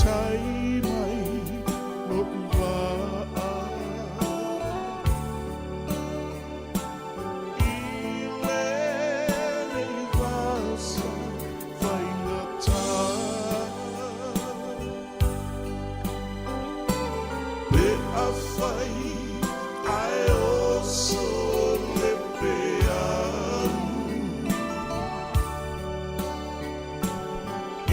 tai mai lo'u vaa i lenei vasa faigata. Pe afai ae oso le peau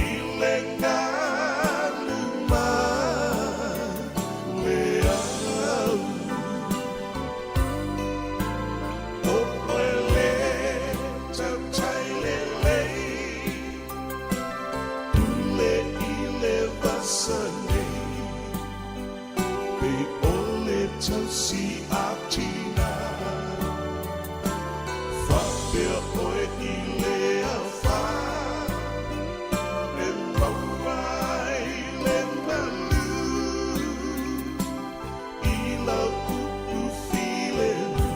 i le galu ma le au, o oe le tautai lelei, pule i le vasa nei, pe o le tausi a tina, faapea oe i le afa e maua ai le malu i lau upu filemu,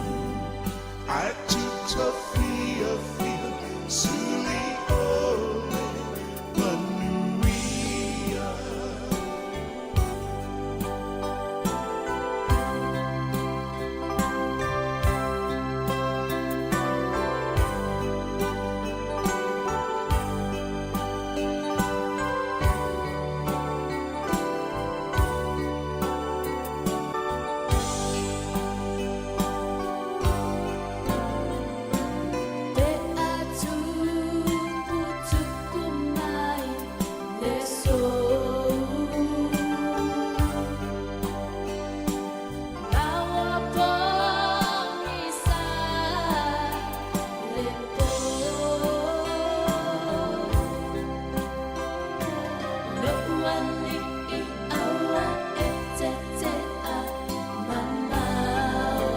ae tuta fiafia suli o le manuia. Pe a tupu tupu mai le sou, Ma ua pogisa le po, Lo'u alii aua e tete'a mamao,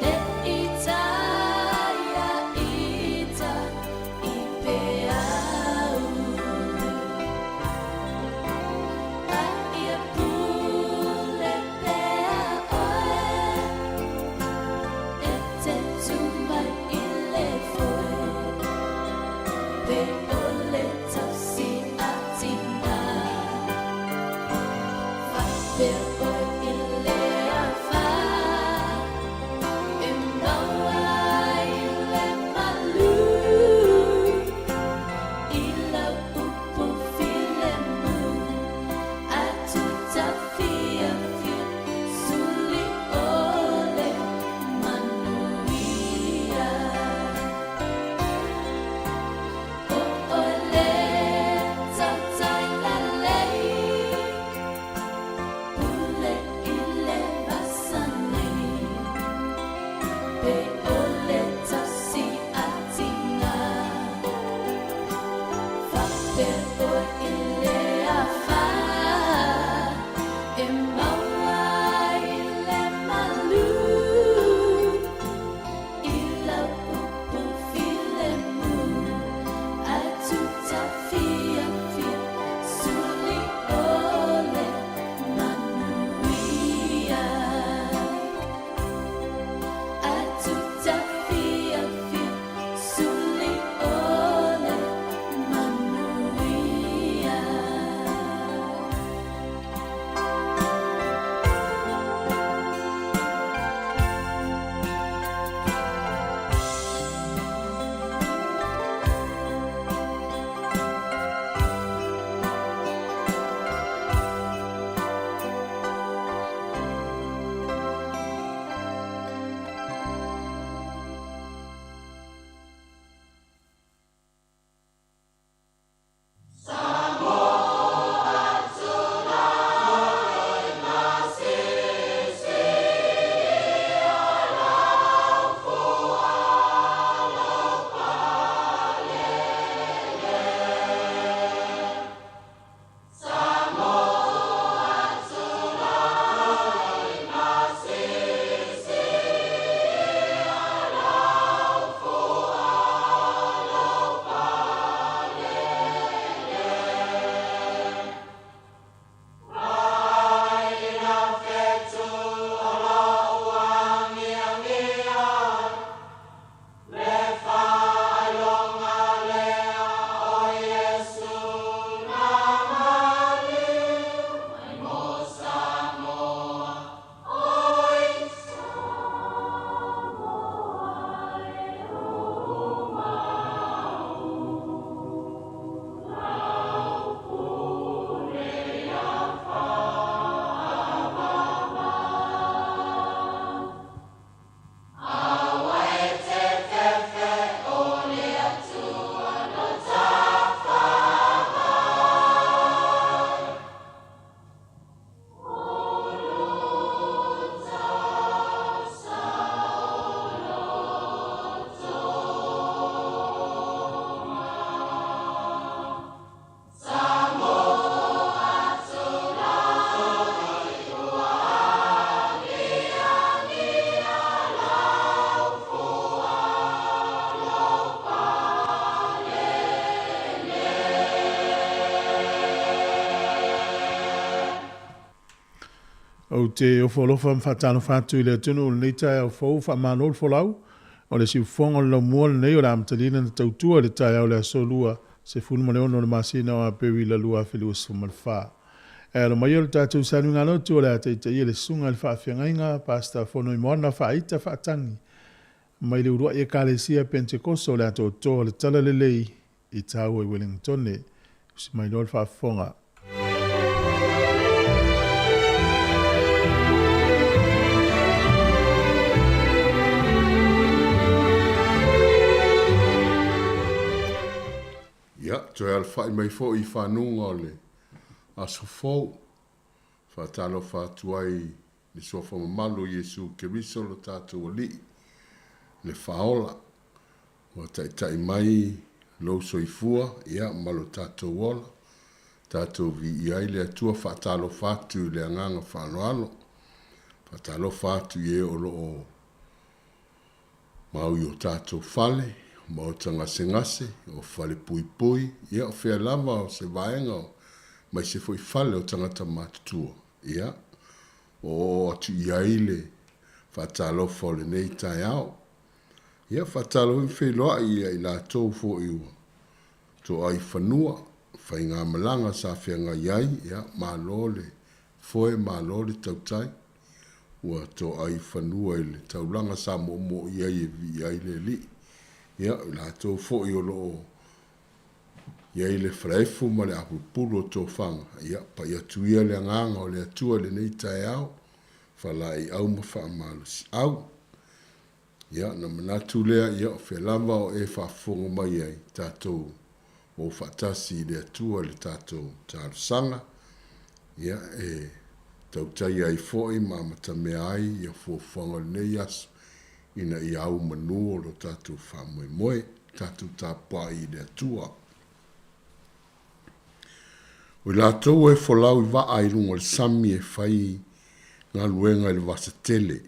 Ne i taia ita i peau, A ia pule pea oe, E te tu mai i le foe, Pe o le tausi a tina, Faapea oe i le afa e maua ai le malu i lau upu filemu, Ae tuta fiafia suli o le manuia. O oe le tautai lelei, Pule i le vasa nei, Pe o le tausi a tina, Faapea oe i le afa e maua ai le malu i lau upu filemu, Ae tuta fiafia suli o le manuia. Ae tuta fiafia suli o le manuia. Ou te ofo alofa ma faatalofa atu i le atunuu i lenei taeao fou, faamalo le folau. O le siufofoga o le laumua lenei o le a amatalia lana tautua i le taeao o le aso Lua, 16 o le masina o Aperila 2024. E alo mai o le tatou saluga lotu o le a taitaia le susuga i le faafeagaiga Pastor Fonoimoana Faaita Faatagi mai le uluai Ekalesia Pentekoso o le Atoatoa o le Talalelei i Taua i Wellingtone. Usi mai loa le faafofoga. Ia, toe alafai mai foi i fanuga o le aso fou. Faatalofa atu ai i le suafa mamalu o Iesu Keriso lo tatou Alii, le Faaola, ua taitai mai lou soifua ia ma lo tatou ola. Tatou viia ai le Atua. Faatalofa atu i le agaga faaaloalo. Faatalofa atu i e o lo o mau i o tatou fale, maota gasegase, o fale puipui, ia o fea lava o se vaega mai se foi fale o tagata matutua. Ia, o oo atu i ai le faatalofa o lenei taeao. Ia, faatalofa ma feiloai ia i latou foi ua toa i fanua, faigamalaga sa feagai ai, ia, malo le foe, malo le tautai, ua toa i fanua i le taulaga sa moomoo i ai e viia ai le Alii. Ia, i latou foi o lo o i ai le falaefu ma le apulupulu o tofaga, ia, pai atu ia le agaga o le Atua i lenei taeao, faalaeiau ma faamalosiau. Ia, na manatu lea, ia, o fea lava o e faafofoga mai ai, tatou o faatasi i le Atua i le tatou talosaga, ia, e tautai ai foi ma amatamea ai ia fuafuaga o lenei aso, ina ia au manu o lo tatou faamoemoe, tatou tapuai i le Atua. O i latou e folau i vaa i luga o le sami e fai galuega i le vasa tele,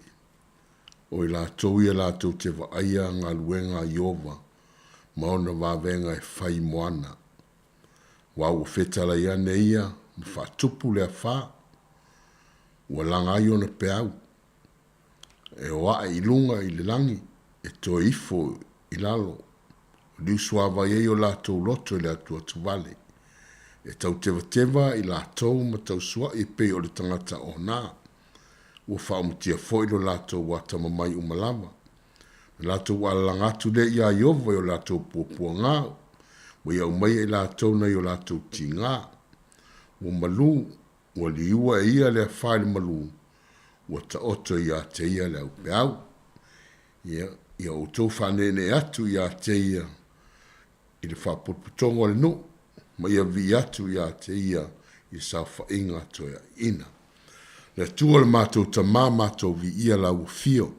o i latou ia latou te vaaia galuega a Ieova ma ona vavega e fai i moana. Aua ua fetalai ane ia ma faatupu le afā, ua laga ai ona peau, e o ae i luga i le lagi, e toe ifo i lalo, liusuavai ai o latou loto i le atuatuvale, e tautevateva i latou ma tausuai e pei o le tagata ona. Ua faaumatia foi lo latou atamamai uma lava. Na latou alalaga atu lea iā Ieova i o latou puapuagā, ua ia aumaia i latou nai o latou tigā. Ua malū, ua liua e ia le afā i le malū, ua taoto iā te ia le aupeau. Ia, ia outou faaneenee atu iā te ia i le faapotopotoga o le nuu, ma ia vii atu iā te ia i le saofaiga a toeaiina. Le Atua le matou Tamā, matou viia lau afio.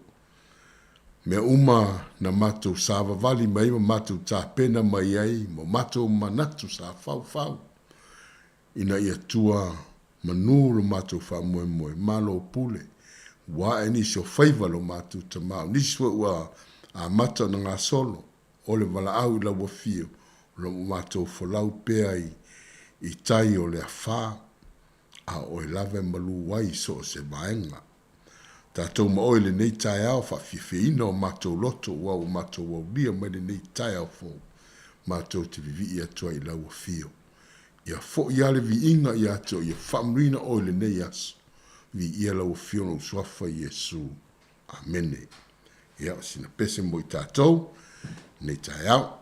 Mea uma na matou savavali mai ai ma matou tapena mai ai ma matou manatu sa faufau ina ia tua manu lo matou faamoemoe, malo pule, ua ae nisi o faiva lo matou Tamā, o nisi foi ua amata ona gasolo, o le valaau i lau afio, o lo o matou folau pea i tai o le afā, a o oe lava e malū ai i so o se vaega. Tatou ma oe i lenei taeao, faafiafiaina o matou loto aua ua matou aulia mai lenei taeao fou, matou te vivii atu ai i lau afio. Ia foi lava le viiga ia te oe, ia faamanuina oe i lenei aso. Viia lau afio i lou suafa Iesu. Amene. Ia, o sina pese mo i tatou i lenei taeao.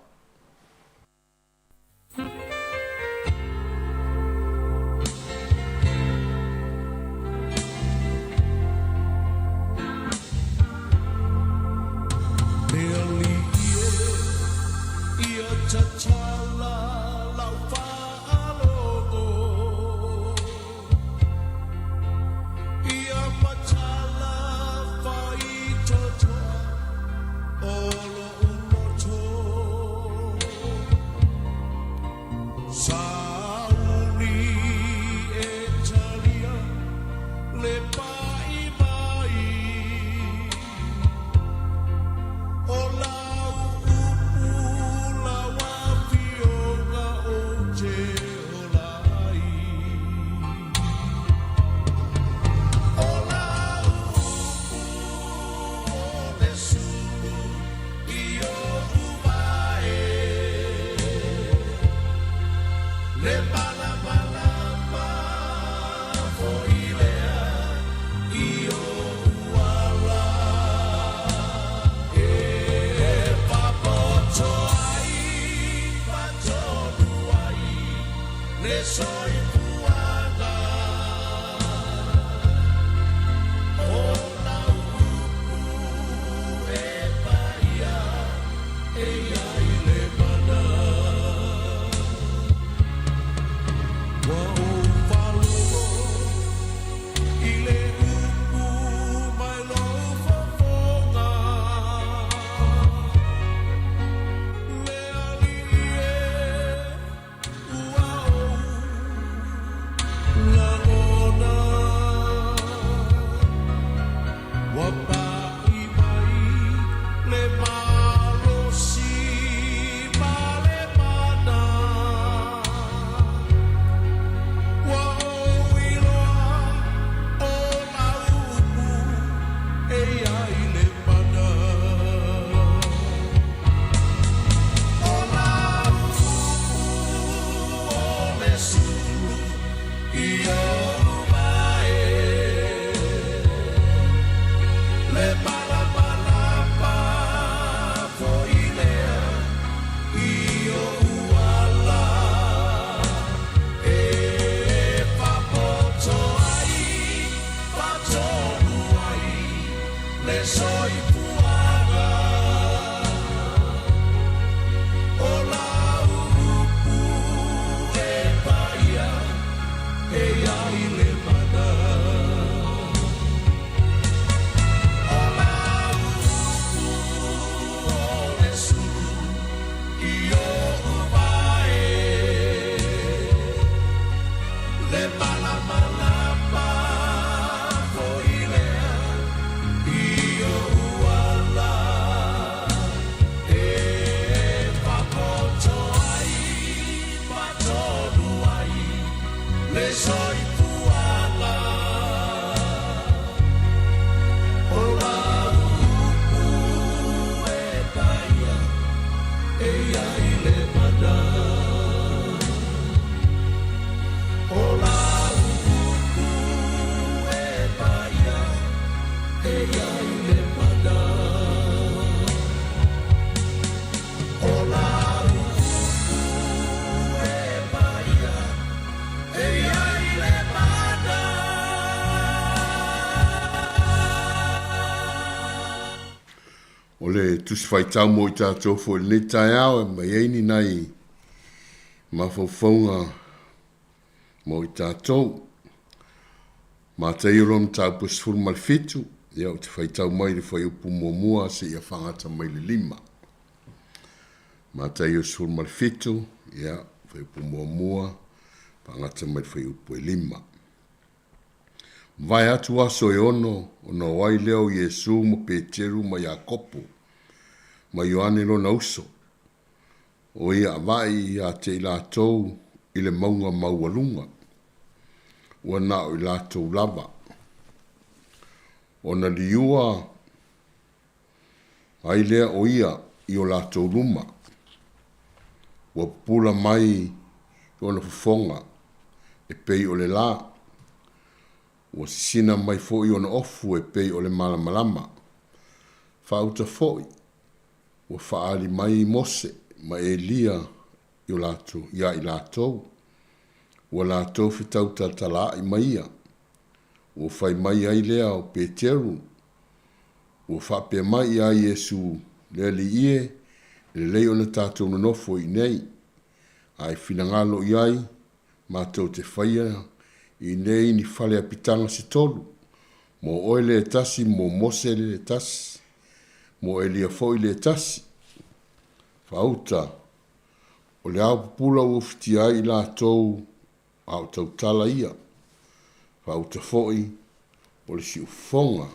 Le alii e, ia tatala lau faalogo, Ia matala faitotoa o lo'u loto. Sauni e talia le pa'i mai o lau upu lau afioga ou te ola ai. Le malamalama foi lea i ou ala e faapoto ai, faatonu ai le soifuaga. O lau upu e paia e i ai le mana. Ua ou faalogo i le upu mai lou fofoga, Le Alii e, ua ou lagona. Ua pai mai le malosi ma le mana. Ua ou iloa o lau upu e i ai le mana. O lau upu o le sulu i ou vae. Le malamalama foi lea i ou ala e faapoto ai, faatonu ai le soifuaga. O lau upu e paia e i ai le mana. O lau upu o le sulu i ou vae. Le malamalama foi lea i ou ala e faapoto ai, faatonu ai le soifuaga. O lau upu e paia e i ai le mana. O lau upu e paia e i ai le mana. O lau upu e paia e i ai le mana. O le Tusi Faitau mo i tatou foi i lenei taeao e aumai ai ni nai mafaufauga mo i tatou. Mataio lona mataupu e 17, ia ou te faitau mai le fuaiupu muamua seia faagata mai le 5. Mataio 17, ia, fuaiupu muamua, faagata mai le fuaiupu e 5. Mavae atu aso e ono, ona o ai lea o Iesu ma Peteru ma Iakopo ma Ioane lona uso, o ia avae ia te i latou i le mauga maualuga, ua na o i latou lava. Ona liua ai lea o ia i o latou luma, ua pupula mai ona fofoga e pei o le la, ua sisina mai foi ona ofu e pei o le malamalama. Faauta foi, ua faaali mai Mose ma Elia i o latou, ia i latou, ua latou fetautalaa'i ma ia. Ua fai mai ai lea o Peteru, ua faapea mai ia Iesu, Le Alii e, e lelei ona tatou nonofo i inei, a e finagalo i ai, matou te faia i inei ni fale apitaga se tolu, mo oe le tasi, mo Mose le tasi, mo Elia foi le tasi. Faauta, o le ao pupula ua ufitia ai i latou a o tautala ia. Faauta foi, o le siufofoga.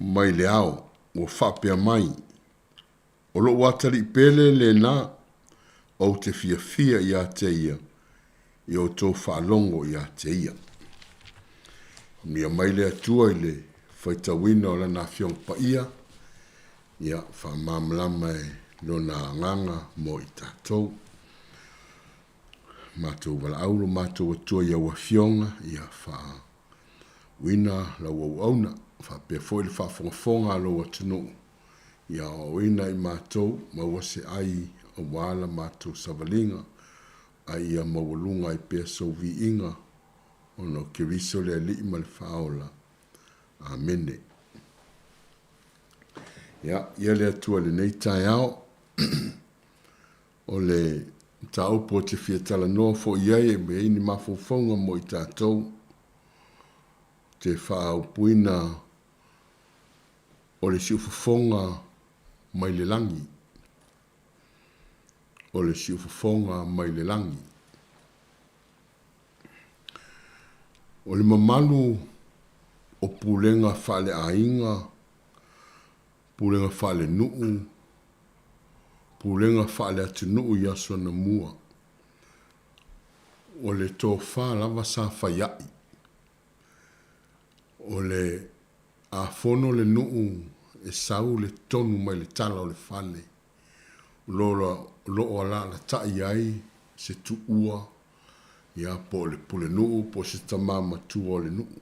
Mai le ao, ua faapea mai, O lou atalii pele lena, ou te fiafia ia te ia, i outou faalogo ia te ia. Faamanuia mai le Atua i le faitauina o Lana Afioga Paia. Ia faamalamalama e Lona Agaga mo i tatou. Matou valaau lo matou Atua i au Afioga, ia faauuina lau auauna, faapea foi le faafogafoga a lou atunuu, ia aoaoina i matou, maua se ai aua la matou savaliga, a ia maualuga ai pea sou viiga, ona o Keriso le Alii ma le Faaola. Amene. Ia, ia le Atua i lenei taeao. O le mataupu ou te fia talanoa foi i ai e i ai ni mafaufauga mo i tatou, te faaupuina o le siufofoga mai le lagi. O le siufofoga mai le lagi. O le mamalu o pulega faaleaiga, pulega faalenuu, pulega faaleatunuu i aso anamua, o le tofa lava sa fai a'i. O le a fono le nuu e sau le tonu mai le tala o le fale, o lo o alaalatai ai se tuua, ia po o le pulenuu po o se tama matua o le nuu.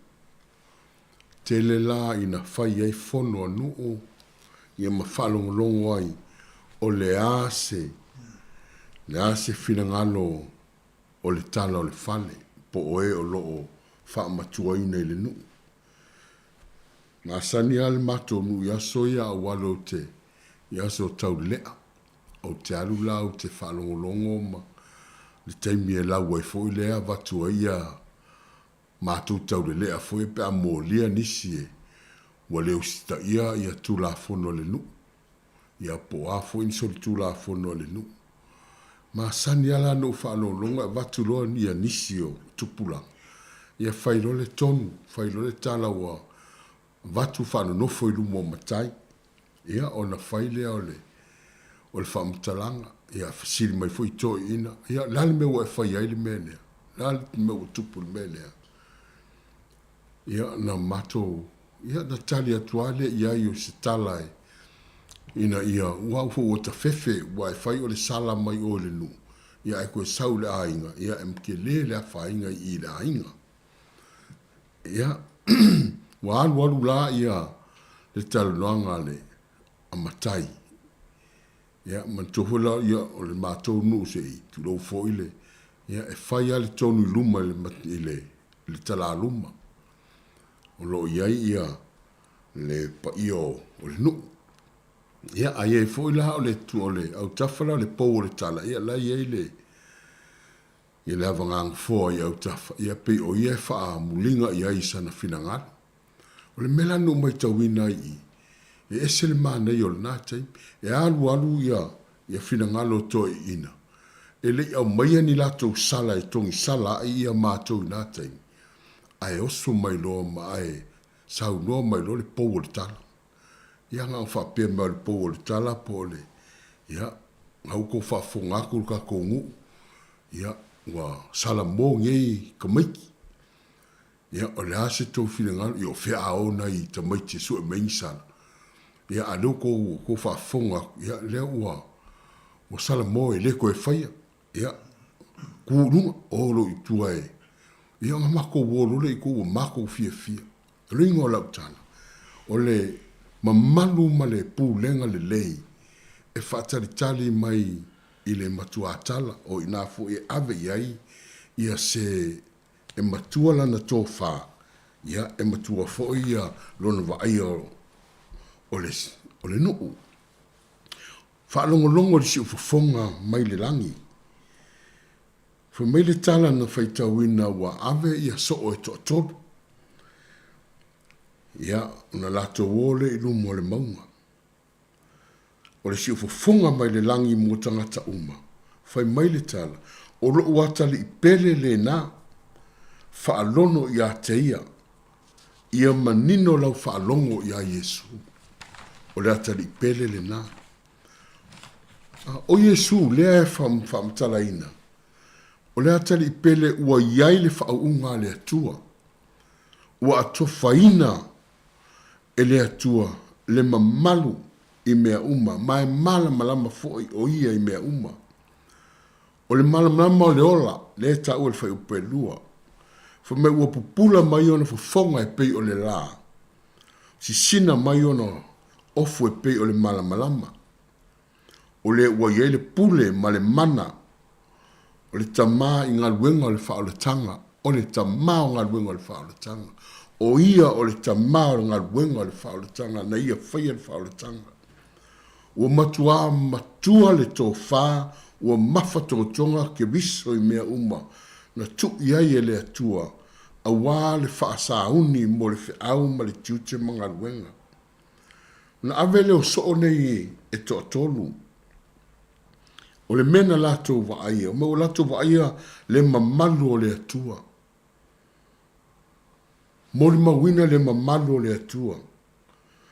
Tele la ina fai ai fono a nuu ia ma faalogologo ai o le a se le a se finagalo o le tala o le fale po o e o lo o faamatuaina i le nuu. Masani lava le matou nuu i aso ia a ou alu ou te i aso o Taulelea. Ou te alu la ou te faalogologo ma le taimi e lau ai foi lea avatu ai ia matou taulelea foi pe a molia nisi e ua le usitaia ia Tulafono a le nuu, ia po o a foi ni solitulafono a le nuu. Masani lava la ona ou faalogologo e avatu loa ia nisi o tupulaga, ia fai loa le tonu, fai loa le tala ua avatu faanonofo i luma o matai, ia ona fai lea o le o le faamatalaga, ia fesili mai foi toeaiina, ia o le a le mea ua e faia ai le mea lea? O le a le mea ua tupu i le mea lea? Ia na matou, ia na tali atu lava lea i ai o se tala e, ina ia, ua au foi ua tafefe, ua e fai o le sala mai oe i le nuu, ia ae toe sau i le aiga, ia e tele le afaina i i i le aiga. Ia, ua alu alu la ia le talanoaga a le a matai. Ia, manatua foi la, ia, o le matou nuu se i tulou foi le, ia, e fai lava le tonu i luma i le, i le, i le talaluma o lo o i ai ia le paia o, o le nuu. Ia, a i ai foi la o le, o le autafa la o le pou o le tala, ia, la e i ai le, ia le avaganofoa i autafa, ia pei o ia e faamuliga i ai i sana finagalo. O le mea la na ou matauina ai i i, e ese le manaia o lena taimi. E alu alu ia, ia finagalo o toeaiina, e le i aumaia ni latou sala e togisala ai ia matou i na taimi, ae oso mai loa ma ae saunoa mai loa le pou o le tala. Ia na ona faapea mai o le pou o le tala po o le, ia, na ua tou faafofoga atu le tatou nuu, ia, ua salamo nei tamaiti. Ia, o le a se tou finagalo? Ia, o fea a o nai tamaiti e sue mai ni sala? Ia, a o lea ua tou, tou faafofoga atu, ia, lea ua, ua salamo e le toe faia. Ia, tu i luga, o lou i tua e. Ia, ona matou o loa lea i tua ua matou fiafia. O le uiga o lau tala, o le mamalu ma le pulega lelei e faatalitali mai i le matuatala, o i ina foi e ave i ai ia se e matua lana tofa, ia, e matua foi ia lona vaaia o le, o le nuu. Faalogologo i le siufofoga mai le lagi. Fai mai le tala na faitauina ua ave ia soo e toatolu. Ia, ona latou o lea i luma o le mauga. O le siufofoga mai le lagi mo tagata uma. Fai mai le tala, O lou atalii pele lena, faalono ia te ia. Ia manino lau faalogo iā Iesu. O le atalii pele lena. O Iesu lea e faamatalaina, o le atalii pele ua i ai le faauuga a le Atua, ua atofaina e le Atua le mamalu. i mea uma, ma e malamalama foi o Ia i mea uma. O le malamalama o le ola, lea e taua i le fuaiupu 2. Fai mai ua pupula mai ona fofoga e pei o le la, sisina mai ona ofu e pei o le malamalama. O le ua i ai le pule ma le mana o le Tama i galuega o le faaolataga, o le Tama o galuega o le faaolataga. O Ia o le Tama o le galuega o le faaolataga, na Ia faia le faaolataga. Ua matuā matua le tofa, ua mafatotoga Keriso i mea uma na tuu i ai e le Atua, auā le faasauni mo le feau ma le tiute ma galuega. Ona ave lea o soo nei e toatolu. O le mea na latou vaaia, o mea ua latou vaaia le mamalu o le Atua. Molimauina le mamalu o le Atua.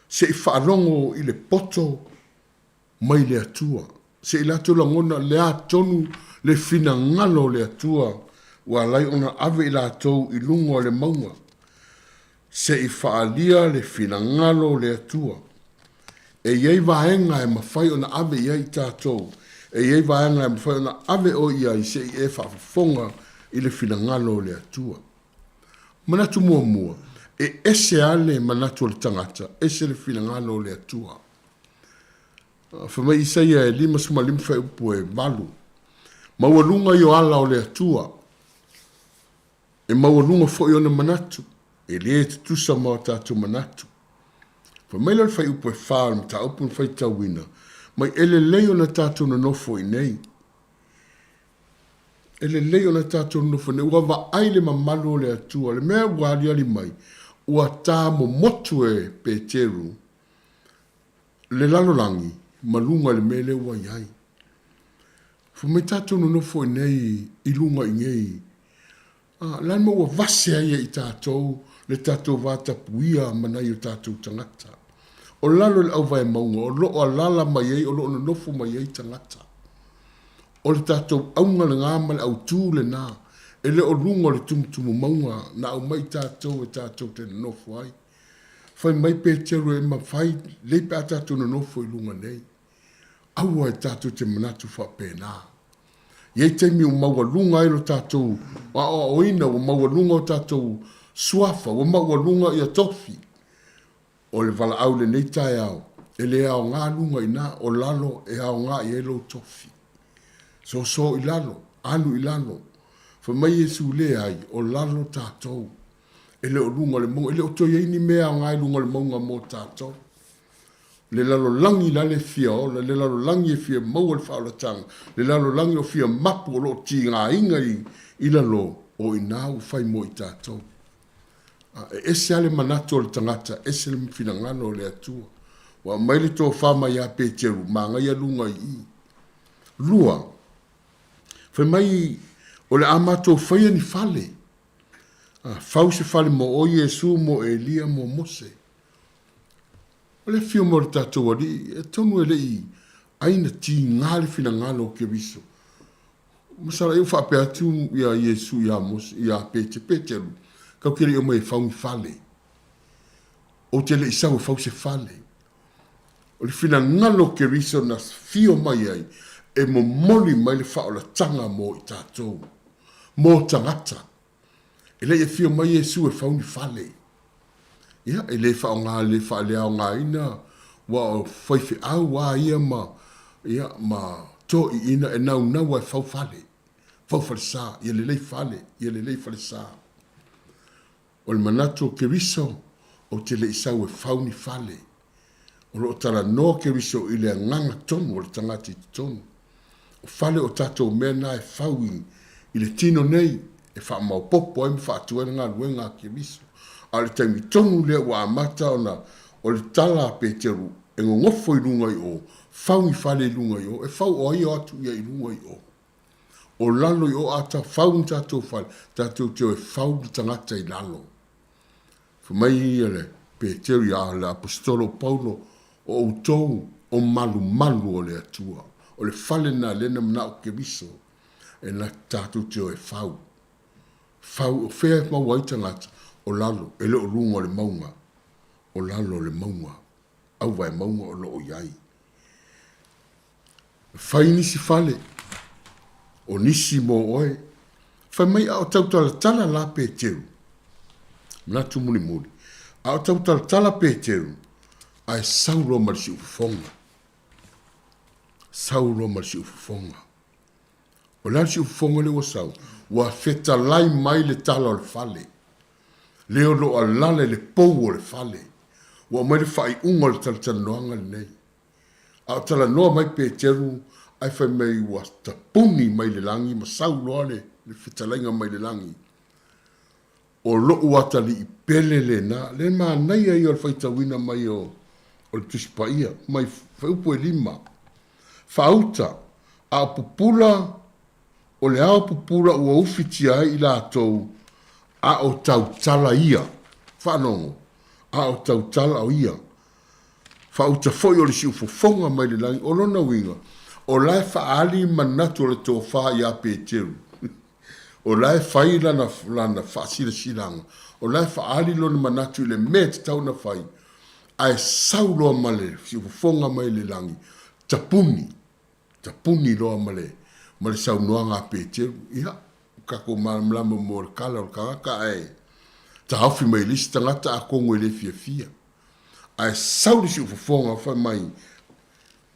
Se i faalogo i le poto mai le Atua. Se i latou lagona le a tonu le finagalo o le Atua ua ala ai ona ave i latou i luga o le mauga. Se i faaalia le finagalo o le Atua. E i ai vaega e mafai ona ave i ai i tatou, e i ai vaega e mafai ona ave oe i ai se i e faafofoga i le finagalo o le Atua. Manatu muamua, e ese lava le manatu o le tagata, ese le finagalo o le Atua. Fai mai Isaia e 55 fuaiupu e 8, Maualuga i o ala o le Atua, e maualuga foi ona manatu, e le tutusa ma o tatou manatu. Fai mai lea o le fuaiupu e 4 o le mataupu na faitauina, mai e lelei ona tatou nonofo i inei. E lelei ona tatou nonofo nei, ua vaai le mamalu o le Atua, le mea ua aliali mai, ua ta momotu e Peteru le lalolagi ma luga i le mea lea ua i ai. Fai mai tatou nonofo i nei i luga i nei, a, le a le mea ua vase ai e i tatou le tatou vatapuia ma nai o tatou tagata. O lalo i le auvae mauga o lo o alala mai ai, o lo o nonofo mai ai tagata. O le tatou auga lena ma le autū lena, e le o luga o le tumutumu mauga na aumai i tatou e tatou te nonofo ai. Fai mai Peteru e mafai lei pe a tatou nonofo i luga nei. Aua e tatou te manatu faapena. E i ai taimi ua maualuga ai lo tatou aoaoina, ua maualuga o tatou suafa, ua maualuga ia tofi. O le valaau i lenei taeao, e le aoga luga i ina, o lalo e aoga i ai lou tofi. Soso i lalo, alu i lalo. Fai mai Iesu, Leai, o lalo tatou. E le o luga o le mauga, e le o toe i ai ni mea aoga i luga o le mauga mo tatou. Le lalolagi la le fia ola, le lalolagi e fia maua le faaolataga, le lalolagi o fia mapu o lo o tigaina i lalo, o i ina ua fai mo i tatou. E ese lava le manatu o le tagata, ese le finagalo o le Atua. Ua aumai le tofa mai ia Peteru, manaia luga i i. Lua, fai mai o le a matou faia ni fale. Fau se fale mo oe Iesu, mo Elia, mo Mose. O le afio mai o le tatou Alii, atonu e le i ai na tiga le finagalo o Keriso. Masalo ai ua faapea atu ia Iesu ia Mose, ia Pete, Peteru, kau te le i omai e fau ni fale. Ou te le i sau e fau se fale. O le finagalo o Keriso na fio mai ai e momoli mai le faaolataga mo i tatou, mo tagata. E le i afio mai Iesu e fau ni fale. Ia, e le faaaoga, le faaleaogaina, ua o faifeau a ia ma, ia, ma toeaiina e naunau lava e fau fale, fau falesa, ia lelei fale, ia lelei falesa. O le manatu o Keriso, ou te le i sau e fau ni fale. O lo o talanoa Keriso i le agaga tonu o le tagata i totonu. O fale o tatou mea na e fau i, i le tino nei, e faamaopopo ai ma faatu ai le galuega a Keriso. A o le taimi tonu lea ua amata ona o le tala a Peteru e gogofo i luga i o, fau ni fale i luga i o, e fau o ai e o atu ia i luga i o. O lalo i o a ta fau ni tatou fale, tatou te o e fau le tagata i lalo. Fai mai ia le Peteru ia le Aposetolo o Paulo, o outou o malumalu o le Atua. O le fale lena lea na manao Keriso e na tatou te o e fau. Fau, o fea e maua ai tagata? O lalo, e le o luga o le mauga. O lalo o le mauga. Auvae mauga o lo o i ai. Fai nisi fale, o nisi mo oe. Fai mai a o tautalatala la Peteru. Manatu mulimuli. A o tautalatala Peteru, ae sau loa ma le siufofoga. Sau loa ma le siufofoga. O le a le siufofoga lea ua sau? Ua fetalai mai le tala o le fale. Lea o lo o alala i le pou o le fale. Ua aumai le faaiuga o le talatalanoaga lenei. A o talanoa mai Peteru, ae fai mai ua tapuni mai le lagi ma sau loa le fetalaiga mai le lagi. O lou atalii pele lena. Le manaia ia o le faitauina mai o le Tusi Paia, mai Fuaiupu e 5. Faauta, a o pupula, o le ao pupula ua ufitia ai i latou, a o tautala ia. Faalogo, a o tautala o ia. Faauta foi o le siufofoga mai le lagi. O lona uiga, o la e faaali manatu o le tofa ia Peteru. O la e fai lana, lana faasilasilaga, o la e faaali lona manatu i le mea e tatau ona fai, ae sau loa ma le siufofoga mai le lagi, tapuni, tapuni loa ma le, ma le saunoaga a Peteru. Ia, tatou malamalama mo le kala o le tagata, ae taofi mai e le isi tagata atonu e le fiafia. Ae sau le siufofoga fai mai,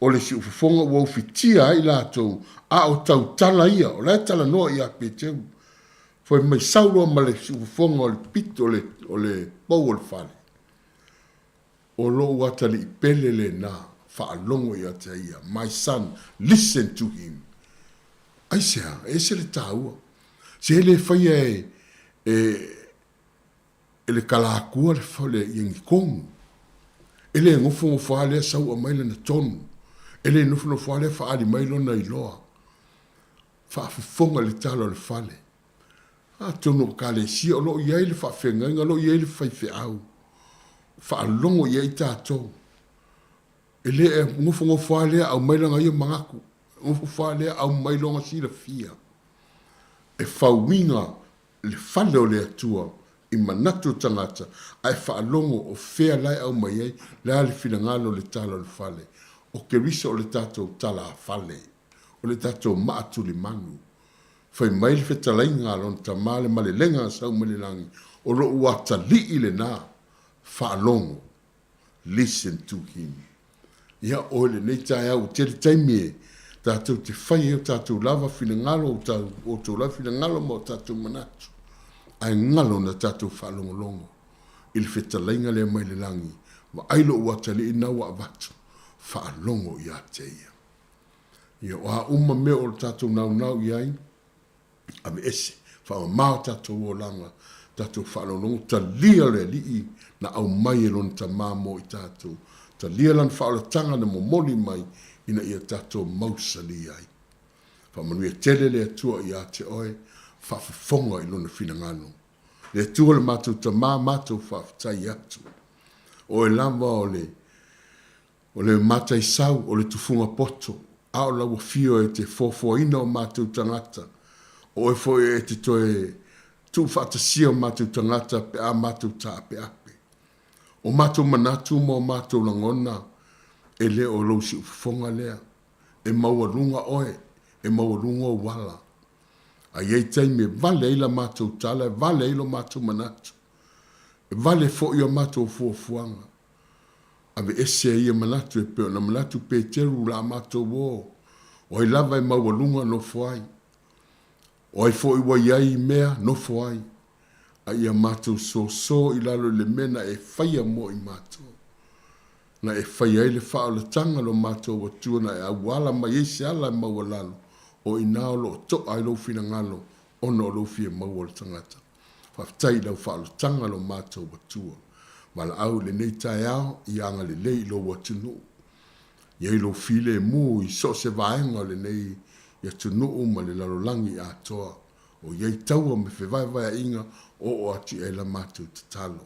o le siufofoga ua ufitia ai latou, a o tautala ia, o la e talanoa ia Peteru. Fai mai sau loa ma le siufofoga o le pito o le, o le pou o le fale. O lou atalii pele lena, faalogo ia te ia, my son, listen to him. Aisea? E ese le taua. Se le faia e, e, e le kalaakua le fale i ni tonu. E le nofonofo lava lea sau aumai lana tonu. E le nofonofo lava lea faaali mai lona iloa. Faafofoga i le tala o le fale. Atonu o Ekalesia o lo o i ai le faafeagaiga, o lo o i ai le faifeau. Faalogo i ai tatou. E le nofonofo lava lea aumai lana ia manatu. Nofonofo lava lea aumai lona silafia. E fauina le fale o le Atua i manatu o tagata, ae faalogo o fea la e aumai ai, le a le finagalo o le tala o le fale. O Keriso o le tatou talafale, o le tatou maa tulimanu. Fai mai le fetalaiga a lona tama le malelega na sau mai le lagi, o lou atalii lena, faalogo. Listen to him. Ia oe lenei taeao ua tele taimi e tatou te fai ai o tatou lava finagalo, o outou lava finagalo ma o tatou manatu. Ae galo na tatou faalogologo i le fetalaiga lea mai le lagi, vaai lou atalii na ua avatu, faalogo ia te ia. Ia o a uma mea o le tatou naunau i ai, Aveese, faamama o tatou olaga, tatou faalogologo, talia le Alii na aumai e Lona Tama mo i tatou, talia Lana faaolataga na momoli mai ina ia tatou mausali ai. Faamanuia tele le Atua ia te oe, faafofoga i Lona finagalo. Le Atua le matou Tama, matou faafetai atu. O Oe lava o le O le mataisau, o le tufuga poto, a o lau afio e te foafoaina o matou tagata, o oe foi e te toe tuufaatasia o matou tagata pe a matou taapeape. O matou manatu ma o matou lagona, e le o lou siufofoga lea. E maualuga oe, e maualuga ou ala. A i ai taimi e vale ai la matou tala, e vale ai lo matou manatu, e vale foi a matou fuafuaga. Aveese ai ia manatu e pei ona manatu Peteru la matou o, o ai lava e maualuga nofo ai, o ai foi ua i ai i mea nofo ai, a ia matou soso i lalo i le mea na e faia mo i matou, na e faia ai le faaolataga lo matou Atua na e auala mai ai se ala e maualalo, o i ina o lo o to'a ai lou finagalo ona o lou fia maua o le tagata. Faafetai i lau faaolataga lo matou Atua. Valaau i lenei taeao ia agalelei i lou atunuu. Ia i lou filemu i so o se vaega o lenei atunuu ma le lalolagi atoa. O i ai taua ma fevaevaeaiga, oo atu i ai la matou tatalo.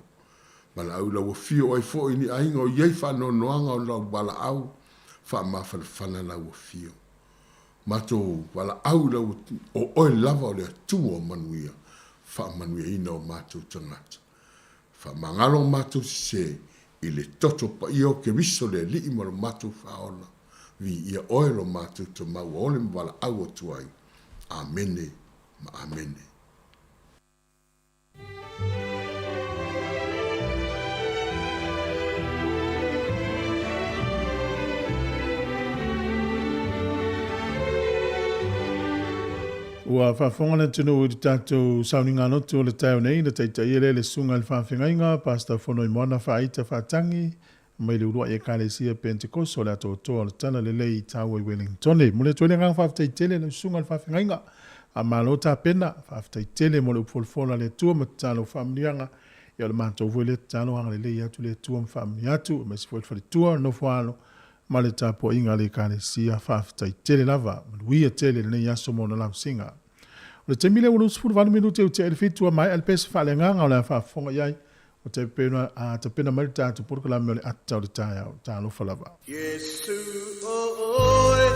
Valaau i lau afio o ai foi ni aiga o i ai faanoanoaga o lau valaau, faamafanafana lau afio. Matou valaau i lau o oe lava o le Atua o manuia, faamanuiaina o matou tagata. Faamagalo o matou sese i le toto paia o Keriso le Alii ma lo matou Faaola. Viia oe lo matou Tama ua ole ma valaau atu ai. Amene ma Amene. Ua faafofoga le atunuu i le tatou sauniga lotu o le taeao nei, na taitaia lea e le Susuga i le Faafeagaiga, Pastor Fonoimoana Faaita Faatagi, mai le uluai Ekalesia Pentekoso o le Atoatoa o le Tala Lelei i Taua i Wellingtone. Momoli atu ai le agaga faafetai tele i lau Susuga i le Faafeagaiga. Faamalo tapena, faafetai tele mo le upu folafola a le Atua ma tatalo faamanuiaga. Ia o le matou foi lea tatalo agalelei atu le Atua ma faamanuia atu, aemaise foi le faletua, le nofoaalo ma le tapuaiga a le Ekalesia. Faafetai tele lava. Manuia tele lenei aso ma ona lausiga. O le taimi lea ua 28 minute ua tea ai le 7 ua maea le pese faaleagaga o le a faafofoga i ai ua tapena, a tapena mai le tatou polokalame o le ata o le taeao. Talofa lava. Iesu o oe,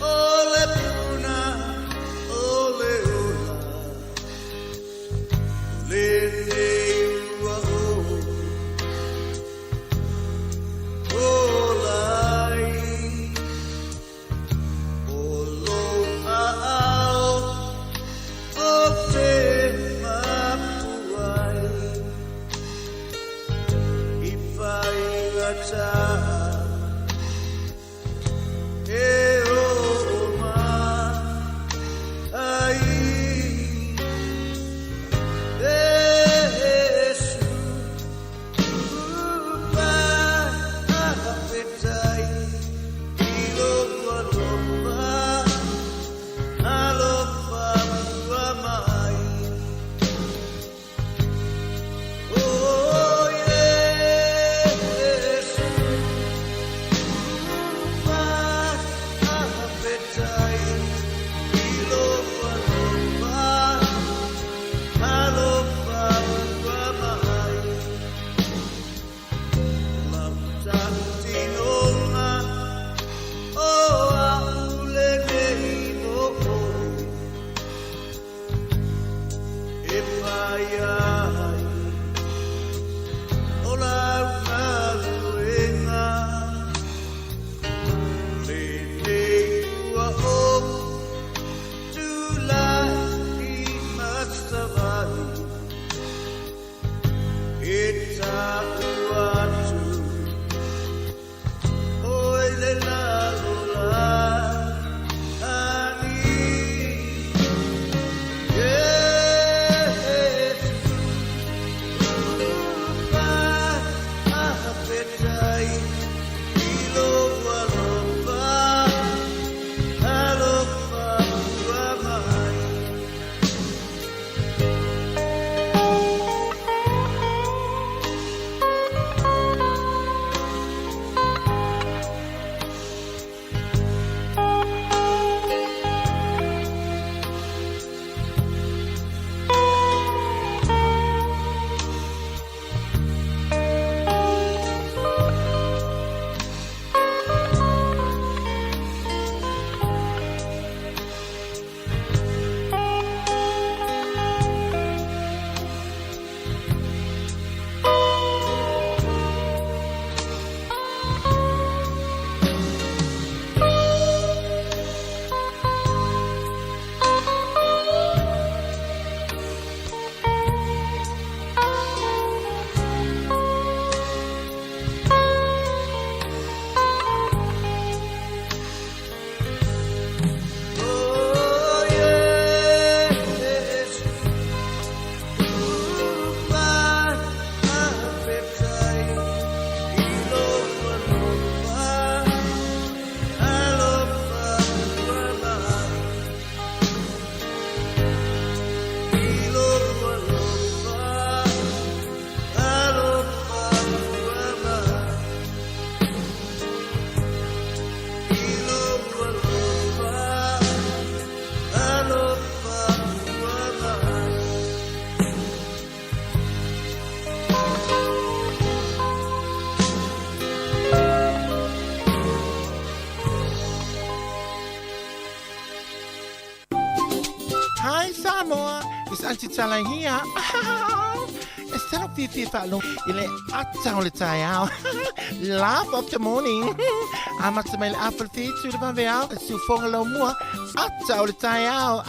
o le puna o le ola, o lenei ua ou ola ai. O lou aao o te mapu ai i whaingata e o mai Iesu Faafetai i lou alofa, alofa mua mai. Oh Iesu, faafetai i lou alofa, alofa mua mai. E taʻu atu ʻoe le lalo lani. Iesu, faafetai i lou alofa, alofa ua mai. Hi Samoa, it's Auntie Tala here. E se lou fiafia e faalogo i le ata o le taeao. Laugh of the morning. Amata mai le afa le fitu le vaveao, le siufoga laumua, ata o le taeao.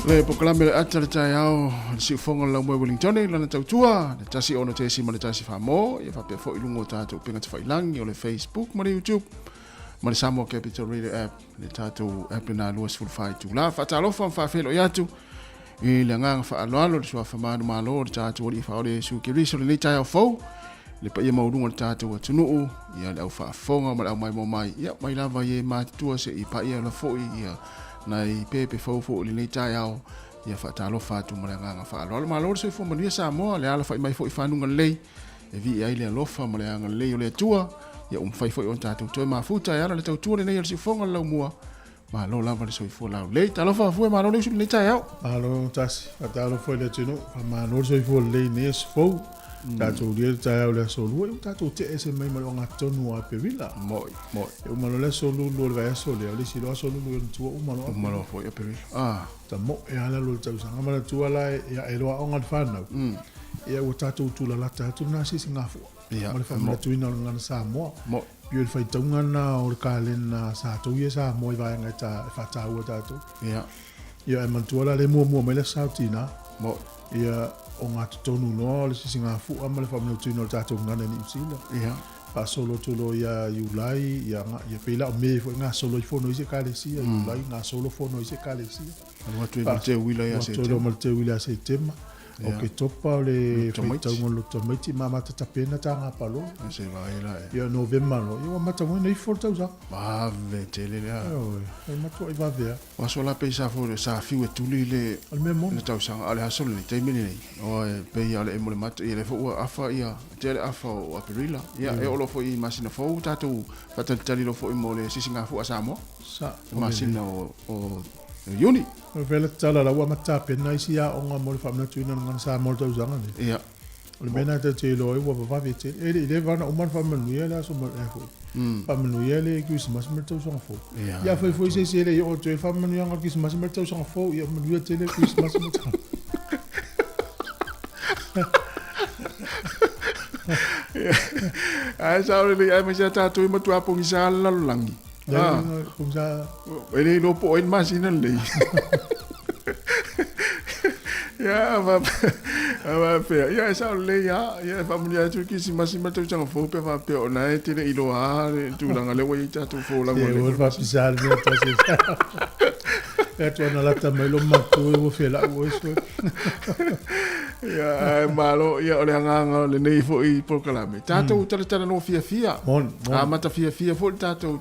Le polokalame le ata le taeao le siufoga o le laumua i Wellingtone lana tautua le 16 ma le 14 ia faapea foi i luga o tatou upega tafailagi o le Facebook ma le YouTube ma le Samoa Capital Radio App le tatou app lena 24 itula. Faatalofa ma faafeiloai atu i le agaga faaaloalo le suafa manumalo o le tatou Alii Faaola Iesu Keriso lenei taeao fou le paia maualuga o le tatou atunuu ia le au faafofoga ma le au maimoa mai ia mai lava i e matutua se i paia la foi ia nai pepe fou foi i lenei taeao ia faatalofa atu ma le agaga faaaloalo. Malo le soifua manuia Samoa, le alafai mai foi i fanuga lelei e vii ai le alofa ma le agalelei o le Atua ia ua mafai foi ona tatou toe mafuta e ala le tautua lenei o le siufoga o le laumua. Malo lava le soifua laulelei. Talofa afue, malo le usu i lenei taeao. Malo tasi, faatalofa i le atunuu, faamalo le soifua lelei i lenei aso fou. Tatou ulia le taeao i le aso Lua, ua tatou tea ese mai ma le ogatotonu o Aperila. Moi, moi. E uma loa le aso Lulu o le vaiaso lea, o le isi loa aso Lulu e ona tua uma loa Uma loa foi Aperila. Ah. Ta moe lava lalo o le tausaga. Manatua la e ae loa aoga le fanau, ia ua tatou tulalata atu lena sisigafua Ia, ma le faamanatuina o le gagana Samoa. Moi. Pei o le faitauga lena o le kalena sa tou ia Samoa i vaega e, ta, e faataua tatou. Ia. Ia, e manatua la le muamua mai le aso Tina. Moi. Ia, o gatotonu loa o le sisigafua ma le faamanatuina o le tatou gagana i Niu Sila. Ia. Faasolo atu loa ia Iulai, ia, ia pei la o Me foi gasolo ai fono i isi ekalesia, Iulai gasolo fono i isi ekalesia. Alu atu ai ma le teuila ia Alu atu ai loa ma le teuila ia Setema. Oketopa o le faitauga o le loto tamaiti ma amata tapena tāga palolo. Se vaai la e. Ia Novema loa, ia ua amata mai ona ifo le tausaga. Vave tele lea. Ioe, e matuai vave lava. O aso la pei sa foi sa fiu e tuli le O le mea moni. le tausaga, a o le aso lenei, taimi lenei, o e pei lava o le emo le mata, ia lea foi ua afa ia, tele afa o Aperila. Ia e oo loa foi i masina fou tatou faatalitali loa foi mo le sisigafua a Samoa. Sa. Le masina o o Iuni. O fea le tatalo la ua amata tapena isi aoga mo le faamanatuina o le gagana Samoa i le tausaga lenei. Ia. O le mea lena tatou te iloa ai ua vavave tele. E le i leva ona uma ona faamanuia le aso foi. Faamanuia le Kerisimasi ma le tausaga fou. Ia. Ia afai foi se isi e le i oo atu ai le faamanuiaga o le Kerisimasi ma le tausaga fou, ia manuia tele le Kerisimasi ma le tausaga. Ae sao lelei aemaise a tatou e matua pogisa le lalolagi. Ah. Pogisa. E le iloa po o ai le masina lenei. Ia, faapea, ia e sao lelei lava. Ia e faamanuia atu le Kerisimasi ma le tausaga fou pe a faapea o lena e te le i iloa lava le tulaga lea ua i ai tatou folauga i le faapisa le mea tasi. E atu ana lata mai lo matua ua felau oe soe. Ia, ae malo, ia o le agaga o lenei foi polokalame. Tatou talatalanoa fiafia. Moni, moni. Amata fiafia foi le tatou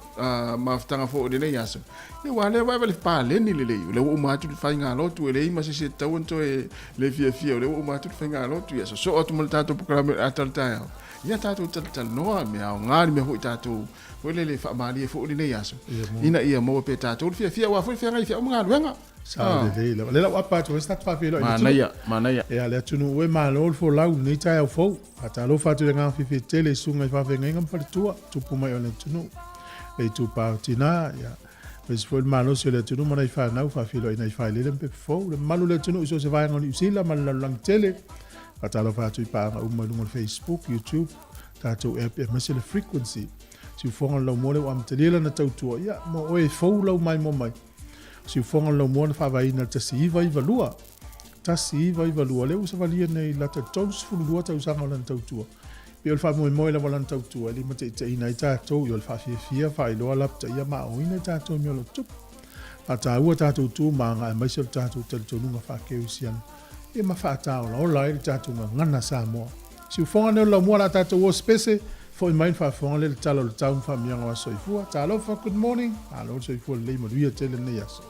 mafutaga foi o lenei aso. Ia aua o lea vaai le paleni lelei, o lea ua uma atu le faigalotu, e leai ma se isi e tatau ona toe le fiafia, o lea ua uma atu le faigalotu. Ia sosoo atu ma le tatou polokalame o le ata o le taeao. Ia tatou talatalanoa, mea aoga le mea foi tatou foi lele faamalie foi lenei aso, ina ia maua pea e tatou le fiafia aua foi le feagai feau ma galuega. Sao lelei lava. Lea la ua apa atu ai se tatou faafeiloai i le atunuu. Manaia, manaia. Ia, le atunuu e, malo le folau i lenei taeao fou. Faatalofa atu i le agaga fiafia tele i susuga i faafeagaiga ma faletua, tupu mai o le atunuu. Le itupa o tina, ia, aemaise foi le malosi o le atunuu ma nai fanau, faafeiloai i nai failele ma pepe fou. Le mamalu o le atunuu i so o se vaega o Niu Sila ma le lalolagi tele. Faatalofa atu i paaga uma i luga o le Facebook, YouTube, tatou app aemaise le frequency. Siufoga o le laumua lea ua amatalia lana tautua, ia, mo oe e fou lau maimoa mai. Siufoga o le laumua na faavaeina i le 1992. 1992, lea ua savalia nei lata 32 tausaga o lana tautua. Pei o le faamoemoe lava o lana tautua e limataitaiina ai tatou i o le faafiafia, faailoa, lapataia ma aoina i tatou i mea o lo o tutupu. Faataua tatou tu ma aga aemaise o le tatou talitonuga faa-Kerisiano ia ma faataolaola ai le tatou gagana Samoa. Siufoga nei o le laumua o le a tatou o sipese, foi mai le faafofoga lea i le tala o le tau ma faamiaga o aso soifua. Talofa, good morning, malo le soifua lelei manuia tele lenei aso.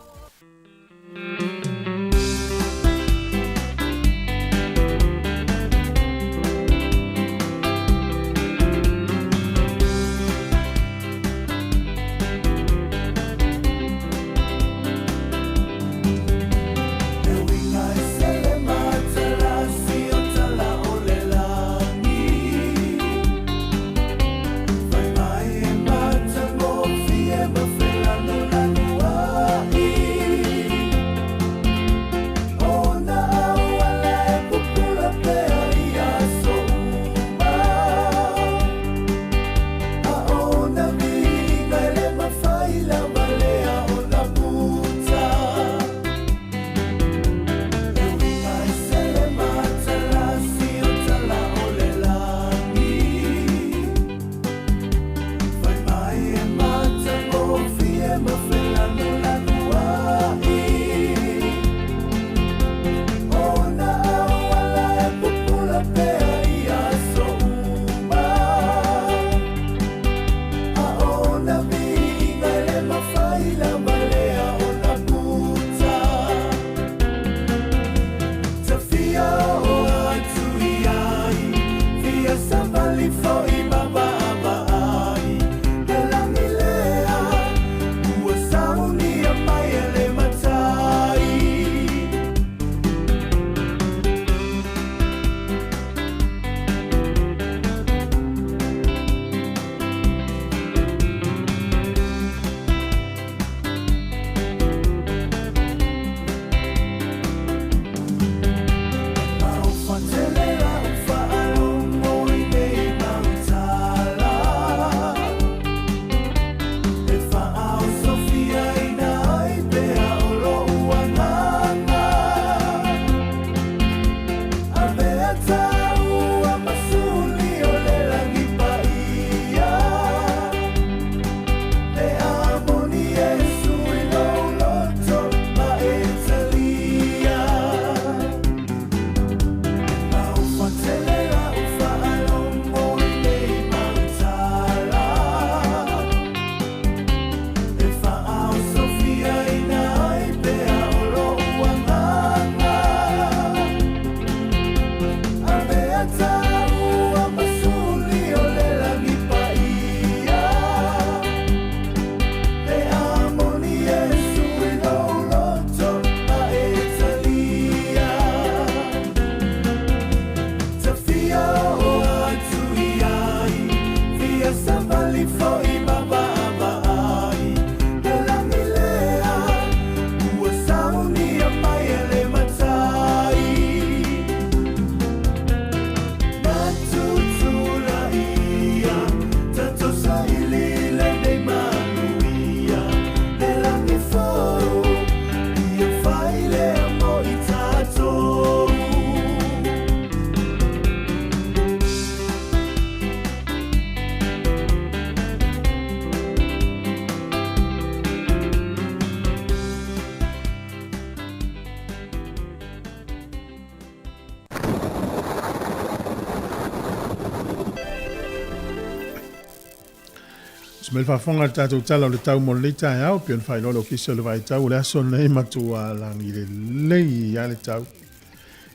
Se mea faafofoga i le tatou Tala o le Tau mo lenei taeao, pei ona faailoa le Ofisa o le Vaai Tau o le aso lenei matua lagi lelei lava le tau.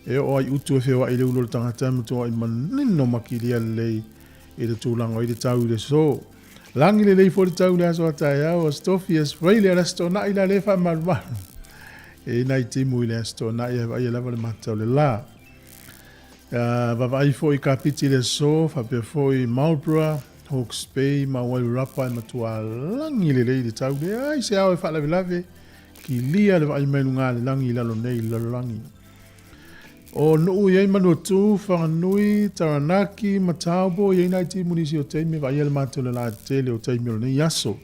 E oo ai utu e feoai i le ulu o le tagata e matuai manino ma kilia lelei i le tulaga o i le tau i le aso. Lagi lelei foi le tau i le aso a taeao, Aso Tofi, Aso Faraile, o le Aso Toonai la lea e faamalumalu. E i ai nai timu i le Aso Toonai ae vaaia lava le mata o le la. Vaavaai foi i Kapiti i le aso, faapea foi Marlborough, Hawke's Bay ma Wairarapa e matua lagi lelei le tau. Leai se ao e faalavelave, kilia le vaai mai luga le lagi i lalo nei i le lalolagi. O Nuu i ai Manuatu, Whanganui, Taranaki ma Taupo i ai nai timu nisi o taimi e vaaia le mata o le la tele o taimi o lenei aso.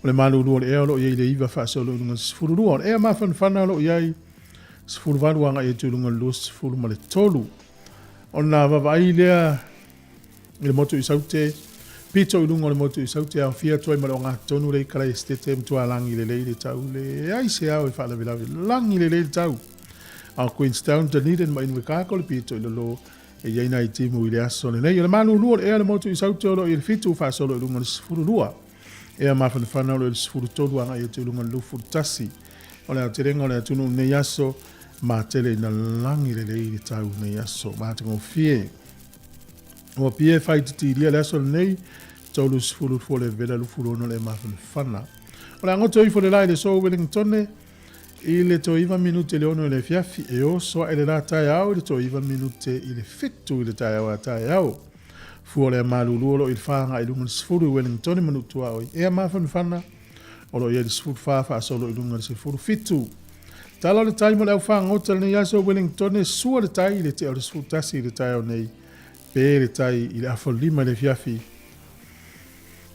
O le malulu o le ea o lo o i ai le 9 faasolo i luga 12. O le ea mafanafana o lo o i ai 18 agai atu i luga o le 23. Ona vaavaai lea i le motu i Saute, pito i luga o le motu i Saute, aofia atu ai ma le ogatotonu le ikala esetete matua lagi lelei le tau, leai se ao e faalavelave, lagi lelei le tau. A o Queenstown, Dunedin ma Invercargill le pito i lalo e i ai nai timu i le aso lenei. O le malulu o le ea le motu i Saute o lo o i le 7 faasolo i luga o le 12. Ea mafanafana o lo o i le 13 agai atu i luga o le 21. O le aotelega o le atunuu i lenei aso, matele ina lagi lelei le tau i lenei aso. Matagofie. Ua pia e faaitiitilia le aso lenei, 30 fua le vela 26 le mafanafana. O le agoto ifo le la i le aso Wellingtone, i le toe 9 minute i le 6 i le afiafi, e oso ae le la taeao i le toe 9 minute i le 7 i le taeao a taeao. Fua o le malulu o lo o i le 4 agai i luga i le 10 i Wellingtone ma Nuu-tuaoi. Ea mafanafana o lo o i ai le 14 faasolo i luga i le 17. Tala o le tai mo le au fagota i lenei aso Wellingtone, sua le tai i le tea o le 11 i le taeao nei, pe le tai i le afa 5 i le afiafi.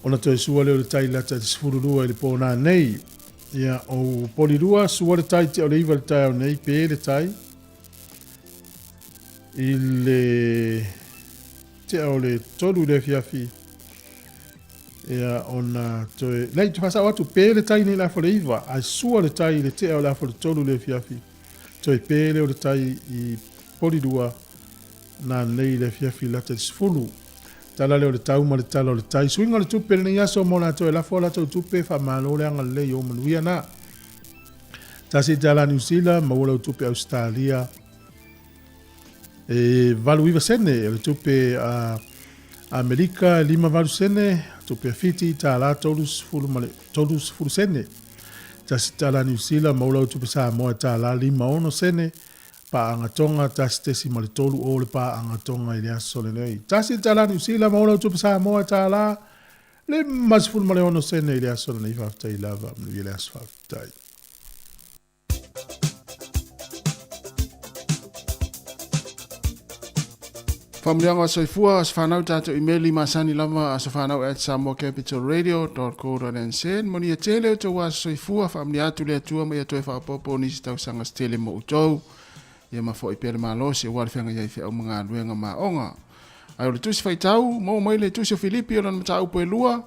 Ona toe sua lea o le tai lata i le 12 i le pō nanei. Ia, o Polirua, sua le tai tea o le 9 i le taeao nei, pe le tai i le tea o le 3 i le afiafi. Ia, ona toe, nei, te whasao atu, pē le tai nei le afa o le 9, ae sua le tai i le tea o le afa o le 3 i le afiafi, toe pē lea o le tai i Polirua, nā nei i le afiafi lata i le 10. Tala lea o le tau ma le tala o le tai. Suiga o le tupe lenei aso mo latou e lafo a latou tupe, faamalo le agalelei o manuia na. Tasi tala Niu Sila, maua lau tupe Ausetalia e 89 sene, o le tupe a Amerika e 58 sene, tupe a Fiti tala 30 ma le 30 sene. Tasi tala Niu Sila, maua lau tupe Samoa e tala 56 sene, Paaga Tonga, 1.30 o le paaga Tonga i le aso lenei. Tasi le tala Niu Sila ma ola tupe Samoa e tala 56 sene i le aso lenei. Faafetai lava, manuia le aso, faafetai. Faamanuiaga o soifua, aso fanau tatou imeli masani lava asofanau at samoacapitalradio.co.nz. Manuia tele o tou aso soifua, faamanuia atu le Atua ma ia toe faaopoopo nisi tausaga se tele mo outou. Ia ma foi pea le malosi aua le feagai ai feau ma galuega ma aoga. Ae o le tusi faitau, maua mai le tusi o Filipi o lona mataupu e lua,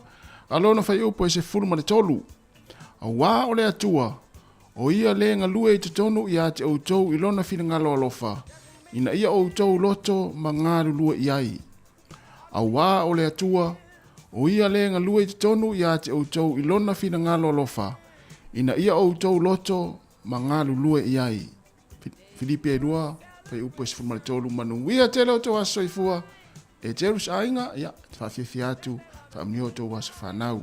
a lona fuaiupu e 13. Auā o le Atua, o Ia le galue i totonu ia te outou i Lona finagalo alofa, ina ia outou loto ma galulue i ai. Auā o le Atua, o Ia le galue i totonu ia te outou i Lona finagalo alofa, ina ia outou loto ma galulue i ai. Filipi e 2, fuaiupu e 13, Manuia tele outou aso soifua, e Jerus aiga, ia, te faafiafia atu, faamanuia outou aso fanau.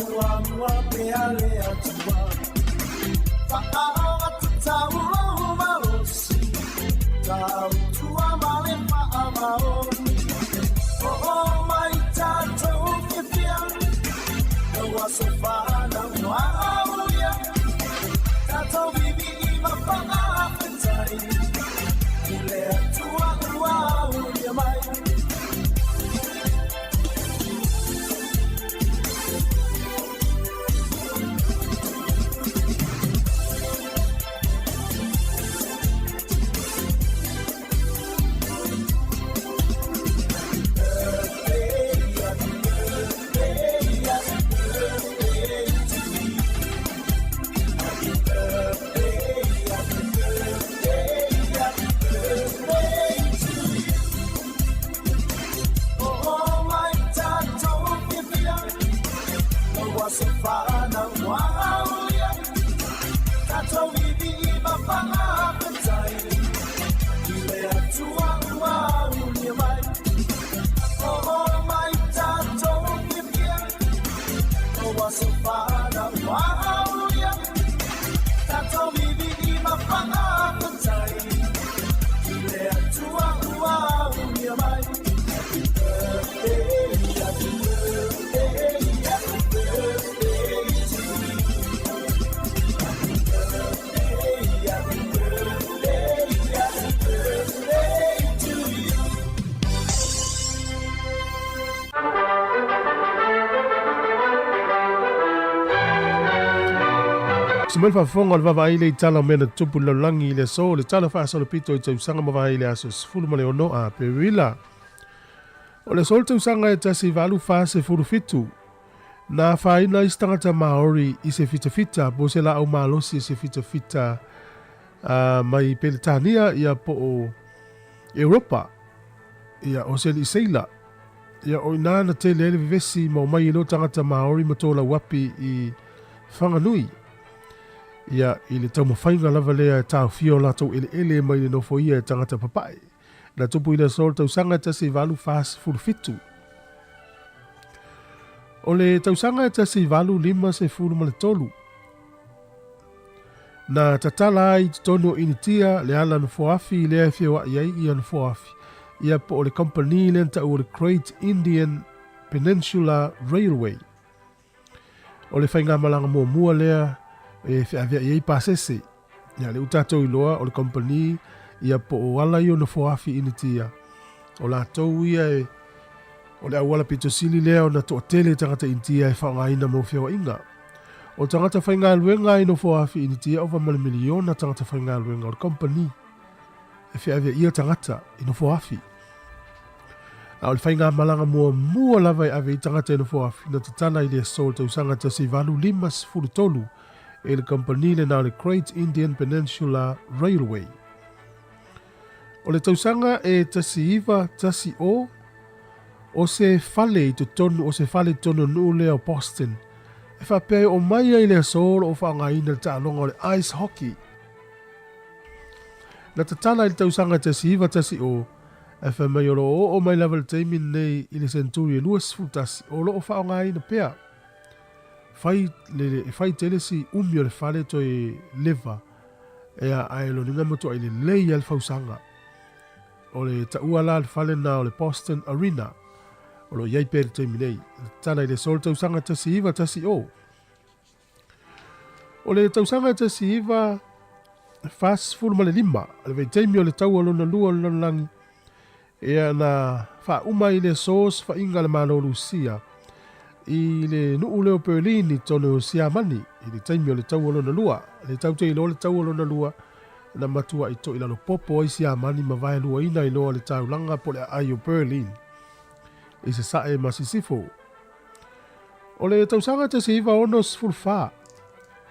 Faamuamua pea le Atua. Faaogatataua lou malosi, tautua ma le faamaoni. Oo mai tatou fiafia, lau aso fanau ua aulia. Tatou vivii ma faafetai, i le Atua ua aulia mai. Se mai le faafofoga o le vaavaai lea i tala o mea na tutupu i le lalolagi i le aso, le tala faasolopito i tausaga ma vaai i le aso 16 Aperila. O le aso le tausaga e 1847, na afaina ai se tagata Maori i se fitafita po o se laau malosi e se fitafita mai Peretania ia po o Europa, ia o se alii seila. Ia o ina na tele ai le vevesi ma omai ai loa tagata Maori ma tolauapi i Whanganui. Ia i le taumafaiga lava lea e taofia o latou eleele mai le nofoia e tagata papae. Na tupu i le aso o le tausaga e 1847. O le tausaga e 1853, na tatala ai i totonu o Initia le ala nofoafi lea e feoai ai ia nofoafi, ia po o le kamupani lea na taua o le Great Indian Peninsula Railway. O le faigamalaga muamua lea e feaveai ai pasese. Ia, lea ua tatou iloa o le kamupani ia po o ala ia o nofoafi Initia, o latou ia e o le auala pito sili lea ona toatele tagata Initia e faaaogaina mo feoaiga. O tagata faigaluega i nofoafi Initia ova ma le miliona tagata faigaluega o le kamupani e feaveaia tagata i nofoafi. A o le faigamalaga muamua lava e ave ai tagata i nofoafi na tatala i le aso o le tausaga 1853 e le kamupani lena o le Great Indian Peninsula Railway. O le tausaga e 1910, o se fale i totonu o se fale i totonu o le nuu lea o Boston, e faapea e oo mai ai le aso o lo o faaaogaina le taaloga o le ice hockey. Na tatala i le tausaga 1910, ae fai mai o lo o oo mai lava i le taimi lenei i le senturi e 21 o lo o faaaogaina pea. Fai le, e fai tele si umi o le fale toe leva, ea ae lona uiga e matuai lelei lava le fausaga. O le taua la le fale na o le Boston Arena, o lo o i ai pea i le taimi nei. Na tatala i le aso o le tausaga 1910. O le tausaga 1945, le vaitaimi o le taua lona lua o le lalolagi, ea na faauma ai le aso sefaiga a le Malo o Lusia i le nuu lea o Berlin i totonu o Siamani i le taimi o le taua lona lua. Le tatou te iloa le taua lona lua na matuai toilalo popo ai Siamani ma vaeluaina ai loa le taulaga po o le aai o Berlin i sasae ma sisifo. O le tausaga 1964,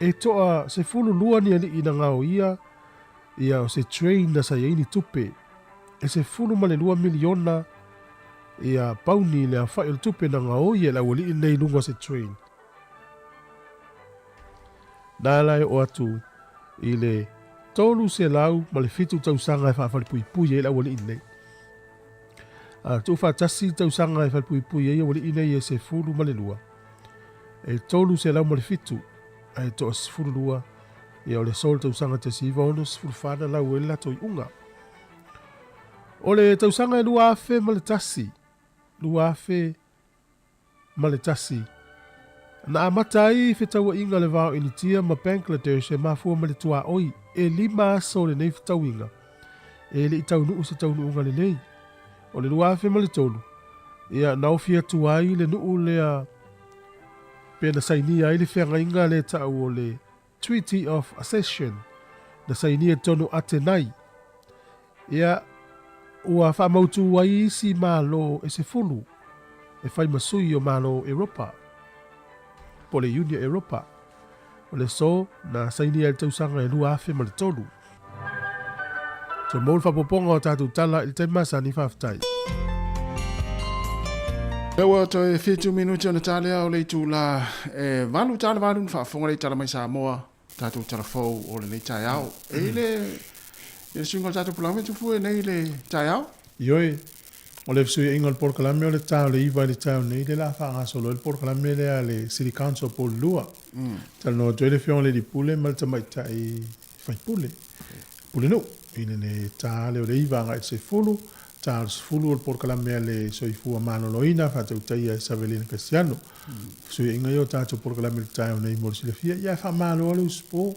e toa 12 ni alii na gaoia ia o se train na sa i ai ni tupe e 12 miliona ia pauni le aofai o le tupe na gaoi e le aualii nei i luga o se train. Na ala e oo atu i le 307 tausaga e faafalepuipui ai le aualii nei. A tuufaatasi tausaga e falepuipui ai aualii nei e 12. E 307 ae toa-12, ia o le aso o le tausaga 1964 na lau ai le latou iuga. O le tausaga e 2001, 2001, na amata ai fetauaiga le va o Initia ma Bangladesh e mafua mai le tuaoi e lima aso o lenei fetauiga e le i taunuu se taunuuga lelei. O le 2003, ia, na ofi atu ai le nuu lea pe na sainia ai le feagaiga lea e ta'u o le Treaty of Accession, na sainia tonu Atenai. Ia, ua faamautū ai isi Malo e 10 e fai ma sui o Malo Eropa, po o le Iunia Eropa. O le aso na sainia ai le tausaga e 2003. So mo le faapopoga o tatou tala i le taimi masani, faafetai. Lea ua toe 7 minuti ona talea o le itula e 8 tala valu na faafofoga le tala mai Samoa, tatou tala fou o lenei taeao. E i le i le suiga o le tatou polokalame tufu e nei le taeao. Ioe, o le fesuiaiga o le polokalame o le ta o le 9 i le taeao nei lea o le a faagasolo ai le polokalame lea a le City Council po o le 2. Talanoa atu ai le Afioga i le Alii Pule ma le Tamaitai Faipule, Pulenuu, i lenei ta lea o le 9 agai i le 10, ta o le 10 o le polokalame a le Soifua Maloloina faatautaia e Savelina Kasiano. Fesuiaiga ia o tatou polokalame i le taeao nei mo le silafia, ia ae faamalo lava le usupo.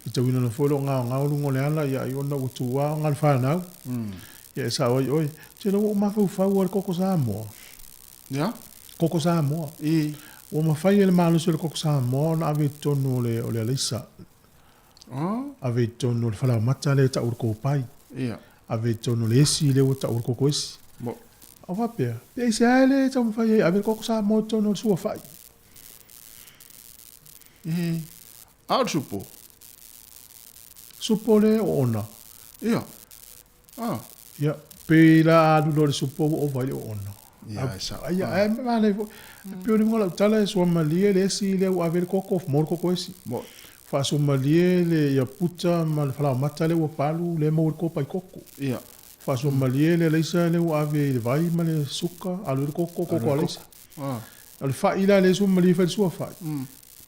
Matauina loa foi lou gaogao luga o le ala, ia ai ona ua tuua aoga le fanau. Ia e sao ai oe. Ou te iloa ua ou mafaufau lava i le koko Samoa. Ia? Koko Samoa. I. Ua mafai e le malosi o le koko Samoa ona ave i totonu o le, o le alaisa. Oh. Ave i totonu o le falaomata lea e tau o le kopai. Ia. Ave i totonu o le esi lea ua tau o le koko esi. Mo. Au faapea, pe aisea e le taumafai ai ave le koko Samoa i totonu o le sua fai. I. A o le supo? Supo le oona. Ia. Ah. Ia, pei la alu loa le supo ua ova ai le oona. Ia, e sao. Ia, ae manaia foi. Pei o le uiga o lau tala e suamalie le esi lea ua ave ai le koko, mo le koko esi. Mo. Faasuamalie le ia puta ma le falaomata lea ua palu, lea e maua ai le kopa i koko. Ia. Faasuamalie le alaisa lea ua ave i le vai ma le suka, alu ai le koko, koko alaisa. Ah. O le fai la lea e suamalie e fai le suafa'i.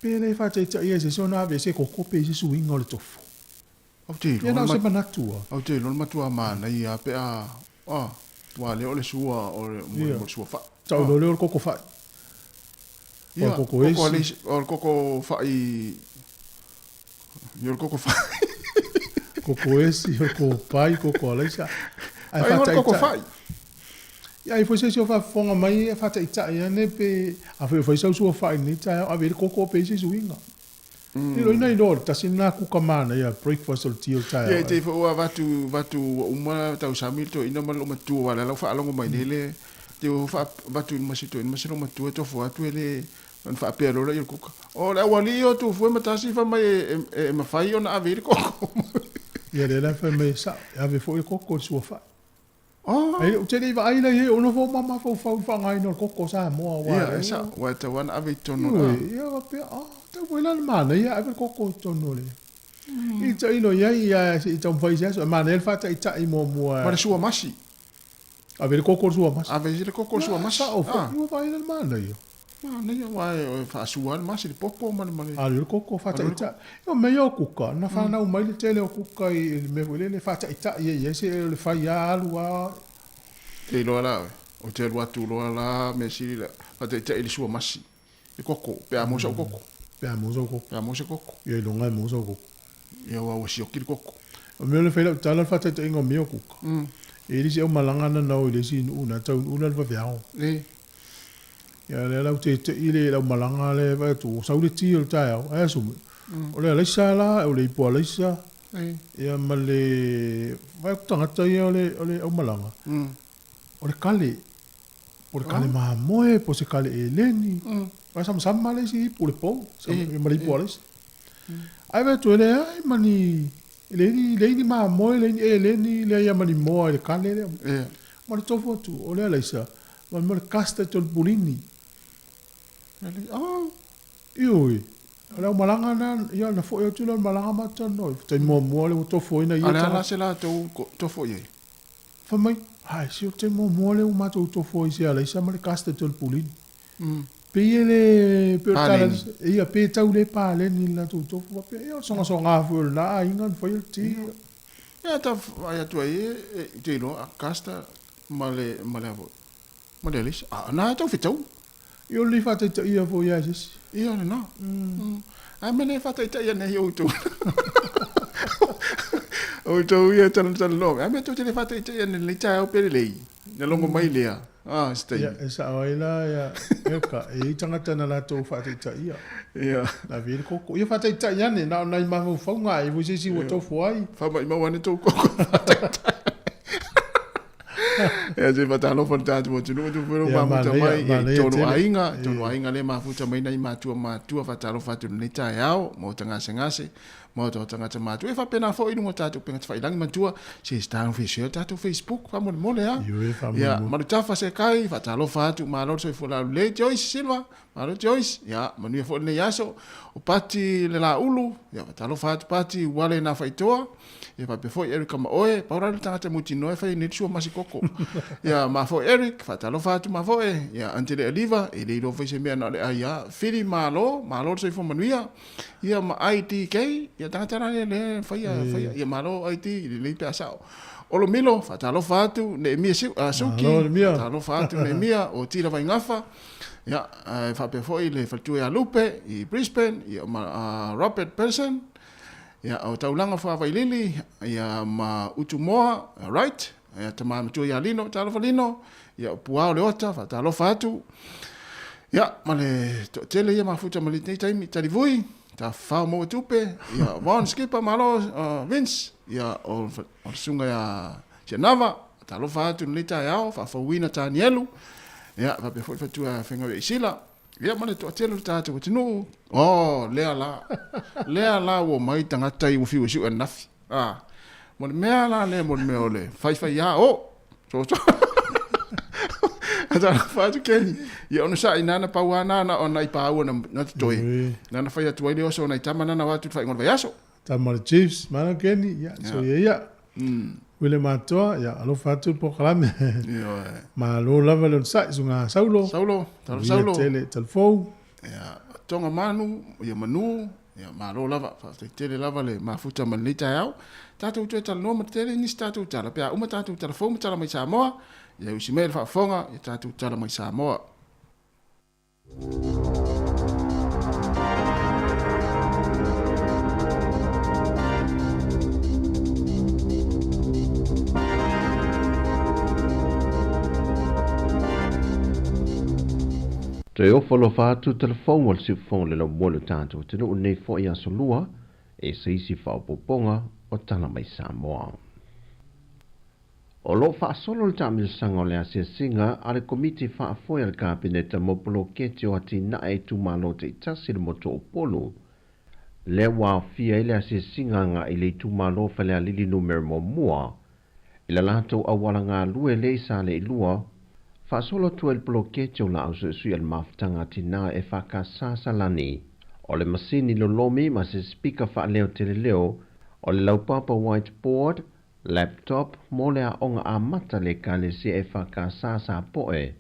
Pe le faataitaia e se isi ona ave ai se koko pe i se suiga o le tofo. Ou te iloa Ia na o se manatu a. Ou te iloa le matua manaia a pe a, a, ua lea o le sua o le, mo le sua fa'i. Tau loa lea o le koko fa'i. O le koko esi. O le koko fa'i, ia o le koko fa'i. Koko esi, o le koko pai, koko alaisa. Ae o le koko fa'i. Ia ai foi se isi o faafofoga mai e faataitai ane pe afai o fai sau sua fa'i i lenei taeao, ave i ai le koko pe i ai se suiga. Lilo ina iloa o le tasi lena kuka manaia breakfast o le ti o le taeao. Ia te foi ua vatu vatu ua uma tausami le toeaina ma le loomatua aua o lea la ua faalogo mai nei le te ua faa vatu i luma o si toeaina ma si loomatua e tofua atu e le ona faapea loa lea i le kuka o le aualii o Tufue ma Tasi fai mai e mafai ona ave i ai le koko. Ia lea la fai mai e sao e ave foi le koko i le suafa'i. Oh. Ai, ou te le i vaai la i ai, o nofo ma mafaufau i le faaaogaina o le koko o Samoa, aua Ia, e sao, aua e tatau lava ona ave i totonu o le. Ioe, ia faapea, ah, tau foi la le manaia ave le koko i totonu o le. I tailo i ai, ia, se i taumafai i se aso, e manaia le faataitai muamua. Ma le suamasi. Ave le koko i le suamasi. Ave i le koko i le suamasi. Ia, sao foi, ua vaai la le manaia. Manaia, aua e faasua lava le masi, le popo ma le, ma le. Alu i le koko faataitai. Ia, o mea ia o kuka, na fanau mai le tele o kuka i le mea foi lele e faataitai ai i ai se o le fai lava alu lava. Te iloa la oe, ou te alu atu loa la mea sili la, faataitai i le sua masi, le koko, pe a maua sau koko. Pe a maua sau koko. Pe a maua se koko. Ia iloga e maua sau koko. Ia aua ua sioki le koko. O mea o le fai lau tala o le faataitaiga o mea o kuka. E i ai le isi aumalaga na nao i le isi nuu na taunuu la le vaveao. Ia lea la ua teitei le aumalaga lea e vaai atu ua sau le ti o le taeao, ae a sumi? O le alaisa la, o le ipu alaisa, ia ma le vaai atu tagata ia o le aumalaga, o le kale, po o le kale mamoe, po o se kale eleni, ae samasama le isi ipu o le pou, ma le ipu alaisa. Ae vaai atu e leai ma ni, e leai ni mamoe, leai ni eleni, leai lava ma ni moa i le kale lea. Ma le tofu atu, o le alaisa, ma le custard o le pulini. Ioe, o le aumalaga lena, ia na foi atu lea o le malaga ma talanoa ifo. Taimi muamua lea ua tofoina ia A o le a la se latou tofo i ai? Fai mai, ai, se o le taimi muamua lea ua matou tofo ai i se alaisa ma le custard o le pulini. Pei e le, pei o le tala, ia, pe tau le paleni i le latou tofu, faapea, ia, o le sogasoga foi o lena aiga na faia le ti. Ia, ta vaai atu ai, e te iloa, Augusta ma le, ma le a foi, ma le Alisa, a na e tau fetau. Ia, o le faataitaia foi ia se isi. Ia, lena. Ae mea le faataitaia nei outou. Outou ia talatalanoa. Ae mea tou te le faataitaia nei lenei taeao pe lelei. Na logo mai lea. Ah, se taimi. Ia, e sao ai la, ia, Elka, e i ai tagata na latou faataitaia. Ia. Na ave ai le koko. Ia faataitai ane, na o nai mafaufauga a e i ai foi se isi ua tofu ai. Faamaimau ane tou koko faataitai. Ia, se faatalofa i le tatou atunuu, tu foi lou mafuta mai, ia, i tonu aiga, tonu aiga lea mafuta mai nai matua matua, faatalofa atu i lenei taeao, maota gasegase, maota o tagata matua. Ia faapena foi i luga o tatou upega tafailagi matua, se style official tatou Facebook, faamolemole a. Ia, Malutafa Sekai, faatalofa atu, malo le soifua laulelei, Joyce Silva, malo Joyce, ia, manuia foi lenei aso. O Pati le Laulu, ia, faatalofa atu Pati, Uale na Faitoa, Ia faapea foi Eric ma oe, pau la le tagata mautinoa e fai nei le sua masikoko. Ia ma foi Eric, faatalofa atu ma foi, ia Antele Aliva, e le iloa foi se mea na o le ai a. Fili malo, malo le soifua manuia. Ia ma IDK, ia tagata la lea lea faia, faia, ia malo ID, lelei pe a sao. Olo Milo, faatalofa atu, Neemia Suki, faatalofa atu Neemia, o Tila Vaingafa, ia, faapea foi le faletua ia Lupe i Brisbane, ia ma Robert Person, Ia, o Taulaga Faavailili, ia, ma Utumoa, Wright, ia, tama matua ia Lino, talofa Lino, ia, o Puao Leota, faatalofa atu. Ia, ma le toatele ia mafuta ma lenei taimi, Talivui, Tafafao Maua Tupe, ia, Von Skipper, malo, Vince, ia, o le susuga ia Sianava, talofa atu lenei taeao, faafouina Tanielu, ia, faapea foi le faletua ia Fegaui Aisila, Ia ma le toatele o le tatou atunuu. Oh, lea la. Lea la ua omai tagata i ua fiu e siu ananafi. Ah. Mo le mea la lea mo le mea o le faifaiā. Oh! So, so. Talofa atu Kenny. Ia ona sa'i nana pau a nana o nai pāua na, na totoe. Nana fai atu ai le oso o nai tama nana o atu le faaigoa o le vaiaso. Tama o le Chiefs, mana Kenny, ia, so ia ia. Wile Matoa, ia, alofa atu le polokalame. Malo lava le onosai, suga Saulo. Saulo, talofa Saulo. Tele, talofou. Ia, Tonga Manu, ia Manu, ia, malo lava, faafetai tele lava le mafuta ma lenei taeao. Tatou toe talanoa ma tele nisi tatou tala, pe a uma tatou tala fou ma tala mai Samoa, ia usi mai le faafofoga, ia tatou tala mai Samoa. Toe ofo alofa atu telefou o le siufofoga o le laumua i lo tatou atunuu i lenei foi aso lua e se isi faaopoopoga o tala mai Samoa. O lo o faasolo le taamilosaga o le asiasiga a le Komiti Faafoe a le Kapeneta mo Poloketi o Atinae Itumalo Taitasi i le motu o Upolu, lea ua aofia ai le asiasiga agai i le itumalo o Falealili Numera Muamua i le latou auala galue lea i Saleilua, faasolo atu ai le poloketi o laau suisui a le Mafutaga a Tina e FKS Salani. O le masini lolomi ma se sipika faaleo teleleo o le laupapa white board, Laptop mo le aoga amata le Ekalesia EFKS Sapoe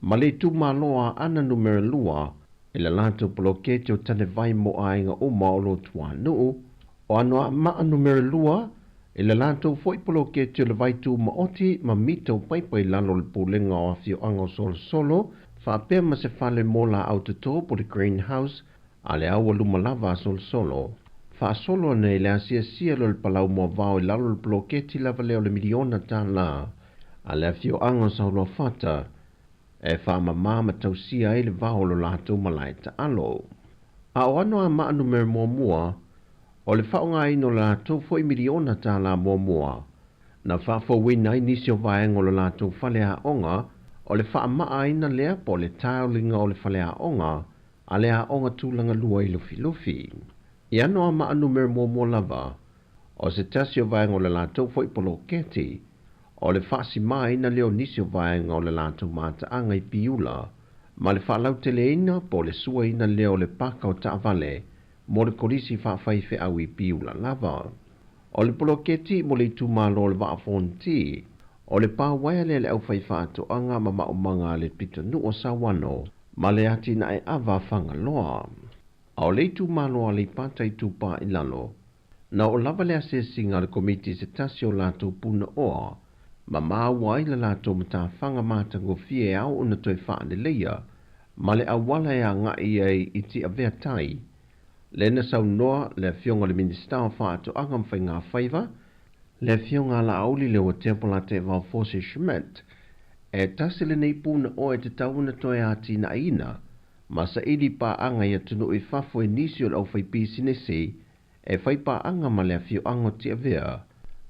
ma le itumalo a Aana Numera 2 i le latou poloketi o Tanevai mo aiga uma o Lotuanuu, o Anoamaa Numera 2 i le latou foi poloketi o le Vai Tumaoti ma mita o paipa i lalo o le Pulega o Afioaga o Solosolo faapea ma se fale mo laau toto po le Green House A le au ua luma lava a solosolo. Faasolo ana i le asiasia lea o le palau moavao i lalo o le poloketi lava lea o le miliona tālā a le afioaga o Saoluafata e faamamā ma tausia ai le vao o lo latou malae taalo. A o Anoamaa numera muamua, o le faaaogaina o le latou foi miliona tālā muamua na faafouina ai nisi o vaega o lo latou faleaoga, o le faamaaina lea po o le tiling o le faleaoga a le aoga tulaga lua i Lufilufi. I Anoamaa numera muamua lava, o se tasi o vaega o le latou foi poloketi, o le faasimāina lea o nisi o vaega o le latou mataaga i Piula, ma le faalauteleina po o le suaina lea o le paka o taavale mo le kolisi faafaifeau i Piula lava. O le poloketi mo le itumalo o le Vaa Fonti, o le pā uaea lea a le aufaifaatoaga ma maumaga a le pitonuu o Sauano. ma le atinae ava a Fagaloa. A o le itumalo o Aleipata Itupa i Lalo, na oo lava le asiasiga a le Komiti i se tasi o latou punaoa ma maua ai le latou matafaga matagofie e ao ona toe faaleleia ma le auala e agai ai i Tiavea Tai. Lea na saunoa le Afioga i le Minisita o Faatoaga ma Faigafaiva, le Afioga a Laauli Leoatepo Lateevao Forsie Schmidt, e tasi lenei punaoa e tatau ona toe atinaeina ma saili paaga i atunuu i fafo i nisi o le aufaipisinisi e fai paaga ma le afioaga o Tiavea,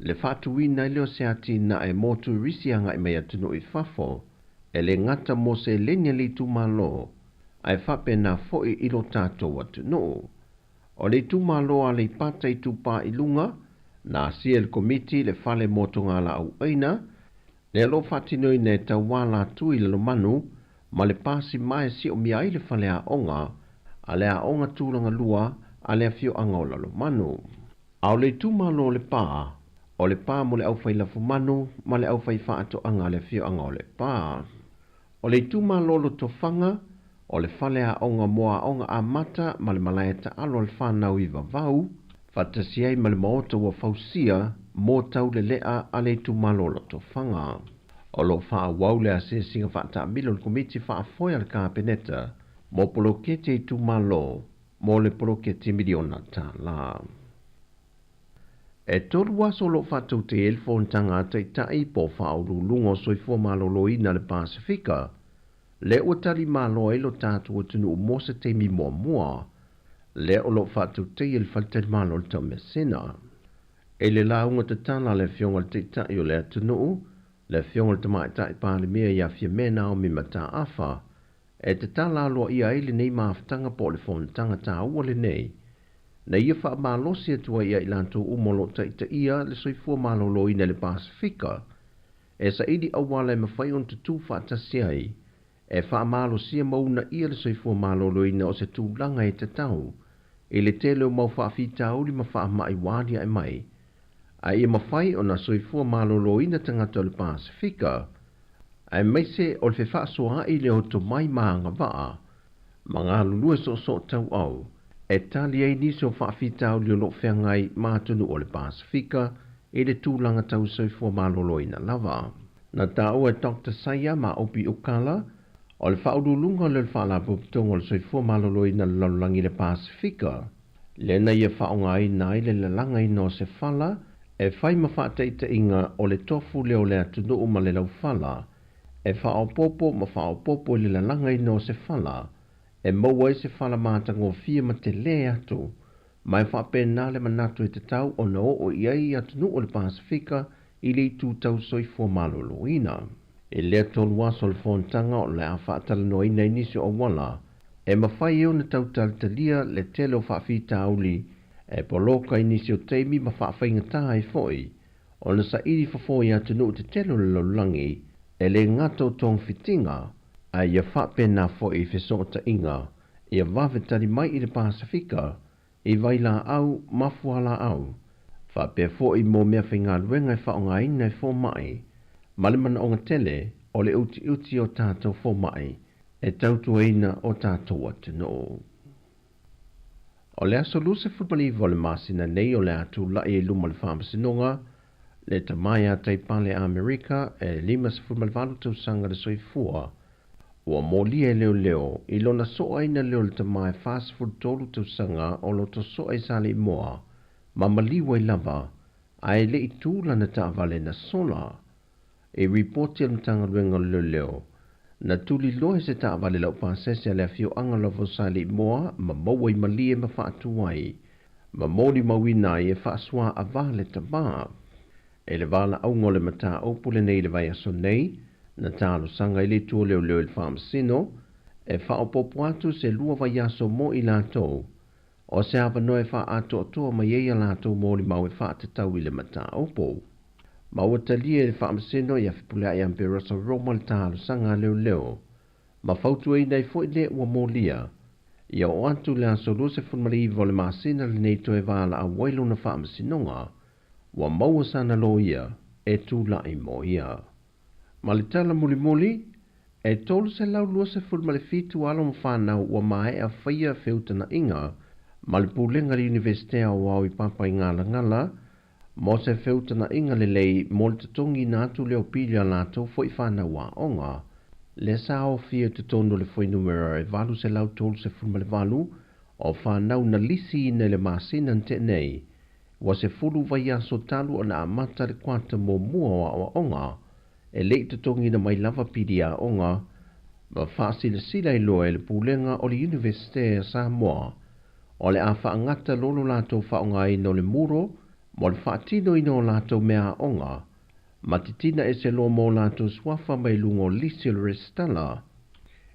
le faatuina ai lea o se atinae mo turisi agai mai atunuu i fafo, e le gata mo seleni a le itumalo, ae faapena foi i lo tatou atunuu. O le itumalo o Aleipata Itupa i Luga, na asia e le Komiti le fale mo togalaau aina, lea o lo o faatinoina e tauala atu i Lalomanu ma le pasi ma e siomia ai le faleaoga a le Aoga Tulaga Lua a le afioaga o Lalomanu. A o le itumalo o Lepa, o le pa mo le aufai lafumanu ma le aufai faatoaga a le afioaga o Lepa. O le itumalo o Lotofaga, o le faleaoga mo aoga amata ma le malae taalo a le fanau i Vavau, faatasi ai ma le maota ua fausia mo taulelea a le itumalo o Lotofaga. O lo o faaauau le asiasiga faataamilo a le Komiti Faafoe a le Kapeneta mo poloketi a itumalo mo le poloketi miliona tala. E tolu aso o lo o faatautaia ai le fonotaga a Taitai po o Faauluuluga o Soifua Maloloina le Pasefika, lea ua tali malo ai lo tatou atunuu mo se taimi muamua, lea o lo o faatautaia i le faletalimalo o le Taumeasina. I le lauga tatala a le Afioga i le Taitai o le atunuu, le Afioga i le Tamaitai Palemia ia Fiamē Naomi Mataafa, e tatala aloaia ai lenei mafutaga po o le fonotaga taua lenei, na ia faamalosi atu ai ia i latou uma o lo o taitaia le soifua maloloina i le Pasefika, e saili auala e mafai ona tutū faatasi ai, e faamalosia ma uunaia le soifua maloloina o se tulaga e tatau i le tele o mau faafitauli ma faamai ua aliae mai, a ia mafai ona soifua maloloina tagata o le Pasefika, aemaise o le fefaasoaai lea o tomai ma agavaa ma galulue soosoo tauau e tali ai nisi o faafitauli o lo o feagai ma atunuu o le Pasefika i le tulaga tau soifua maloloina lava. Na taua e Doctor Saia ma Opi Ukala, o le Faauluuluga lea o le Faalapotopotoga o le Soifua Maloloina o le Lalolagi i le Pasefika, lea na ia faaaogaina ai le lalagaina o se fala e fai ma faataitaiga o le tofu lea o le atunuu ma le laufala, e faaopoopo ma faaopoopo i le lalagaina o se fala e maua ai se fala matagofie ma telē atu, ma e faapena le manatu e tatau ona oo i ai atunuu o le Pasefika i le itu tau soifua maloloina. I lea tolu aso o le fonotaga o le a faatalanoaina ai nisi o auala e mafai ai ona tau talitalia le tele o faafitauli e poloka i nisi o taimi ma faafaigata ai foi ona saili fofo i atunuu tetele o le lalolagi e le gata o togafitiga ae ia faapena foi i fesootaiga ia vave tali mai i le Pasefika i vailaau ma fualaau, faapea foi mo meafaigaluega e faaaogaina e fomai, ma le manaoga tele o le utiuti o tatou fomai e tautuaina o tatou atunuu. O le aso 29 o le masina nei o le a tulai ai luma o le Faamasinoga le tama ia Taipale Amerika e 58 tausaga le soifua, ua molia e leoleo i lona soaina lea o le tama e 43 tausaga o lo o soa i Saleimoa ma maliu ai lava ae le i tu lana taavale na sola. I ripoti a le Matagaluega o Leoleo, na tuliloa e se taavale laupasese a le afioaga lava o Saleimoa ma maua i malie ma faatuai ma molimauina ai e faasoa-avā le tama. I le valaauga o le mataupu lenei i le vaiaso nei, na talosaga ai le Itu o Leoleo i le Faamasino e faaopoopo atu se lua vaiaso mo i latou, o se avanoa e faaatoatoa mai ai a latou molimau e faatatau i le mataupu. Ma ua talia e le Faamasino ia Fepuleai Amperosa Roma le talosaga a leoleo, ma fautuaina ai foi le ua molia ia oo atu le aso 29 o le masina lenei toe valaau ai lona faamasinoga ua maua sana loia e tulai mo ia. Ma le tala mulimuli, E 327 alo ma fanau ua maea faia feutagaiga ma le Pulega a le Iunivesite Aoao i Papaigalagala mo se feutagaiga lelei mo le totogiina atu lea o pili a latou foi fanau aoga. Lea sa aofia i totonu o le fuainumera e 838 o fanau na lisiina i le masina na tea nei, ua sefulu vaiaso talu ona amata le kuata muamua o aoaoga e le i totogiina mai lava pili aoga ma faasilasila ai loa e le Pulega o le Iunivesite a Samoa o le a faagata loa lo latou faaaogaina o le muro mo le faatinoina o latou mea aoga ma titina ese loa ma o latou suafa mai luga o lisi o le resitala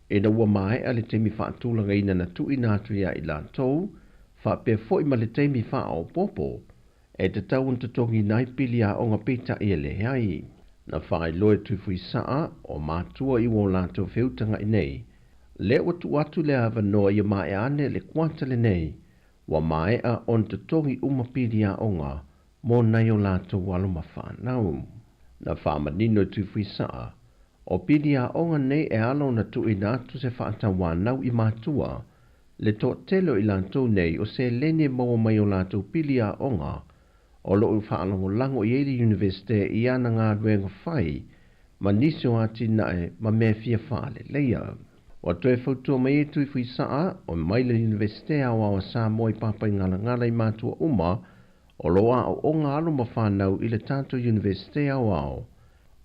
ina ua maea le taimi faatulagaina na tuuina atu ia i latou faapea foi ma le taimi faaopoopo e tatau ona totogiina ai pili aoga peitai e leai. Na faailoa e Tuifuisaa o matua i ua o latou feutaga'i nei, lea ua tuu atu le avanoa ia maea ane le kuata lenei, ua maea ona totogi uma pili aoga mo nai o latou alo ma fanau. Na faamanino e Tuifuisaa, o pili aoga nei e ala ona tuuina atu se faatauanau i matua, le toatele o i latou nei o seleni e maua mai o latou pili aoga o lo o faalagolago i ai le Iunivesite i ana galuega fai ma nisi o atinae ma mea fia faaleleia. Ua toe fautua mai ai Tuifuisaa o mai le Iunivesite Aoao a Samoa i Papaigalagala i matua uma o lo o aoaoga alo ma fanau i le tatou Iunivesite Aoao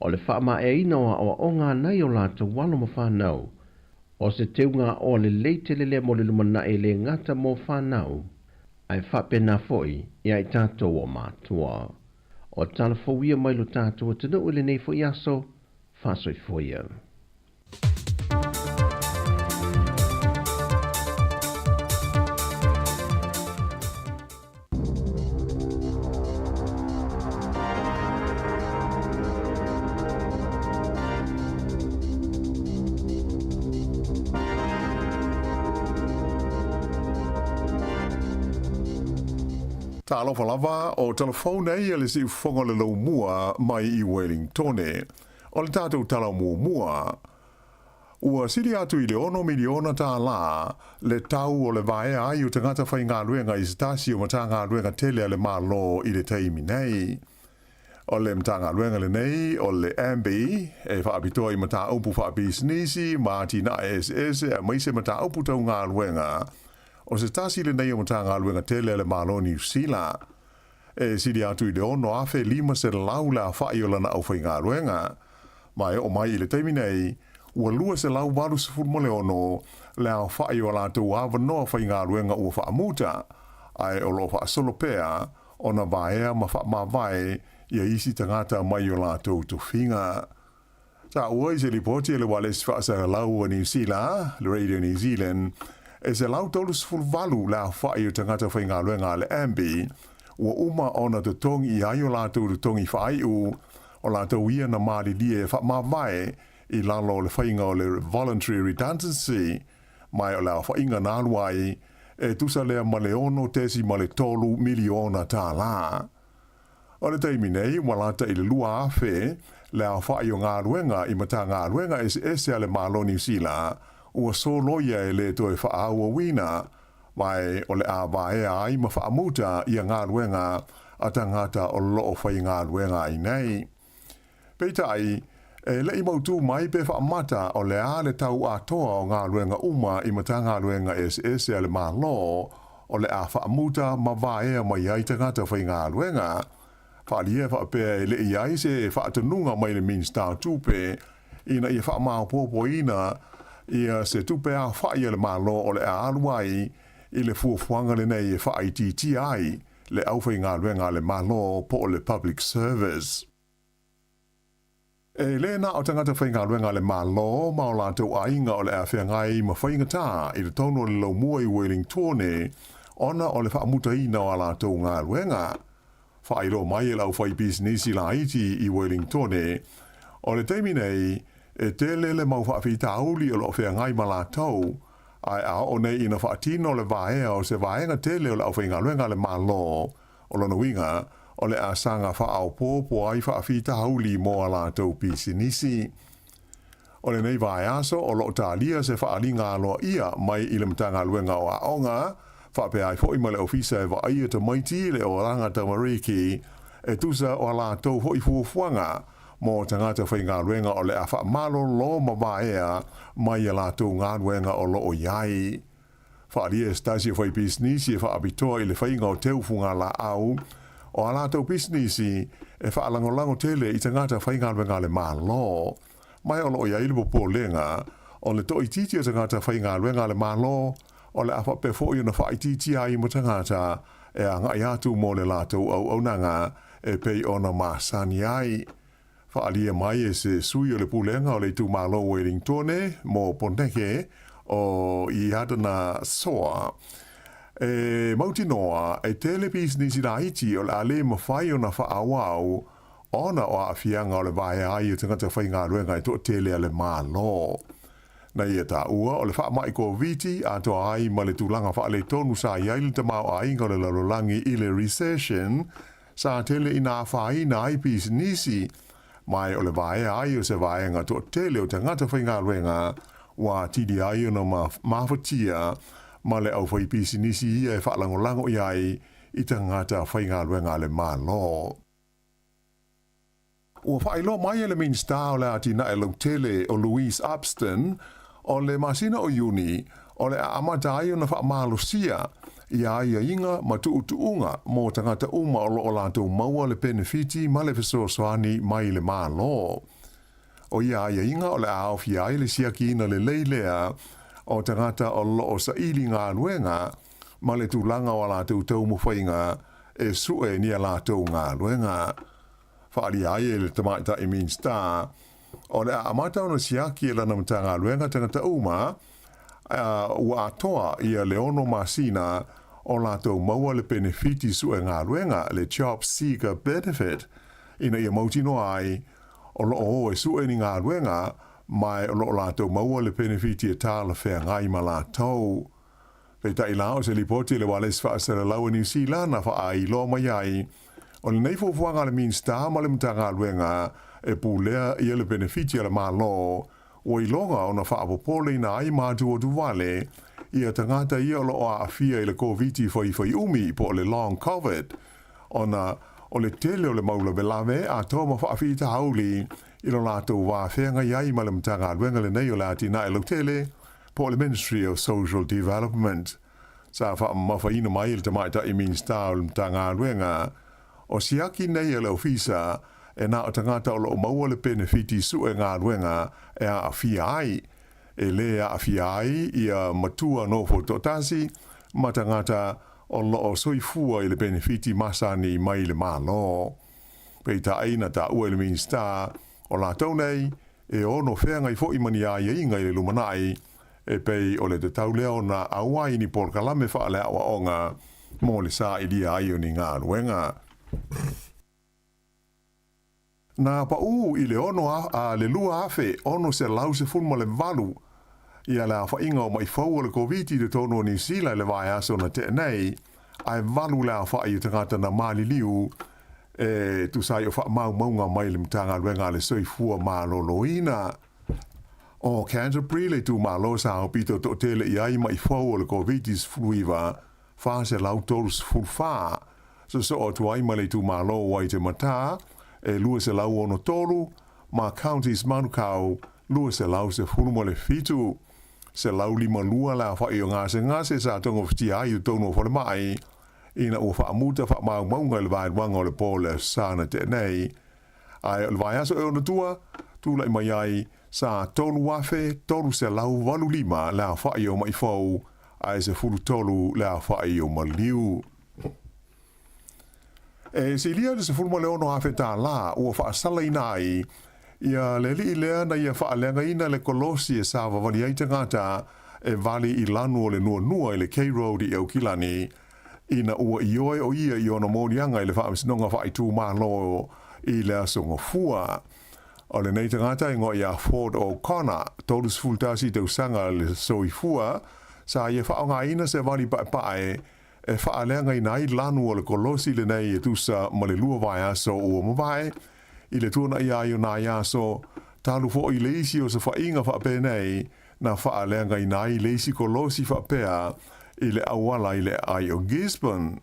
o le faamaeaina o aoaoga a nai o latou alo ma fanau o se teuga aoa lelei tele lea mo le lumanai e le gata mo fanau ae faapena foi ia i tatou o matua. O tala fou ia mai lo tatou atunuu i lenei foi aso, faasoifua ia. Talofa lava, o tala fou nei a le siufofoga o le laumua mai i Wellingtone. O le tatou tala muamua, ua sili atu i le ono miliona tālā le tau o le vaea ai o tagata faigaluega i se tasi o Matagaluega tele a le Malo i le taimi nei. O le Matagaluega lenei o le AMBI e faapitoa i mataupu faapisinisi ma atinae eseese aemaise mataupu tau galuega. O se tasi lenei o Matagaluega tele a le Malo o Niu Sila. E sili atu i le 6,500 le afa'i o lana aufaigaluega. Ma e oo mai i le taimi nei, ua 286 le aofa'i o a latou avanoa faigaluega ua faamuta, ae o lo o faasolo pea ona vaea ma faamavae ia isi tagata mai o latou tofiga. Taua i se lipoti a le ualesi faasalau a Niu Sila, le Radio New Zealand, e 138 le aofa'i o tagata faigaluega a le Ambi ua uma ona totogi i ai o latou totogi faai'u, o latou ia na malilie e faamavae i lalo o le faiga o le voluntary redundancy, ma o le aofaiga na alu ai, e tusa lea ma le $6.3 miliona tālā. O le taimi nei, ua lata i le 2,000 le aofai o galuega i Matagaluega eseese a le Malo Niu Sila ua soloia e le toe faaauauina, ma o le a vaea ai ma faamuta ia galuega a tagata o lo o faigaluega ai nei. Peitai, e le i mautū mai pe faamata o le a le tau atoa o galuega uma i Matagaluega eseese a le Malo o le a faamuta ma vaea mai ai tagata faigaluega. Faaalia faapea e le i ai se faatonuga mai le Minisita o Tupe ina ia faamaopoopoina ia se tupe aofai a le Malo o le a alu ai i le fuafuaga lenei e faaitiitia ai le aufaigaluega a le Malo po o le Public Service. E le na o tagata faigaluega a le Malo ma o latou aiga o le a feagai ma faigatā i totonu o le laumua i Wellingtone ona o le faamutaina o a latou galuega. Faailoa mai e le aufaipisinisi laiti i Wellingtone, o le taimi nei, e tele le mau faafitauli o lo o feagai ma latou, ae a oo nei ina faatino le vaea o se vaega tele o le aufaigaluega a le Malo, o lona uiga, o le a saga faaopoopo ai faafitauli mo a latou pisinisi. O lenei vaiaso o lo o talia se faaaliga aloaia mai i le Matagaluega o Aoga, faapea ai foi ma le Ofisa e Vaaia Tamaiti i le Oranga Tamariki, e tusa o a latou foi fuafuaga mo tagata faigaluega o le a faamalolo ma vaea mai a latou galuega o lo o i ai. Faaalia e se tasi o faipisinisi e faapitoa i le faiga o teu fugalaau o a latou pisinisi e faalagolago tele i tagata faigaluega a le Malo. Mai o lo o i ai le popolega o le toaitiiti o tagata faigaluega a le Malo o le a faapea foi ona faaitiitia ai ma tagata e agai atu mo le latou auaunaga e pei ona masani ai. Faaalia mai e se sui o le Pulega o le Itumalo Wellingtone mo Poneke o Iadana Soa, e mautinoa e tele pisinisi laiti o le a le mafai ona faaauau ona o aafiaga o le vaea ai o tagata faigaluega e toatele a le Malo. Na ia taua o le faamai Koviti atoa ai ma le tulaga faaletonu sa i ai le tamaoaiga o le lalolagi i le recession sa tele ina afaina ai pisinisi, mai o le vaea ai o se vaega toatele o tagata faigaluega ua atili ai ona mafatia ma le aufaipisinisi ia e faalagolago i ai i tagata faigaluega a le Malo. Ua faailoa mai e le Minisita o le Atinae Lautele o Louise Upston, o le masina o Iuni, o le a amata ai ona faamalosia ia aiaiga ma tuutuuga mo tagata uma o lo o latou maua le penefiti ma le fesoasoani mai le Malo. O ia aiaiga o le a aofia ai le siakiina lelei lea o tagata o lo o saili galuega ma le tulaga o a latou taumafaiga e sue ni a latou galuega. Faaalia ai e le Tamaitai Minisita, o le a amata ona siaki e lana Matagaluega tagata uma ua atoa ia le ono masina o latou maua le penefiti sue galuega, le Job Seeker Benefit, ina ia mautinoa ai o lo o o e sue ni galuega ma o lo o latou maua le penefiti e talafeagai ma latou. Peitai la, o se lipoti a le Ualesi Faasalalau a Niu Sila na faaailoa mai ai, o lenei fuafuaga a le Minisita ma le Matagaluega e pulea ia le penefiti a le Malo, ua iloga ona faapopoleina ai ma atuatuvale ia tagata ia o lo o aafia i le Koviti faifaiumi po o le Long Covid, ona o le tele o le mau lavelave atoa ma faafitauli i lo latou va feagai ai ma le Matagaluega lenei o le Atinae Lautele po o le Ministry of Social Development. Sa faamamafaina mai e le Tamaitai Minisita o le Matagaluega o siaki nei a le Ofisa e na o tagata o lo o maua le penefiti sue galuega e aafia ai, e lē aafia ai ia matua nofo toatasi ma tagata o lo o soifua i le penefiti masani mai le Malo. Peitai na taua e le Minisita o latou nei e ono feagai foi ma ni aiaiga i le lumanai, e pei o le tatau lea ona auai ni polokalame faaleaoaoga mo le sailia ai o ni galuega. Na paʻū i le ono a le 2618 ia le aofaiga o maʻi fou o le Koviti i totonu o Niu Sila i le vaiaso na tea nei, ae valu le aofai o tagata na maliliu e tusa ai o faamaumauga mai le Matagaluega a le Soifua Maloloina. O Canterbury le itumalo sa aupito toatele i ai maʻi fou o le Koviti-19, 434, sosoo atu ai ma le itumalo o Waitematā e 263, ma Counties Manukau 217. 152 le aofai o gasegase sa togafitia ai i totonu o falemai ina ua faamuta faamaumauga i le vaeluaga o le po o le Aso Sa na tea nei, ae o le vaiaso e ono tua, tulai mai ai sa 3,385 le aofai o maʻi fou ae 13 le aofai o maliu. E silia i le $16,000 tālā ua faasalaina ai ia le alii lea na ia faaleagaina le kolosi e savavali ai tagata e vali i lanu o le nuanua i le K Road i Aukilani ina ua ioe o ia i ona moliaga i le Faamasinoga Faaitumalo i le Aso Gafua. O lenei tagata e igoa ia Ford O'Connor, 31 tausaga le soifua, sa ia faaaogaina se vali paepae e faaleagaina ai lanu o le kolosi lenei e tusa ma le lua vaiaso ua mavae, i le tuanaia ai o nai aso Talu foʻi le isi o safaʻiga faapenei na faaleagaina ai le isi kolosi faapea i le auala i le aai o Gisborne.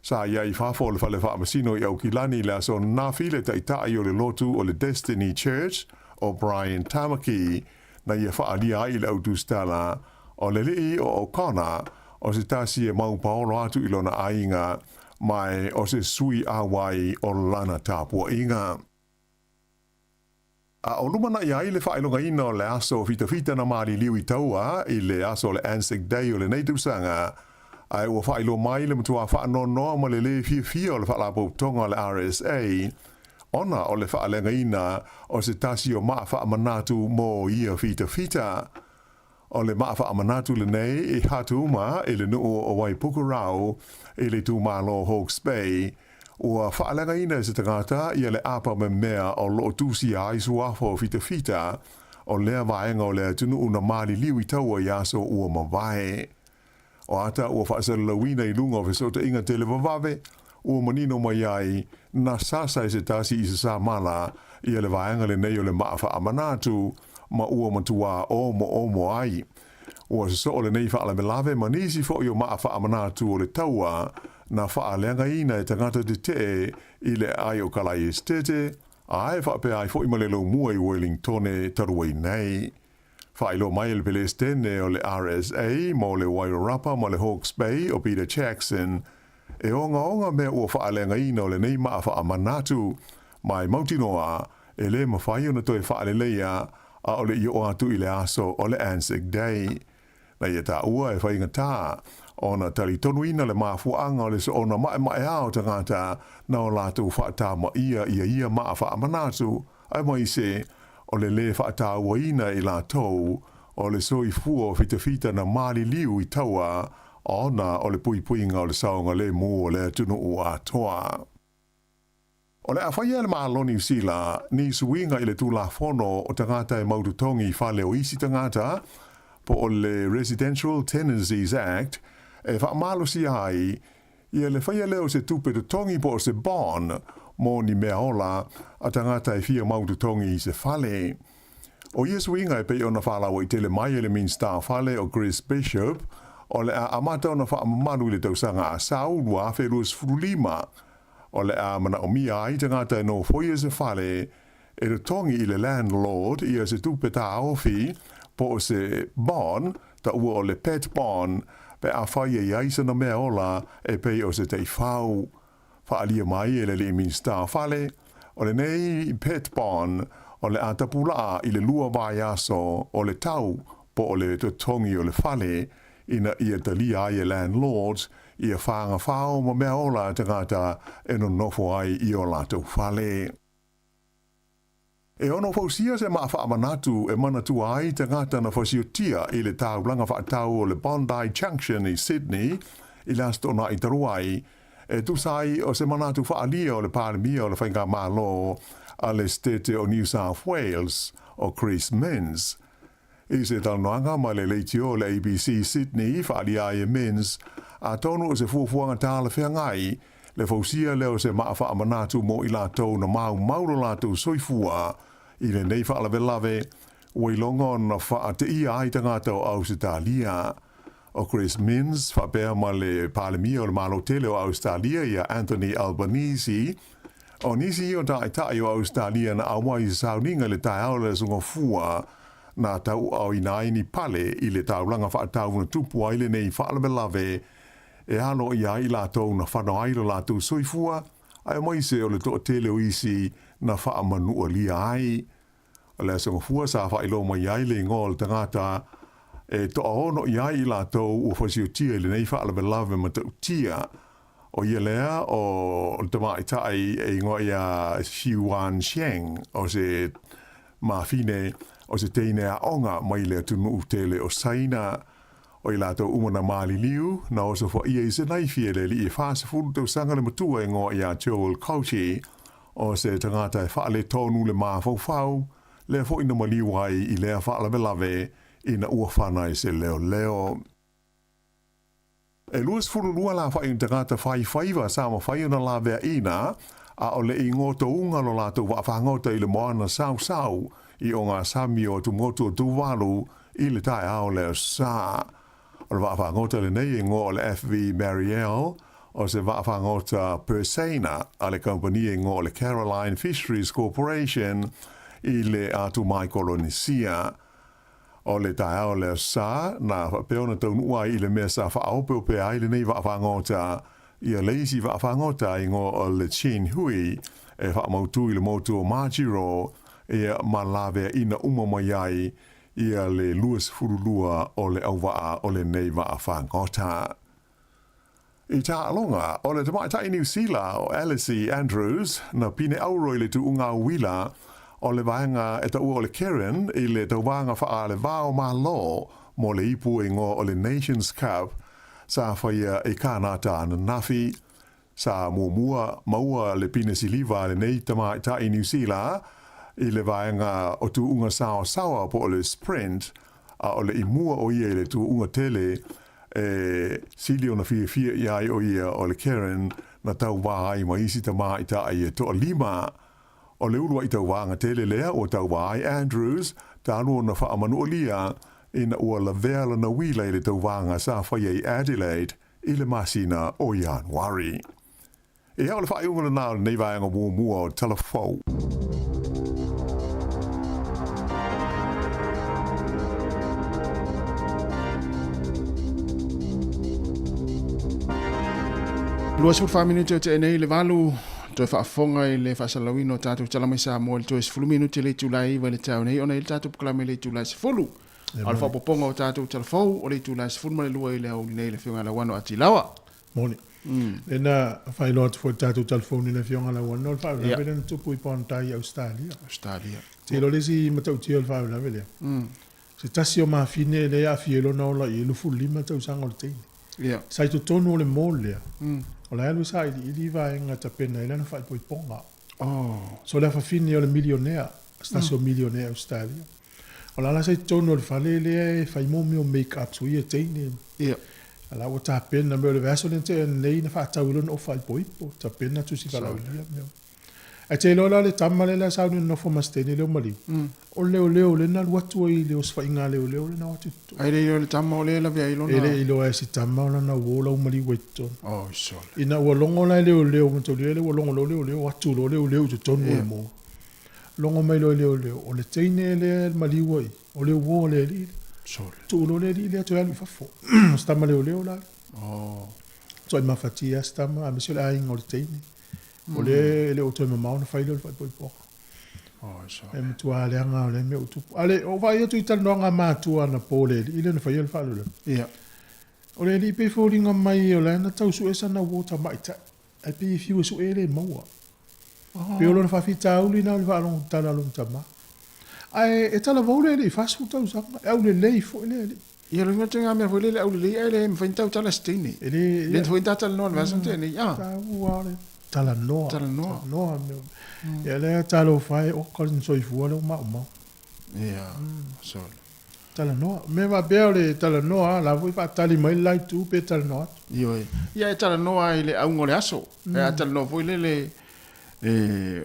Sa i ai i fafo o le fale faamasino i Aukilani i le aso ananafi le Taitai o le Lotu o le Destiny Church o Brian Tamaki na ia faaalia ai i le au tusitala o le alii o O'Connor o se tasi e mau paolo atu i lona aiga mae o se sui auai o lana tapuaiga. A o lumanaʻi ai le faailogaina o le aso fitafita na maliliu i taua i le aso o le Anzac Day o lenei tausaga, ae ua faailoa mai le matuā faanoanoa ma le lē fiafia o le Faalapotopotoga o le RSA ona o le faaleagaina o se tasi o maa faamanatu mo ia fitafita. O le maa faamanatu lenei i Hatuma i le nuu o Waipukurau i le itumalo Hawke's Bay, ua faaleagaina e se tagata ia le apa memea o loo tusia ai suafa o fitafita o lea vaega o le atunuu na maliliu i taua i aso ua mavae. O ata ua faasalalauina i luga o fesootaiga televavave, ua manino mai ai, na sasa e se tasi i se samala ia le vaega lenei o le maa faamanatu ma ua matuā omoomo ai. Ua sosoo lenei faalavelave ma nisi foi o maa faamanatu o le taua na faaleagaina e tagata tetee i le aai o Kalaiestete, ae faapea ai foi ma le laumua i Wellingtone talu ai nei. Faailoa mai e le Pelesitene o le RSA mo le Wairarapa ma le Hawke's Bay o Peter Jackson, e ogaoga mea ua faaleagaina o lenei maa faamanatu, ma e mautinoa e lē mafai ona toe faaleleia ʻaʻole i oo atu i le aso o le Anzac Day. Na ia taua e faigata ona talitonuina le mafuaaga o le soona maʻemaʻeā o tagata na o latou faatamaia ia ia maa faamanatu, aemaise o le lē faatauaina e i latou o le soifua o fitafita na maliliu i taua ona o le puipuiga o le saogalemu o le atunuu atoa. O le a faia e le Malo Niu Sila ni suiga i le Tulafono o Tagata e Mau Totogi i Fale o Isi Tagata, po o le Residential Tenancies Act, e faamalosia ai ia le faia lea o se tupe totogi po o se bond mo ni mea ola a tagata e fia mau totogi i se fale. O ia suiga e pei ona faalauaitele mai e le Minisita o Fale o Chris Bishop, o le a amata ona faamamalu i le tausaga a sau 2025. O le a manaomia ai tagata e nofoia se fale e totogi i le landlord ia se tupe taofi po o se bond, taua o le pet bond, pe afai e i ai sana mea ola e pei o se taifau. Faaalia mai e le alii Minisita o Fale, o lenei pet bond o le a tapulaa i le lua vaiaso o le tau po o le totogi o le fale ina ia talia ai e landlords ia fagafao ma mea ola a tagata e nonofo ai i o latou fale. E ono fausia se maa faamanatu e manatua ai tagata na fasiotia i le taulaga faatau o le Bondi Junction i Sydney i le Aso Toonai talu ai, e tusa ai o se manatu faaalia o le Palemia o le Faigamalo a le Setete o New South Wales, o Chris Minns. I se talanoaga ma le leitio o le ABC Sydney, faaalia ai e Minns, atonu o se fuafuaga talafeagai, le fausia lea o se maa faamanatu mo i latou na maumau lo latou soifua i lenei faalavelave, ua iloga ona faateia ai tagata o Ausetalia. O Chris Minns faapea ma le Palemia o le Malo tele o Ausetalia ia Anthony Albanese, o nisi ia o taitai o Ausetalia na auai i se sauniga i le taeao o le Aso Gafua na tauaaoina ai ni pale i le taulaga faatau na tupu ai lenei faalavelave e alo ia ai i latou na whano ai lo latou soifua, aemaise o le toatele o isi na faamanualia ai. O le Aso Gafua sa faailoa mai ai le igoa o le tagata e toaono i ai i latou ua fasiotia i lenei faalavelave matautia. O ia lea o le tamaitai e igoa ia Xiuan Sheng, o se mafine o se teine aoga mai le atunuu tele o Saina. O i latou uma na maliliu, na osofaia i se naifi e le alii e 40 tausaga le matua e igoa ia Joel Cauchi, o se tagata e faaletonu le mafaufau, lea foi na maliu ai i lea faalavelave ina ua fana i se leoleo. E 22 lafaʻi o tagata faifaiva sa mafai ona laveaʻina, a o le i gotouga lo latou vaafagota i le moana sausau. i ogasami o atumotu o Tuvalu i le taeao o le Aso Sa. O le vaafagota lenei e igoa o le FV Mariel, o se vaafagota purse-seiner a le kamupani e igoa o le Caroline Fisheries Corporation i le atu Maikolonesia. O le taeao o le Aso Sa, na faapea ona taunuu ai i le mea sa faaopeopea ai lenei vaafagota ia le isi vaafagota e igoa o le Chin Hui e faamautu i le motu o Majuro ia ma laveaina uma mai ai ia le 22 o le auvaa o lenei vaafagota. I taaloga, o le tamaitai Niu Sila o Alice Andrews na pine auro i le tuuga uila o le vaega e taua o le Keirin i le tauvaga faa-le-va o Malo mo le ipu e igoa o le Nations Cup sa faia i Kānata ananafi. Sa muamua maua le pine siliva a lenei tamaitai Niu Sila i le vaega o tuuga saoasaoa po o le sprint, a o le i mua o ia i le tuuga tele e sili ona fiafia i ai o ia o le Keirin na tauvā ai ma isi tamaitai e toalima. O le uluai tauvaga tele lea ua tauvā ai Andrews talu ona faamanualia ina ua lavea lana uila i le tauvaga sa faia i Adelaide i le masina o Ianuari. Ia, o le faaiuga lena o lenei vaega muamua o Tala Fou. 24 minute o tea nei i le 8, toe faafofoga i le faasalalauina o tatou tala mai Samoa i le toe 10 minute i le itula e 9 i le taeao nei ona e i ai le tatou polokalame i le itula e 10. A o le faaopoopoga o tatou tala fou o le itula e 12 i le aoauli nei i le Afioga ia Lauano Atilawa. Moni. Lea na faailoa atu foi i le tatou talifoni i le Afioga Lauano le faalavelave lea na tupu i Bondi i Ausetalia. Ausetalia. Te iloa le isi matautia o le faalavelave lea. Se tasi o mafine lea e aafia ai lona ola i 25 tausaga o le teine. Sa i totonu o le mall lea, o la e alu e sailiili vaega e tapena ai lana faaipoipoga. So o le afafine o le milionea, se tasi o milionea i Ausetalia. O la la sa i totonu o le fale lea e fai mo mea o make ups o ia teine. A la ua tapena mea o le vaiaso lea na tea nei na faatau ai lona ofa ipoipo, tapena tusi valaaulia mea. Ae te iloa la le tama lea la sa alu e nonofo ma se teine lea o maliu, o le leoleo lea na alu atu ai i le osofaiga a leoleo lea na o atu i totonu. Ae le iloa e le tama o lea e lavea ai lona. E le iloa e si tama o lana uo la ua maliu ai i totonu. Oi sole. Ina ua logo la e leoleo, mataulia lea ua logo loa leoleo, o atu loa leoleo i totonu o le moa. Logo mai loa e leoleo, o le teine lea e maliu ai, o le uo a le alii lea. Sole. Tuu loa le alii lea toe alu i fafo. O si tama leoleo la ia. Oh. Matuai mafatia lava si tama, aemaise o le aiga o le teine. O lea e le o toe mamao ona fai lea o le faaipoipoga. E matua leaga o lea mea ua tupu. A le, o vaai atu i talanoaga a matua anapo le alii lea na faia le faalavelave. O le alii pei e foliga mai o la na tau sue sana uo tamaitai. Ae pei e fiu e sue e le maua. Pei o lona faafitauli na o le faalogo tala a lona tama. Ae e talavou le alii 40 tausaga, e aulelei foi le alii. Ia lo inga tenga mea foi lele aulelei ae le mafai ona tautala se teine. E le, Le foi ta talanoa le vasa tene. Ah. Taua o le talanoa. Talanoa. Talanoa mea. Ia lea talofa e oka le soifua lea ua maumau. Ia, sole. Talanoa. Mea faapea o le talanoa, la foi faatali mai le la itu pe talanoa atu. Ioe. Ia e talanoa i le auga o le aso. E a talanoa foi lele e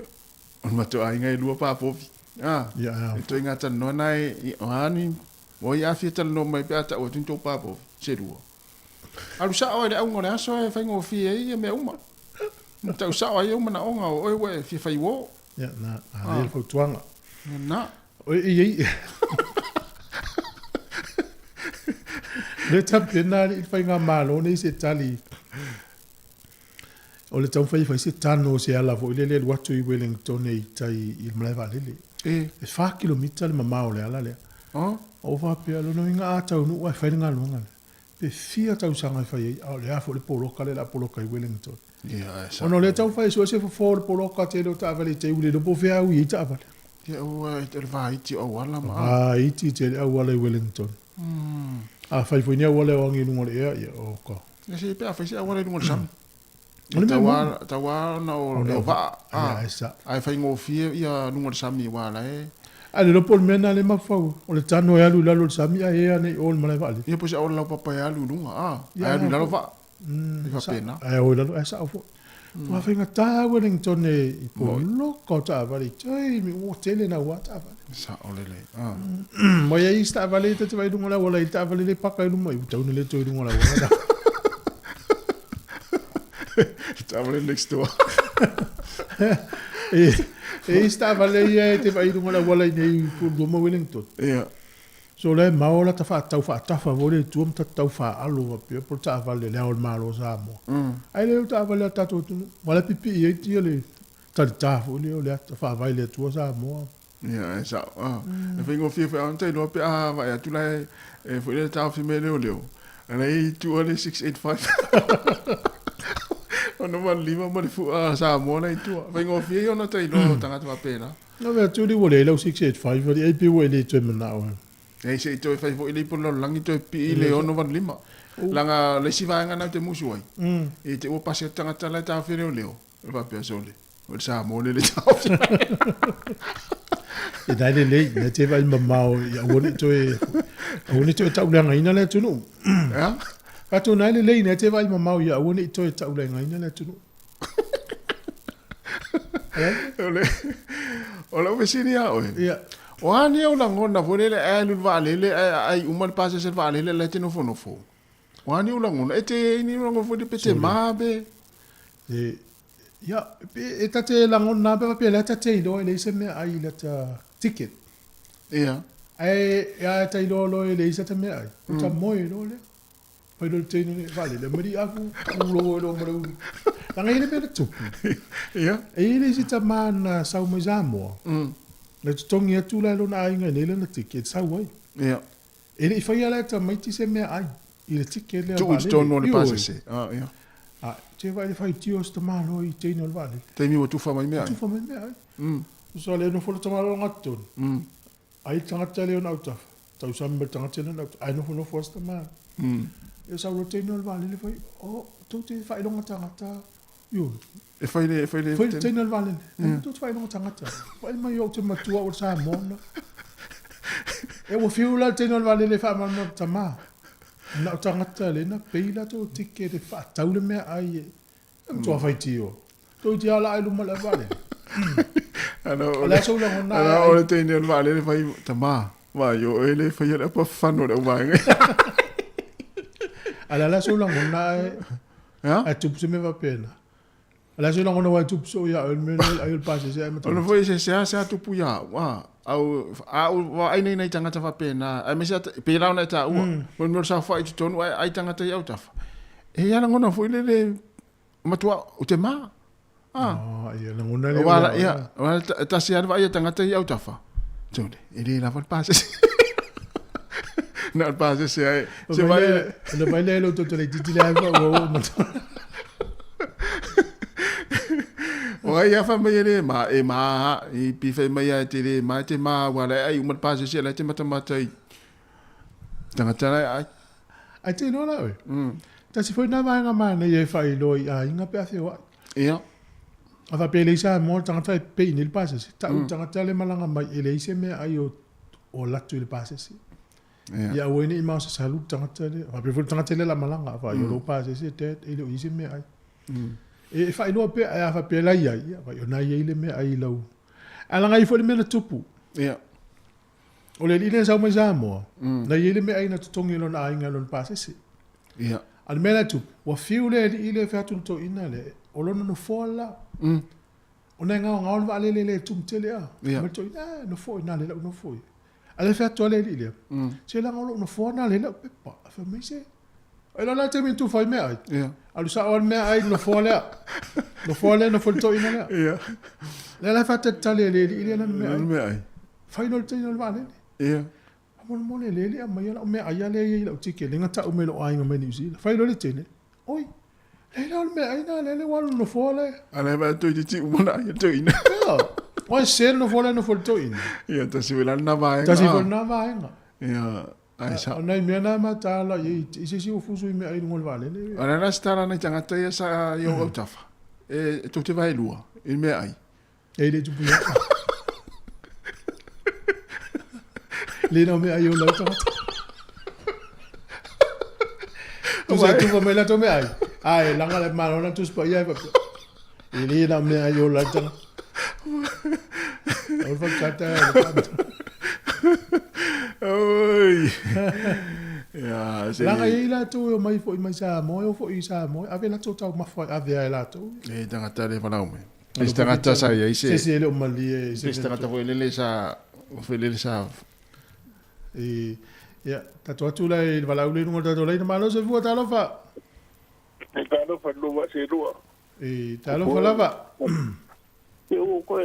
o le matou aiga e lua papovi. Ah. Ia. E ituaiga talanoa na e o a ni o ai a fia talanoa mai pe a tau atu ni tou papovi se lua. Alu sao ai le auga o le aso e faigofie ai ia mea uma. Tau sao ai ou manaoga o oe ua e fia fai uo. Ia, na, na ah. le fautuaga. Na. O e i Le tapena i faigamalo nei se tali. O le taumafai e fai se tano o se ala foi lele e alu atu i Wellington i tai i le malae vaalele. E. E 4 kilomita le mamao o le ala lea. Oh. O faapea, lona uiga a taunuu ae fai le galuega lea. Pe fia tausaga e fai ai, a o le a foi le poloka lea o le a poloka i Wellington. Ia, e sa. Ona o lea taumafai e sue se fofo o le poloka tele o taavale i tai ua le iloa po o fea e ui ai taavale. Ia, ua e le vaiti o auala ma. Vaiti tele auala i Wellington. A fai foi ni auala e o agi i luga o le ea, ia, oka. Ia se pe a fai se auala i luga o le sami. O le mea moni. Tau lava ona o vaa. Ia, e sao. Ae faigofie ia luga o le sami aua la e. Ae le iloa po o le mea lena lea e mafaufau, o le tano e alu i lalo o le sami ae ea nei i o i le malae vaalele. Ia po o se auala laupapa e alu i luga, a, ae alu i lalo vaa. E faapena. Ae o i lalo, ae sao foi. Ua faigata lava Wellington i poloka o taavale i taimi ua tele naua taavale. Sao lelei. Ah. Ma i ai isi taavale ta te vaai i luga o le auala i le taavale lea e paka i luma, ua tatau ona le toe i luga o le auala. Taavale next door. E i ai isi taavale ia e te vaai i luga o le auala i inei i Pulua ma Wellington. Ia. So la e mao la ta faatau faatafa foi le i tua ma ta tau faalo faapea po o le taavale le Ao o le Malo o Samoa. Ae le o le taavale a le tatou atunuu. Aua la e pipii ai tia le talita foi lea o le ata faavae i le Atua Samoa. Ia, e sao. Ah. E faigofie foi ona tailoa pe a vaai atu la e foi le taofi mai leoleo. Ala e i tua le 685. Ona ma lima ma le fua Samoa la i tua. Faigofie ia ona tailoa o tagata faapena. Na vea atu li ua leai lau 685 alii ai pei ua e le toe manao e. Ei se i toe fai foi le ipu o le lalolagi toe pipii le 685. Leaga o le isi vaega lena ou te musu ai, i te ua pasi atu tagata la e taofi e leoleo, e faapea sole, o le Samoa lea e le taofi mai. E na e lelei, na te vaai mamao i aua ne i toe, aua ne i toe tauleagaina le atunuu. Ea? Faatu na e lelei, na te vaai mamao i aua ne i toe tauleagaina le atunuu. O le, o lau fesili ia oe. Ia. O a ni ou lagona foi lele ae alu i le vaalele ae aai uma le pasese le vaalele la e te nofonofo. O a ni ou lagona? E te i ni lagona foi lele pe te mā pe? E, ia, e ta te lagona pe faapea lea ta te iloa e leai se meaai i lata ticket. Ia. Ae, ae ta iloa loa e leai sata meaai, ua ta moe loa lea. Fai loa le teine nei, vaalele mai li afu, ulo loa ma le ulu. Leaga e i ai le mea na tupu. Ia. E i ai le isi tama na sau mai Samoa. Na totogi atu la e lona aiga i nei lana ticket e sau ai. Ia. E le i faia la e tamaiti se meaai i le ticket lea o le Tuu i vaalele. totonu o le Ioe. pasese. Ah, ia. A, te vaai le faitio o si tama loa i teine o le vaalele. Taimi ua tufa mai meaai. Tufa mai meaai. Tusa lea nofo le tama loa gatotonu. Ai le tagata lea ona autafa, tausami ma le tagata lea ona autafa, ae nofonofo lava si tama. Ia sau loa le teine o le vaalele fai, oh, tou te faailoga tagata. Ioe. E fai le, e fai le. Fai le teine o le vaalele, mm. tou te faailoga tagata. Fai mai ou te matua o le Samoa na. E ua fiu la le teine o le vaalele e faamalamalama tama. Na o tagata le na pei la tou ticket e faatau le meaai e. E matua faitio. Toeitiiti lava la ai luma o le vaalele. Ana O le a sou lagona ana ai. o le teine o le vaalele fai tama. Vai o e le faia le apa fano le au vaega. A le a sou lagona ai Ja? ai tupu se mea faapena. O le a sou lagona ua tupu soo ia oe le mea lea ai o le pasese ai O le mataupu. foi se sea sea tupu ia au. Ah, au a au vaai nei nai tagata faapena. Aemaise a pei la ona e taua. Mo le mea o le saofai i totonu ae ai tagata i autafa. E i ai lagona foi lele Matua, o te mā. Ah. Ah, ia, lagona lea. Wa, ia, wa, tasi lava le vaai a tagata i autafa. Tole, e le lava le pasese. Na o le pasese ai. Se vai. Le vai le lo toto le titi le ai fa ua ua matua. O ai a fa mai e le ma, e ma, i pi fai mai ai te le ma, te ma, wa le ai uma le pasese le te matamata i. Tagata lai ai. Ai te iloa la oe. Tasi foi na vaega manaia e faailoa i aiga pe a feoai. Ia. A faapea e leai Samoa le tagata e pei nei le pasese. Tau le tagata le malaga mai e leai se meaai o o alu atu i le pasese. Ia. Ia aua ai ne i maosasalu le tagata lea. Faapea foi le tagata lea o le a malaga, a faailoa lou pasese dad e le o i ai se meaai. E faailoa pea ae a faapea la i ai, ia vaai o na i ai le meaai i lau. Ae leaga e i ai foi le mea na tupu. Ia. O le alii lea na sau mai Samoa, na i ai le meaai na totogi e lona aiga i lona pasese. Ia. A o le mea la e tupu, ua fiu le alii lea e fai atu i le toeaina lea, o lona nofoa le la. Ona e gaogao le vaalele e le tumu tele a. Ia. Ma le toeaina, eh, nofo i ina le lau nofo ia. A lea fai atu lava le alii lea, se leaga o lou nofoa na le lau pepa. A fai mai se, e la la taimi na tufa ai meaai. Ia. Alu sao lava le meaai i le nofoa lea. Nofoa lea nofo le toeaina lea. Ia. Lea la e faatalitali e le alii lea lana meaai. Lana meaai. Fai loa le teine o le vaalele. Ia. Faamolemole le alii aumaia lau meaai lea e i ai i lau ticket lea na tau mai e lou aiga mai Niu Sila. Fai loa le teine, oi, leai la o le meaai lena lea ua alu i le nofoa lea. A lea vaai toeitiiti uma na ai e le toeaina. Ia, ua sese le nofoa lea nofo le toeaina. Ia, tasi foi la lena vaega. Tasi foi lena vaega. Ia, ae sao. O nai mea na e mataala i ai, i se isi ua fusu i meaai i luga o le vaalele. O le a la se tala a nai tagata ia sa i ou autafa, e tou te vaelua i le meaai. E le tupu ia. Le nau meaai o lau tagata. Tusa e tufa mai latou meaai. Ae, laga le Malo na Tusi Paia e faapea. E le na o mea ai ola ai le tagata. O le fautata e le faamatalaga. Oi. Ia, se... Leaga e i ai latou e omai foi mai Samoa, e o foi i Samoa, e ave latou taumafa e ave lava e latou. E tagata le valaau mai. Le isi tagata sa i ai se... Se isi e le o malie i se... Le isi tagata foi lele sa... Foi lele sa... E, ia, tatou atu la i le valaau lea i luga o le tatou laina. Malo soifua, talofa! E talofa lua se lua. E, talofa lava. E o koe,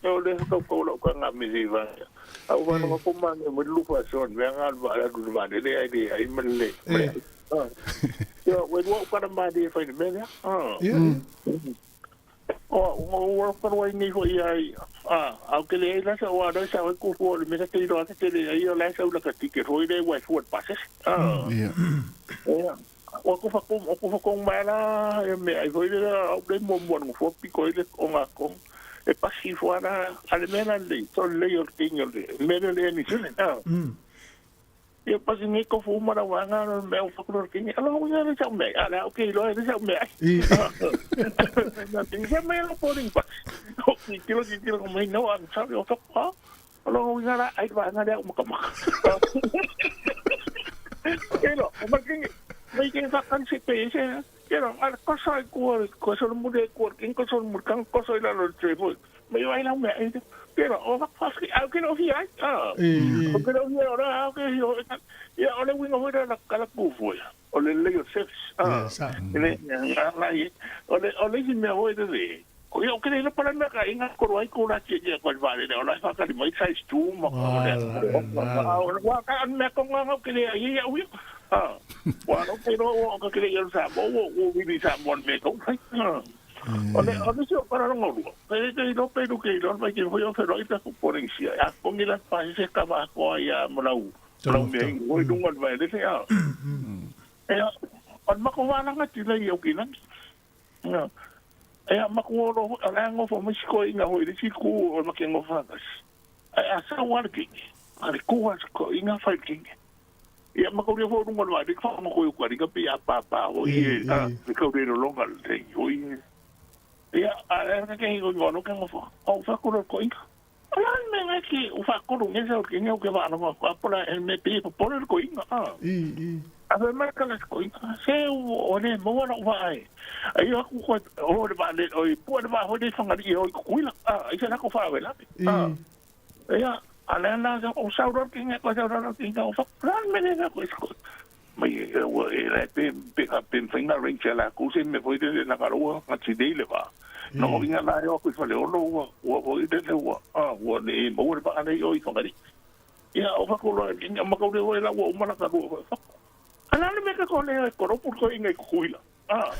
e o le whakaukau lau ka ngā misi i wānga. Au wānga wako mānga mo lufa son, mea ngā lua ala lua wāne le ai le ai ma le. Ia, we lua ukara māne e whaina mea lea. Ia, ia. O, o ua karua i nei hoi ai, a, au ke le ai lasa o ana sa oi kufu o le mea te iroa te le ai o lasa ula ka ticket hoi le wai fuat passes. Ia. Ia. O ku whakong, o ku whakong mai la, e mea ai hoi le au le mua mua ngu fua piko i le o ngā kong. E pasi fua la, a le mea la le, to le o le kingi o le, mea le le ni sune. Ia pasi ngi ko fu mara wa nga no mea o whakuro le kingi. Alo ia le sau mea, a le au ke iloa le sau mea. Na tingi sa mea la boarding pass. O ki tilo ki tilo ko mai no ang sabi o whakuro. Ha? Alo ia la ai wa nga le au makamaka. Kelo, o makingi. Mai ke whakan se pe se. Kelo, ala koso i kua, koso le mure kua, king koso le mure, kang koso i lalo le tre foi. Mai wai lau mea i te. Kelo, o whakawhaki, au kelo hi ai. O kelo hi ai, ora, au ke hi o. Ia, o le winga hoi la kala kufu ia. O le lei o service. Le, nga lai, o le, o le isi mea hoi le le. O ia, o kele ila pala mea ka inga koro ai ko la tia tia koe vale le, o la whakari mai size 2 ma o le, o le, wa ka an mea konga ngau kele ai ia uia. Wa no ke ro o ka kele ia sa mo o o wini sa mo me ko kai. O le, o le si o para rongo rua. Pe te ilo pe lu ke ilo mai ke hoi o whero i ta kupore isia. A kongi la pa se ka wa koa ia mo lau. Lau mea i hoi lunga le vai le se a. E a, o le mako wānanga tila i au ki langi. E a maku oro hoi, a lea ngofo mai si koe inga hoi le si ku o make ngofo whangas. A a sa wale kingi, a le ku a ko inga whai kingi. Ia maka uria fo runga loa, le wha mo koe ukari ka pi a pa pa hoi e, a le kau re longa le te hoi e. Ia, a lea ka kehi ko ngono ke ngofo, o wha koro ko inga. A la me ngai ki u wha koro nge sa o kingi o ke wha anonga ko apola e me pi po pore ko inga. A fe mai kala ko inga, se u o le mo wala u wha ai. Ai aku ko o le va le o i pua le va hoi le whangari i hoi kukuila. A i se nako wha we lape. Ia, a le ana sa o sau ror kinga ko sau ror kinga o wha plan me le ko isko. Mai e ua e le pe pe ka pe whainga range la ku se me foi le na karoa nga ti le va. No inga la yo ku whale olo ua ua foi le ua a ua ne mo le pa ana i o i whangari. Ia o whakolo inga makaure hoi la ua umana ka rua. Ana le me ka ko le koropu ko inga i kukuila. Ah,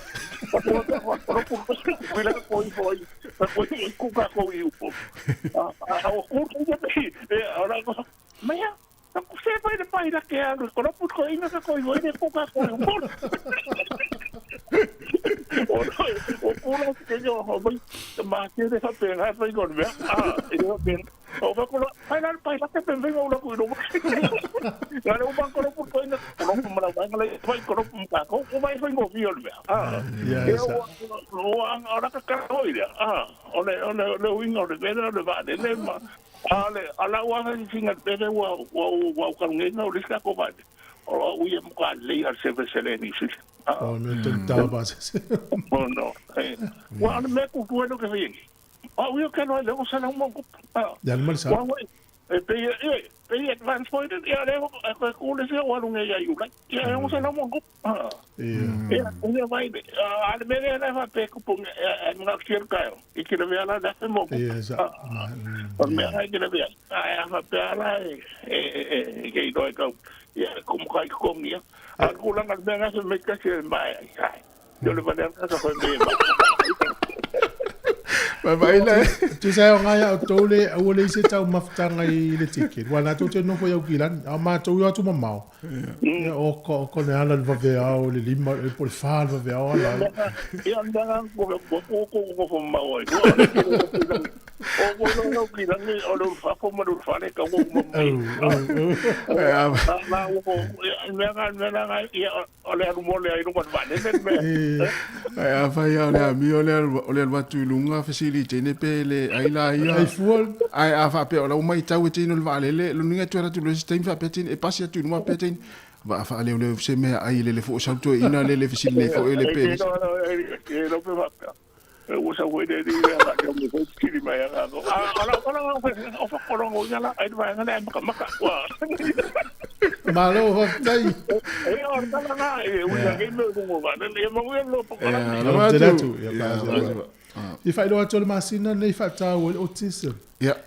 Tusa e o ngai au tau le aua le ise tau mafutanga i le ticket. Wa na tou te nofo i au kilani. A matou i atu mamao. Ia o ko ko ne ala le vave ao le lima le po le fa le vave ao ala. Ia nga ko ko ko ko ko ko mau ai. O mo lo lo ki rangi o le ulufafo ma le ulufale ka ua uma mai. La ua ko mea nga mea nga ia o le alu mo le ai lunga o le vaalele le mea. Ae afai lava o le amio lea o le alu atu i luga fesili i teine pe le ai la ia. Ai fua. Ae a faapea o la ua matau e teine o le vaalele, lona uiga e toe alu atu i le isi taimi faapea teine e pasi atu i luma faapea teine vaa faaleoleo se mea ai lele foi sau toeaina lele fesili nei foi le pe. E lo pe faapea. Ua sau foi le alii lea a me foi fesili mai a o la o la o fakologo ia la ai vaega lea makamaka ua. Malo faafetai. E o le tala na e ui la ke me lunga o vaalele ia manuia le loa polokalame. Malo tele atu. Ia I faailoa atu o le masina lenei faataua i le autism.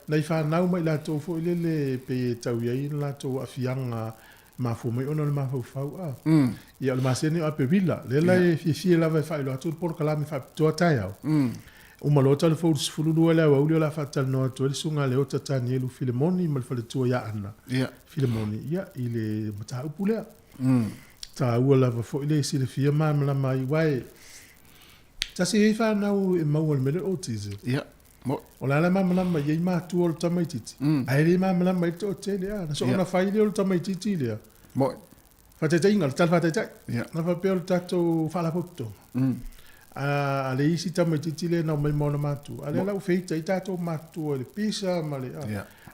Nai fanau ma i latou foi lele pei e tau i ai le latou aafiaga mafua mai ona o le mafaufau a. Ia o le masina lenei o Aperila, lea la e fiafia lava e faailoa atu le polokalame faapitoa taeao. Uma loa tala fou i le 12 i le aoauli o le a faatalanoa atu ai le Susuga a Leota Tanielu Filemoni ma le faletua ia Ana Filemoni ia i le mataupu lea. Taua lava foi le silafia malamalama ai aua e tasi e i ai fanau e maua i le mea lea o le autism. O le a le malamalama i ai matua o le tamaitiiti, ae le malamalama ai le toatele. A, na soona fai lea o le tamaitiiti lea. Faataitaiga, o le tala faataitai. Na faapea o le tatou faalapotopotoga. A le isi tamaitiiti lea na omai ma ona matua, a lea la ua feita ai tatou matua i le pisa ma le...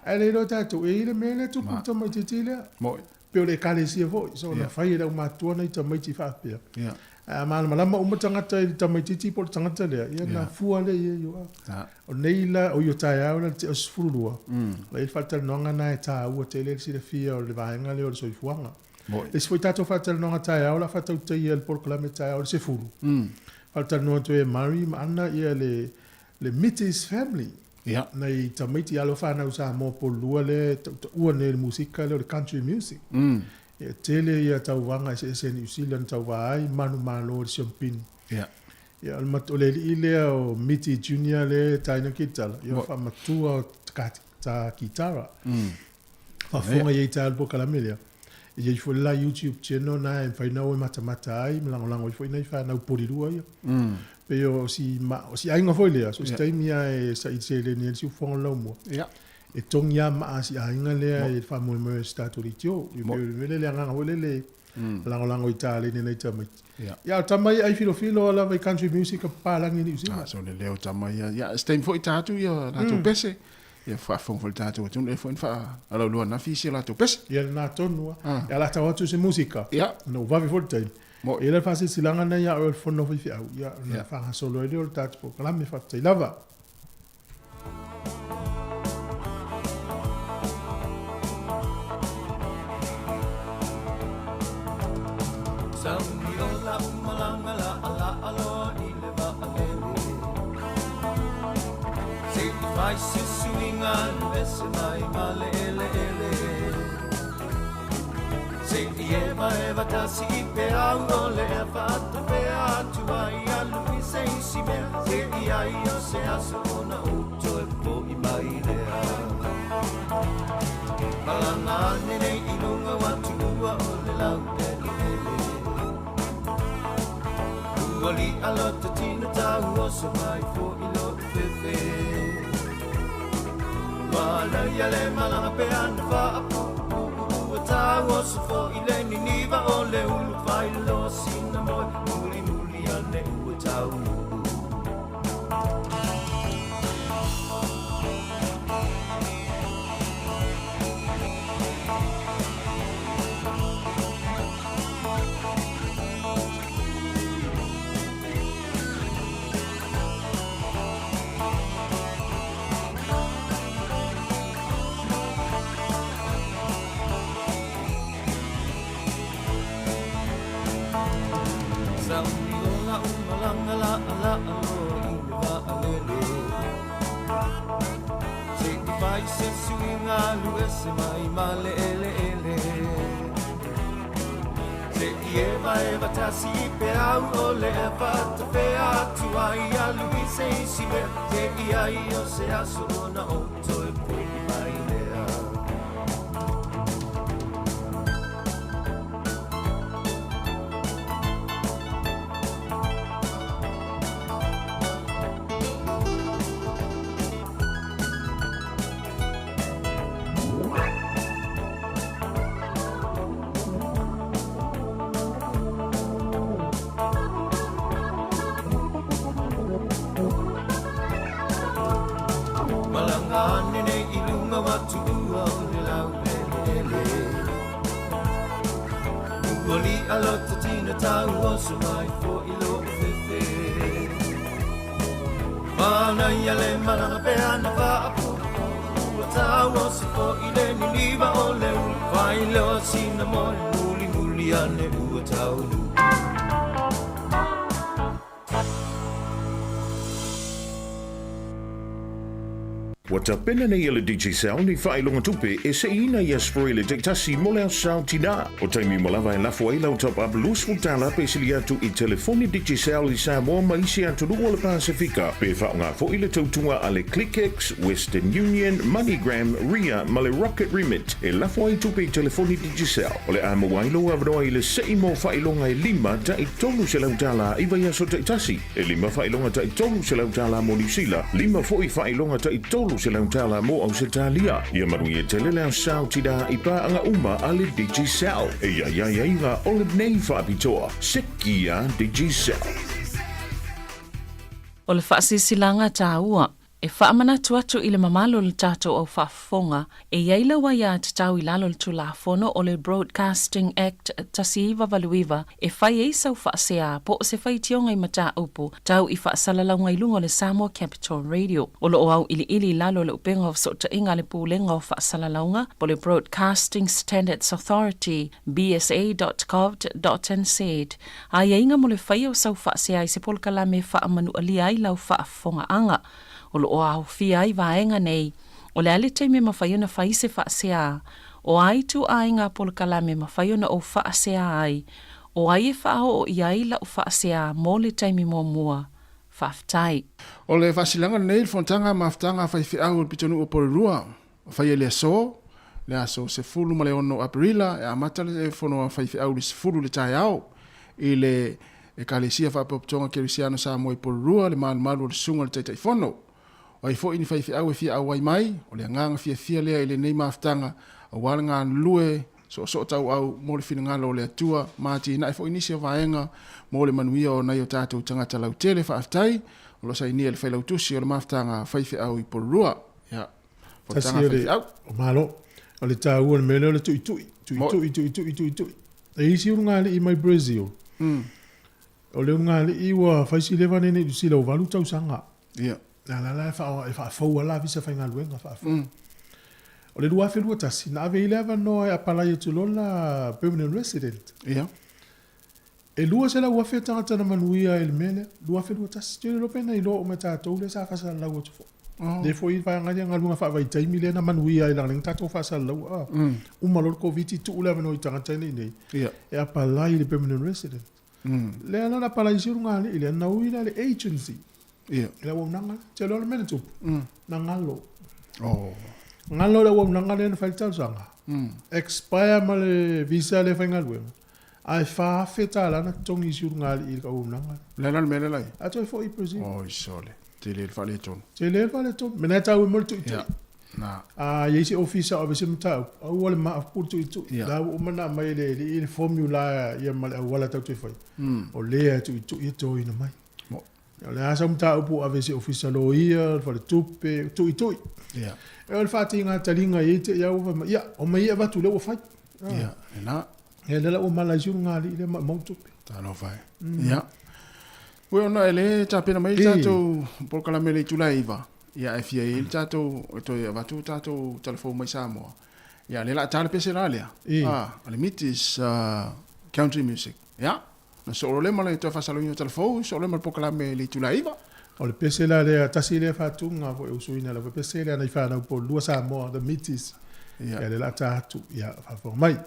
Ae le iloa tatou, e i ai le mea lea e tupu i le tamaitiiti lea. Pei o le Ekalesia foi, soona fai e le aumatua nai tamaiti faapea. Ae a malamalama uma tagata i le tamaitiiti po o le tagata lea, ia ona fua lea i ai o a. O nei la, oi o taeao la i le tea o le 12, la i ai le faatalanoaga lena e taua tele le silafia o le vaega lea o le soifuaga. Le isi foi tatou faatalanoaga taeao o le a faatautaia i le polokalame taeao i le 10, faatalanoa atu ai e Murray ma Anna ia le Le Mitty's Family, nai tamaiti alo fanau Samoa polulua lea e tautaua nei i le musika lea o le country music. E tele ia tauvaga eseese a Niu Sila na tauva ai, manumalo i le siompini. Ia, o le alii lea o Mitty Junior lea e taina kitara, ia o le faamatua o ta kitara. Faafofoga i ai taeao i le polokalame lea. E i ai foi le la YouTube channel na e mafai ona o e matamata ai ma lagolago ai foi nai fanau polilua ia. Pei o si, ma, o si aiga foi lea, so o se taimi lava e saili seleni ai le siufofoga o le laumua. E togi lava maa a si aiga lea i le faamoemoe o si tatou leitio. E pei o le mea lea, le agaga foi lele lagolago i taleni a nai tamaiti. Ia, o tama ia ai filofilo lava i country music a papalagi i Niu Sila. Ah, so le leo tama ia. Ia, se taimi foi ta atu ia latou pese. Ia faafofoga foi le tatou atunuu lea foi na faalauiloa ananafi isi a latou pese. Ia lena tonu lava. Ia o le a tau atu se musika. Ona ua vave foi le taimi. E i ai la le faasilasilaga lena ia oe o le fono faifeau, ia ona faagasolo ai lea o le tatou polokalame. Faafetai lava. ua tuua o le laueleele. Ua li'a lota tina tau oso mai fo'i lo'u fefe. Manaia le malaga pea na faapuupuu ua tau oso fo'i le niniva o le ulu faailoa sina moe mulimuli ane ua taunuu. Ua tapena nei e le Digicel ni faailoga tupe e seiina i Aso Faraile taitasi mo le Aso Sa o Tinā. O taimi uma lava e lafo ai lau top up $20 pe sili atu i telefoni Digicel i Samoa ma isi atunuu o le Pasefika, pe faaaoga foi le tautuga a le ClickX, Western Union, MoneyGram, Ria ma le Rocket Remit e lafo ai tupe i telefoni Digicel. O le a maua ai lou avanoa i le sei mo faailoga e lima ta'i $300 i vaiaso taitasi. E lima faailoga ta'i $300 mo Niu Sila, lima foi faailoga ta'i $300 mo Ausetalia. Ia manuia tele le Aso Sa o Tinā i paaga uma a le Digicel. E i ai aiaiga o lenei faapitoa. Sekia Digicel. O le faasilasilaga taua E faamanatu atu i le mamalu o le tatou au faafofoga, e i ai lau aiatatau i lalo o le Tulafono o le Broadcasting Act 1989 e fai ai sau faasea po o se faitioga i mataupu tau i faasalalauga i luga o le Samoa Capital Radio. O lo o auiliili i lalo o le upega o fesootaiga a le Pulega o Faasalalauga po o le Broadcasting Standards Authority, bsa.govt.nz, aiaiga mo le faia o sau faasea i se polokalame e faamanualia ai lau faafofogaaga. O lo o aofia ai vaega nei, o le a le taimi e mafai ona fai se faasea, o a ituaiga polokalame e mafai ona ou faasea ai, o ai e faaoo i ai lau faasea mo le taimi muamua. Faafetai. O le faasilaga lenei i le Fonotaga Mafutaga a Faifeau o le Pitonuu o Porirua, faia i le aso, le aso 16 o Aperila, e amata le fono a faifeau i le 10 i le taeao i le Ekalesia Faapotopotoga Kerisiano Samoa i Porirua, le malumalu o le Susuga i le Taitaifono. O ai foi ni faifeau e fia auai mai, o le agaga fiafia lea i lenei mafutaga aua le galulue soosootauau mo le finagalo o le Atua ma atinae foi nisi o vaega mo le manuia o nai o tatou tagata lautele. Faafetai o lo o sainia e le Failautusi o le Mafutaga a Faifeau i Porirua. Ia. Tasi o le, o malo, o le taua o le mea lea o le tuitui, tuitui, tuitui, tuitui. E i ai isi ulugalii mai Brazil, o le ulugalii ua fai si leva nei i Niu Sila ua 8 tausaga. Ia. La la la e faafou lava la visa faigaluega, faafou. O le 2021, na ave ai le avanoa e apalai atu loa la permanent resident. Ia. E 200,000 tagata na manuia ai i le mea lea, 2021. Tele loa pe na iloa uma e tatou lea sa faasalalau atu foi. Oh. Lea foi vaega lea galuega faavaitaimi lea na manuia ai leaga lea na tatou faasalalau a. Uma loa le Koviti tuu le avanoa i tagata nei nei yeah. e apalai i le permanent resident. Lea la na apalai isi ulugalii lea na ui la le agency. Yeah. I le auaunaga lea. Te iloa le mea na tupu? Na galo. Oh. Galo le auaunaga lea na fai le talosaga. Expire ma le visa lea faigaluega. Ae $4,000 na totogi i si ulugalii i le auaunaga lea. Le a la le mea lea la i ai? A toe foi i Brazil. Oi sole. Tele le faaletonu. Tele le faaletonu. Mea na e taua mo le tuitui. Yeah. Na. A i ai se ofisa o ave se mataupu, aua le maapu le tuitui. Yeah. La ua uma ona aumai e le alii le formula ia ma le auala tatou te fai. O lea e tuitui e toina mai. Mo. O le a sau mataupu o ave i se ofisa loia, le faletupe, tuitui. Yeah. E o le faatiga taliga i ai te i au fai mai, ia, omai ia avatu lea ua fai. Yeah, e na. Ia lea la ua mala ai si ulugalii lea ma mau tupe. Talofa e. Ia. Ua ona e le tapena mai le tatou polokalame i le itula e 9, ia ae fia i ai le tatou, e toe avatu tatou talafou mai Samoa. Ia lea o le a ta le pese la lea. Ah, o le Mitis Country Music. Ia, na soo loa lea ma le toe faasalauina o talafou, soo loa ma le polokalame i le itula e 9. O le pese la lea, tasi lea faatuga foi e usuina lava pese lea nai fanau po o le lua Samoa, the Mitis. Ia. Ia lea o le a ta atu, ia faafofoga mai.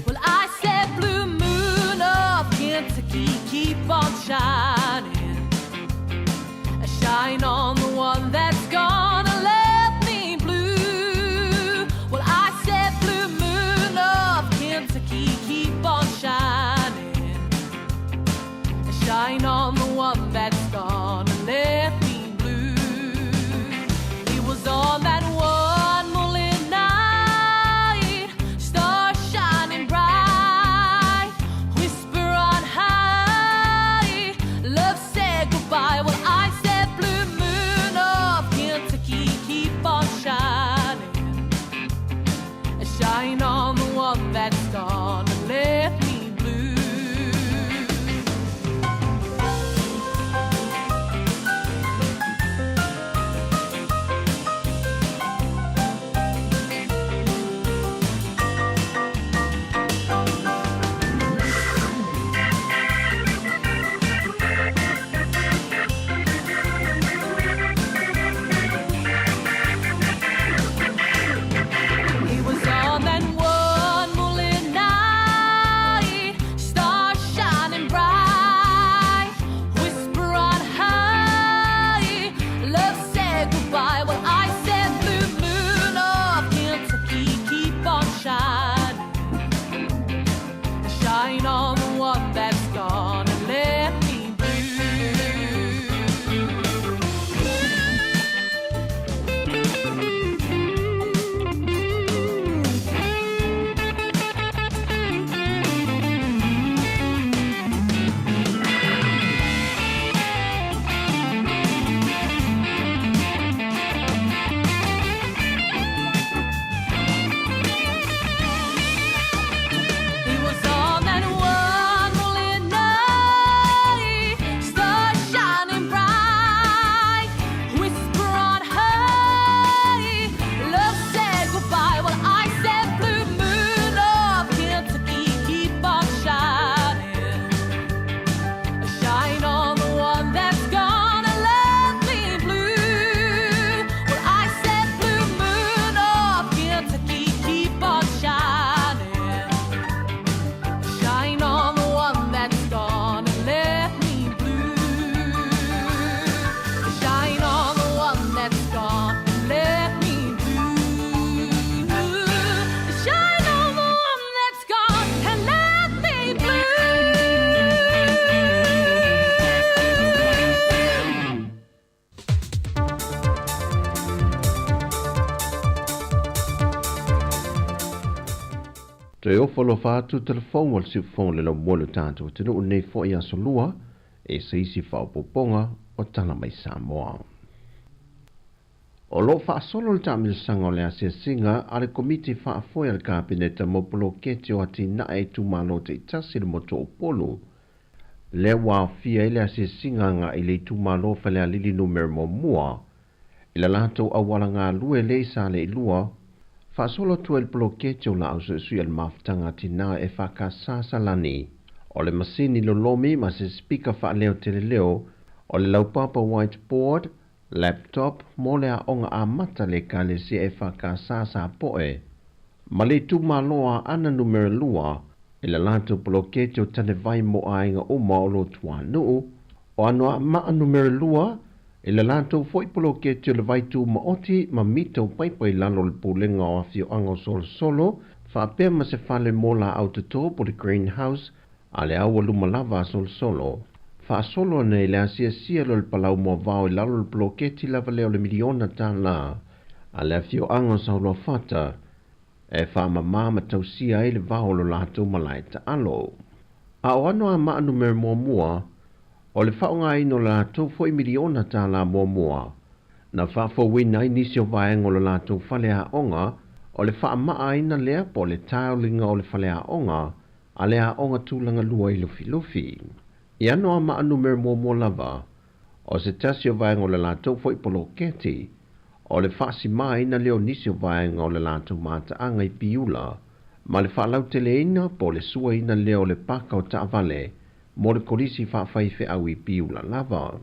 Well, I said, blue moon of Kentucky, keep on shining. Shine on the one that's gonna let me blue. Well, I said, blue moon of Kentucky, keep on shining. Shine on the one that's gonna let. Toe ofo alofa atu Talafou a le Siufofoga o le Laumua o le tatou atunuu i lenei foi aso Lua e se isi faaopoopoga o Tala mai Samoa. O lo o faasolo le taamilosaga o le asiasiga a le Komiti Faafoe a le Kapeneta mo Poloketi o Atinae Itumalo Taitasi i le motu o Upolu, lea ua aofia ai le asiasiga agai i le itumalo o Falealili Numera Muamua i le latou auala galue lea i Saleilua, faasolo atu ai le poloketi o laau suisui a le mafutaga a tina EFKS Salani. O le masini lolomi ma se sipika faaleo teleleo, o le laupapa white board, laptop mo le aoga amata a le Ekalesia EFKS Sapoe, ma le itumalo o Aana Numera 2 i le latou poloketi o Tanevai mo aiga uma o Lotuanuu, o Anoamaa Numera 2 i le latou foi poloketi o le vai tumaoti ma mita o paipa i lalo o le pulega o afioaga o Solosolo faapea ma se fale mo laau toto po le green house a le aua luma lava a Solosolo. Faasolo ana i le asiasia lea o le palau moavao i lalo o le poloketi lava lea o le miliona tala a le afioaga o Saoluafata e faamama ma tausia ai le vao o lo latou malae taalo. A o Anoamaa Numera 1, o le faaaogaina o le latou foi miliona tala muamua, na faafouina ai nisi o vaega o lo latou faleaoga, o le faamaaina lea po o le tiling o le faleaoga a le aoga tulaga lua i Lufilufi. I Anoamaa Numera 1 lava, o se tasi o vaega o le latou foi poloketi, o le faasimāina lea o nisi o vaega o le latou mataaga i Piula, ma le faalauteleina po o le suaina lea o le paka o taavale mo le kolisi faafaifeau i Piula lava.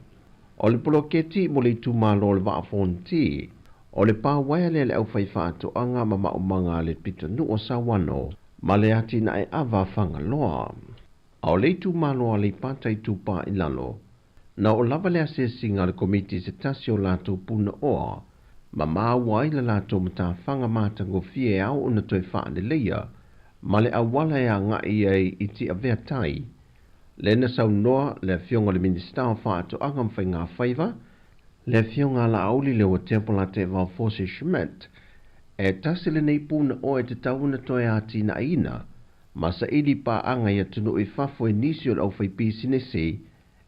O le poloketi mo le itumalo o le Vaa o Fonoti, o le pa uaea lea a le aufaifaatoaga ma maumaga a le pitonuu o Sauano ma le atinae ava a Fagaloa. A o le itumalo o Aleipata Itupa i Lalo, na oo lava le asiasiga a le Komiti i se tasi o latou punaoa ma maua ai le latou matafaga matagofie e ao ona toe faaleleia ma le auala e agai ai i Tiavea Tai. Lea na saunoa le Afioga i le Minisita o Faatoaga ma Faigafaiva, le Afioga a Laauli Leuatea Polataivao Fosi Schmidt, e tasi lenei punaoa e tatau ona toe atinaeina ma saili paaga i atunuu i fafo i nisi o le aufaipisinisi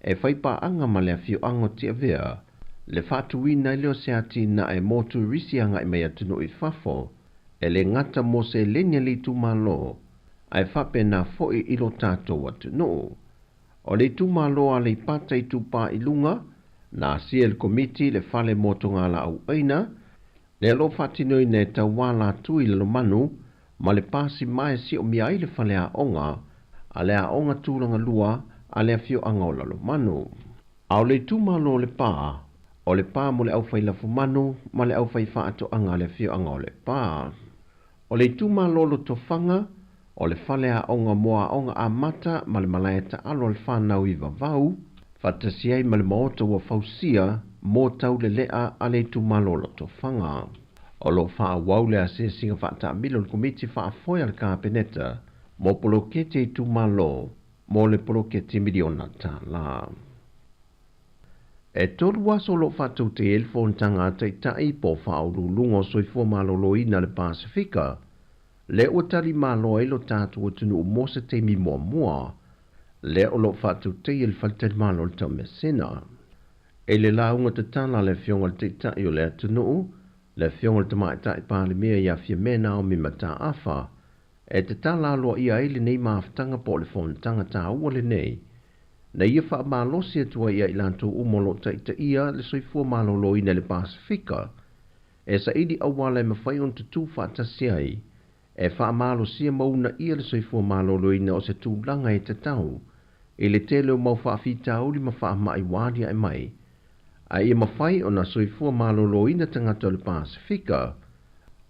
e fai paaga ma le afioaga o Tiavea, le faatuina ai lea o se atinae mo turisi agai mai atunuu i fafo, e le gata mo seleni a le itumalo, ae faapena foi i lo tatou atunuu. O le itumalo o Aleipata Itupa i Luga, na asia e le Komiti le fale mo togalaau aina, lea o lo o faatinoina e tauala atu i Lalomanu ma le pasi ma e siomia ai le faleaoga a le aoga tulaga lua a le afioaga o Lalomanu. A o le itumalo o Lepa, o Lepa mo le aufai lafumanu ma le aufai faatoaga a le afioaga o Lepa. O le itumalo o Lotofaga, o le faleaoga mo aoga amata ma le malae taalo a le fanau i Vavau, faatasi ai ma le maota ua fausia mo taulelea a le itumalo o Lotofaga. O lo o faaauau le asiasiga faataamilo a le Komiti Faafoe a le Kapeneta mo poloketi a itumalo mo le poloketi miliona tala. E 3 aso o lo o faatautaia ai le fonotaga a Taitai po o Faauluuluga o Soifua Maloloina o le Pasefika, lea ua tali malo ai lo tatou atunuu mo se taimi muamua, lea o lo o faatautaia i le faletalimalo o le Taumeasina. I le lauga tatala a le Afioga i le Taitai o le atunuu, le Afioga i le Tamaitai Palemia ia Fiame Naomi Mataafa, e tatala aloaia ai lenei mafutaga po o le fonotaga taua lenei, na ia faamalosi atu ai ia i latou uma o lo o taitaia le soifua maloloina i le Pasefika, e saili auala e mafai ona tutū faatasi ai, e faamalosia ma uunaia le soifua maloloina o se tulaga e tatau i le tele o mau faafitauli ma faamai ua aliae mai, a ia mafai ona soifua maloloina tagata o le Pasefika,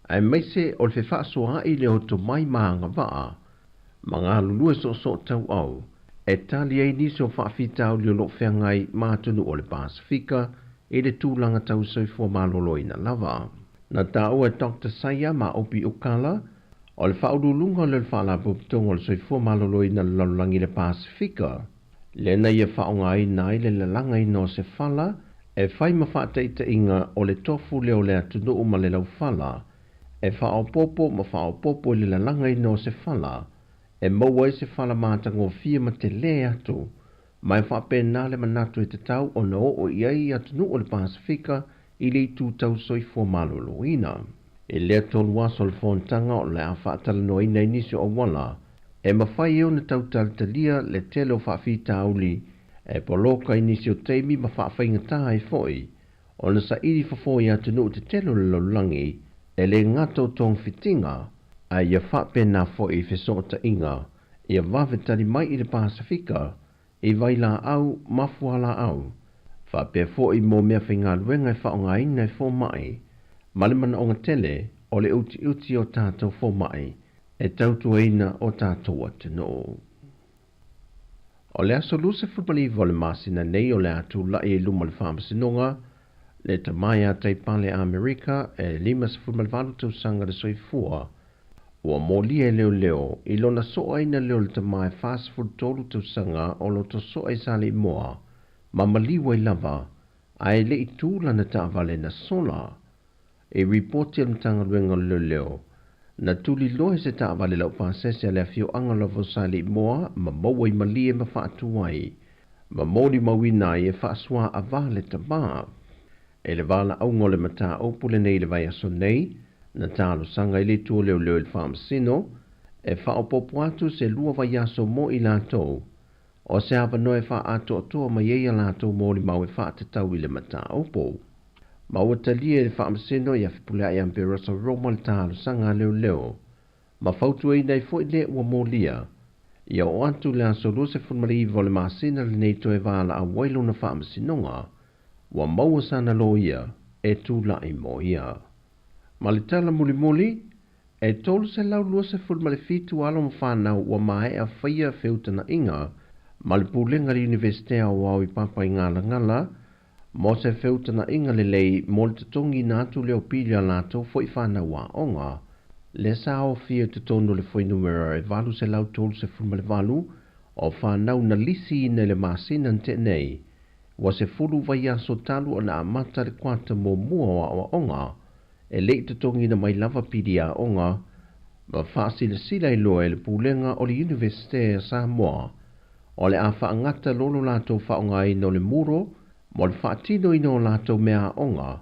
aemaise o le fefaasoaai lea o tomai ma agavaa ma galulue soosoo tauau e tali ai nisi o faafitauli o lo o feagai ma atunuu o le Pasefika i le tulaga tau soifua maloloina lava. Na taua e Doctor Saia ma Opi Ukala, o le faauluuluga lea o le Faalapotopotoga o le Soifua Maloloina o le Lalolagi i le Pasefika, lea na ia faaaogaina ai le lalagaina o se fala e fai ma faataitaiga o le tofu lea o le atunuu ma le laufala e faaopoopo ma faaopoopo i le lalagaina o se fala e maua ai se fala matagofie ma telē atu, ma e faapena le manatu e tatau ona oo i ai atunuu o le Pasefika i le itu tau soifua maloloina. I lea tolu aso o le fonotaga o le a faatalanoaina ai nisi o auala e mafai ai ona tau talitalia le tele o faafitauli e poloka i nisi o taimi ma faafaigatā ai foi ona saili fofo i atunuu tetele o le lalolagi e lē gata o togafitiga ae ia faapena foi i fesootaiga ia vave tali mai i le Pasefika i vailaau ma fualaau faapea foi mo meafaigaluega e faaaogaina e fomai ma le manaoga tele o le utiuti o tatou fomai e tautuaina o tatou atunuu. O le aso 29 o le masina nei o le a tulai ai i luma o le Faamasinoga le tama ia Taipale Amerika e 58 tausaga le soifua ua molia e leoleo i lona soaina lea o le tama e 43 tausaga o lo o tosoa i Saleimoa ma maliu ai lava ae le i tu lana taavale na sola. I ripoti a le Matagaluega o Leoleo, na tuliloe se taavale laupasese a le afioaga lava o Saleimoa ma maua i Malie ma faatu ai, ma molimauina ai e faasoa-avā le tama. I le valaauga o le mataupu lenei i le vaiaso nei, na talosaga ai le Itu o Leoleo i le Faamasino e faaopoopo atu se lua vaiaso mo i latou, o se avanoa e faaatoatoa mai ai a latou molimau e faatatau i le mataupu. Ma ua talia e le Faamasino ia Fepuleai Amperosa Roma le talosaga a leoleo, ma fautuaina ai foi le ua molia ia oo atu le aso 29 o le masina lenei toe valaau ai lona faamasinoga ua maua sana loia e tulai mo ia. Ma le tala mulimuli, e 327 alo ma fanau ua maea faia feutagaiga ma le Pulega a le Iunivesite Aoao i Papaigalagala mo se feutagaiga lelei mo le totogiina atu lea o pili a latou foi fanau aoga, lea sa aofia i totonu o le fuainumera e 838 o fanau na lisiina i le masina na tea nei, ua sefulu vaiaso talu ona amata le kuata muamua o aoaoga e le i totogiina mai lava pili aoga ma faasilasila ai loa e le Pulega o le Iunivesite a Samoa o le a faagata loa lo latou faaaogaina o le muro mo le faatinoina o latou mea aoga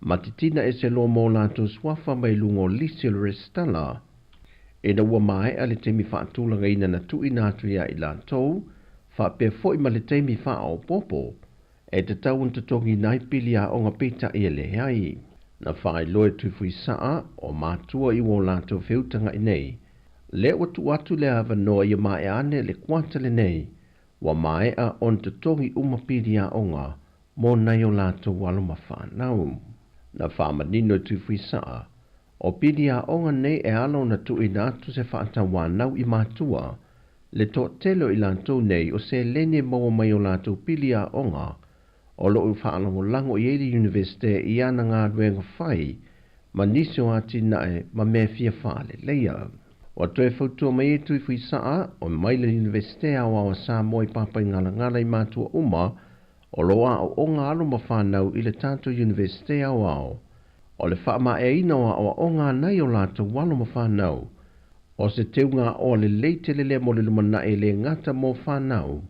ma titina ese loa ma o latou suafa mai luga o lisi o le resitala ina ua maea le taimi faatulagaina na tuuina atu iā i latou faapea foi ma le taimi faaopoopo e tatau ona totogiina ai pili aoga peitai e leai. Na faailoa e Tuifuisaa o matua i ua o latou feutagaʻi nei, lea ua tuu atu le avanoa ia maea ane le kuata lenei ua maea ona totogi uma pili aoga mo nai o latou alo ma fanau. Na faamanino e Tuifuisaa, o pili aoga nei e ala ona tuuina atu se faatauanau i matua, le toatele o i latou nei o seleni e maua mai o latou pili aoga o lo o faalagolago i ai le Iunivesite i ana galuega fai ma nisi o atinae ma mea fia faaleleia. Ua toe fautua mai ai Tuifuisaa o mai le Iunivesite Aoao a Samoa i Papaigalagala i matua uma o lo o aooga alo ma fanau i le tatou Iunivesite Aoao o le faamaeaina o aoaoga a nai o latou alo ma fanau o se teuga aoa lelei tele lea mo le lumanai e le gata mo fanau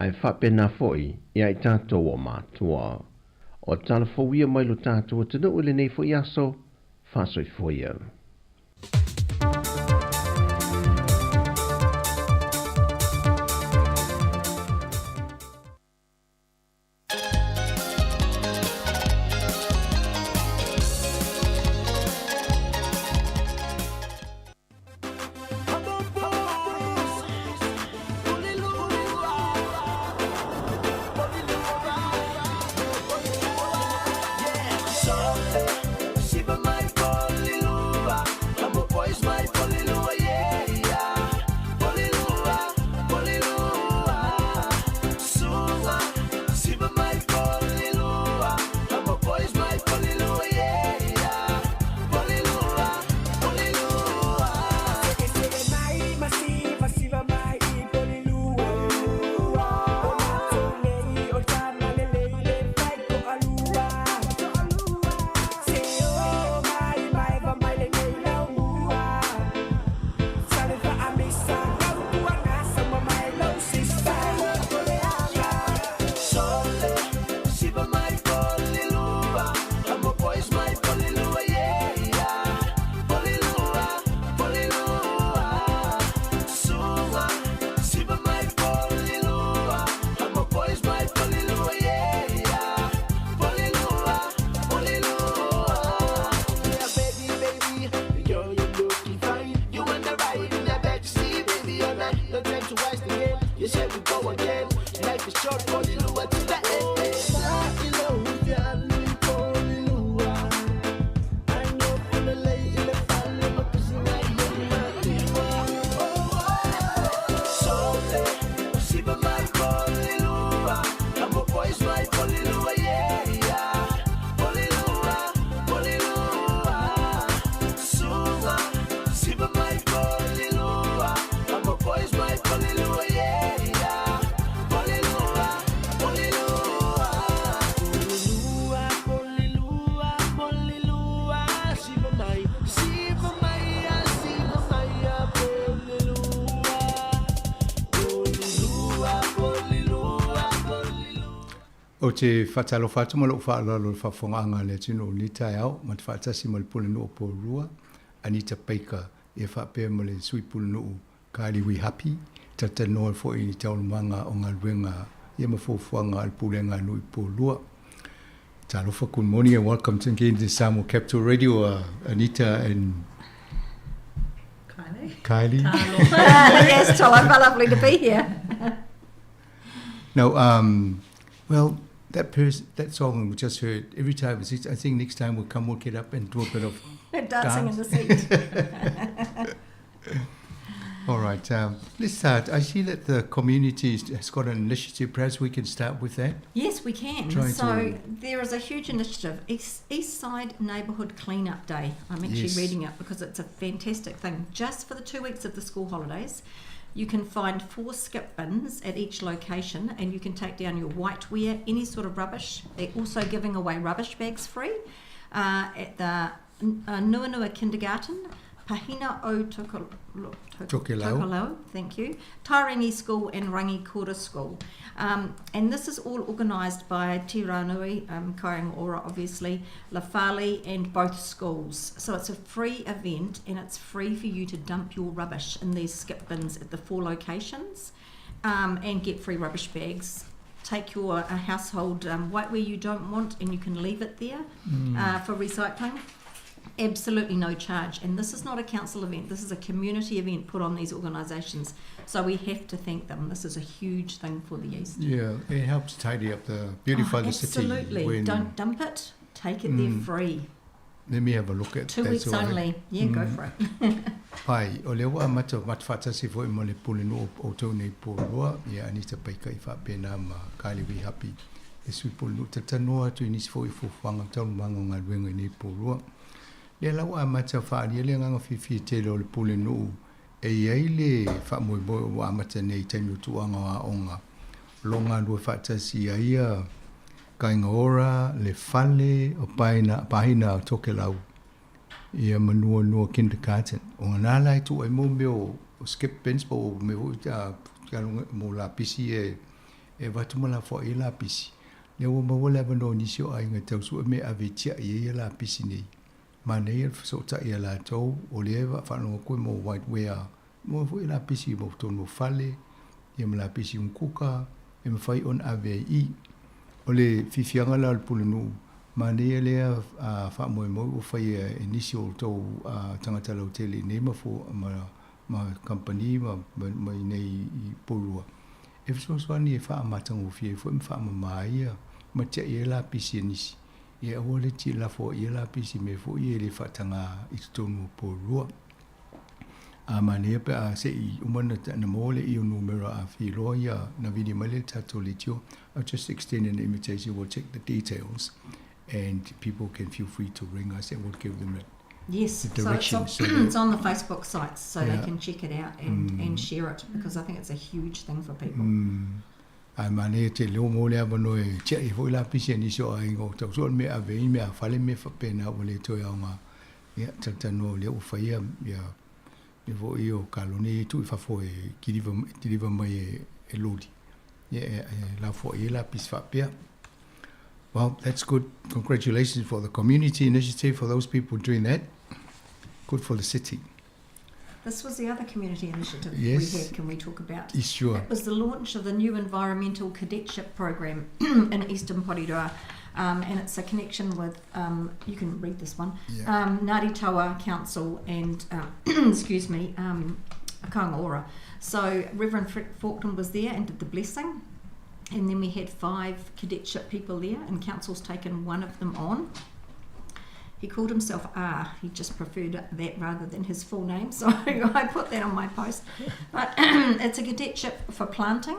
ae faapena foi iā i tatou o matua. O tala fou ia mai lo tatou atunuu i lenei foi aso, faasoifua ia. Ou te faatalofa atu ma lou faaaloalo i le faafofogaaga a le atunuu i lenei taeao, ma te faatasi ma le Pulenuu o Porirua, Anita Baker, ia faapea ma le Sui Pulenuu Kylie Wihapi, talatalanoa foi i taualumaga o galuega ia ma fuafuaga a le Pulega a nuu i Porirua. Talofa, good morning and welcome to again to Samoa Capital Radio, uh, Anita and Kylie. Kylie. yes, Talofa, lovely to be here. No, um, well, that person, that song we just heard, every time, I think next time we'll come, we'll get up and do a bit of dancing dance. in the seat. All right, um, let's start. I see that the community has got an initiative. Perhaps we can start with that. Yes, we can. Trying so to... there is a huge initiative, East, East Side Neighbourhood Clean-Up Day. I'm actually yes. reading it because it's a fantastic thing. Just for the two weeks of the school holidays, you can find four skip bins at each location and you can take down your whiteware, any sort of rubbish. They're also giving away rubbish bags free uh, at the uh, Nuanua Kindergarten, Pahina o Tokelau, Tokelau. Tokelau, thank you, Tairangi School and Rangikura School. Um, and this is all organised by Te Ranui, um, Kāinga Ora obviously, Lafali and both schools. So it's a free event and it's free for you to dump your rubbish in these skip bins at the four locations um, and get free rubbish bags. Take your uh, household um, whiteware you don't want and you can leave it there mm. uh, for recycling absolutely no charge. And this is not a council event, this is a community event put on these organisations. So we have to thank them. This is a huge thing for the East. Yeah, it helps tidy up the, beautify oh, the city. Absolutely. Don't dump it, take it mm. there free. Let me have a look at Two weeks all only. Yeah, mm. go for it. Pai, o lea ua amata mata faatasi foi ma le Pulenuu o outou nei Porirua, ia Anita Baker i faapena ma Kylie Wihapi le Sui Pulenuu talatalanoa atu i nisi foi o fuafuaga ma taualumaga o galuega i nei Porirua. Lea la ua amata faaalia le agaga fiafia tele o le Pulenuu e i ai le faamoemoe ua amata nei i taimi o tuuaga o aoga o lo o galulue faatasi ai ia Kāinga Ora, le fale o Paina, Pahina o Tokelau, ia ma Nuanua Kindergarten. O ngā la e tuu ai mo mea o, o skip bins po o mea foi a, mo lapisi e, e avatu ma lafoai ai lapisi. Lea ua maua le avanoa o nisi o aiga e tau sue mea e ave e tiai ai ia lapisi nei. Manaia le fesootai ia latou, o lea e faalogo atu ai mo white wear, mo foi lapisi mo totonu o fale, ia ma lapisi umukuka, e mafai ona ave ai i. O le fiafiaga la o le Pulenuu, manaia lea faamoemoe ua faia e nisi o outou tagata lautele i nei ma ma kamupani ma ma i nei i Porirua, e fesoasoani e faamatagofie ai foi ma faamama ai ia ma tiai ai lapisi a nisi. Ia aua le ti lafo ai ia lapisi mea foi ia e le faataga i totonu o Porirua. A manaia pe a se i uma na, na maua le i o numera a filoa ia na vili mai le tatou leitio. I'll just extend an invitation, we'll check the details and people can feel free to ring us and we'll give them the Yes, the directions. So it's, on, so it's on the Facebook sites, so yeah. they can check it out and, mm. and share it because I think it's a huge thing for people. Mm. Ae manaia tele o mo le avanoa e tiai foi lapisi a nisi o aiga o tau sue le mea ave ai mea fale mea faapena ua le toe aoga. Ia talatalanoa o lea ua faia ia mea foi ia o kalone e tuu i fafo e kiliva deliver mai e, e loli. Ia e, e lafoai ai lapisi faapea. Well, that's good. Congratulations for the community initiative for those people doing that. Good for the city. This was the other community initiative yes. we had, can we talk about? Yes, sure. It was the launch of the new environmental cadetship program in Eastern Porirua. Um, and it's a connection with, um, you can read this one, yeah. um, Ngāti Toa Council and, uh, excuse me, um, Kāinga Ora. So Reverend Fred Faulkner was there and did the blessing. And then we had five cadetship people there, and council's taken one of them on. He called himself R. He just preferred that rather than his full name, so I put that on my post. But it's a cadetship for planting,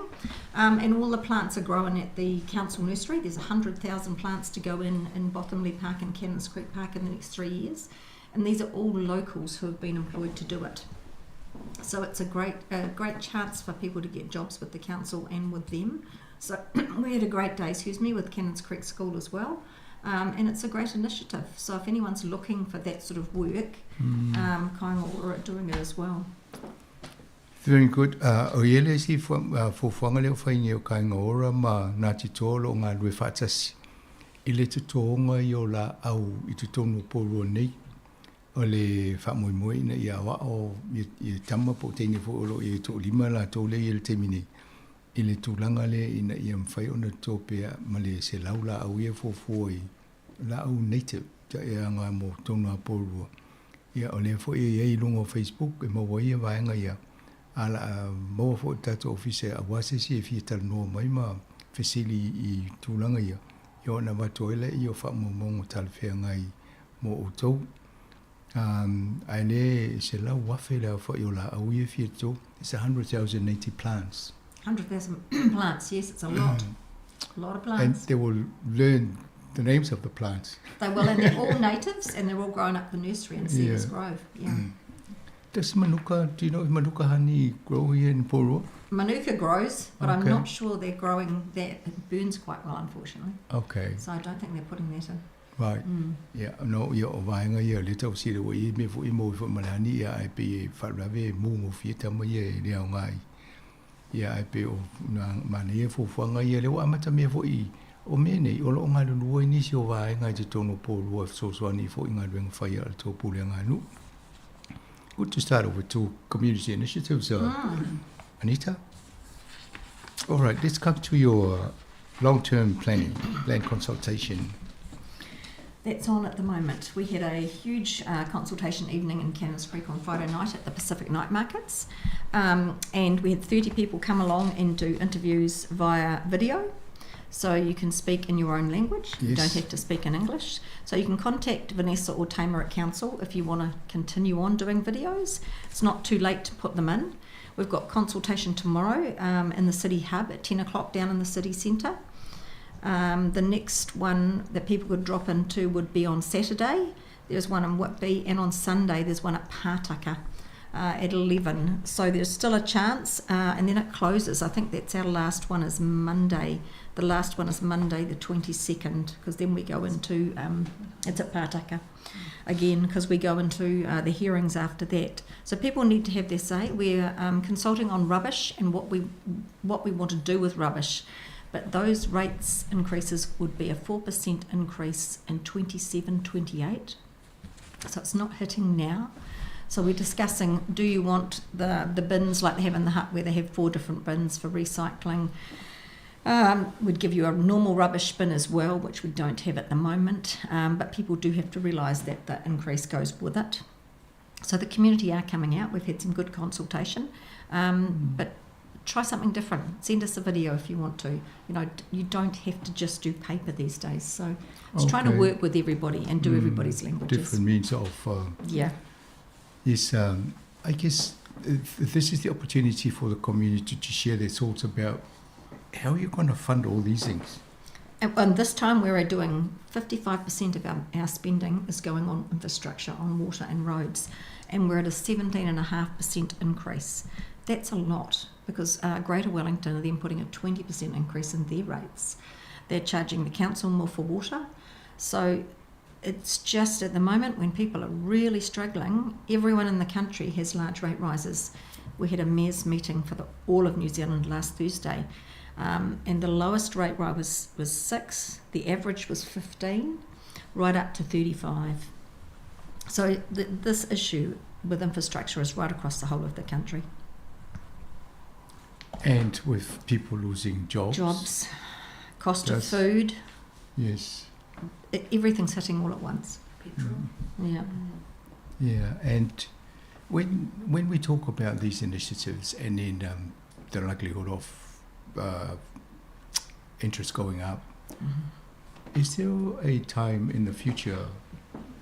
and all the plants are grown at the council nursery. There's 100,000 plants to go in Bothamley Park and Cannons Creek Park in the next 3 years, and these are all locals who have been employed to do it. So it's a great chance for people to get jobs with the council and with them. So we had a great day, with Cannons Creek School as well. And it's a great initiative. So if anyone's looking for that sort of work, Kāinga Ora are doing it as well. Very good. O ia le isi fuafuaga lea o fai nei o Kāinga Ora ma Ngāti Toa o lo o galulue faatasi i le totoga ia o laau i totonu o Porirua nei o le faamoemoe ina ia aoao ia tama po o teine foi o lo o i ai toalima latou lea i le taimi nei i le tulaga lea ina ia mafai ona toto pea ma le 100 laau ia e fuafua i laau native e aga mo totonu a Porirua. Ia, o lea foi e i ai i luga o Facebook e maua ai ia vaega ia, a o le a maua foi i le tatou ofisa aua se isi e fia talanoa mai ma fesili i tulaga ia, ia ona avatu ai lea o faamaumauga talafeagai mo outou. Ae le 100,000 le aofai o laau ia e fia toto, it's 100,000 native plants. 100,000 plants, yes, it's a lot. A lot of plants. And they will learn the names of the plants. They will, and they're all natives, and they're all grown up the nursery in Cedars Grove. Yeah. Does Manuka, do you know if Manuka honey grow here in Porirua? Manuka grows, but I'm not sure they're growing that. It burns quite well, unfortunately. So I don't think they're putting that in. Right. Yeah, no, ia o vaega ia o lea e tau sili ua i ai mea foi e maua ai foi ma le honey, ia ae pei e faalavelave e mu gofie tama ia e le aoga ai. Ia ae pei o nā manaia fuafuaga ia lea ua amata mea foi o mea nei o lo o galulue ai nisi o vaega i totonu o Porirua e fesoasoani foi i galuega fai a le tou pulega a nuu. Good to start off with two community initiatives, Anita. All right, let's come to your long-term planning, land consultation. That's on at the moment. We had a huge consultation evening in Cannons Creek on Friday night at the Pacific Night Markets, and we had 30 people come along and do interviews via video. So you can speak in your own language. You don't have to speak in English. So you can contact Vanessa or Tamer at council if you want to continue on doing videos. It's not too late to put them in. We've got consultation tomorrow in the city hub at 10 o'clock down in the city centre. The next one that people could drop into would be on Saturday. There's one in Whitby, and on Sunday there's one at Pātaka at 11. So there's still a chance, and then it closes. I think that's our last one is Monday. The last one is Monday the 22nd, because then we go into, it's at Pātaka again, because we go into the hearings after that. So people need to have their say. We're consulting on rubbish and what we want to do with rubbish. But those rates increases would be a 4% increase in 27-28. So it's not hitting now. So we're discussing, do you want the bins like they have in the hut where they have 4 different bins for recycling? We'd give you a normal rubbish bin as well, which we don't have at the moment. But people do have to realise that the increase goes with it. So the community are coming out. We've had some good consultation. But try something different. Send us a video if you want to. You know, you don't have to just do paper these days. So it's trying to work with everybody and do everybody's languages. Different means of... Yes, I guess this is the opportunity for the community to share their thoughts about how you're going to fund all these things. And this time we're doing 55% of our spending is going on infrastructure, on water and roads, and we're at a 17.5% increase. That's a lot, because Greater Wellington are then putting a 20% increase in their rates. They're charging the council more for water. So it's just at the moment when people are really struggling, everyone in the country has large rate rises. We had a mayor's meeting for all of New Zealand last Thursday, and the lowest rate rise was 6, the average was 15, right up to 35. So this issue with infrastructure is right across the whole of the country. And with people losing jobs. Jobs, cost of food. Yes. Everything's hitting all at once. Petrol. Yeah. Yeah, and when we talk about these initiatives and then the likelihood of interest going up. Is there a time in the future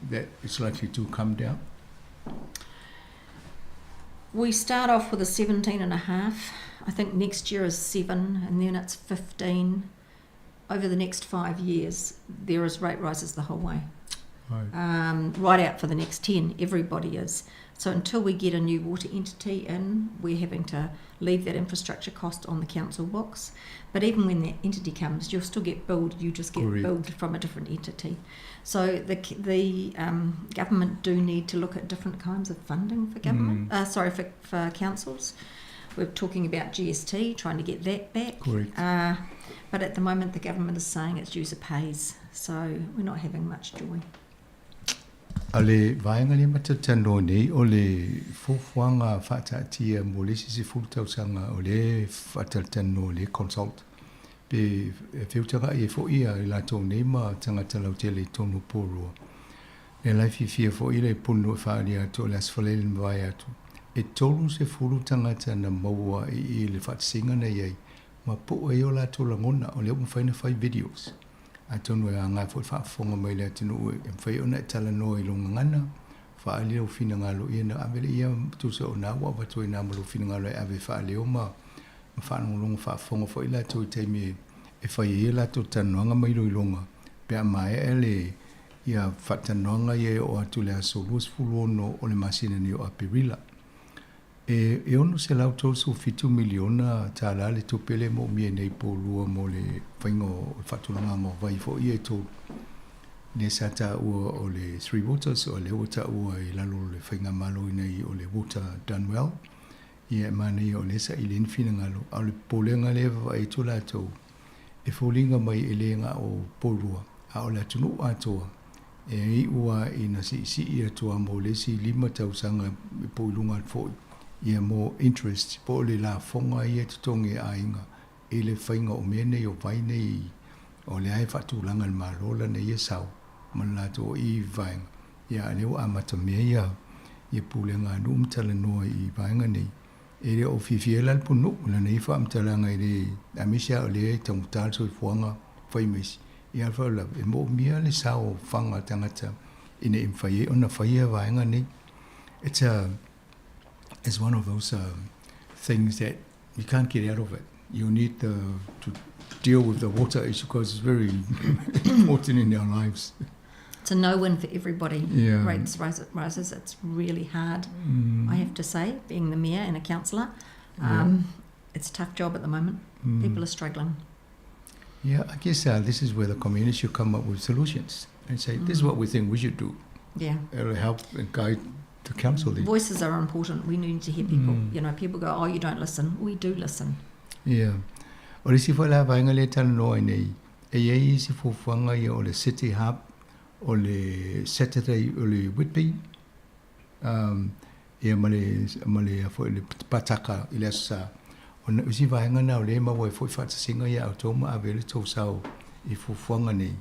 that it's likely to come down? We start off with a 17 and a half. I think next year is 7, and then it's 15. Over the next 5 years, there is rate rises the whole way. Right. Right out for the next 10, everybody is. So until we get a new water entity in, we're having to leave that infrastructure cost on the council books. But even when that entity comes, you'll still get billed, you just get Correct. billed from a different entity. So the government do need to look at different kinds of funding for government, for councils. We're talking about GST, trying to get that back. Correct. But at the moment, the government is saying it's user pays, so we're not having much joy. O le vaega lea matou te talanoa nei o le fuafuaga faataatia mo le isi sefulu tausaga o lea faatalatalanoa le consult pe feutagaʻi ai foʻi ia i latou nei ma tagata lautele i totonu o Porirua. Lea la e fiafia foʻi le pulenuu e faaalia atu o le Aso Faraile na mavae atu e 30 tagata na maua i le faatasiga na i ai ma pue ai o latou lagona o lea ua mafai ona fai videos. Atonu e agai foʻi faafofoga mai le atunuu e mafai ona e talanoa i lou gagana, faaali lou finagalo ia na ave lea ia tusa o na ua avatu ai na ma lou finagalo e ave faaleo ma faalogologo faafofoga foʻi latou i taimi e fai ai ia latou talanoaga ma iloiloga pe a maea le ia faatalanoaga ia e oo atu i le aso 26 o le masina nei o Aperila. E e $637 miliona tālā le tupe lea e moomia nei Porirua mo le faiga o le faatulagaga o vai foʻi ia e tolu. Lea sa taua o le Three Waters o lea ua taua i lalo o le faigamalo ina o le Water Done Well. Ia e manaia o lea saili ai ni finagalo a o le popolega lea e vaavaai atu latou e foliga mai e lē ga'o o Porirua a o le atunuu atoa e iʻu a ina siʻisiʻi atu a mo le isi 5 tausaga po i luga atu foʻi ia mo interest po o le lafoga ia e totogi e aiga i le faiga o mea nei o vai nei o lea e faatulaga e le Malo lana ia sau ma le latou i vaega ia a lea ua amata mea ia ia pulega a nuu ma talanoa i vaega nei e le o fiafia ai la le pulenuu lana ia faamatalaga i le aemaise a o lea e taugata le soifuaga fai ma isi ia a le faalavelave e moomia le sao o faga a tagata ina ia mafai ai ona faia vaega nei. It's a it's one of those things that you can't get out of it. You need to deal with the water issue because it's very important in our lives. It's a no-win for everybody. Yeah. Rates rises. It's really hard, I have to say, being the mayor and a councillor. It's a tough job at the moment. People are struggling. Yeah, I guess this is where the community should come up with solutions and say, this is what we think we should do. It'll help and guide the council. Then. Voices are important. We need to hear people. You know, people go, oh, you don't listen. We do listen. Yeah. O le isi foʻi la vaega lea e talanoa ai nei, e iai isi fuafuaga ia o le City Hub, o le Saturday o le Whitby, ia ma le, ma le foʻi le Pataka i le Aso Sa. Ona o isi vaega na o lea e maua ai foʻi faatasiga ia outou ma ave ai le tou sao i fuafuaga nei.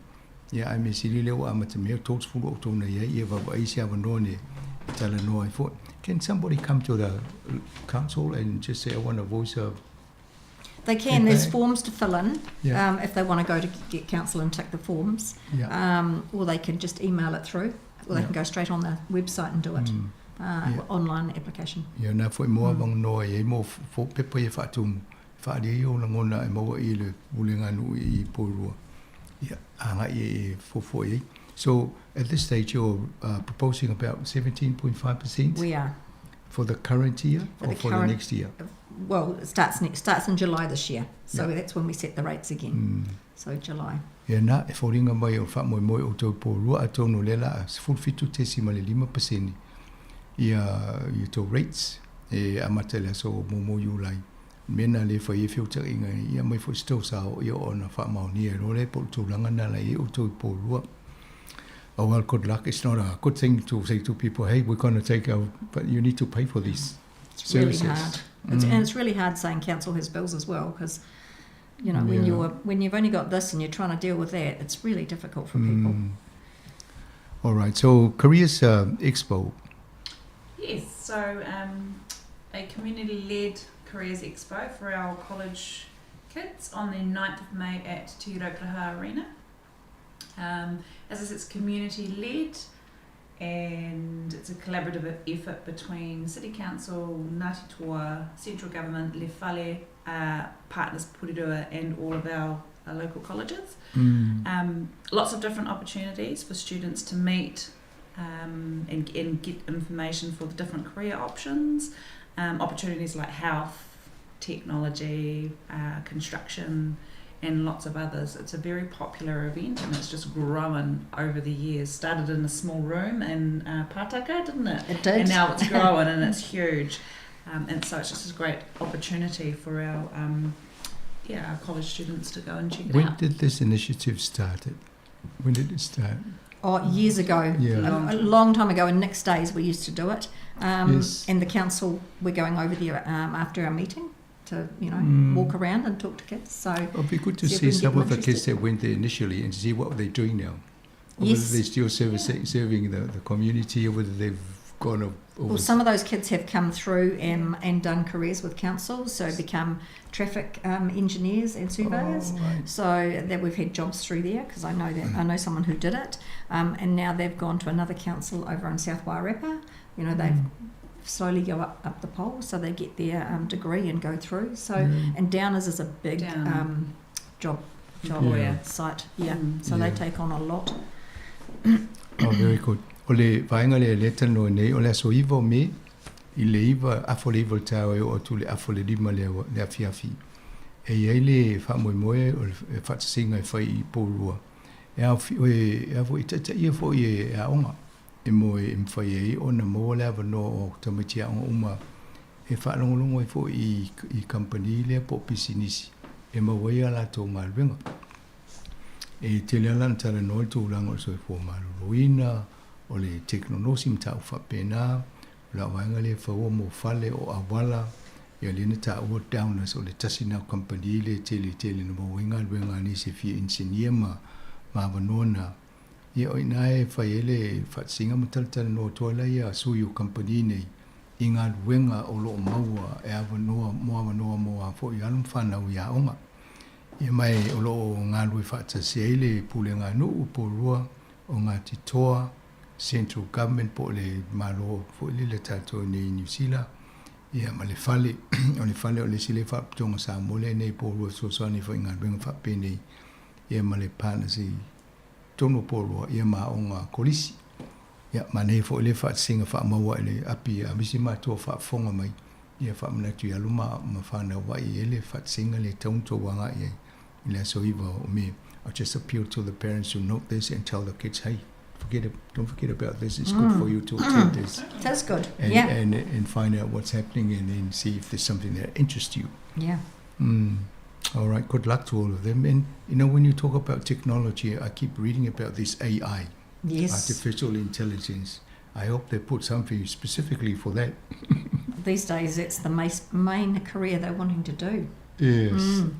Ia ae mea sili lea ua amatamea 30 o outou na iai ia vaavaai se avanoa nei e talanoa ai foʻi. Can somebody come to the council and just say, I want a voice of They can. There's forms to fill in if they want to go to get council and tick the forms. Or they can just email it through, or they can go straight on the website and do it. Online application. Ia na foʻi mo avanoa i ai mo fo pepa ia faatumu. Faaali ai ou lagona e maua i le pulega nuu i Porirua. Ia agaʻi e fuafua i ai. So at this stage you're proposing about 17.5%? We are. For the current year For or the for the current next year? Well, it starts in July this year. So that's when we set the rates again. So July. Ia na, e foliga mai o le faamoemoe o outou Porirua atonu o lea la a 17.5% ia tou rates e amata i le aso muamua o Iulai. Mea na lē fai ai feutaiga ia mai foʻi se tou sao ia ona faamaonia ai loa lea po o le tulaga na la i ai outou i Porirua. Oh well, good luck. It's not a good thing to say to people, hey, we're going to take our, but you need to pay for these It's really services. hard. And it's really hard saying council has bills as well, because when you've only got this and you're trying to deal with that, it's really difficult for people. All right. So Careers Expo. Yes. So a community-led Careers Expo for our college kids on the 9th of May at Te Rauparaha Arena. As I said, it's community led and it's a collaborative effort between City Council, Ngāti Toa, Central Government, Le Fale, Partners Porirua and all of our local colleges. Lots of different opportunities for students to meet and get information for the different career options, opportunities like health, technology, construction, and lots of others. It's a very popular event and it's just grown over the years. Started in a small room in Pātaka, didn't it? It did. And now it's growing and it's huge. And so it's just a great opportunity for our college students to go and check it out. When did this initiative start? When did it start? Oh, years ago. Yeah. A long time ago. In Nick's days, we used to do it. Yes. And the council, we're going over there after our meeting to, walk around and talk to kids. So it'd be good to see if see we can some get of the kids interested. that went there initially and see what they're doing now. Or Yes. whether they're still serving the community, or whether they've gone over. Well, some of those kids have come through and done careers with council, so become traffic engineers and surveyors. Oh, right. So that we've had jobs through there, because I know that I know someone who did it, and now they've gone to another council over in South Wairarapa. They've slowly go up the pole, so they get their degree and go through. And Downers is a big Down. job Employer. site. Yeah. So they take on a lot. Oh, very good. O le vaenga le le tano nei, o le aso iwa o me, i le iwa, afo le iwa o le tāo e o atu le afo le lima le le afiafi. E iai le whaamoemoe o le whaatasinga e whai i Porirua. E au fi, o e, e afo i tata ia fo i e aonga. E mo e mwhai e o na mō le awa no o tamaiti aonga uma. E whaalongolongo e fo i kampani le po pisinisi. E mawai a lātou ngā luenga. E tele ala na tala noa le tūlanga o le soifua maloloina, o le teknolosi ma tāu whapena, o la waenga le whaua mō whale o awala, ia le na tāua Downers o le tasi nā kampani le tele tele na mō wenga luenga ni se fia insinia ma mawanoa na. Ia o ina e whai ele whatsinga ma tala tala noa toa lai a sui o kampani nei, i ngā luenga o loo maua e awanoa, mō awanoa mō a fo i alu mwhanau i aonga. Ia mai o loo ngā lui whaatasi e le pule ngā nuu Porirua o Ngāti Toa, Central Government po le malo fo le le tātou nei New Zealand. Ia ma le fale, o le fale o le sile whaaputonga sa mole nei Porirua sosoani fo i ngā luenga whaapene. Ia ma le partners i tono Porirua, ia ma o ngā kolisi. Ia ma nei fo le whaatsinga whaamaua e le api a misi mātua whaafonga mai. Ia whaamanatu i aluma ma whanau wai e le whaatsinga le taunto wanga ia. I le aso iwa o me. I just appeal to the parents to note this and tell the kids, hey, don't forget about this. It's good for you to attend this. That's good. And find out what's happening and then see if there's something that interests you. All right. Good luck to all of them. And when you talk about technology, I keep reading about this AI. Artificial intelligence. I hope they put something specifically for that. These days, it's the main career they're wanting to do. Yes.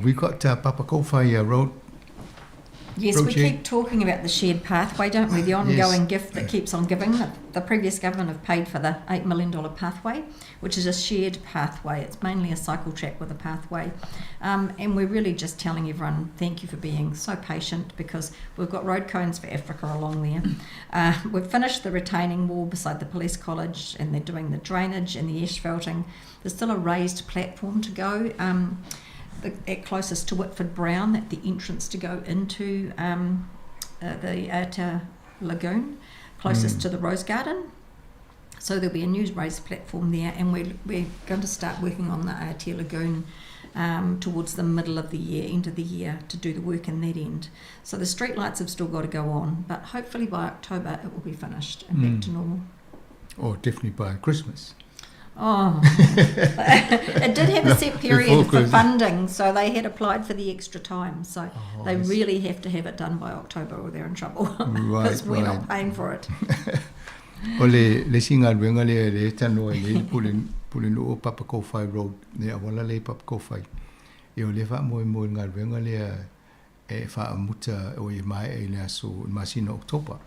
We got Papakōwhai Road. Yes, we project. keep talking about the shared pathway, don't we? The ongoing gift that keeps on giving. The previous government have paid for the $8 million pathway, which is a shared pathway. It's mainly a cycle track with a pathway. And we're really just telling everyone thank you for being so patient, because we've got road cones for Africa along there. We've finished the retaining wall beside the police college, and they're doing the drainage and the asphalting. There's still a raised platform to go. At closest to Whitford Brown, at the entrance to go into the Aotea Lagoon, closest to the Rose Garden. So there'll be a new raised platform there, and we're going to start working on the Aotea Lagoon towards the middle of the year, end of the year, to do the work in that end. So the street lights have still got to go on, but hopefully by October it will be finished and back to normal. Or definitely by Christmas. Oh, it did have a set period Before for Christmas. funding, so they had applied for the extra time. So Oh, they I see. really have to have it done by October or they're in trouble. Because we're not paying for it. O le singa luenga le tanoa le pule no o Papakōwhai Road, le awala le Papakōwhai. E o le wha moe moe ngā luenga le e wha amuta o i mai e le aso i masina October.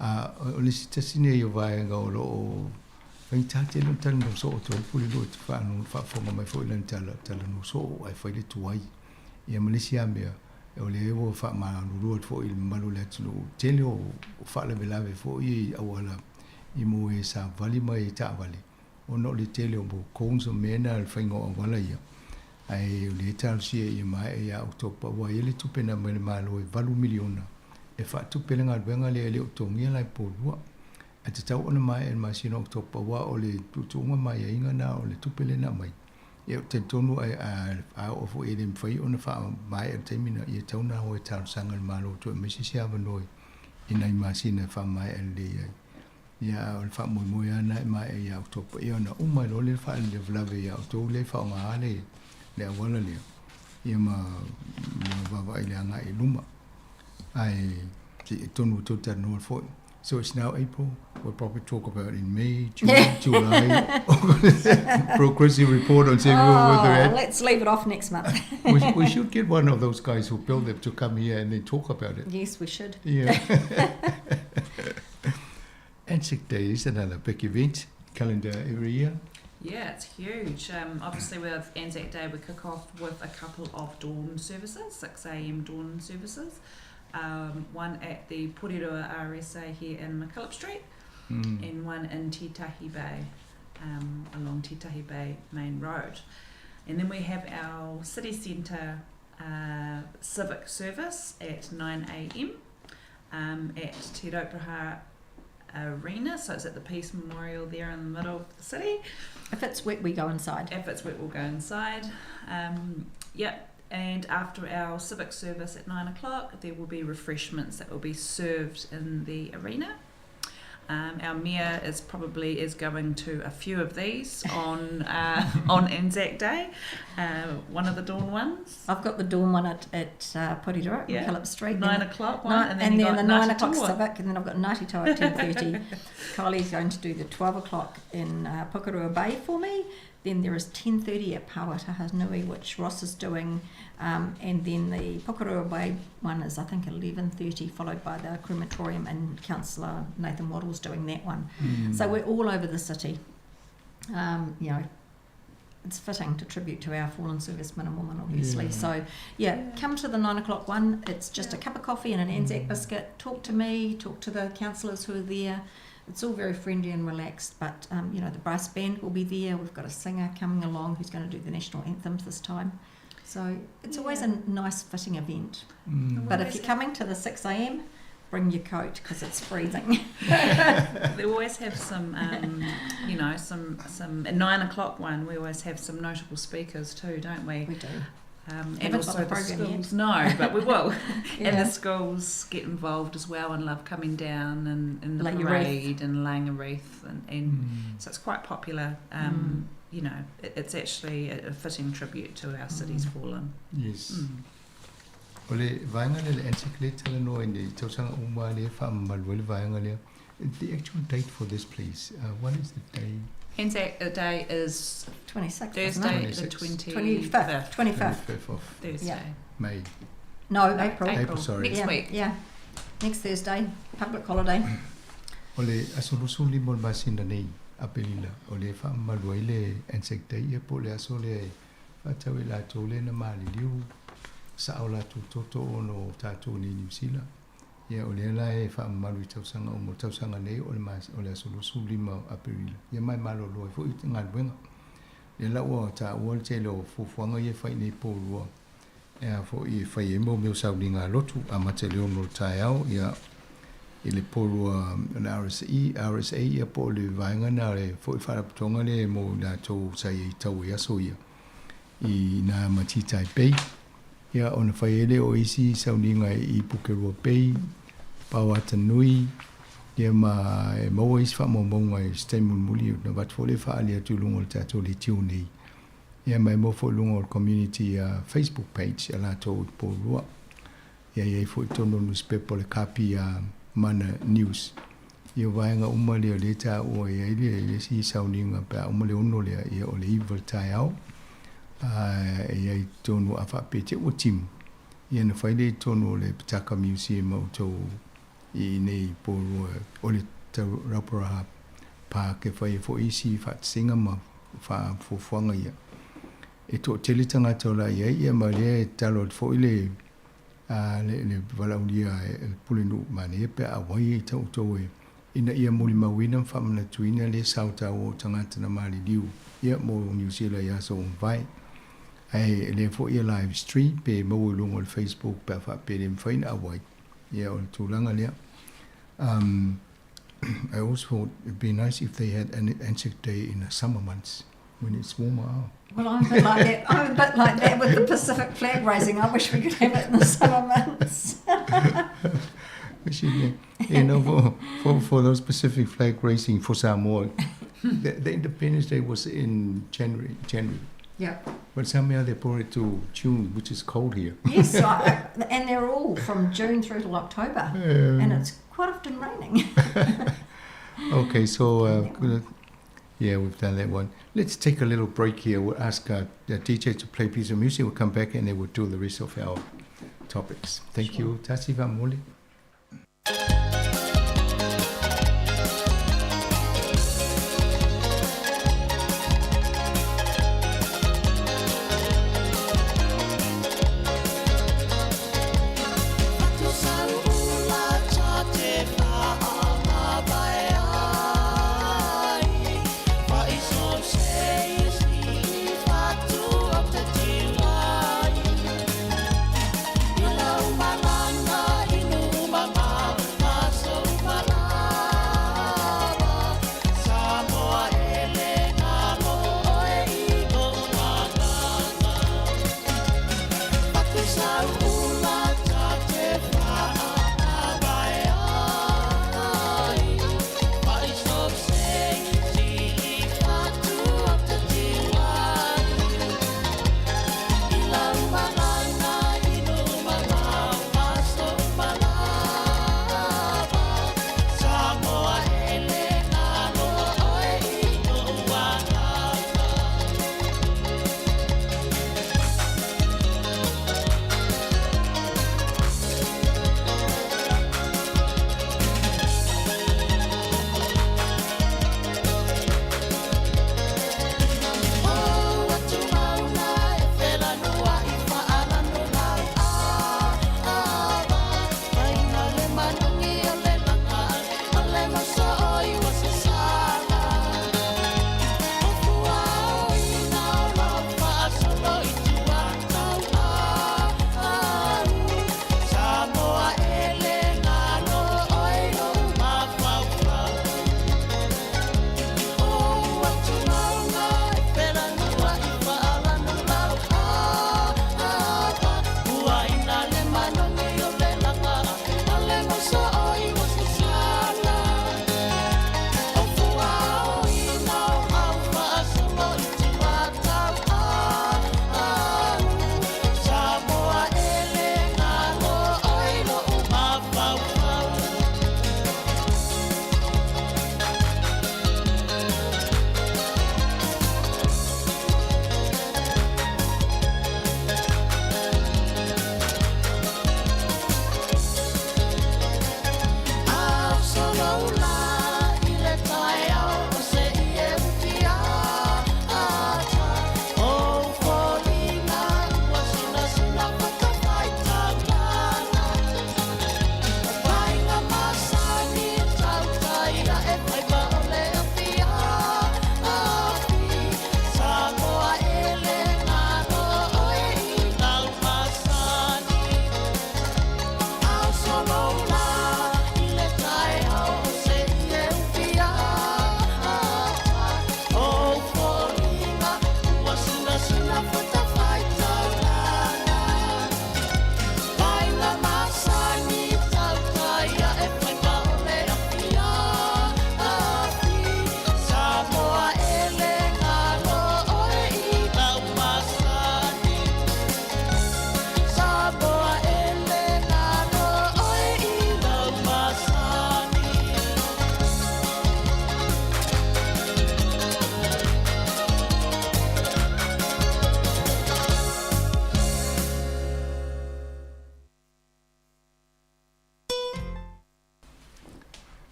O le si tasine i o vaenga o lo o Faigata tele ona talanoa soo atu ai le Pulenuu e te faafofoga mai foi i lana tala, talanoa soo ae fai le tuai. Ia ma le isi lava mea, o lea ua faamalulu atu foi i le mamalu o le atunuu, tele o faalavelave foi ia i auala i mo e savali ma e taavale, ona o le tele o cones o mea na o le faiga o auala ia. Ae o lea e talosia ia maea ia Oketopa, ua i ai le tupe na aumai e le Malo e $8 miliona e faatupe le galuega lea e le o totogia la i Poulua. Ae tatau ona maea i le masina o Oketopa aua o le tuutuuga ma aiaiga na o le tupe lea na aumai. Ia ou te talitonu a oo foi e le mafai ona faamaea i le taimi lena, ia e tatau ona o e talosaga i le Malo e toe aumai se isi avanoa i nai masina e faamaea lelei ai. Ia a o le faamoemoe lava lena e maea ia Oketopa, ia ona uma ai loa lea o le faalavelave ia outou lea e faaaoga le le auala lea, ia ma vaavaai i le agai i luma. Ae se i tonu tou talanoa foi. So it's now April. We'll probably talk about in May, June, July. Progressive report on seeing oh, where they're at. Let's leave it off next month. we, we should get one of those guys who build them to come here and then talk about it. Yes, we should. Yeah. Anzac Day is another big event calendar every year. Yeah, it's huge. Um, obviously, with Anzac Day, we kick off with a couple of dawn services, 6 a.m. dawn services. Um, one at the Porirua RSA here in McKillop Street, mm. and one in Titahi Bay, um, along Titahi Bay Main Road. And then we have our city centre uh, civic service at 9 a.m. Um, at Te Raupraha Arena, so it's at the Peace Memorial there in the middle of the city. If it's wet, we go inside. If it's wet, we'll go inside. Um, yep. And after our civic service at nine o'clock, there will be refreshments that will be served in the arena. Um, our mayor is probably is going to a few of these on uh, on Anzac Day, uh, one of the dawn ones. I've got the dawn one at, at uh, Porirua, yeah. McKillop Street. Nine o'clock one, and then, and then the 9 o'clock civic, and then I've got Ngāti Toa at 10:30. Kylie's going to do the 12 o'clock in uh, Pukerua Bay for me. Then there is 10:30 at Pauatahanui, which Ross is doing, um, and then the Pukerua Bay one is I think 11:30, followed by the crematorium, and Councillor Nathan Waddell's doing that one. Mm. So we're all over the city. Um, you know, it's fitting to tribute to our fallen servicemen and women, obviously. Yeah. So, yeah, yeah, come to the nine o'clock one. It's just yeah. a cup of coffee and an Anzac mm. biscuit. Talk to me, talk to the councillors who are there. It's all very friendly and relaxed, but um, you know, the brass band will be there. We've got a singer coming along who's going to do the national anthems this time. So it's yeah. always a nice fitting event. Mm. But if you're coming to the 6 a.m., bring your coat because it's freezing. they always have some, um, you know, some some at nine o'clock one. We always have some notable speakers too, don't we? We do. Um, and also the, the schools. Yet. No, but we will. yeah. And the schools get involved as well and love coming down and, and the Lay parade and laying a wreath. And, and mm. so it's quite popular. Um, mm. You know, it, it's actually a, a fitting tribute to our city's mm. fallen. Yes. Mm. O le vaega lea le Anzac lea e talanoa i le tausaga uma lea e faamamalu ai le vaega lea. The actual date for this please, uh, what is the day? Anzac Day is 26th, Thursday, the 25th. 25th. 25th of Thursday. Yeah. May. No, April. April, sorry. Next yeah, week. Yeah. Next Thursday, public holiday. O le aso 25 o le masina nei, Aperila, o le faamamalu ai le Anzac Day ia po o le aso lea e faatau e latou lea na maliliu sao latou toto ona o tatou nei Niu Sila. Ia o lea la e faamamalu i tausaga uma. O le tausaga nei o le o le aso 25 o Aperila. Ia ma e malolo ai foi galuega. Lea la ua taua le tele o fuafuaga ia e fai nei Polua e a foi e fai ai mo mea o sauliga lotu amata i le 6 o le taeao ia i le Polua o le RSE, RSA ia po o le vaega na o le foi faalapotopotoga lea mo i latou sa i ai tau i aso ia i nā ma Tītai Bay. Ia ona fai ai lea o isi sauniga i Pukerua Bay, Paoatanui, ia ma e maua isi faamaumauga i se taimi mulimuli ona avatu foi lea e faaali atu i luga o le tatou leitio nei. Ia ma e maua foi i luga o le community uh, Facebook page a latou i Porirua. Ia i ai foi i totonu o le nusipepa o le Kapi a Mana News. Ia o vaega uma lea o lea e taua i ai le, le isi sauniga pe a uma le ono lea, ia o le iva le taeao. A e i ai i totonu a faapea te ua timu. Ia na fai lea i totonu o le Pataka Museum o outou i inei i Porirua o le Rauparaha. park e fai ai foi isi faatasiga ma fuafuaga ia. E toatele tagata o la e i ai, ia ma lea e tatalo atu foi le le le valaaulia e le Pulenuu manaia pe a auai ai outou e ina ia molimauina ma faamanatuina lea sao taua o tagata na maliliu ia mo Niu Sila i aso ua mavae. Ae lea foi e live stream pe maua i luga o le Facebook pe a faapea e le mafai ona auai. Ia o le tulaga lea. Um, I always thought it'd be nice if they had an Anzac Day in the summer months when it's warmer. Oh. Well, I'm a bit like that. I'm a bit like that with the Pacific flag raising. I wish we could have it in the summer months. You know, for, for, for those Pacific flag raising for Samoa, the, the Independence Day was in January. January. Yeah. But somehow they brought it to June, which is cold here. Yes, I, and they're all from June through till October, yeah. and it's quite often raining. okay, so uh, yeah, we've done that one. Let's take a little break here. We'll ask uh, the DJ to play a piece of music. We'll come back and then we'll do the rest of our topics. Thank sure. you. Tasi Vamuli.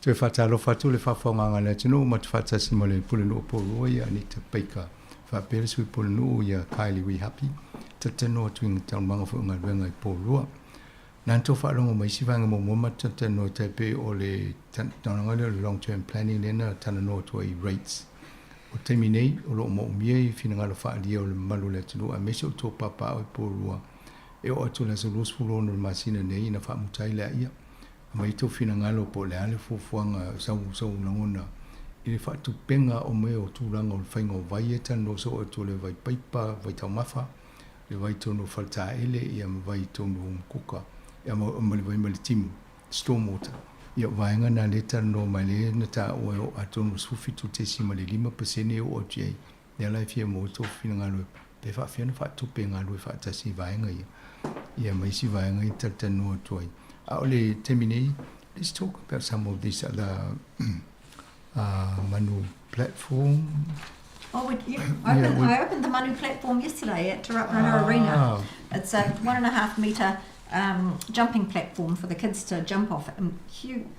Toe faatalofa atu le faafofogaaga a le atunuu ma te faatasi ma le Pulenuu o Porirua ia Anita Baker faapea le Sui Pulenuu ia Kylie Wihapi talatalanoa atu i taualumaga foi o galuega i Porirua. Na ona tou faalogo mai isi vaega muamua ma talatalanoa tai pei o le tulaga lea o le long term planning lea na talanoa atu ai i rates. O le taimi nei o lo o moomia i finagalo faaalia o le mamalu o le atunuu aemaise o tou papaaao i Porirua e oo atu i le aso 26 o le masina nei ina faamuta ai lea ia. Aumai tou finagalo po o le a le fuafuaga sau sau lagona i le faatupega o mea o tulaga o le faiga o vai e talanoa soo atu o le vai paipa, vai taumafa, le vai tonu o faletaele ia ma vai tonu o umukuka ia ma, ma le vai ma le timu, storm water. Ia o vaega na lea e talanoa mai lea na taua e oo atonu 17.5% e oo atu i ai. Lea la e fia maua tou finagalo pe faafefea ona faatupe e galue faatasi i vaega ia, ia ma isi vaega ia talatalanoa atu ai. A o le taimi nei, let's talk about some of these other Manu platform. Oh, we, yeah, opened, yeah, we, I opened the Manu platform yesterday at Te Rauparaha Arena. It's a 1.5 metre jumping platform for the kids to jump off. And Hugh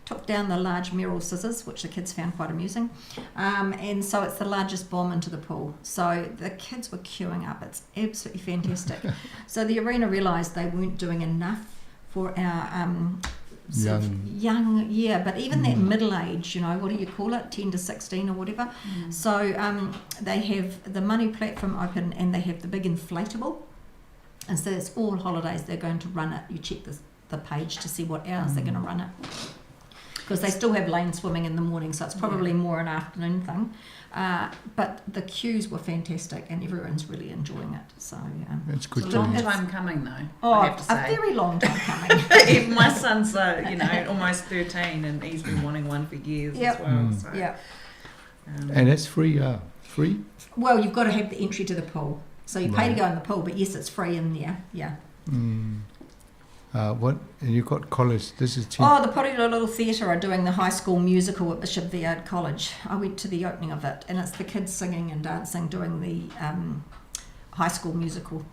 took down the large Merrill scissors, which the kids found quite amusing. And so it's the largest bomb into the pool. So the kids were queuing up. It's absolutely fantastic. So the arena realised they weren't doing enough for our sort of Young. young, yeah, but even that middle age, what do you call it, 10 to 16 or whatever. So they have the Manu platform open and they have the big inflatable. And so it's all holidays they're going to run it. You check the page to see what hours they're going to run it. Because they still have lane swimming in the morning, so it's probably more an afternoon thing. But the queues were fantastic and everyone's really enjoying it. So That's good It's a to long hear. time coming, though, Oh, I have to a say. very long time coming. Even my son's, almost 13 and he's been wanting one for years as well. And it's free, free? Well, you've got to have the entry to the pool. So you pay to go in the pool, but yes, it's free in there, yeah. What? And you've got college. This is cheap. Oh, the Porirua Little Theatre are doing the high school musical at Bishop Viard College. I went to the opening of it, and it's the kids singing and dancing, doing the high school musical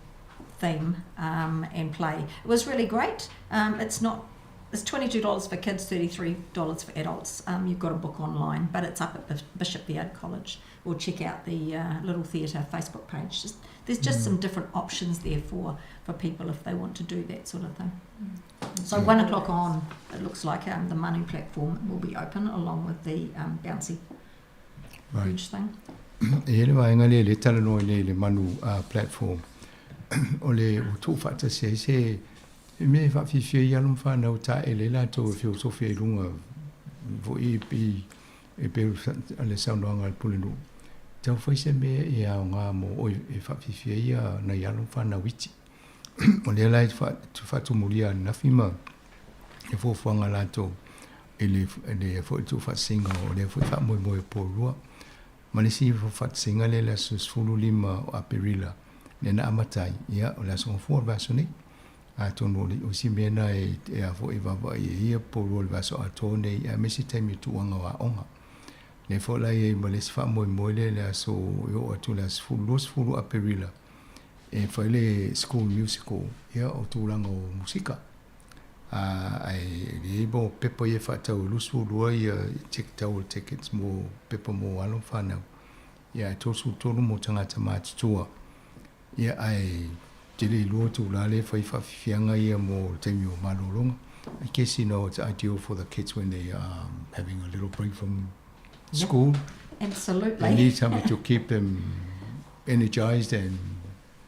theme and play. It was really great. It's not. It's $22 for kids, $33 for adults. You've got a book online, but it's up at Bishop Viard College. Or check out the Little Theatre Facebook page. There's just some different options there for people if they want to do that sort of thing. So 1 o'clock on, it looks like the Manu platform will be open along with the bouncy huge thing. E le vaega lea le talanoa nei le Manu platform. O le o tuu faatasi ai se e mea e faafifia i alo ma whanau ta e le latou e feosofia i luga foi i e pe le saunoaga a le Pulenuu. Tau fai se mea e aoga mo oi e faafifia ia nai alo ma whanau iti. O lea la e faatumulia ananafi ma e fuafuaga latou i le, le foi tuufaatasiga o lea foi faamoemoe o Porirua. Ma le isi faatasiga lea le aso 15 o Aperila lea na amata ai, ia o le aso gafua o le vaiaso nei. Atonu o le o isi mea na e, e a foi vaavaai e ia Porirua le vaiaso atoa nei, aemaise taimi o tuuaga o aoga. Lea foi la i ai ma le isi faamoemoe lea le aso e oo atu le aso 20 Aperila e fai le school musical, ia o tulaga o musika. Ae le mo pepa ia faatau e 22 ia tau o le tickets mo pepa mo alo ma whanau. Ia e 33 mo tagata matutua. Ia ae tele i lua tūlā le whai whaafifianga ia mo le taimi o malologa. I guess, it's ideal for the kids when they are having a little break from school. They need something to keep them energized and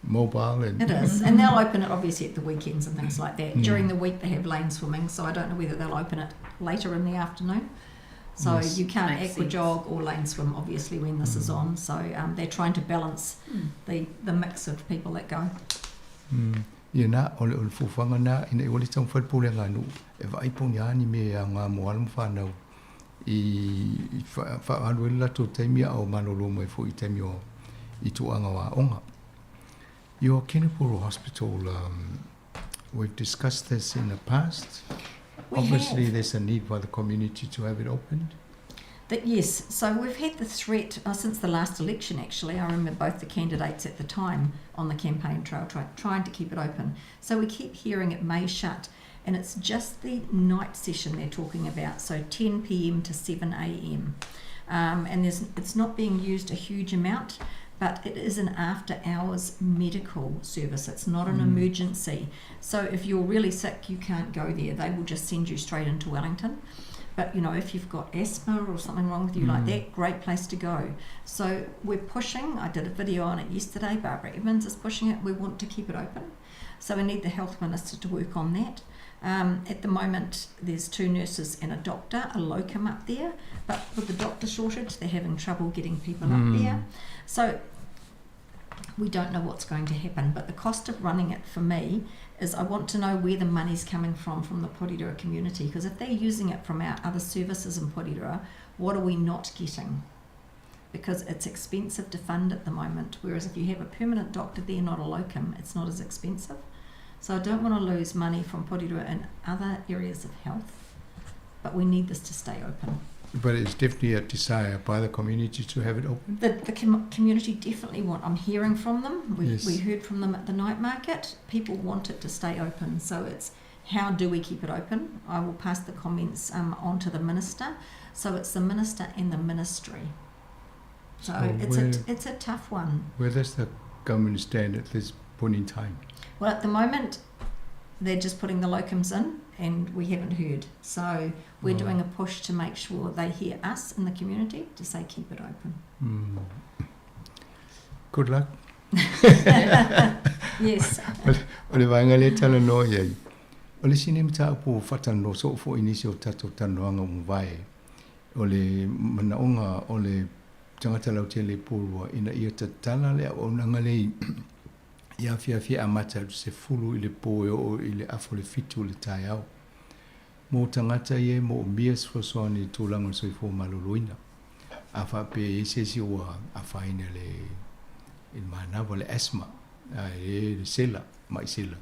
mobile. And It is, and they'll open it obviously at the weekends and things like that. During the week they have lane swimming, so I don't know whether they'll open it later in the afternoon. So you can't Makes aqua sense. jog or lane swim obviously when this is on. So they're trying to balance the mix of people that go. Ia na, o le fuafuaga na, ina i ua le taumafai le pulega a nuu, e vaai po o ni a ni mea e aoga mo alo ma whanau i faaalu ai le latou taimi a o malolo mai foi i taimi o i tuuaga o aoga. Your Kenepuru Hospital, we've discussed this in the past. We Obviously, have. there's a need by the community to have it opened. That, yes, so we've had the threat since the last election, actually. I remember both the candidates at the time on the campaign trail trying to keep it open. So we keep hearing it may shut. And it's just the night session they're talking about, so 10 p.m. to 7 a.m. And it's not being used a huge amount, but it is an after hours medical service. It's not an emergency. So if you're really sick, you can't go there. They will just send you straight into Wellington. But if you've got asthma or something wrong with you like that, great place to go. So we're pushing. I did a video on it yesterday. Barbara Edmonds is pushing it. We want to keep it open. So we need the health minister to work on that. At the moment, there's 2 nurses and a doctor, a locum up there. But with the doctor shortage, they're having trouble getting people up there. So we don't know what's going to happen. But the cost of running it for me is I want to know where the money's coming from the Porirua community, because if they're using it from our other services in Porirua, what are we not getting? Because it's expensive to fund at the moment, whereas if you have a permanent doctor there, not a locum, it's not as expensive. So I don't want to lose money from Porirua in other areas of health, but we need this to stay open. But it's definitely a desire by the community to have it open? The community definitely want. I'm hearing from them. We heard from them at the night market. People want it to stay open. So it's how do we keep it open? I will pass the comments on to the minister. So it's the minister and the ministry. So it's a tough one. Where does the government stand at this point in time? Well, at the moment, they're just putting the locums in, and we haven't heard. So we're doing a push to make sure they hear us in the community to say keep it open. Good luck. Yes. O le vaega lea talanoa i ai. O le isi nei mataupu ua faatalanoa soo foi i nisi o tatou talanoaga ua mavae, o le manaoga o le tagata lautele i Porirua ina ia tatala le auaunaga lea i afiafi e amata atu 10 i le po e oo i le afa o le 7 o le taeao. Mo tagata ia e moomia se fesoasoani i le tulaga o le soifua maloloina. A faapea e i ai se isi ua afaina i le manava, le asthma, ae le sela, mai sela,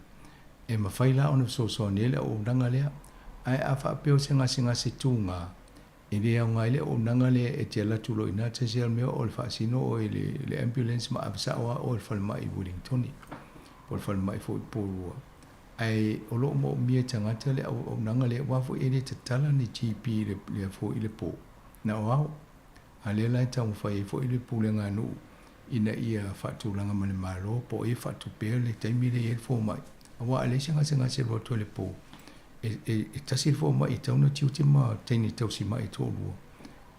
e mafai la ona fesoasoani ai le auaunaga lea. Ae a faapea o se gasegase tuga, e le aoga ai le auaunaga lea e te alu atu loa i ina tasi lava le mea o le faasino oe i le ambulance ma ave sao lava oe i le falemai i Wellingtoni po o le falemai foi i Porirua. Ae o lo o moomia e tagata le auaunaga lea aua foi e le tatala ni GP i le foi i le po na o ao. A lea la e taumafai ai foi le pulega a nuu ina ia faatulaga ma le Malo po o ai e faatupea le taimi lea e i ai le fomai. Aua a leai se gasegase alu atu ai i le po, e tasi le fomai e tatau ona tiute ma teine tausimai e toalua.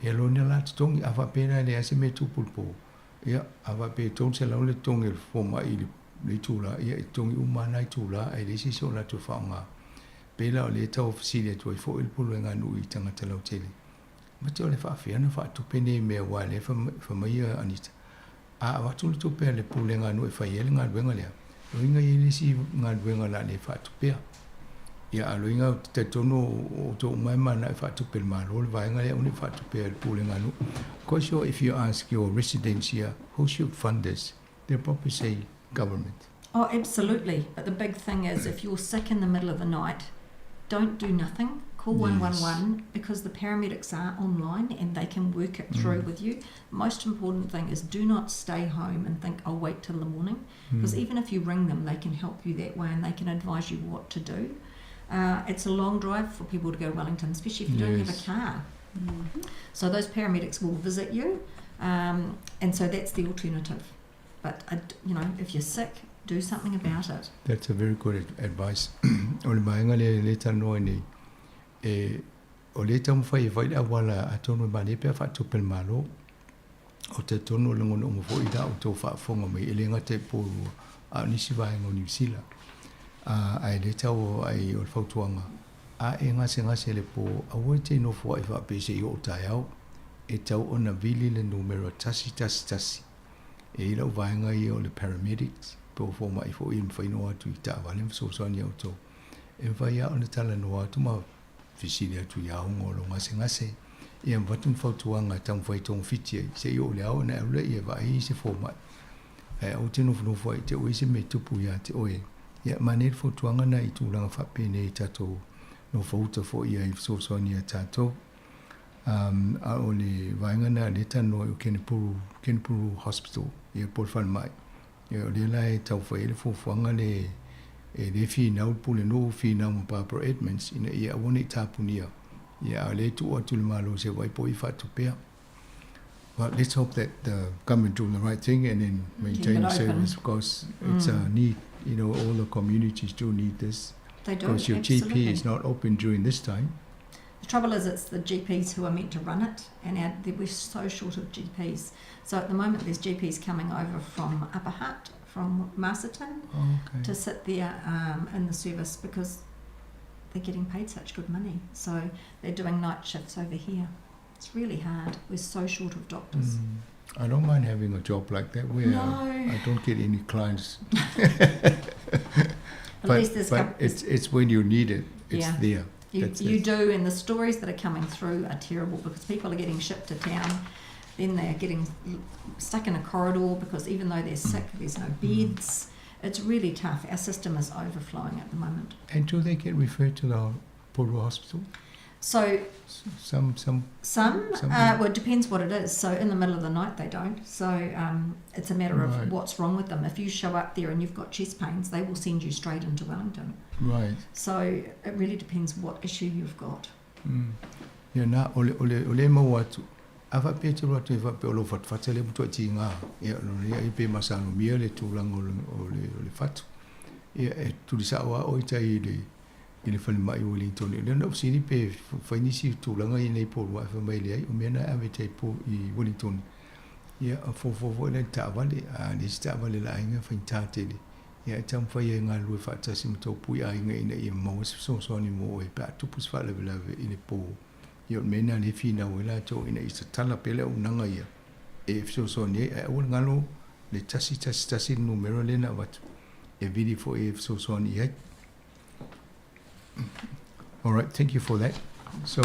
E alu ai la totogi, a faapea la e leai se mea e tupu i le po, ia, a faapea e $300 le totogi o le fomai i le itula, ia e totogi uma lava na itula ae leai se isi o latou faaaoga. Pei la o lea e tau fesili atu ai foi le Pulega a Nuu i tagata lautele, mate o le faafefea ona faatupe nei mea aua o lea e fai mai ia Anita, a avatu le tupe a le Pulega a Nuu e fai ai le galuega lea, o lona uiga e i ai le isi galuega o le a le faatupea. Ia, a o lona uiga ou te talitonu o outou uma e mananao e faatupe e le Malo le vaega lea, aua ne i faatupea e le Pulega a Nuu. Of course, if you ask your residents here who should fund this, they'll probably say government. Oh, absolutely. But the big thing is if you're sick in the middle of the night, don't do nothing. Call 111 because the paramedics are online and they can work it through with you. Most important thing is do not stay home and think, I'll wait till the morning. Because even if you ring them, they can help you that way and they can advise you what to do. It's a long drive for people to go to Wellington, especially if you don't have a car. So those paramedics will visit you, and so that's the alternative. But, if you're sick, do something about it. That's a very good advice. O le vaega lea e le talanoa ai nei, e, o lea e taumafai e fai le auala atonu e malie pe a faatupe le Malo. O talitonu o lagona uma foi la outou faafofoga mai e le gata i Porirua a o nisi vaega o Niu Sila. Ae le tau ai o le fautuaga, a e gasegase le po, aua e te nofo ai faapea seia oo taeao, e tau ona vili le numera 111. E i ai lau vaega ia o le paramedics, po o fomai foi e mafai ona o atu i taavale ma fesoasoani ia outou. E mafai lava ona talanoa atu ma fesili atu i aoga o lo gasegase, ia avatu ni fautuaga e taumafai e togafiti ai, seia oo i le ao ona e alu lea e vaai i se fomai. Ae aua te nofonofo ai te oe se mea e tupu ia te oe. Ia, manaia le fautuaga na i tulaga faapenei i tatou nofouta foi ia i fesoasoani ia tatou. A o le vaega lena lea e talanoa ai o Kenepuru, Kenepuru Hospital, ia po o le falemai. Ia o lea la e tau fai ai le fuafuaga le E lē finau le Pulenuu, finau ma Barbara Edmonds ina ia aua ne i tapunia, ia a o lea e tuu atu i le Malo se vaai po o i faatupea. Well, let's hope that the government doing the right thing and then maintain the service because it's a need, you know, all the communities do need this. They do, Because your absolutely. GP is not open during this time. The trouble is, it's the GPs who are meant to run it, and our, we're so short of GPs. So at the moment, there's GPs coming over from Upper Hutt, from Masterton, Okay. to sit there in the service because they're getting paid such good money. So they're doing night shifts over here. It's really hard. We're so short of doctors. I don't mind having a job like that where No. I don't get any clients. At least there's but it's when you need it, it's Yeah. there. You, That's you it. do, and the stories that are coming through are terrible because people are getting shipped to town, then they're getting stuck in a corridor because even though they're sick, there's no beds. It's really tough. Our system is overflowing at the moment. And do they get referred to the Porirua Hospital? So Some Some, Some well, it depends what it is. So in the middle of the night, they don't. So it's a matter Right. of what's wrong with them. If you show up there and you've got chest pains, they will send you straight into Wellington. Right. So it really depends what issue you've got. Ia na, o le, o le, o le mau atu, a faapea e te alu atu e faapea o lou fatufatu lea matua tiga, ia, lona ia, pe masalomia le tulaga o le, o le, o le fatu. Ia, e tulisao lava oe i tai i le, i le falemai o Wellington. O lea na ou fesili pe fai nisi tulaga i nei Porirua ae fai mai e leai, o mea na e ave tai i Wellington. Ia, fofo foi la i le taavale, a leai se taavale a le aiga, faigata tele. Ia e taumafai ai e galulue faatasi ma tou pui aiga ina ia maua se fesoasoani mo oe pe a tupu se faalavelave i le pō. Ia o le mea lena lea e finau ai latou ina ia tatala pea le auaunaga ia e fesoasoani ai, ae aua le galo le 111 le numera lea na avatu e vili foi e fesoasoani i ai. All right, thank you for that. So,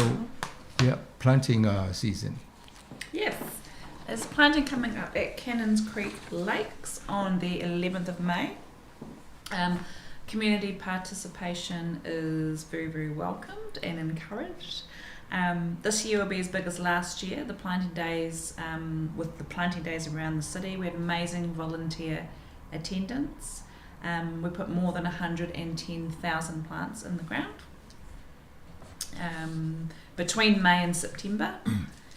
yeah, planting season. Yes. There's planting coming up at Cannons Creek Lakes on the 11th of May. Community participation is very, very welcomed and encouraged. This year will be as big as last year. The planting days, with the planting days around the city, we had amazing volunteer attendance. We put more than 110,000 plants in the ground between May and September.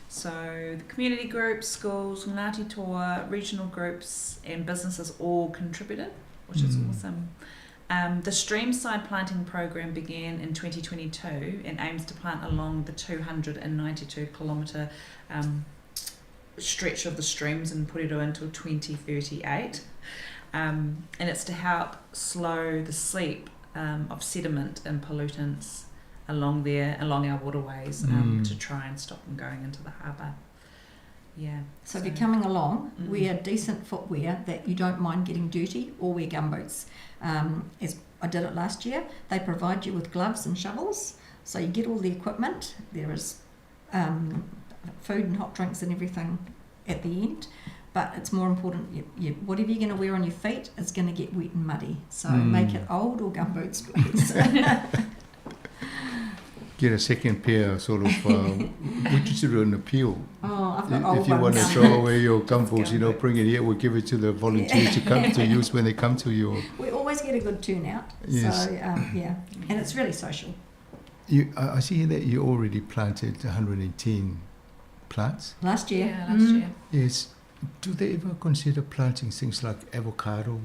So the community groups, schools, Ngāti Toa, regional groups and businesses all contributed, which is awesome. The Streamside planting program began in 2022 and aims to plant along the 292 kilometre stretch of the streams in Porirua until 2038. And it's to help slow the seep of sediment and pollutants along our waterways, to try and stop them going into the harbour. Yeah. So if you're coming along, wear decent footwear that you don't mind getting dirty, or wear gumboots. As I did it last year, they provide you with gloves and shovels, so you get all the equipment. There is food and hot drinks and everything at the end, but it's more important, whatever you're going to wear on your feet is going to get wet and muddy. So make it old or gumboots, please. Get a second pair, sort of, we just do an appeal. Oh, I've got If old you want to ones. throw away your gumboots, bring it here. We'll give it to the volunteers to come to use when they come to your... We always get a good turnout. Yes. And it's really social. I see that you already planted 110 plants. Last year. Yeah, last year. Yes. Do they ever consider planting things like avocado,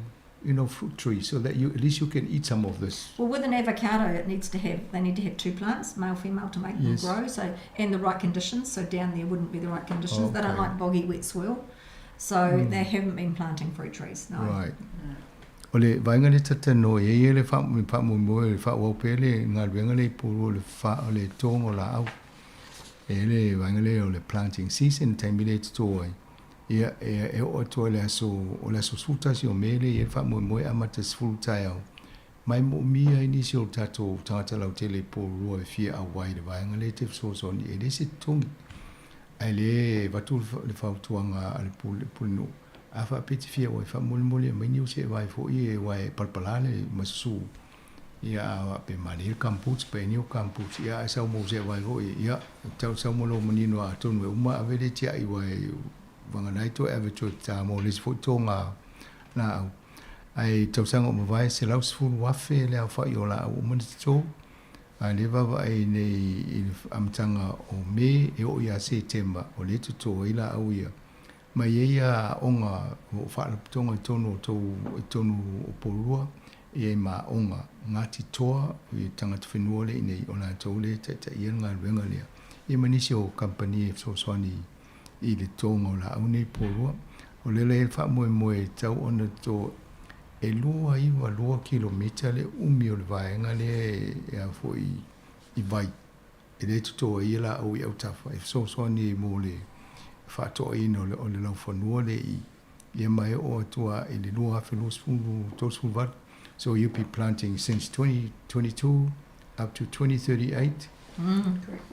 fruit trees, so that at least you can eat some of this? Well, with an avocado, they need to have two plants, male, female, to make them grow. And the right conditions. So down there wouldn't be the right conditions. They don't like boggy, wet soil. So they haven't been planting fruit trees, no. Right. O le vaenga le tata no, e ia le wha, me wha mo mo, le wha wau pe le ngā luenga le puru, le wha, o le tōngo la au. E le vaenga le o le planting season, taimi le tutu ai. Ia, e, e o atoa le aso, o le aso sutasi o mele, ia wha mo mo e amata sefulu tae au. Mai mo mia i nisi o tātou tangata lau tele pōrua e fia au wai le vaenga le te whasosoni, e le se tongi. Ai le vatu le whautuanga a le pule no. A wha peti fia wai wha mole mole, mai ni o se wai fo i e wai palpalale masusu. Ia a wha pe male le kamputs, pe ni o kamputs, ia a sau mo se wai fo i, ia tau sau mo lo manino a tonu e uma a vele tia i wai wanganai to ave to tā mo le fo tō ngā nā au. Ae i tausaga ua mavae, 110,000 le aofai o laau uma na toto, a o lea e vaavaai nei i le amataga o Me e oo ia Setema o lea e toto ai laau ia. Ma e i ai ia aoga o faalapotopotoga i totonu o tou i totonu o Porirua, e i ai ma aoga Ngāti Toa i tagata whenua lea i inei, o latou lea e taitaia le galuega lea, ia ma nisi o kamupani e fesoasoani i le totoga o laau nei Porirua. O lea la e i ai le faamoemoe e tatau ona toto e 292 kilomita le umi o le vaega lea e a foi i vai e le toto ai laau i autafa e fesoasoani ai mo le faatoaina o le laufanua lea i ia ma e oo atu lava i le 2020 38. So you'll be planting since 2022 up to 2038.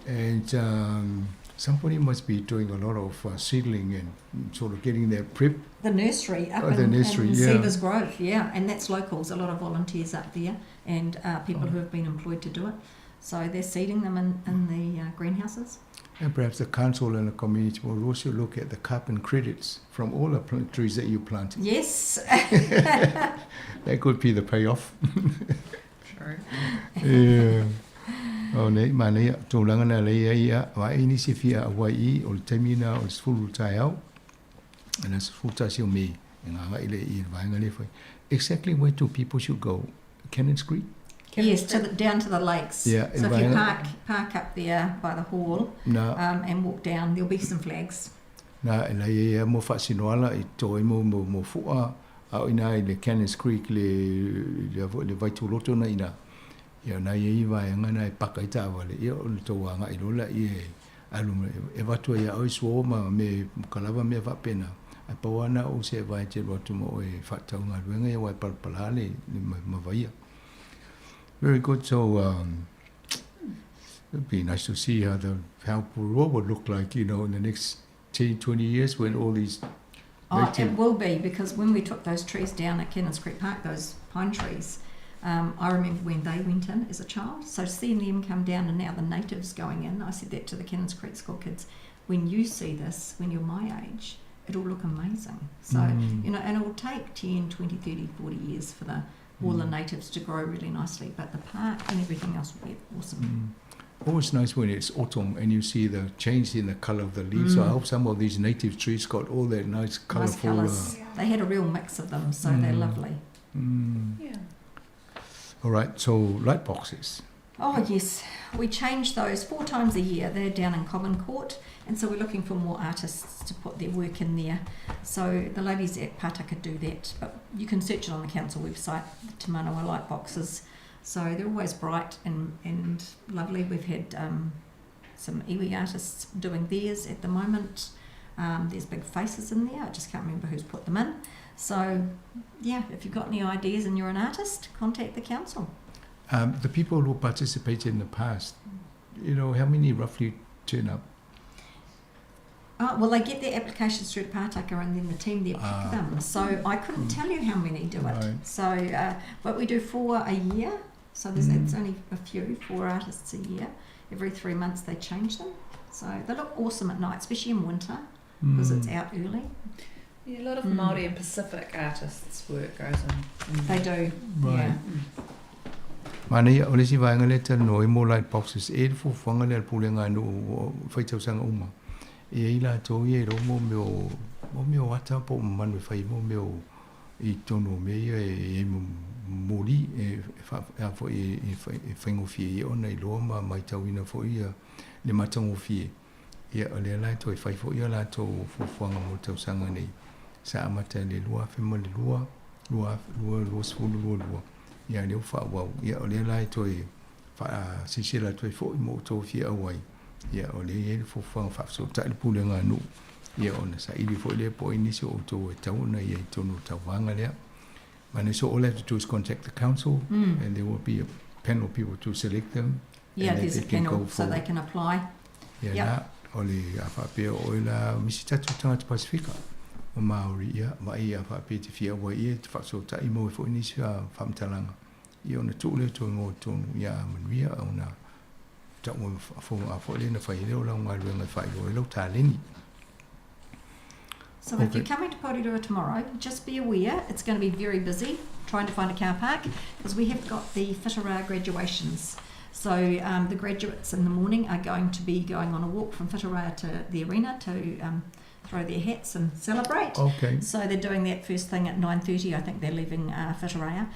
And somebody must be doing a lot of seedling and sort of getting that prep. The nursery up Oh, the in, nursery, in yeah. Seavers Grove, yeah, and that's locals, a lot of volunteers up there and people Oh. who have been employed to do it. So they're seeding them in, in the greenhouses. And perhaps the council and the community will also look at the carbon credits from all the plant trees that you planted. Yes. That could be the payoff. True. Yeah. O nei, manaia, tulaga na lea i ai ia, vaai nisi fia auai i, o le taimi na o le 10 taeao, le aso 11 o Me, e gaga'i lea i le vaega lea e fai. Exactly where do people should go? Cannons Creek? Yes, to the, down to the lakes. Yeah, So if you vaega- park park up there by the hall Na. and walk down, there'll be some flags. Na e lai ai a mo faasinoala i to ai mo mo mo fua a o ina i le Cannons Creek le le a le Vaituloto na ina ia na i ai vaega na e paka ai taavale ia o le tou agai loa laia e alu mai e avatu ai ia oe suo ma me ka lava mea faapena ae pau lava na ou se vae te alu atu ma oe e faatatau galuega ia aua e palapala le ma vaia. Very good so um it'd be nice to see how the how Porirua would look like you know in the next 10 20 years when all these Oh, it will be because when we took those trees down at Cannons Creek Park, those pine trees, I remember when they went in as a child. So seeing them come down and now the natives going in, I said that to the Cannons Creek School kids. When you see this, when you're my age, it'll look amazing. So, you know, and it will take 10, 20, 30, 40 years for the all the natives to grow really nicely, but the park and everything else will be awesome. Always nice when it's autumn and you see the change in the colour of the leaves. So I hope some of these native trees got all that nice Nice colourful. colours. They had a real mix of them, so they're lovely. Yeah. All right, so light boxes. Oh yes, we change those 4 times a year. They're down in Common Court, and so we're looking for more artists to put their work in there. So the ladies at Pataka do that, but you can search it on the council website, the Te Manawa light boxes. So they're always bright and lovely. We've had some iwi artists doing theirs at the moment. There's big faces in there. I just can't remember who's put them in. So, yeah, if you've got any ideas and you're an artist, contact the council. The people who participated in the past, you know, how many roughly turn up? Well, they get their applications through to Pātaka and then the team there pick them. So I couldn't tell you how many do it. Right. So, but we do 4 a year. So there's it's only a few, 4 artists a year. Every 3 months they change them. So they look awesome at night, especially in winter because it's out early. Yeah, a lot of Māori and Pacific artists' work goes in. They do, Right. yeah. Manaia, o le isi vaega lea e talanoa ai mo light boxes, e i ai le fuafuaga lea a le Pulega a nuu o faitausaga uma. E i ai latou ia i lou mo mea o, mo mea o ata po o manu e fai ai mo mea o i totonu o mea ia e i ai moli e a foi e faigofie ai ona iloa ma matauina foi ia le matagofie. Ia o lea la e toe fai foi a latou fuafuaga mo le tausaga nei sa amata i le 2002, 2022. Ia lea ua faaauau. Ia o lea la e toe faasilasila atu ai foi mo outou fia auai. Ia o lea e i ai le fuafuaga faafesootai le pulega a nuu. Ia ona saili foi lea po o ai nisi o outou e tatau ona i ai i totonu o le tauvaga lea. And so all they have to do is contact the council and there will be a panel of people to select them. Yeah, and then there's a they can panel go so they forward. can apply. Ia Yep. la, o le a faapea o oe la misi tatou tagata Pasifika o Māori, ia, vaai a faapea te fia auai ia te faafesootai maua ai foi nisi faamatalaga. Ia ona tuu lea toe ngoa i totonu, ia a manuia ona tau a foi lea na fai ai lea o lau galuega e faailoa ai lau taleni. So if you're coming to Porirua tomorrow, just be aware it's going to be very busy trying to find a car park because we have got the Whitireia graduations. So the graduates in the morning are going to be going on a walk from Whitireia to the arena to throw their hats and celebrate. Okay. So they're doing that first thing at 9:30. I think they're leaving Whitireia.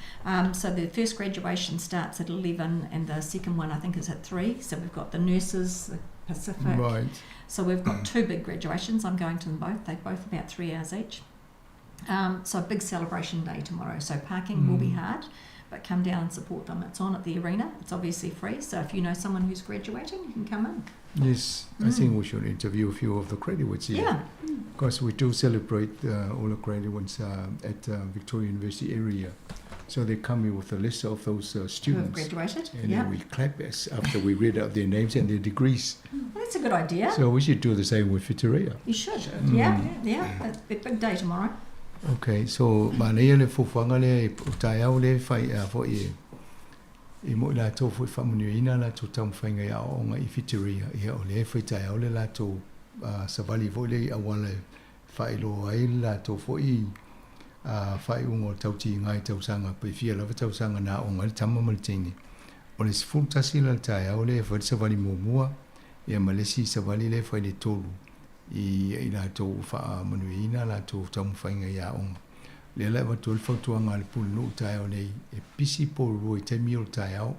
So the first graduation starts at 11 and the second one I think is at 3. So we've got the nurses, the Pacific. Right. So we've got two big graduations. I'm going to them both. They're both about 3 hours each. So a big celebration day tomorrow. So parking will be hard, but come down and support them. It's on at the arena. It's obviously free. So if you know someone who's graduating, you can come in. Yes, I think we should interview a few of the graduates here. Yeah. Because we do celebrate all the graduates at Victoria University area. So they come in with a list of those students. Who have graduated, And then we clap as after we read out their names and their degrees. Well, that's a good idea. So we should do the same with Whitireia. You should, yeah, yeah. It's a big day tomorrow. Okay, so manaia le fuafuaga lea o taeao lea e fai foʻi e e moʻi latou foʻi faamanuiaina latou taumafaiga i aoaoga i Whitireia ia o lea e fai taeao le latou savali foʻi lea i auala e faailoa ai le latou foʻi faaiuga o le tautiga i tausaga pe fia lava tausaga na aoga ai le tama ma le teine. O le 11 la le taeao lea e fai le savali muamua ia ma le isi savali lea e fai le tolu i i latou ua faamanuiaina a latou taumafaiga i aoga. Lea la e avatu ai le fautuaga a le Pulenuu taeao nei, e pisi Porirua i taimi o le taeao,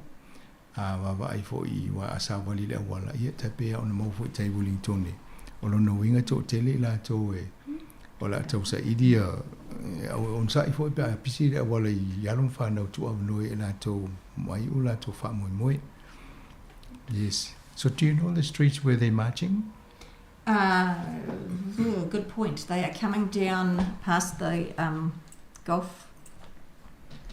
a vaavaai foi aua a savali i le auala, ia e tai pei lava ona maua foi i tai Wellingtone. O lona uiga e toatele i latou e o le a tausaili e onosai foi pe a pisi le auala i alo ma fanau tuuavanoa i latou ma iu latou faamoemoe. Yes. So do you know the streets where they're marching? Uh, good point. They are coming down past the golf.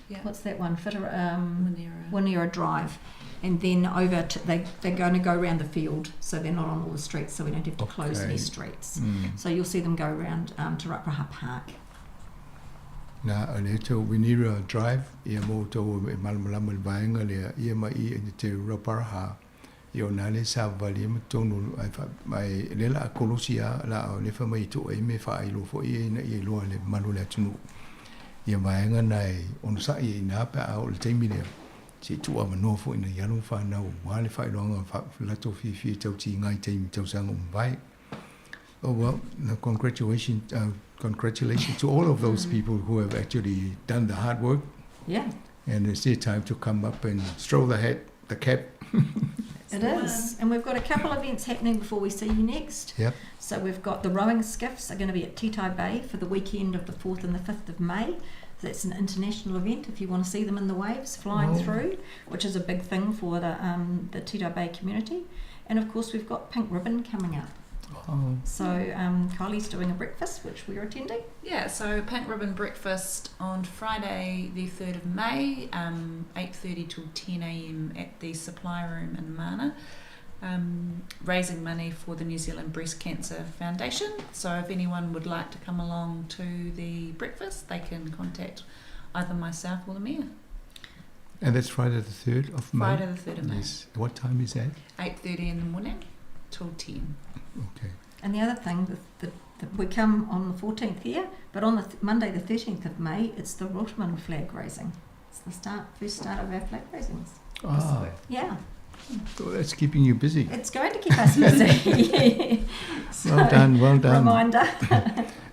Yeah. What's that one? Fitter, Wineera. Wineera Drive. And then over to, they're going to go around the field, so they're not on all the streets, so we don't have to close any streets. So you'll see them go around to Rauparaha Park. Na, o lea tau Wineera Drive, ia mo tou e malamalama i le vaega lea, ia ma i e te Rauparaha, ia o na le savavali ai ma totonu, ae fa, ae lea la a kolosi a, la a lefa mai i tuu ai me faailoa foi ia ina ia iloa le mamalu o le atunuu. Ia vaega na e onosai ai ina pe a oo i le taimi lea, se i tuu avanoa foi ina ia alo ma fanau aua le faailoaga fa, latou fiafia i tautiga i taimi tausaga ua mavae. Oh well, congratulations, congratulations to all of those people who have actually done the hard work. Yeah. And it's their time to come up and throw the hat, the cap. It is. And we've got a couple of events happening before we see you next. Yep. So we've got the rowing skiffs are going to be at Titahi Bay for the weekend of the 4th and the 5th of May. So that's an international event if you want to see them in the waves flying through, which is a big thing for the, the Titahi Bay community. And of course, we've got Pink Ribbon coming up. Oh. So Kylie's doing a breakfast, which we're attending. Yeah, so Pink Ribbon Breakfast on Friday, the 3rd of May, 8:30 till 10 a.m. at the Supply Room in Mana, raising money for the New Zealand Breast Cancer Foundation. So if anyone would like to come along to the breakfast, they can contact either myself or the mayor. And that's Friday the 3rd of May? Friday the 3rd of May. Yes. What time is that? 8:30 in the morning till 10. Okay. And the other thing, we come on the 14th here, but on the Monday the 13th of May, it's the Rotuman flag raising. It's the first start of our flag raisings. Yeah. So that's keeping you busy. It's going to keep us busy. So, Well done, well done. Reminder.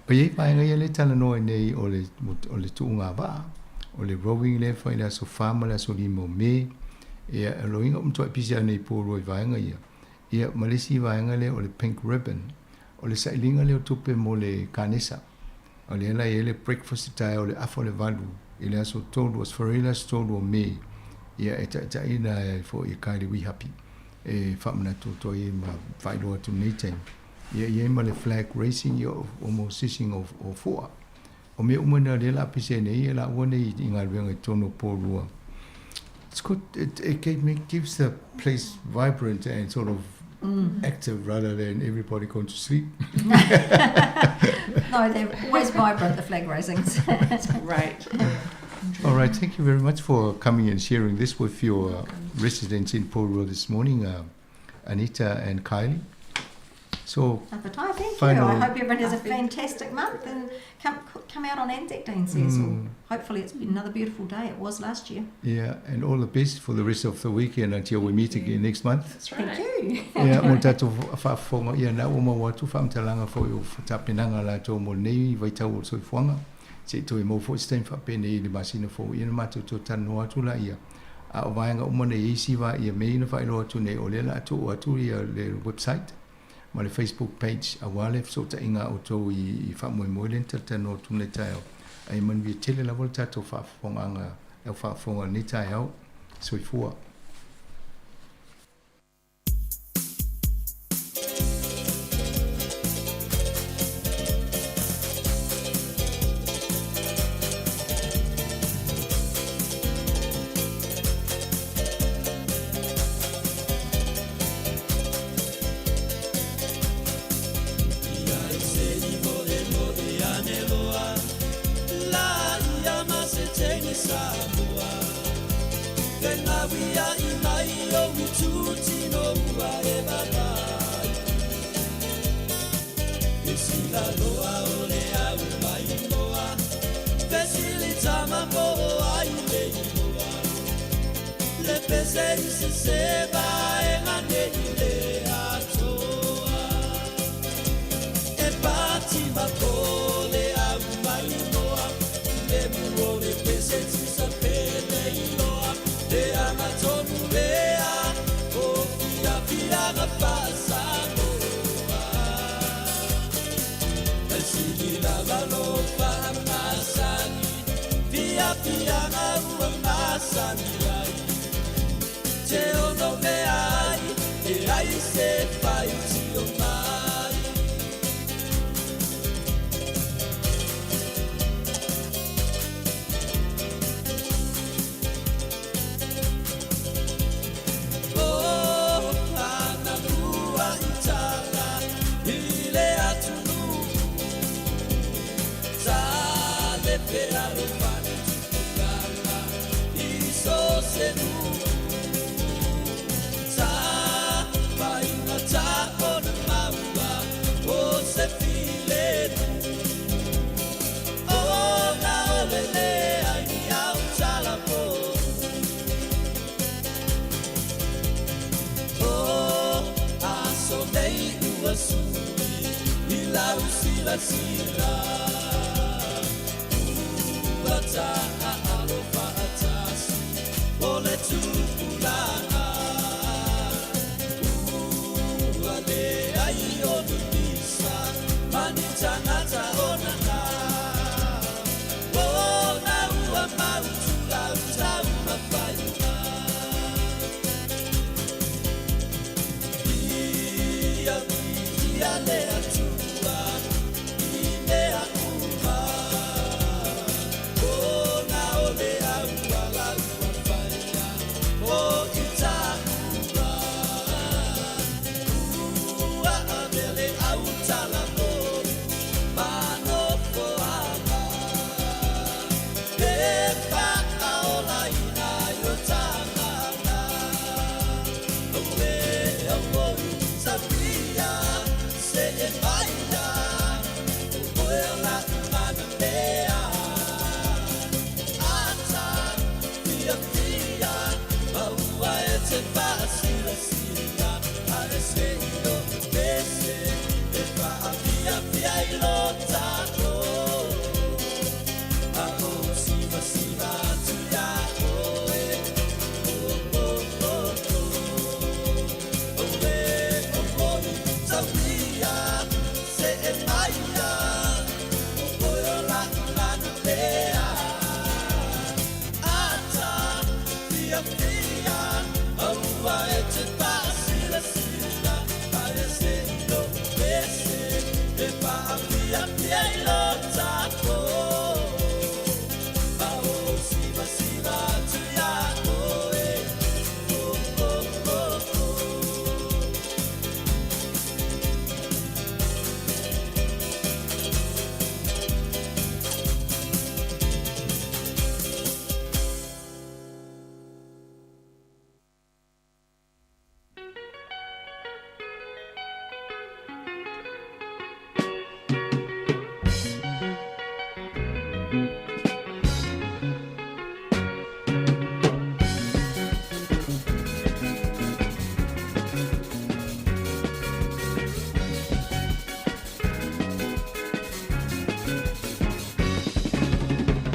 O iai vaega ia le talanoa nei o le, o le tuuga vaa, o le rowing lea e fai i le aso 4 ma le aso 5 o Me, ia, o loiga o matuai pisi a nei Porirua i vaega ia. Ia, ma le isi vaega lea o le pink ribbon, o le sailiga lea o tupe mo le kanesa. O lea la e i ai le breakfast i taeao i le afa o le valu i le aso 3, aso Faraile le aso 3 o Me, ia e taitaiina ai foi e Kylie Wihapi e faamanatu atu ai ma faailoa atu i lenei taimi. Ia, e i ai ma le flag racing ia o mo sisiga o foa. O mea uma na lea la pisi ai nei ia laua nei i galuega i totonu o Porirua. It's good, it keeps the place vibrant and sort of active rather than everybody going to sleep. No, they're always vibrant, the flag raisings. That's great. All right, thank you very much for coming and sharing this with your residents in Porirua this morning, Anita and Kylie. So, Faafetai, thank you. I hope everyone has a fantastic month and come come out on Anzac Day and see us all. Hopefully it's been another beautiful day. It was last year. Yeah, and all the best for the rest of the weekend until we meet again next month. That's right. Thank you. Ia, mo le tatou faafofoga, ia, na ua maua atu faamatalaga foi o tapenaga a latou mo lenei vaitau o le soifuaga. Se i toe maua foi se taimi faapenei i le masina fou, ia ona matou toe talanoa atu laia. A o vaega uma nei e isi va ia mea ia na faailoa atu nei, o lea o le a tuu atu ia le website ma le Facebook page aua le fesootaiga a outou i faamoemoe lea na talatalanoa atu nei taeao. Ae manuia tele lava le tatou faafofogaaga le au faafofoga i lenei taeao. Soifua.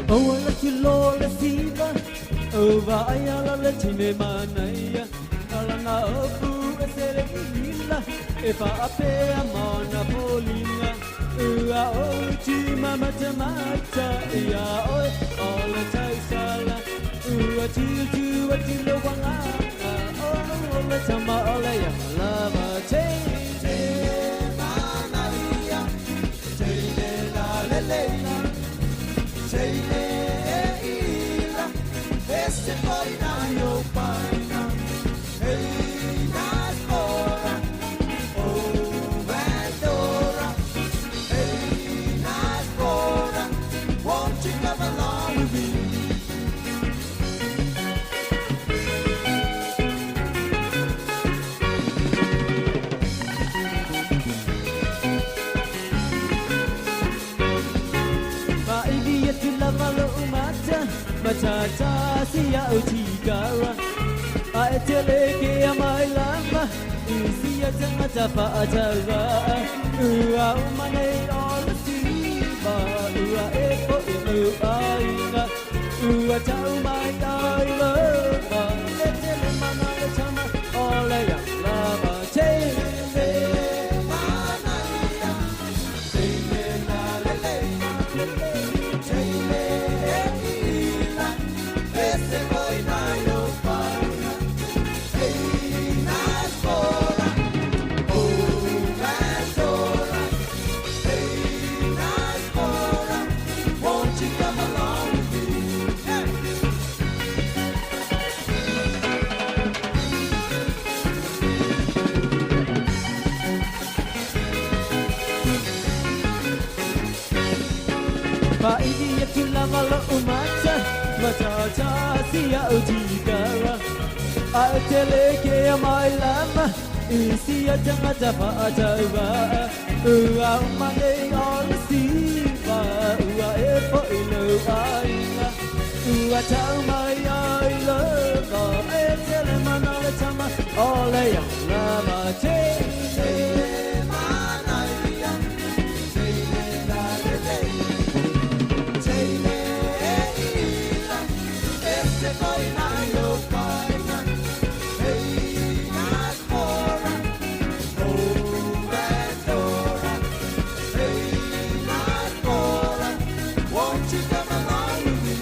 Ua laki loa le siva, ua ai ala le tine manaia, alana opu e sele ila, e whaapea mana foliga. Ua oti mamata mata ia oe o le tausala, ua tiu tiu a tilo wanga, o le tama o le ia lava teine manaia, teine la leleina. Teine ila, ese foi na yo paina. Hey, Nasbora, oh Pandora. Hey, Nasbora, won't you come along with me? Maili atu lava lo'u mata, matata sia o tigara. A e tele ke a mai lama, i sia tangata whaataua. Ua umane o le siva, ua e po i mau ainga. Ua tau mai ai lova, e tele mana le tama, o le ia lava teine manaia. Teine la leleina, teine ila, ese foi na yo paina. Hey, Nasbora, oh Pandora. Hey, Nasbora, won't you come along with me? Hey. Maili atu lava lo'u mata, matata sia o tigara. A e tele ke a mai lama, i sia tangata whaataua. Ua umane o le siva, ua e po i lau ainga. Ua tau mai ai lova, e tele mana le tama, o le ia lava teine manaia, teine la leleina. Teine ila, ese foi na yo paina. Hey, Nasbora, oh Pandora. Hey, Nasbora, won't you come along with me?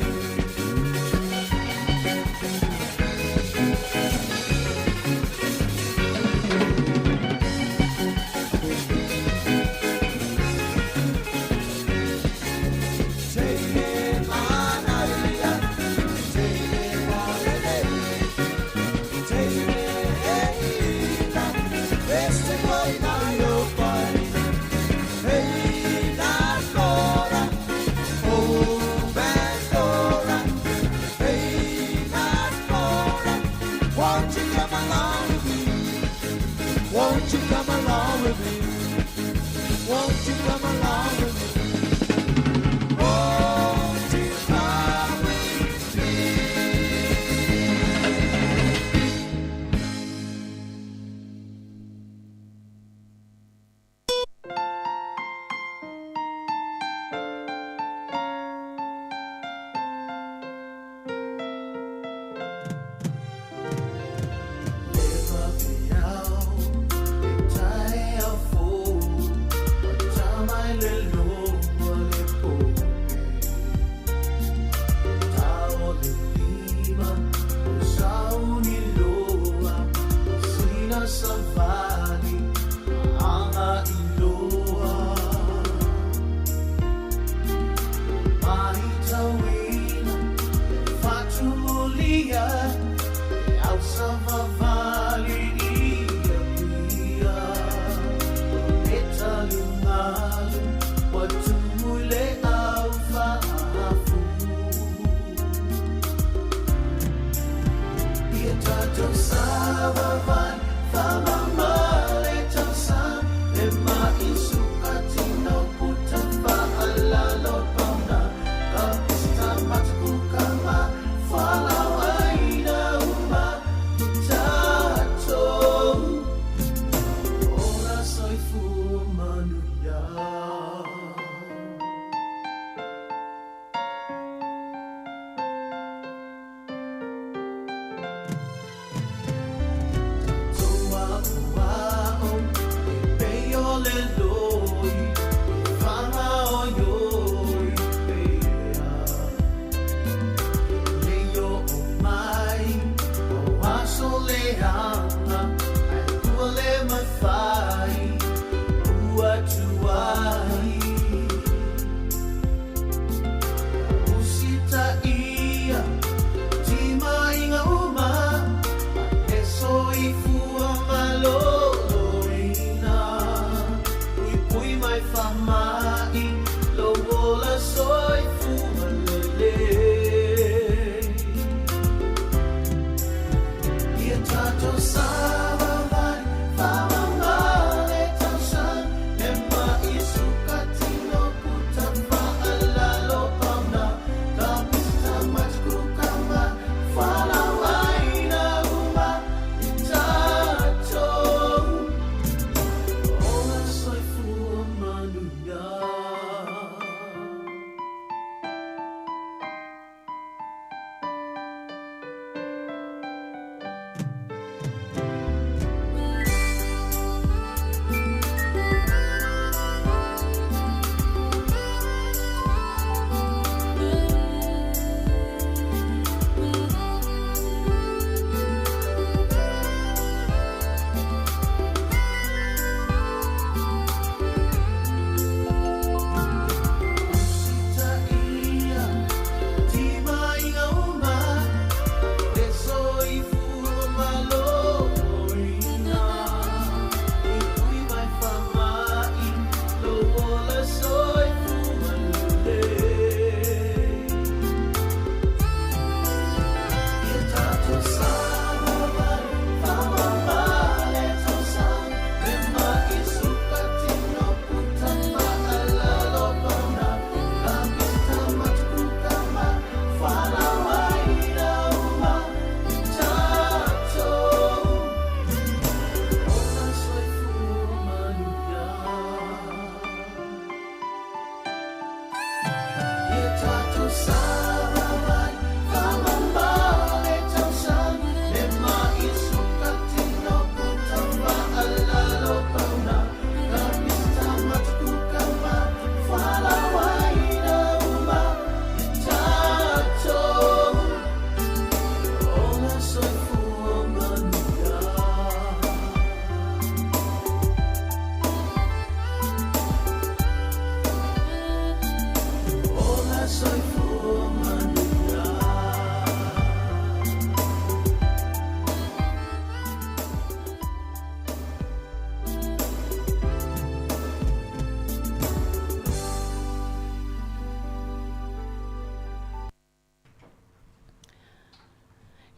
Soifua manuia.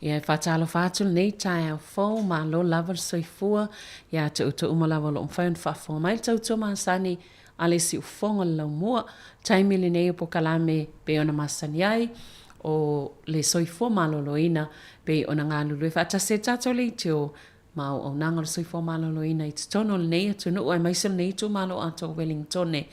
Ia, e faatalofa atu lenei taeao fou, malo lava le soifua ia te outou uma lava o lo o mafai ona faafofoga mai le tautua masani a le siufofoga o le laumua. Taimi lenei o polokalame pei ona masani ai o le soifua maloloina pei ona galulue faatasi ai tatou leitio ma auaunaga o le soifua maloloina i totonu o lenei atunuu aemaise o lenei itumalo atoa o Wellingtone.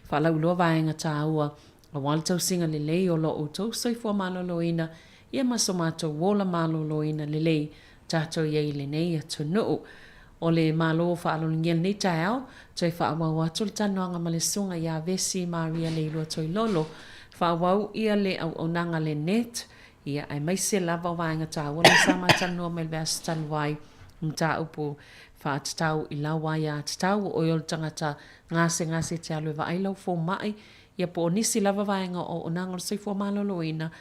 Faalauiloa vaega taua Aua le tausiga lelei o lo outou soifua maloloina ia ma so matou ola maloloina lelei tatou i ai i lenei atunuu. O le Malo faaaloalogia lenei taeao, toe faaauau atu le talanoaga ma le Susuga ia Vesi Maria Leilua Toilolo, faaauau ia le auaunaga le net, ia aemaise lava o vaega taua lea sa ma talanoa mai le vaiaso talu ai, mataupu faatatau i lau aiatatau, o oe o le tagata gasegase e te alu e vaai lau fomai, ia po o nisi lava vaega o auaunaga o le soifua maloloina,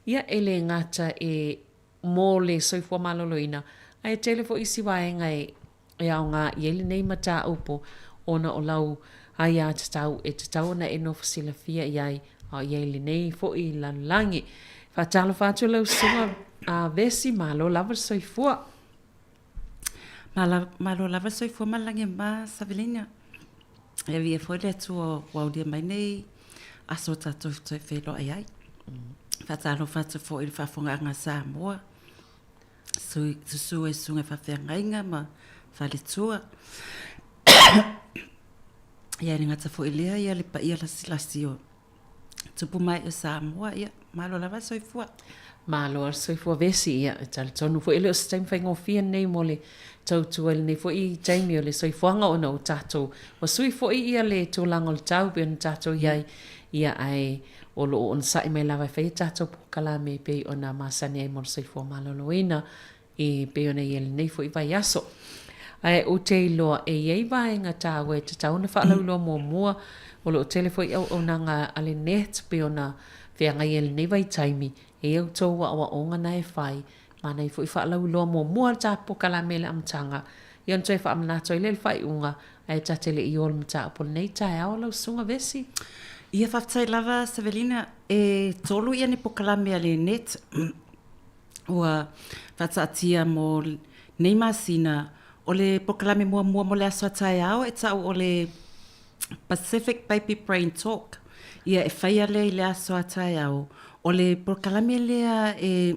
ia e le gata e mo le soifua maloloina, ae tele foi isi vaega e e aoga i ai lenei mataupu ona o lau aiatatau e tatau ona e nofo silafia i ai a o i ai lenei foi lalolagi. Faatalofa atu lau susuga a Vesi, malo lava le soifua. Malo lava le soifua ma le lagi e mama Savelina. E avia foi le Atua ua aulia mai nei aso tatou toe feiloai ai. Faatalofa atu foi i le faafofogaaga a Samoa, susu e susuga i faafeagaiga ma faletua. Ia e le gata foi i lea, ia le paia lasilasi o tupu ma ee o Samoa, ia malo lava le soifua. Malo lava le soifua Vesi, ia e talitonu foi e le o se taimi faigofie lenei mo le tautua i lenei foi taimi o le soifuaga ona o tatou ua sui foi ia le tulaga o le tau pei ona tatou i ai, ia ae o lo o onosai mai lava e fai a tatou polokalame e pei ona masani ai mo le soifua maloloina e pei ona i ai lenei foi vaiaso. Ae ou te iloa e i ai vaega taua e tatau ona faalauiloa muamua, o lo o tele foi auaunaga a le NET pei ona feagai ai i lenei vaitaimi, e i ai outou aoaoga na e fai, ma nai foi faalauiloa muamua le ta polokalame i le amataga, ia ona toe faamanatu ai lea i le faaiuga, ae ta te le i o i le mataupu o lenei taeao lau Susuga Vesi. Ia faafetai lava Savelina, e tolu ia ni polokalame a le NET ua faataatia mo nei masina. O le polokalame muamua mo le aso a taeao e tau o le Pacific Baby Brain Talk. Ia e faia lea i le aso a taeao. O le polokalame lea e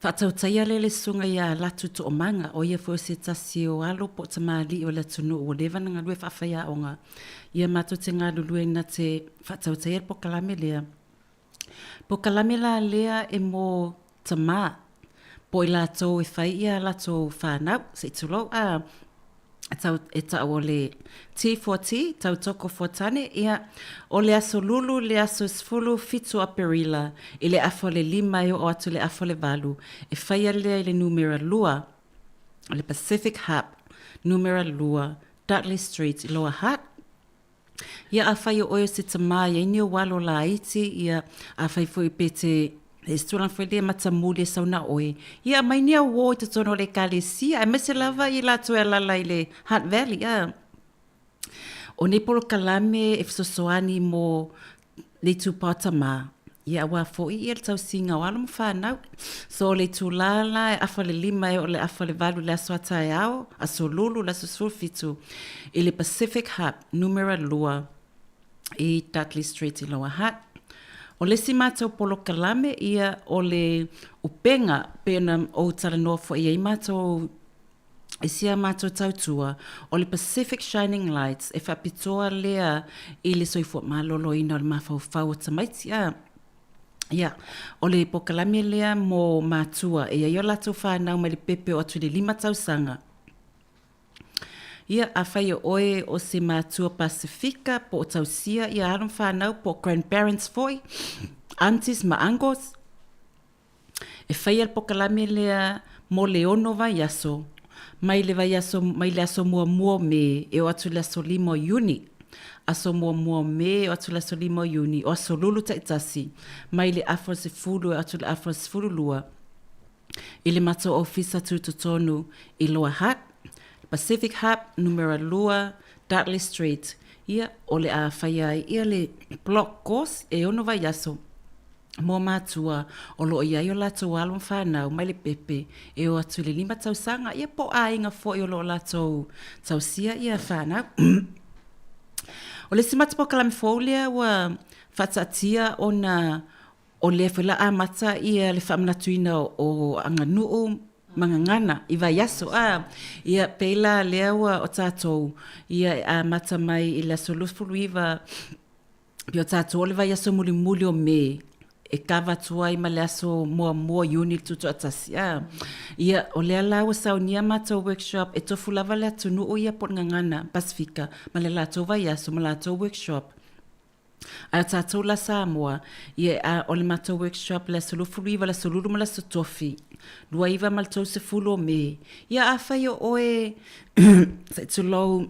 faatautaia lea le susuga ia Latu Toomaga, o ia foi o se tasi o alo po o tamalii o le atunuu ua leva ona galue faafaiaoga. Ia matou te galulue na te faatautaia le polokalame lea. Polokalame la lea e mo tamā, po o i latou e fai ia latou whanau, se i tulou, a, tau, e tau o le T4T, Tautoko for Tane, ia, o le aso Lulu, le aso 17 o Aperila, i le afa o le 5 e oo atu i le afa o le 8, e faia lea i le numera 2, o le Pacific Hub, numera 2, Dudley Street i Lower Hutt. Ia afai o oe o se tamā i ai ni ou alo laiti, ia afai foi pe te e se tulaga foi lea matamuli e sau na oe, ia aumai ni au uō i totonu o le ekalesia, aemaise lava i latou e alala i le Hutt Valley, a. O nei polokalame e fesoasoani mo le itupa o tamā, ia aua foi ia le tausiga o alo ma fanau. So o le itulā la e afa le 5 e oo le afa le 8 i le aso a taeao, aso Lulu le aso 17, i le Pacific Hub numera 2 i Dudley Street i Lower Hutt. O le isi matou polokalame ia o le upega pei ona ou talanoa foi i ai matou I si a matou tautua, o le Pacific Shining Lights e faapitoa lea i le soifua maloloina o le mafaufau o tamaiti a. Ia, o le polokalame lea mo matua e i ai o latou fanau mai le pepe oo atu i le 5 tausaga. Ia, afai o oe o se matua Pasifika po o tausia ia alo ma fanau po o grandparents foi, aunties ma uncles, E faia le polokalame lea mo le ono vaiaso, mai le vaiaso mai le aso muamua o Me e oo atu i le aso 5 o Iuni. Aso muamua o Me e oo atu i le aso lima o Iuni, o aso lulu taitasi, mai le afa o le 10 e oo atu i le afa o le 12, i le matou ofisa tutotonu i Lower Hutt, Pacific Hub, numera 2, Dudley Street. Ia, o le a faia ai ia le block course e ono vaiaso mo mātua o lo o i ai o latou alo ma fanau mai le pepe e o atu i le lima tausaga, ia po o aiga foi o lo o latou tausia ia fanau. O le isi matou polokalame fou lea ua faataatia ona O lea foi la amata ia le faamanatuina o aganuu ma gagana i vaiaso a. Ia pei la lea ua o tatou ia e amata mai i le aso 29 pei o tatou o le vaiaso mulimuli o Me e kava atu ai ma le aso muamua o Iuni le tutoatasi a. Ia o lea la ua saunia matou workshop e tofu lava le atunuu ia po o le gagana Pasefika ma le latou vaiaso ma latou workshop. Ae o tatou la Samoa, ia a o le matou workshop le aso 29, le aso 30 ma le aso Tofi, 29 ma le 30 o Me. Ia afai o oe se i tulou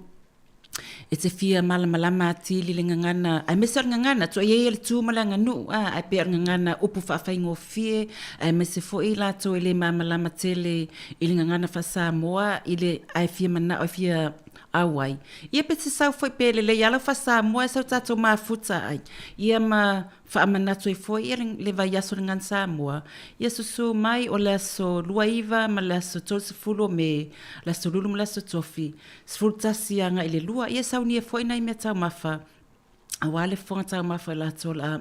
e te fia malamalama atili i le gagana, aemaise o le gagana, tua i ai le tu ma le aganuu, a, ae pei o le gagana upu faafaigofie, aemaise foi i latou e le malamalama tele i le gagana faa-Samoa i le, ae fia manao e fia auai. Ia pe te sau foi pe lelei lava lau faa-Samoa e sau tatou mafuta ai, ia ma faamanatu ai foi ia le vaiaso o le Gagana Samoa, ia susu mai o le aso 29 ma le aso 30 o Me, le aso Lulu ma le aso Tofi, 11 agai i le 2, ia saunia foi nai mea taumafa aua le fofoga taumafa o i latou o le a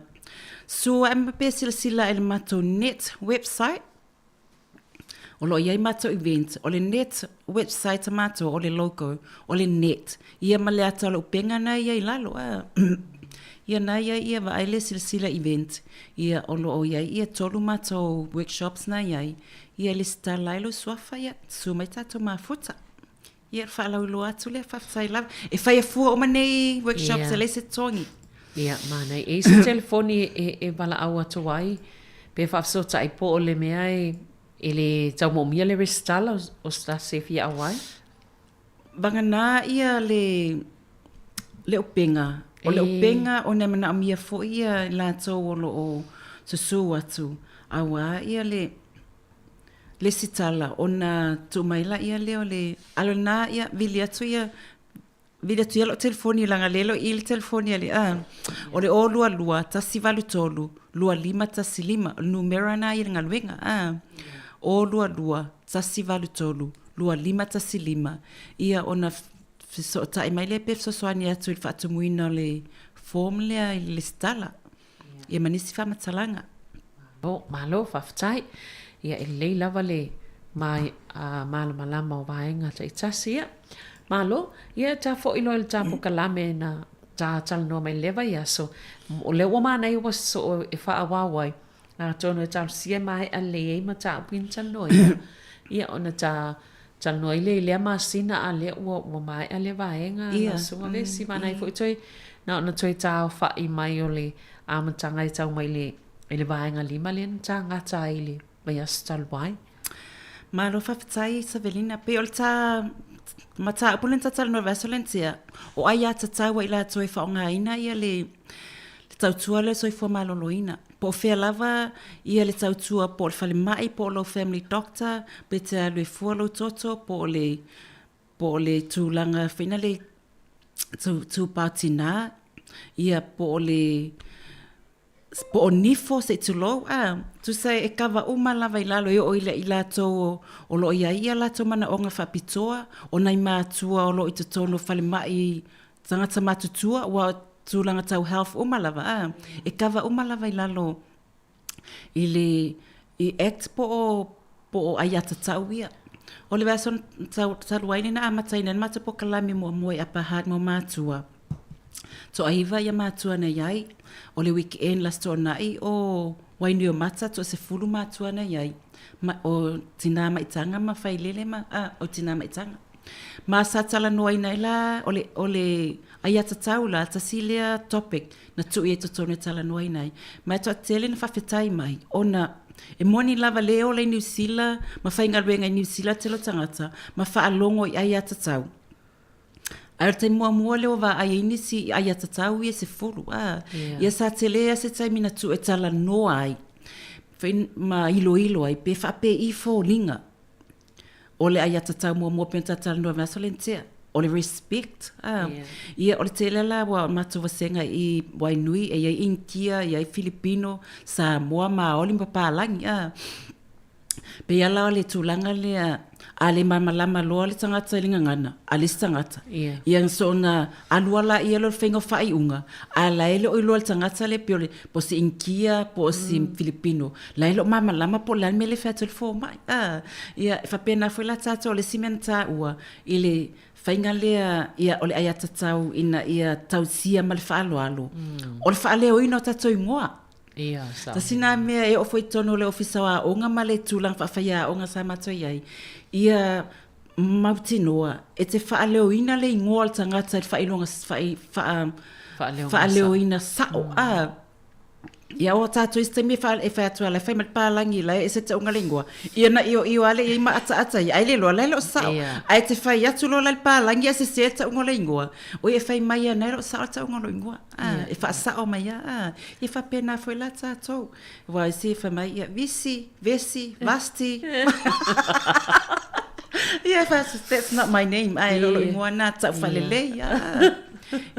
susu ae ma pe silasila i le matou net website. O lo o i ai matou event, o le net website a matou, o le logo, o le net. Ia ma le ata o le upega na ia i lalo. A. Ia na ia ia vaai le silasila event. Ia o lo o i ai ia tolu matou workshops na i ai. Ia lesitala ai lou suafa, ia susu mai tatou mafuta. Ia faalauiloa atu lea, faafetai lava. E faia fua uma nei workshops e leai se totogi. Ia, manaia. E i ai se telefoni e, e valaau atu ai, pe faafesootai po o le mea e, e le tau moomia le resitala o se tasi e fia auai? Vagana ia le, le upega. O le upega ona e manaomia foi ia i latou o lo o susu atu, aua ia le, lesitala ona tuu mai laia lea o le alo lena ia vili atu ia vili atu ia lou telefoni leaga lea e le o i i le telefoni a le a o le 022 183 2515 o le numera lena i le galuega a 022 183 2515 ia ona fesootai mai lea pe fesoasoani atu i le faatumuina o le form lea i le lesitala. Ia ma nisi faamatalaga. Malo, malo, faafetai. Ia e lelei lava le malamalama o vaega taitasi. Ia, malo. Ia ta foi loa i le ta polokalame na ta talanoa mai i lea vaiaso. O lea ua manaia ua sosoo e faaauau ai. Atonu e talosia e maea lelei ai mataupu ia na talanoaina. Ia ona ta talanoa ai lea i lea masina a lea ua, ua maea lea vaega lau Susuga Vesi. Manaia foi toe, na ona toe taofa'i mai o le amataga e tau mai i le, i le vaega lima lea na ta gata ai i le vaiaso talu ai. Malo faafetai Savelina. Pei o le ta mataupu lea na ta talanoa i le vaiaso lea na tea, o aiatatau a i latou e faaaogaina ia le, le tautua lea o le soifua maloloina. Po o fea lava ia le tautua, po o le falemai, po o lou family doctor, pe te alu e fua lou toto, po o le, po o le tulaga foi na le tupao tina, ia po o le, po o nifo se i tulou, a, tusa e kava uma lava i lalo e oo i i latou o lo o i ai ia latou manaoga faapitoa, o nai matua o lo o i totonu o falemai tagata matutua, ua tulaga tau health uma lava, a, e kava uma lava i lalo i le i Act po o, po o aiatatau ia. O le vaiaso talu ai lea na amataina ai le matou polokalame muamua i Upper Hutt mo matua, toaiva ia matua na i ai, o le weekend le Aso Toonai o Wainuiomata toasefulu matua na i ai, ma, o tina maitaga ma failele ma, a, o tina maitaga. Ma sa talanoaina ai la, o le, o le aiatatau la, tasi lea topic na tuu i ai totonu e talanoaina ai. Ma e toatele na faafetai mai, ona e moni lava le ola i Niu Sila ma faigaluega i Niu Sila tele o tagata ma faalogo i aiatatau. Ae o le taimi muamua lea ua vaai ai nisi i aiatatau ia e 10, a. Ia sa tele lava se taimi na tuu e talanoa ai ma iloilo ai pe faapei foliga o le aiatatau muamua pei ona ta talanoa i le vaiaso lea na tea, o le respect, a. Ia, o le tele la ua matou vasega i Wainui, e i ai Initia, e i ai Filipino, Samoa, Maoli ma papalagi, a. Pei lava la o le tulaga lea, a le malamalama loa le tagata i le gagana a le isi tagata, ia soona alu lava laia lea o le faiga o faaiuga, a o la e le o iloa e le tagata lea pei o le, po o se Initia po o se Filipino, la e le o malamalama po o le a le mea lea e fai atu ai le fomai. A, ia, e faapena foi la tatou, o le isi mea na taua i le faiga lea, ia, o le aiatatau ina ia tausia ma le faaaloalo, o le faaleoina o tatou igoa. Ia, sao. Tasi na mea e oo foi i totonu o le Ofisa o Aoga ma le tulaga faafaiaoga sa matou i ai, ia mautinoa e te faaleoina le igoa o le tagata i le faailoga faaleoina sao. A, ia o tatou isi taimi e fai atu lava, la e fai mai le palagi, la e ese tauga le igoa. Ia na ioio lava lea i ai ma ataata ia, ai le iloa la e le o sao. Ae te fai atu loa la i le palagi ae sese le tauga o le igoa, oi e fai mai lava na e le o sao le tauga o lou igoa. A, e faasao mai lava, a, e faapena foi la tatou. Aua o isi e fai mai, ia, Visi, Vesi, Vasti. Ia, e fai atu, that's not my name. Ae o lou igoa lena, tau faalelei. A.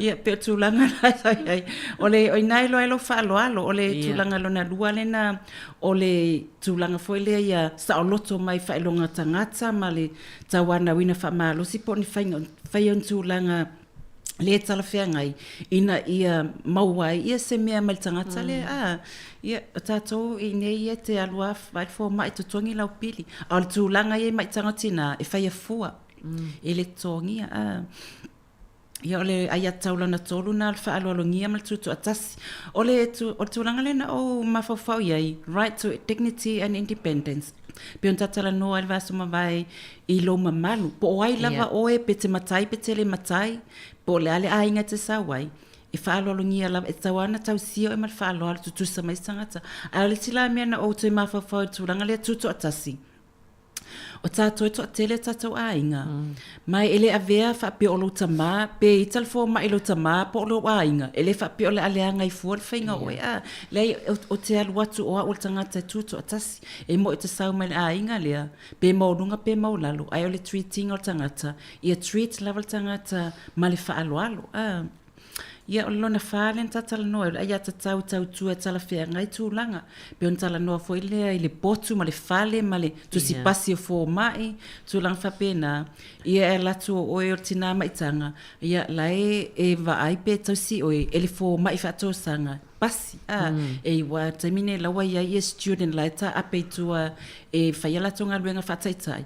Ia, pei o tulaga na sa i ai. O le, o i ina e iloa ai lou faaaloalo, o le tulaga lona lua lena, o le tulaga foi lea ia saoloto mai faailoga tagata ma le tauanauina faamalosi po o ni faiga, faia o ni tulaga le talafeagai ina ia maua ai ia se mea mai le tagata lea. A, ia, o tatou i inei ia e te alu lava vaai le fomai totogi lau pili. A o le tulaga ia i maitaga o tina, e faia fua, e le totogia. A, ia o le aiatatau lona tolu lena o le faaaloalogia ma le tutoatasi. O le, o le tulaga lea na ou mafaufau i ai, right to dignity and independence, pei ona ta talanoa ai i le vaiaso mavae i lou mamalu, po o ai lava oe, pe te matai pe te le matai, po o le a le aiga e te sau ai, e faaaloalogia lava, e tatau lava ona tausia oe ma le faaaloalo, tutusa mai isi tagata. Ae o le isi la mea na ou toe mafaufau i le tulaga lea tutoatasi, o tatou e toatele o tatou aiga, ma e le avea faapea o lou tama, pe ita le fomai i lou tama po o lou aiga, e le faapea o le a leaga ai fua le faiga o oe, a. Leai, ou te alu atu o au o le tagata e tutoatasi, e moni ou te sau mai le aiga lea, pe maualuga pe maualalo, ae o le treat ina o le tagata, ia treat lava le tagata ma le faaaloalo. A. Ia, o le lona fa lea na ta talanoa ai, o le aiatatau tautua e talafeagai tulaga. Pei ona talanoa foi lea i le potu ma le fale ma le tusi pasi o fomai, tulaga faapena. Ia e alu atu o oe o le tina maitaga, ia la e e vaai pe tausi oe e le fomai faatosaga pasi. A, e aua i le taimi nei la ua i ai ia student la e taape i tua e fai a latou galuega faataitai.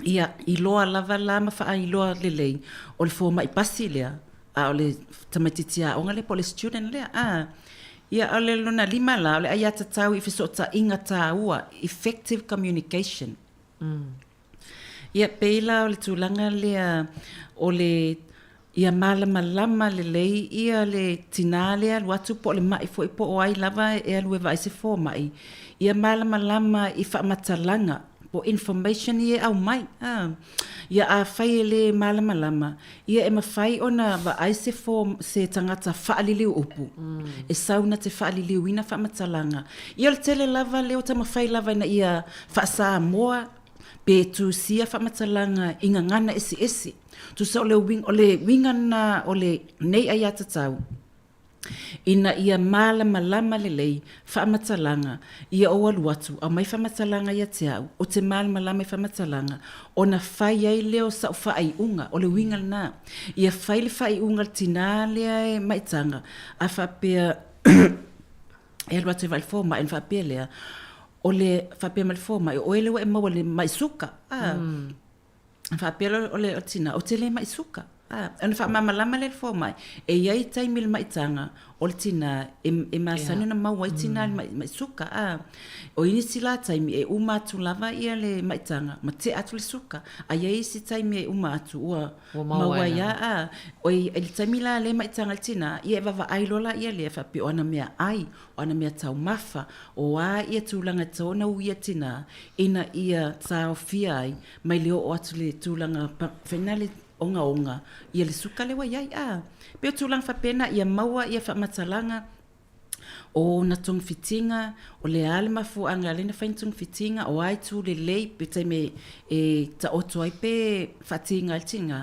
Ia, iloa lava la ma faailoa lelei, o le fomai pasi lea, a o le tamaitiiti aoga lea po o le student lea, a. Ia, o le lona lima la, o le aiatatau i fesootaiga taua, effective communication. Ia, pei la o le tulaga lea o le ia malamalama lelei ia le tina lea e alu atu po o le ma'i foi po o ai lava e alu e vaai se fomai, ia malamalama i faamatalaga po o information ia e aumai. A. Ia afai e le malamalama, ia e mafai ona vaai se fo, se tagata faaliliu upu e sau na te faaliliuina faamatalaga. Ia o le tele lava lea ua taumafai lava ina ia faa-Samoa pe tusia faamatalaga i gagana eseese. Tusa o le o le uiga lena o lenei aiatatau, ina ia malamalama lelei faamatalaga ia ou alu atu, aumai faamatalaga ia te au, ou te malamalama i faamatalaga, ona fai ai lea o sau faaiuga, o le uiga lena. Ia fai le faaiuga a le tina lea e maitaga, a faapea e alu atu e vaai i le fomai ona faapea lea, o le faapea mai le fomai, o oe lea ua e maua i le mai suka. Ona faapea lea o le tina, ou te le mai suka. Ona faamalamalama lea e le fomai, e i ai taimi i le maitaga o le tina e masani ona maua ai tina i le mai suka. O isi la taimi e uma atu lava le maitaga ma tea atu le suka. Ae i ai isi taimi e uma atu ua maua ai lava. I le taimi la lea e maitaga ai le tina, ia e vaavaai loa la lea faapea o ana meaai, o ana meataumafa, o a ia tulaga e tatau ona uia tina ina ia taofia ai mai le oo atu i le tulaga foi lena le. ogaoga ia le suka lea ua i ai a. Pei o tulaga faapena ia maua ia faamatalaga o ona togafitiga, o le a le mafuaaga e ala ai ona fai ni togafitiga, o a itu lelei pe taimi e taoto ai pe faatiga ai le tiga,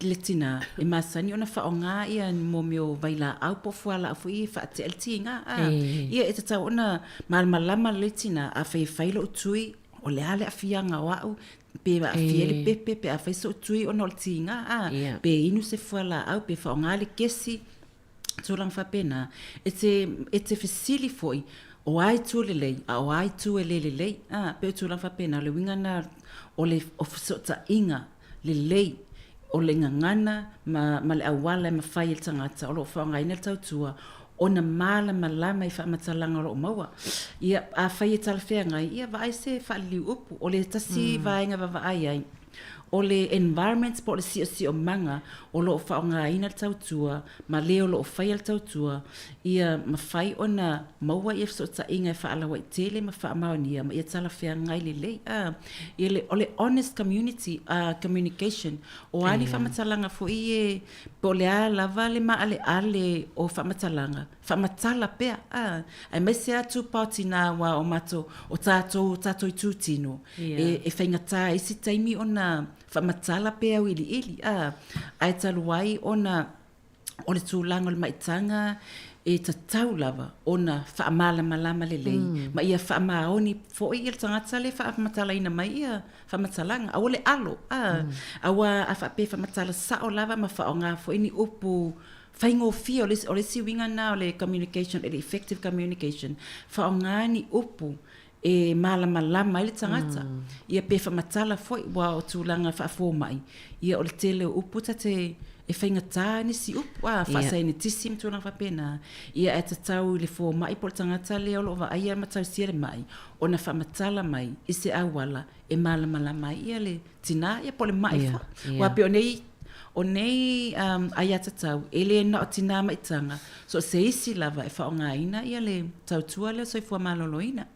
le tina, e masani ona faaaoga ia ni mo mea o vailaau po o fualaau foi ia e faatea le tiga a. Ia e tatau ona malamalama lelei le tina, afai e fai lou tui, o le a le aafiaga o au, pe aafia le pepe pe a fai sou tui ona o le tiga a, pe inu se fualaau pe faaaoga le kesi, tulaga faapena. E te, e te fesili foi, o a itu lelei, a o a itu e le lelei. A, pei o tulaga faapena, o le uiga lena o le o fesootaiga lelei o le gagana ma, ma le auala e mafai e le tagata o lo o faaaogaina le tautua ona malamalama i faamatalaga o lo o maua. Ia, afai e talafeagai, ia vaai se faaliliu upu. O le tasi vaega e vaavaai ai, O le environment po o le siosiomaga o lo o faaaogaina le tautua ma le o lo o faia le tautua, ia mafai ona maua ia fesootaiga e faalauaitele ma faamaonia ma ia talafeagai lelei. A, ia le, o le honest community, a, communication, o a ni faamatalaga foi e, po o le a lava le maaleale o faamatalaga, faamatala pea, a, aemaise lava tupa o tinā aua o matou, o tatou, o tatou itutino, e, e faigata ai isi taimi ona faamatala pe auiliili, a, ae talu ai ona o le tulaga o le maitaga e tatau lava ona faamalamalama lelei mm. ma ia faamaoni foi ia le tagata le faamatalaina mai ia faamatalaga aua le alo a mm. aua a faapea faamatala sao lava ma faaaoga foi ni upu Faigofie, o le o le isi uiga lena o le communication, le effective communication, faaaoga ni upu e malamalama ai le tagata. Ia pe faamatala foi aua o tulaga faafomai, ia o le tele o upu ta te e faigata nisi upu, a, faasaienitisi ma tulaga faapena. Ia ae tatau i le fomai po o le tagata lea o lo o vaaia ma tausia le mai, ona faamatala mai i se auala e malamalama ai ia le tinā ia po o le maʻi foi. Aua pei o nei, o nei um, aiatatau, e le na o tinā maitaga, so o se isi lava e faaaogaina ia le tautua lea o soifua maloloina.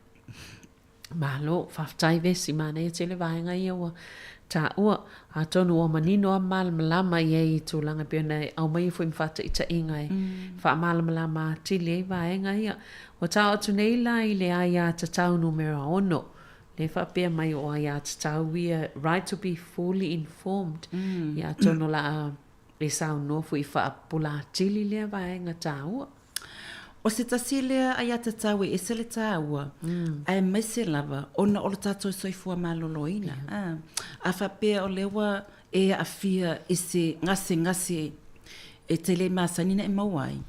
Malo, faafetai Vesi, manaia tele vaega ia ua taua. Atonu ua manino lava ma malamalama i ai i tulaga e pei ona e aumaia foi ma faataitaiga e faamalamalama atili ai vaega ia. Ua tao atu nei la i le aiatatau numera 6, Lea faapea mai o aiatatau ia, right to be fully informed. Ia atonu o le a e saunoa foi i faapupula atili lea vaega taua. O se tasi lea aiatatau e ese le taua, aemaise lava ona o lo tatou soifua maloloina. A faapea o lea ua e aafia i se gasegase e te le masani ona e maua ai,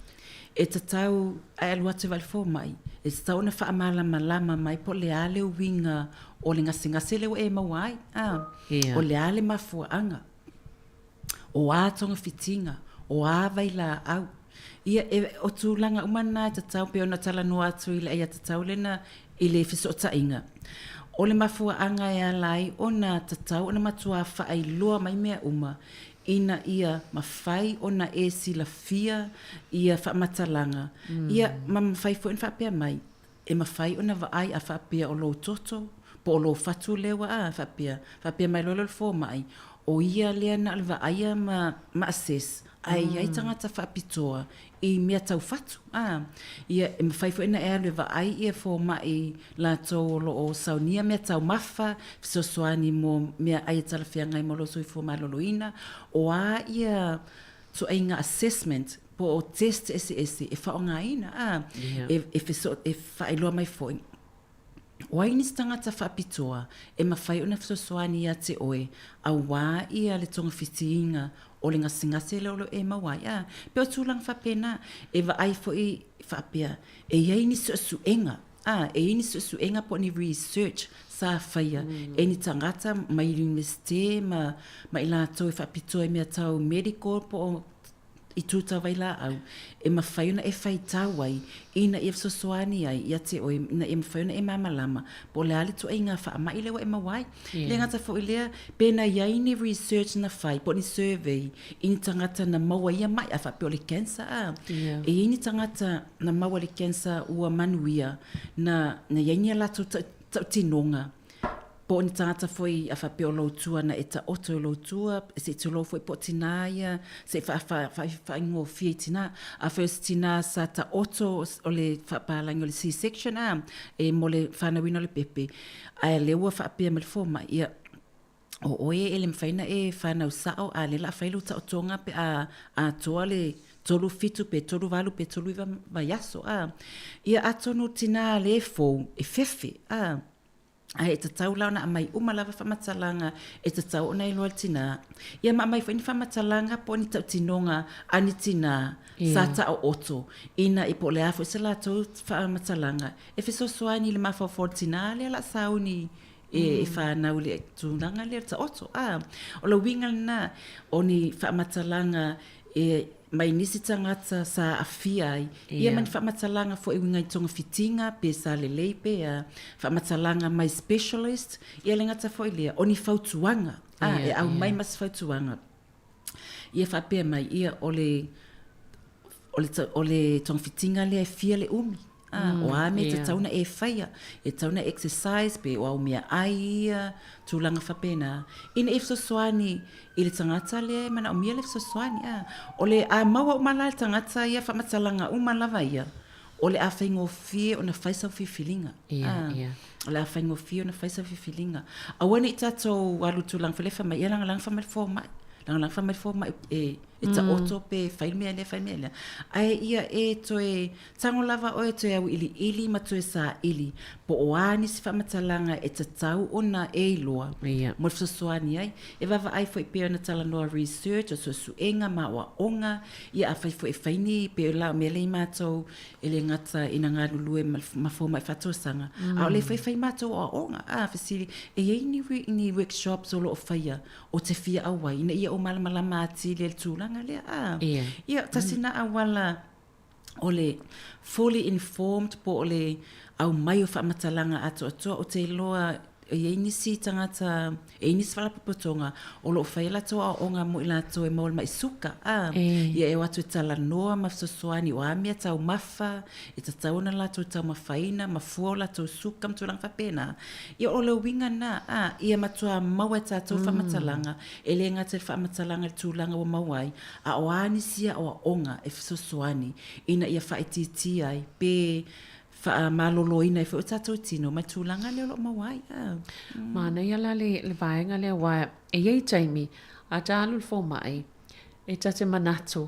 e tatau ae alu atu i le fomai, e tatau ona faamalamalama mai po o le a le uiga o le gasegase lea ua e maua ai, a, o le a le mafuaaga, o a togafitiga, o a vailaau. Ia, e, o tulaga uma na e tatau pei ona talanoa atu i le aiatatau lena i le fesootaiga. O le mafuaaga e ala ai ona tatau ona matua faailoa mai mea uma ina ia mafai ona e silafia ia faamatalaga, ia ma mafai foi ona faapea mai, e mafai ona vaai a faapea o lou toto po o lou fatu lea ua a faapea, faapea mai loa lea o le fomai, o ia lea na o le vaaia ma ma assess, ae i ai tagata faapitoa i mea tau fatu, a, ia, e mafai foi ona e alu e vaai ia fomai latou o lo o saunia mea taumafa, fesoasoani mo meaai e talafeagai mo lou soifua maloloina, o a ia ituaiga assessment po o test eseese e faaaogaina, a, e, e, e faailoa mai foi. O ai nisi tagata faapitoa e mafai ona fesoasoani ia te oe auā ia le togafitiina o le gasegase lea o lo o e maua ai? A, pei o tulaga faapena, e vaai foi faapea, e i ai ni suesuega, a, e i ai ni suesuega po o ni research sa faia e ni tagata mai Iunivesite ma, ma i latou e faapitoa i mea tau medical po o i tū vailaau, e mafai ona e faitau ai ina ia fesoasoani ai ia te oe ina ia mafai ona e malamalama po o le a le ituaiga faamai lea ua e maua ai. Yeah. Le gata foi lea, pena i ai ni research na fai, po o ni survey i ni tagata na maua ia mai, a faapea o le cancer a. Yeah. E i ai ni tagata na maua le cancer ua manuia, na, na i ai ni a latou tautinoga. Po o ni tagata foi a faapea o lou tua na e taoto i lou tua, se i tulou foi po o tinā ia, se i faafaigofie i tinā. Afai o se tinā sa taoto o le faapalagi o le C-section a, e mo le fanauina o le pepe, ae lea ua faapea mai le fomai, ia, o oe e le mafai ona e fanau sao, a lea o le a fai lou taotoga pe a atoa le 3 7 pe 3 8 pe 3 9 vaiaso, a. Ia atonu tinā le fou e fefe, a. Ae e tatau la ona aumai uma lava faamatalaga e tatau ona iloa e le tinā. Ia ma aumai foi ni faamatalaga po o ni tautinoga a ni tinā sa taooto ina i po o le a foi se latou faamatalaga e fesoasoani i le mafaufau o le tinā lea o le a sauni e fanau i le tulaga lea o le taoto. A, o le uiga lena o ni faamatalaga e mai nisi tagata sa aafia ai, ia ma ni faamatalaga foi e uiga i togafitiga pe sa lelei pe a, faamatalaga mai specialist, ia le gata foi lea, o ni fautuaga, a, e aumai ma se fautuaga. Ia faapea mai, ia o le, o le, o le togafitiga lea e fia le umi. A, o a mea e tatau ona e faia, e tatau ona exercise pe o au meaai ia, tulaga faapena, ina ia fesoasoani i le tagata lea e manaomia le fesoasoani. A, o le a maua uma la e le tagata ia faamatalaga uma lava ia, o le a faigofie ona fai sau filifiliga. A, o le a faigofie ona fai sau filifiliga. Aua ne i tatou alu i le tulaga foi lea fai mai, ia lagalaga fai mai le fomai, lagalaga fai mai le fomai e e taoto pe fai le mea lea, fai le mea lea. Ae ia e toe tago lava oe e toe auiliili ma toe saili po o a nisi faamatalaga e tatau ona e iloa mo le fesoasoani ai. E vaavaai foi pei ona talanoa research o suesuega ma aoaoga, ia afai foi e fai ni, pei o la mea lea i matou e le gata ina galulue ma fomai faatosaga, a o lea foi e fai matou aoaoga. A fesili, e i ai ni workshops o lo o faia o te fia auai ina ia ou malamalama atili ai i le tulaga lea. A, ia, tasi na auala o le fully informed po o le aumai o faamatalaga atoatoa. Ou te iloa e i ai nisi tagata, e i ai nisi faalapotopotoga o lo o fai a latou aoaoga mo i latou e maua i le mai suka. A, ia e o atu e talanoa ma fesoasoani o a mea taumafa e tatau ona latou taumafaina ma fua o latou suka ma tulaga faapena. Ia o le uiga lena, a, ia matua maua e tatou faamatalaga, e le gata i le faamatalaga i le tulaga ua maua ai, a o a nisi aoaoga e fesoasoani ina ia faaitiitia ai pe faamaloloina ai foi o tatou tino ma le tulaga lea o lo o maua ai. A. Manaia la le vaega lea aua e i ai taimi a ta alu i le fomai e ta te manatu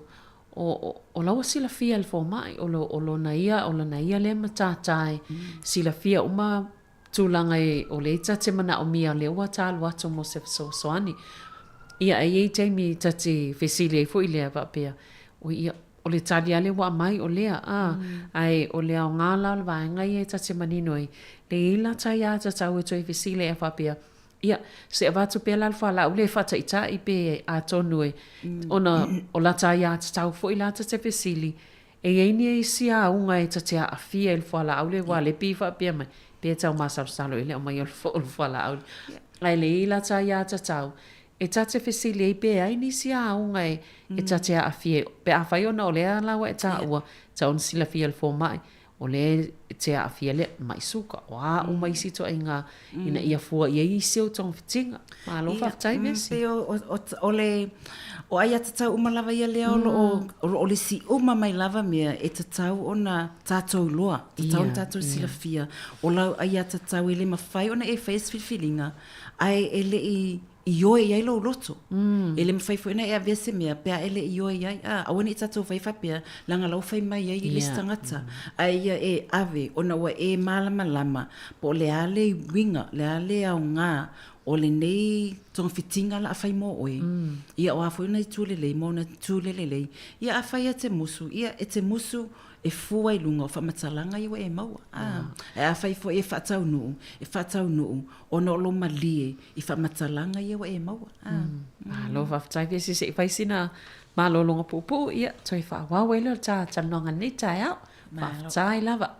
o, o la ua silafia e le fomai o, lo, o lona ia, o lana ia lea matata e silafia uma tulaga e o lea ta te manaomia lea ua ta alu atu mo se fesoasoani. Ia, e i ai taimi ta te fesili ai foi lea faapea, oi ia, o le tali lava lea ua aumai o lea, a, ae o le aoga la o le vaega ia e ta te manino ai, le i ai la ta iā tatau e toe fesili ai a faapea, ia, se avatu pea la le fualaau lea e faataitai pe atonu e, ona o la ta iā tatau foi la ta te fesili, E i ai ni isi auga e ta te aafia i le fualaau lea aua lea pei faapea mai, pei e tau masalosalo i le aumai o le fualaau lea. Ae le i la ta iā tatau, e ta te fesili ai pe ai nisi auga e ta te aafia ai, pe afai ona o lea la ua e taua, tau ona silafia e le fomai, o lea e te aafia lea mai suka, o a uma isi ituaiga ina ia fua i ai isi ou togafitiga. Malo faafetai Vesi. Pei o le, o aiatatau uma lava ia lea o lo o, o lo o lisi uma mai lava mea e tatau ona tatou iloa, tatau ona tatou silafia, o lau aiatatau e le mafai ona e faia se filifiliga, ae e le i ioe i ai lou loto. E le mafai foi ona e avea se mea pe a e le i ioe i ai. A, aua ne i tatou fai faapea, leaga la ua fai mai ai le isi tagata. Ae ia e ave ona ua e malamalama po o le a le uiga, le a le aoga o lenei togafitiga la a fai mo oe. Ia o a foi ona itu lelei ma ona itu le lelei. Ia afai e te musu, ia e te musu e fua i luga o faamatalaga ia ua e maua. A, ae afai foi e faataunuu, e faataunuu ona o lou malie i faamatalaga ia ua e maua. A. Malo faafetai Vesi se i fai sina malologa puupuu ia toe faaauau ai lea o le ta talanoaga i lenei taeao. Faafetai lava.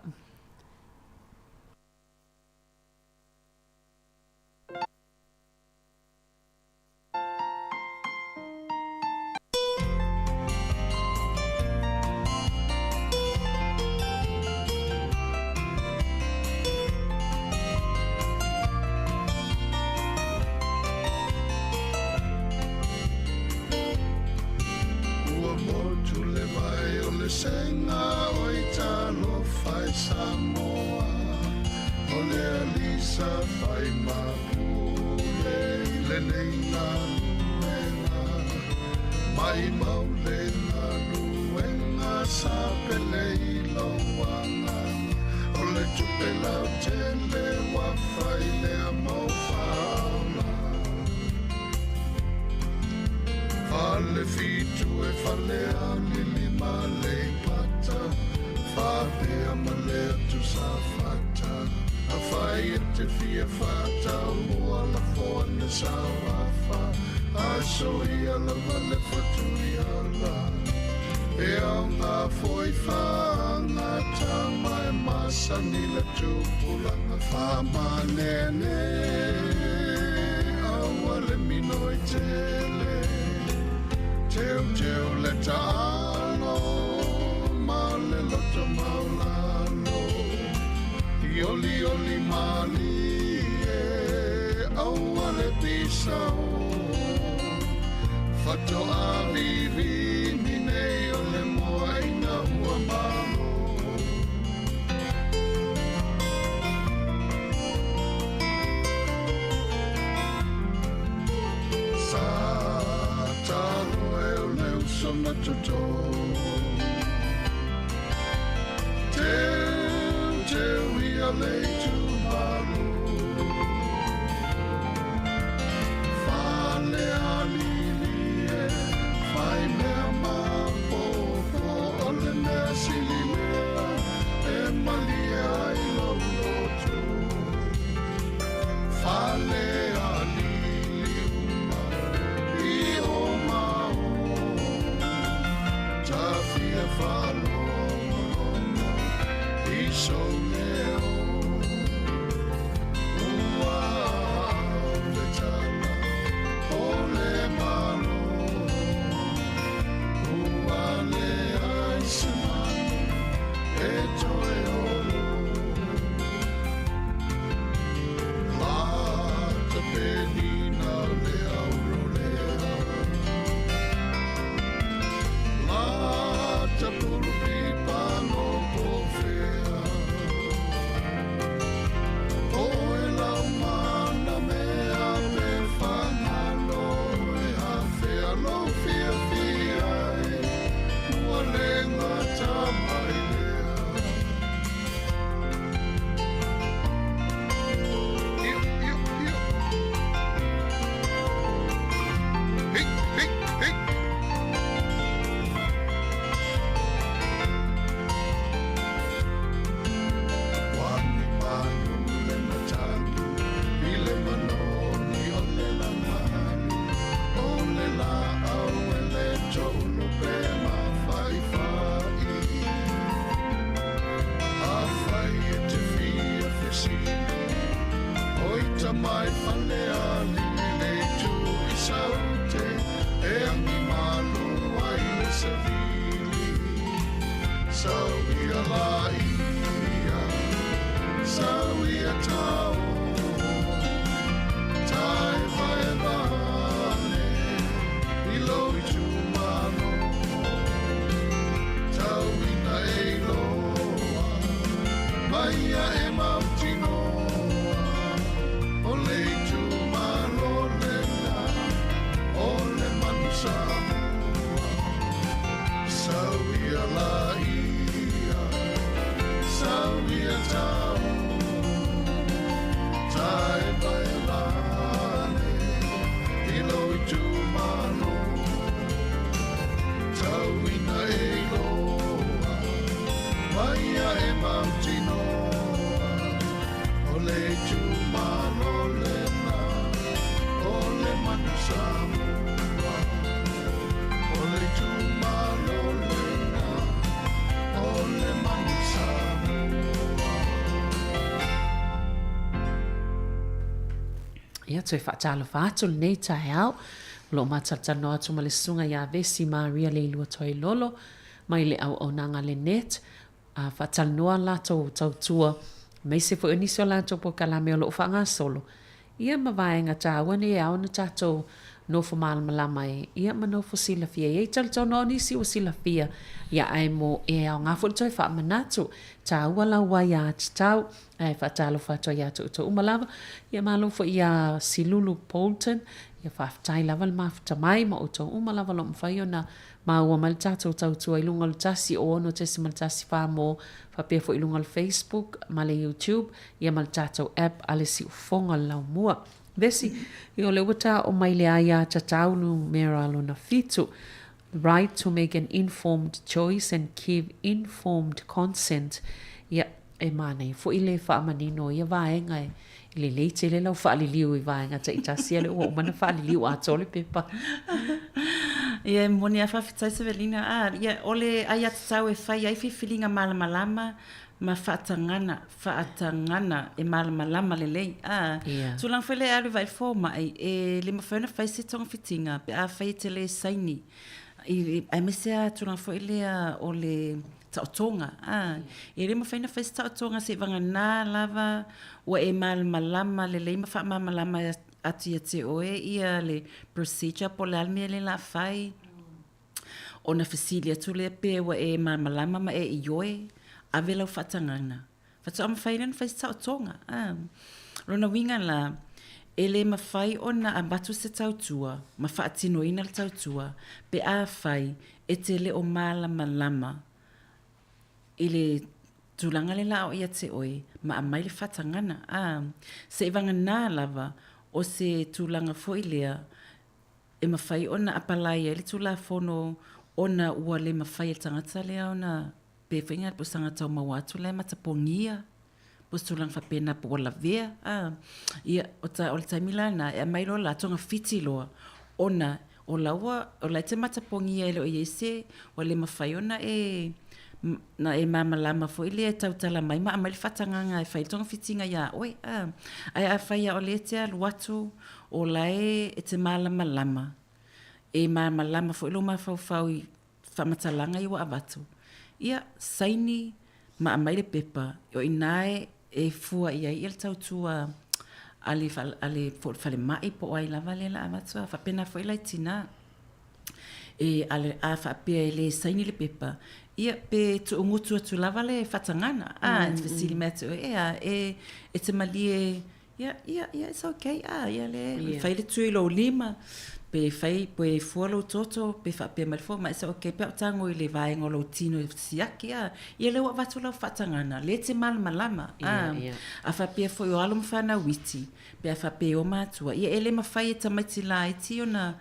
Samoa O le alii sa fai ma pule i lenei galuega Maimau le galuega sa pele i lou agaga O le tupe lautele ua fai lea mo faaola Fale fitu e fale alili ma Aleipata Faapea ma le atu Safata Afai e te fia faataumua lafo ane sau afa Ae soia lava le fatuiala E aoga foi faagata ma e masani le tupulaga Faamanene aua le minoi tele Teuteu le taalo ma le loto maulalo I olioli malie aua le pisao Fatoa vivini nei o le moa ina ua malo Sa talo e o le uso na toto Teu teu ia le itumalo Fale alili e fai mea mapopo O le mea sili lea e malie ai lou loto Fale alili uma i o ma o Tafia faalogologo i sou leo Ua ave tala o le Malo Ua leai se manu e toe olo Lata penina o le aurolea Lata pulupipa no pofea Oe lau mana mea pe fagalo e afea lou fiafia e ua le gata mai lea. Io, io, io. Hi, hi, hi. Wani manu le matagi i le manoni o le lagani o le laau e le toulu pe mafaifai. Afai e te fia fesili o ita mai fale alii le itu i Saute e agi malu ai le savili. Sau ia la ia, sau ia tao, taevaeva ane i lou itumalo. Tau ina e iloa, mai ia e mautinoa, o le itumalo lena, o le manu Samoa. Sau ia la ia, sau ia tao, taevaeva ane i lou itumalo. Tau ina e iloa, mai ia e mautinoa, o le itumalo lena, o le manu Samoa. O le itumalo lena, o le manu Samoa. Ia, toe faatalofa atu lenei taeao. O lo o matalatalanoa atu ma le susuga ia Vesi Maria Leilua Toilolo mai le auaunaga a le net, a faatalanoa latou tautua, aemaise foi o nisi o latou polokalame o lo o faagasolo, ia ma vaega taua nei e ao ona tatou Nofo malamalama ai, ia ma nofo silafia ai. E talitonu o nisi ua silafia, ia ae mo e aoga foi le toe faamanatu. Tāua lau aiatatau, ae faatalofa atu ai ia te outou uma lava. Ia malo foi ia Silulu Bolton, ia faafetai lava le mafuta mai ma outou uma lava o lo o mafai ona maua mai le tatou tautua i luga o le 106.14 mo faapea foi i luga o le Facebook ma le YouTube, ia ma le tatou app a le Siufofoga o le Laumua. Vesi, ia o lea ua taoo mai le aiatatau numera lona fitu, the right to make an informed choice and give informed consent, ia, e manaia foi le faamanino o ia vaega e lelei tele lau faaliliu i vaega taitasi a lea ua uma ona faaliliu atoa le pepa. Ia, e moni a faafetai Sevelina. A, ia, o le aiatatau e fai ai filifiliga malamalama ma faatagana, faatagana e malamalama lelei. A, yeah. Tulaga foi lea e alu i vai fomai, e le mafai ona fai se togafitiga pe afai e te le saini. I, aemaise a tulaga foi lea o le taotoga. A, e le mafai ona fai se taotoga seivagana lava ua e malamalama lelei ma faamalamalama atu ia te oe ia le procedure po o le a le mea lea o le a fai. Ona fesili atu lea pe ua e malamalama ma e ioe, ave lau faatagaga. Faatoa mafai lea ona fai se taotoga. A. Lona uiga la, e le mafai ona avatu se tautua ma faatinoina le tautua pe afai e te le o malamalama i le tulaga le la o ia te oe ma aumai le faatagana. A. Seivagana lava o se tulaga foi lea e mafai ona apalai ai le Tulafono ona ua le mafai e le tagata lea ona pe foi po o se tagata ua maua atu la e matapogia po o se tulaga faapena po ua lavea a. Ia, o ta, o le taimi la lena e aumai loa la togafiti loa ona o la ua, o la e te matapogia e le o i ai se, ua le mafai ona e, na e malamalama foi lea e tautala mai ma aumai le faatagaga e fai ai le togafitiga ia oe a. Ae afai lava o lea e te alu atu O la e te malamalama, e malamalama foi lou mafaufau i faamatalaga ia ua avatu, ia, saini ma aumai le pepa, o i ina e fua i ai le tautua a le po o le falemai po o ai lava lea o le a avatu. A faapena foi la i tina, e, a faapea e le saini le pepa, ia, pe tuugutu atu lava le faatagana, a, e fesili mai ia te oe, e a, e te malie Ia, ia, ia, it's okay, ah, ia le, yeah. fai le tui lou lima, pe fai, pe fua lou toto, pe faapea mai le fomai, it's okay, pe a o tago i le vaega o lou tino e siaki, ah, ia lea ua avatu lau faatagana, lea e te malamalama, ah, yeah, yeah. A faapea foi o alo ma fanau iti, pe a faapea e o matua, ia e le mafai e tamaiti laiti ona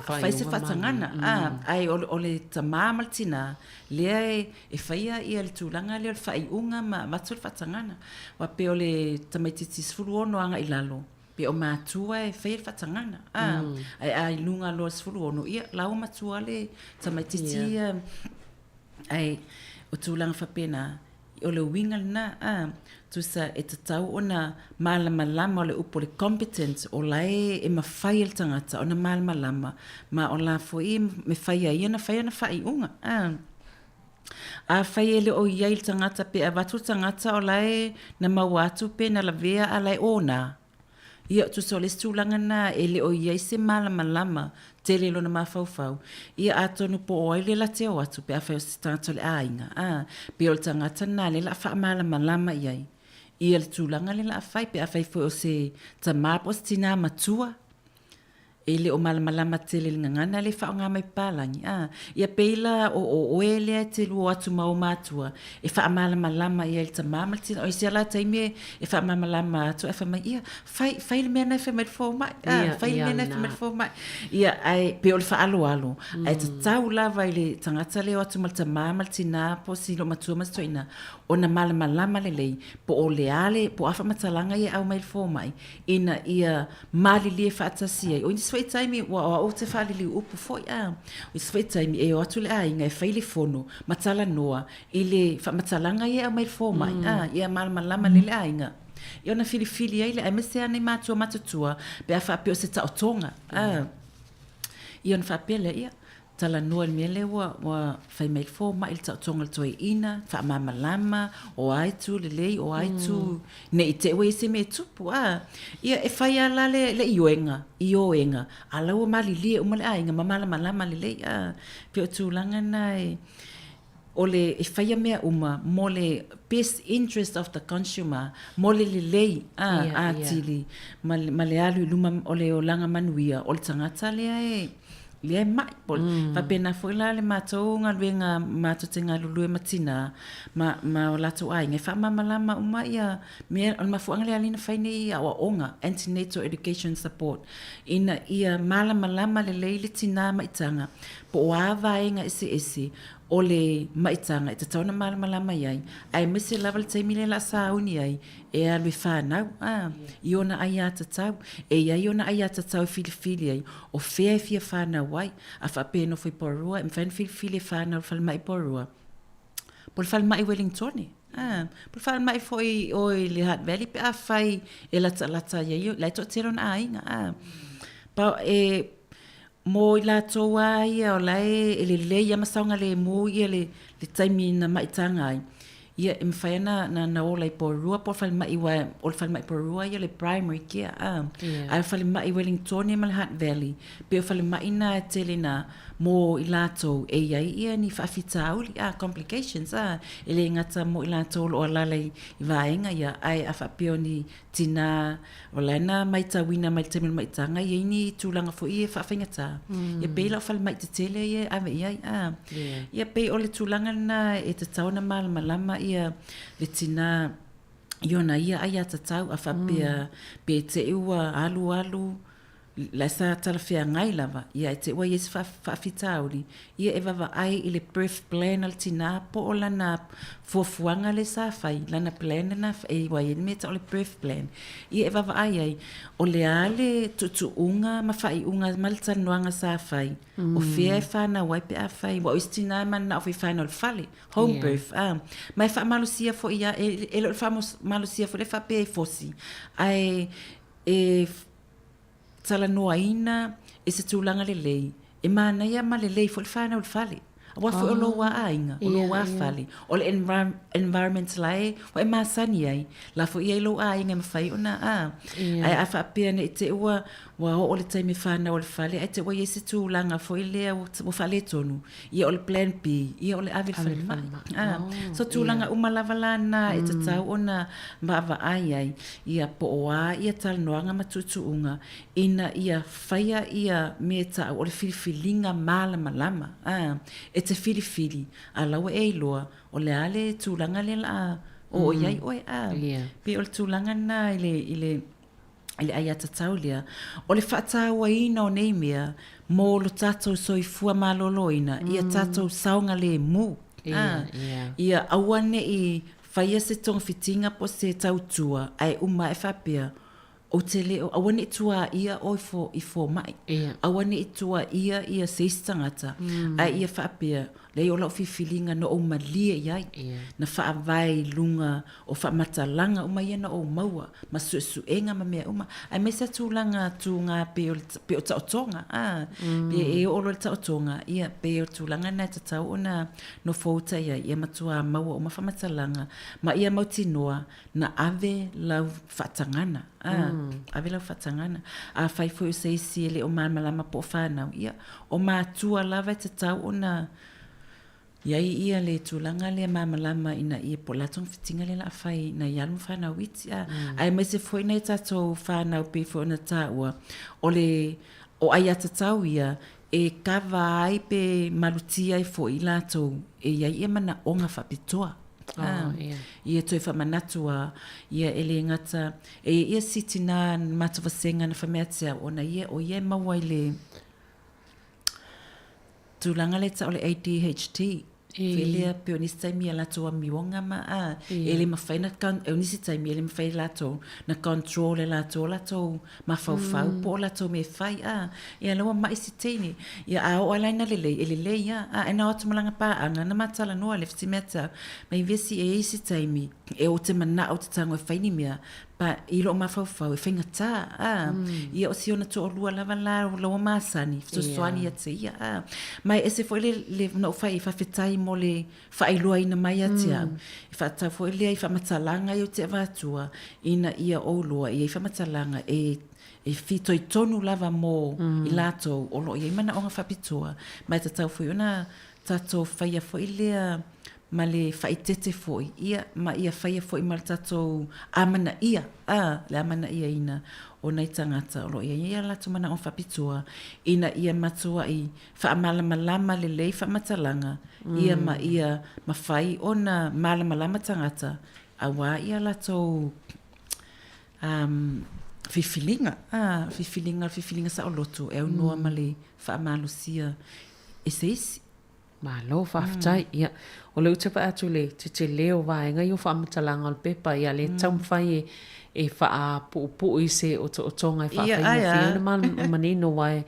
fai se faatagana, ah, ae o le tamā ma le tinā, lea e, E faia ia le tulaga lea o le faaiuga ma avatu le faatagana. Aua pei o le tamaitiiti 16 agai i lalo, pei o matua e faia le faatagana. A, ae a i luga loa i le 16, ia, la ua matua le tamaitiiti ia. Ae o tulaga faapena, o le uiga lena, a, tusa e tatau ona malamalama, o le upu o le competent, o la e mafai e le tagata ona malamalama, ma o la foi e mafai ai ona fai ana faaiuga. A. Afai e le o i ai le tagata pe avatu le tagata o la e na maua atu pe na lavea a la e ona. Ia, tusa o le isi tulaga lena e le o i ai se malamalama tele i lona mafaufau, ia atonu po o ai le la te o atu pe afai o se tagata o le aiga, a, pe o le tagata lena lea o le a faamalamalama i ai ia le tulaga lea o le a fai, pe afai foi o se tama po o se tina matua. E le o malamalama tele i le gagana le faaaoga mai papalagi, a. Ia pei la o o oe lea e te lua o atu ma ou matua e faamalamalama i ai le tama ma le tina. O isi lava la taimi e faamalamalama atu ae fai mai, ia, fai, fai le mea lena e fai mai le fomai, a, fai le mea lena e fai mai le fomai. Ia, ae pei o le faaaloalo, ae tatau lava i le tagata lea e o atu ma le tama ma le tina po o si loomatua ma si toeaina ona malamalama lelei po o le a le, po o a faamatalaga ia e aumai i le fomai ina ia malilie faatasi ai. O nisi foi taimi, ua o au ou te faaliliu upu foi, a. O isi foi taimi, e o atu le aiga e fai le fono ma talanoa i le faamatalaga ia e aumai i le fomai, a, ia malamalama lelei le aiga. Ia ona filifili ai lea, aemaise lava nai matua matutua pe a faapea o se taotoga, a. Ia ona faapea lea, ia. talanoa i le mea lea ua, ua fai mai le fomai i le taotoga o le toeaina, faamalamalama, o a itu lelei, o a itu ne i te i ua i ai se mea e tupu, a. Ia, e fai lava la le, le ioega, ioega, a la ua malilie uma le aiga ma malamalama lelei, a. E pei o tulaga na e, o le, e faia mea uma mo le best interest of the consumer, mo le lelei, a, atili, ma, ma le alu i luma o le olaga manuia o le tagata lea e, lea e ma'i. Po, mm. Faapena foi la le matou galuega matou te galulue ma tinā ma, ma o latou aiga e faamalamalama uma ia mea, o le mafuaaga lea alii na fai nei aoaoga, antenatal education support, ina ia malamalama lelei le tinā maitaga po o a vaega eseese o le maitaga e tatau ona malamalama i ai, aemaise lava le taimi lea o le a sauni ai e alu e fanau, ā, i ona aiatatau. E i ai ona aiatatau e filifili ai, o fea e fia fanau ai. A faapea e nofo i Porirua, e mafai ona filifili e fanau i le falemai i Porirua, po o le falemai i Wellingtone, ā, po o le falemai foi i o i le Hutt Valley pe afai e latalata i ai, la e toatele ona aiga, ā. Pa, e, Mo i latou a ia o la e lelei a ma saogalemu ia le le taimi na maitaga ai, ia e mafai ana na na ola i Porirua po o le falemai aua o le falemai Porirua ia o le primary care a, a o le falemai Wellingtone ma le Hutt Valley pei o falemai na e tele na mo i latou e i ai ia ni faafitauli a, complications a, e le gata mo i latou o lo o alala i vaega ia ae a faapea o ni Tinā, o la e na maitauina mai le taimi o le maitaga, e i ai ni tulaga foi ia e faafaigata. Ia pei la o falemai tetele ia e ave i ai, a. Ia pei o le tulaga lena e tatau ona malamalama ia le tinā i ona ia aiatatau a faapea pe te i ua alualu La e sa talafeagai lava, ia e te ua i ai se faafitauli, ia e vaavaai i le birth plan a le tinā po o lana fuafuaga lea sa fai, lana plan lena e ua i ai le mea e tau o le birth plan. Ia e vaavaai ai, o le a le tuutuuga ma faaiuga ma le talanoaga sa fai, o fea e fanau ai pe afai, aua o isi tinā e mananao foi e fanau i le fale, home birth, a. Ma e faamalosia foi lava, e le o le faamalosia foi lea faapea e fosi, ae e talanoaina i se tulaga lelei, e manaia ma lelei foi le fanau i le fale. Aua foi o lou lava aiga, o lou lava fale, o le environment la e ua e masani ai, la foi e i ai lou aiga e mafai ona, a. Ae a faapea ne i te i ua oo le taimi e fanau ai i le fale ae te i ua i ai se tulaga foi lea ua faaletonu, ia o le plan B, ia o le ave i le falemai. A, so tulaga uma lava la na e tatau ona vaavaai ai, ia po o a ia talanoaga ma tuutuuga ina ia faia ia mea e ta'u o le filifiliga malamalama, a, e te filifili, a la ua e iloa o le a le tulaga lea la a oo i ai oe, a. Pei o le tulaga lena i le, i le i le aiatatau lea, o le faatauaina o nei mea mo lo tatou soifua maloloina, ia tatou saogalemu. Ia, ia aua ne i faia se togafitiga po o se tautua ae uma ae faapea, ou te le o, aua ne i tuaia oe i fomai, aua ne i tuaia ia se isi tagata, ae ia faapea, Leai o lau filifiliga na ou malie i ai, na faavae i luga o faamatalaga uma ia na ou maua, ma suesuega ma mea uma, aemaise a tulaga tūgā pei o le, pei o taotoga, a, pe e oo loa i le taotoga, ia, pei o le tulaga lena e tatau ona nofouta i ai, ia matua maua uma faamatalaga, ma ia mautinoa na ave lau faatagana, a, ave lau faatagana. Afai foi o se isi e le o malamalama po o fanau, ia, o matua lava e tatau ona i ai ia le tulaga lea malamalama ina ia po o le a togafitiga lea o le a fai nai alo ma fanau iti, a, aemaise foi nai tatou fanau pei foi ona taua, o le, o aiatatau ia e kava ai pe malutia ai foi i latou e i ai ia manaoga faapitoa. Oh, yeah. Ia toe faamanatu a, ia e le gata, e ia si tinā matou vasega na whameatia, ona ia, o ia e maua i le tulaga lea tau o le ADHD. Felea pei o nisi taimi ia latou amioga ma a, e le mafai na, o nisi taimi e le mafai e latou na control e latou o latou mafaufau po o latou mea e fai a. Ia la ua ma'i si teine. Ia a oo lava la ina lelei, e lelei lava. A e na o atu ma lana paaga, na ma talanoa le fiti mea tau, mai vesi e i ai isi taimi e ou te manao ou te tago e fai ni mea, Pa, i lou mafaufau, e faigata, a. Ia o si ona toalua lava la o laua masani, fesoasoani ia te ia, a. Ma e ese foi le, le, na ou fai, faafetai mo le faailoaina mai ia te au. E faatatau foi lea i faamatalaga ia ou te avatua, ina ia ou iloa e i ai faamatalaga e, e fitoitonu lava mo i latou o lo o i ai manaoga faapitoa, ma e tatau foi ona tatou faia foi lea ma le faaeteete foi, ia, ma ia faia foi ma le tatou amanaia, a, le amanaiaina o nai tagata o lo o i ai a latou manaoga faapitoa, ina ia matuai faamalamalama lelei faamatalaga, ia, ma ia mafai ona malamalama tagata aua ia latou um, filifiliga, a, filifiliga, filifiliga saoloto e aunoa ma le faamalosia e se isi. Malo faafetai. Ia, o lea ou te vaai atu i le tetele o vaega ia o faamatalaga o le pepa, ia lea e taumafai e, e faapuupuu i se otootoga e faafaigofie ona manino aua e,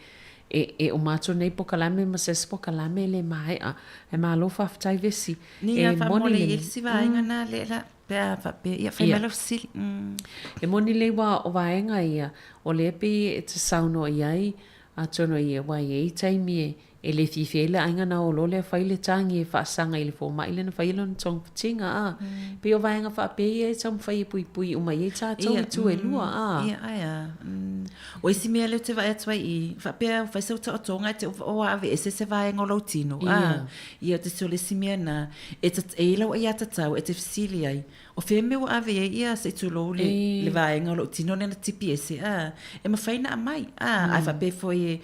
e, e uma atu nei pokalame ma se isi pokalame e le maea. Ae malo faafetai Vesi. Ni E a moni faamole i lelei. le isi vaega na lea la pe a faapea, ia fai mai lau fesili. E moni lelei aua o vaega ia, o lea pei e te saunoa i ai, Atonu ia, aua e i ai taimi e, e le fiafia ai le aiga na o loa lea fai le tagi e faasaga i le fomai lea na fai ai lona togafitiga, a. Pei o vaega faapea ia e taumafai e puipui uma i ai tatou i itu e lua, a. Ia, ae a. O isi mea lea ou te vaai atu ai i i, faapea fai sau taotoga e te o aveese se vaega o lou tino, a. Ia, o le isi mea na, e i ai lau aiatatau e te fesili ai, O fea mea ua ave ai ia, se i tulou le, le vaega o lou tino lea na tipi ese, a, e mafai ona aumai, a, ae faapea foi e,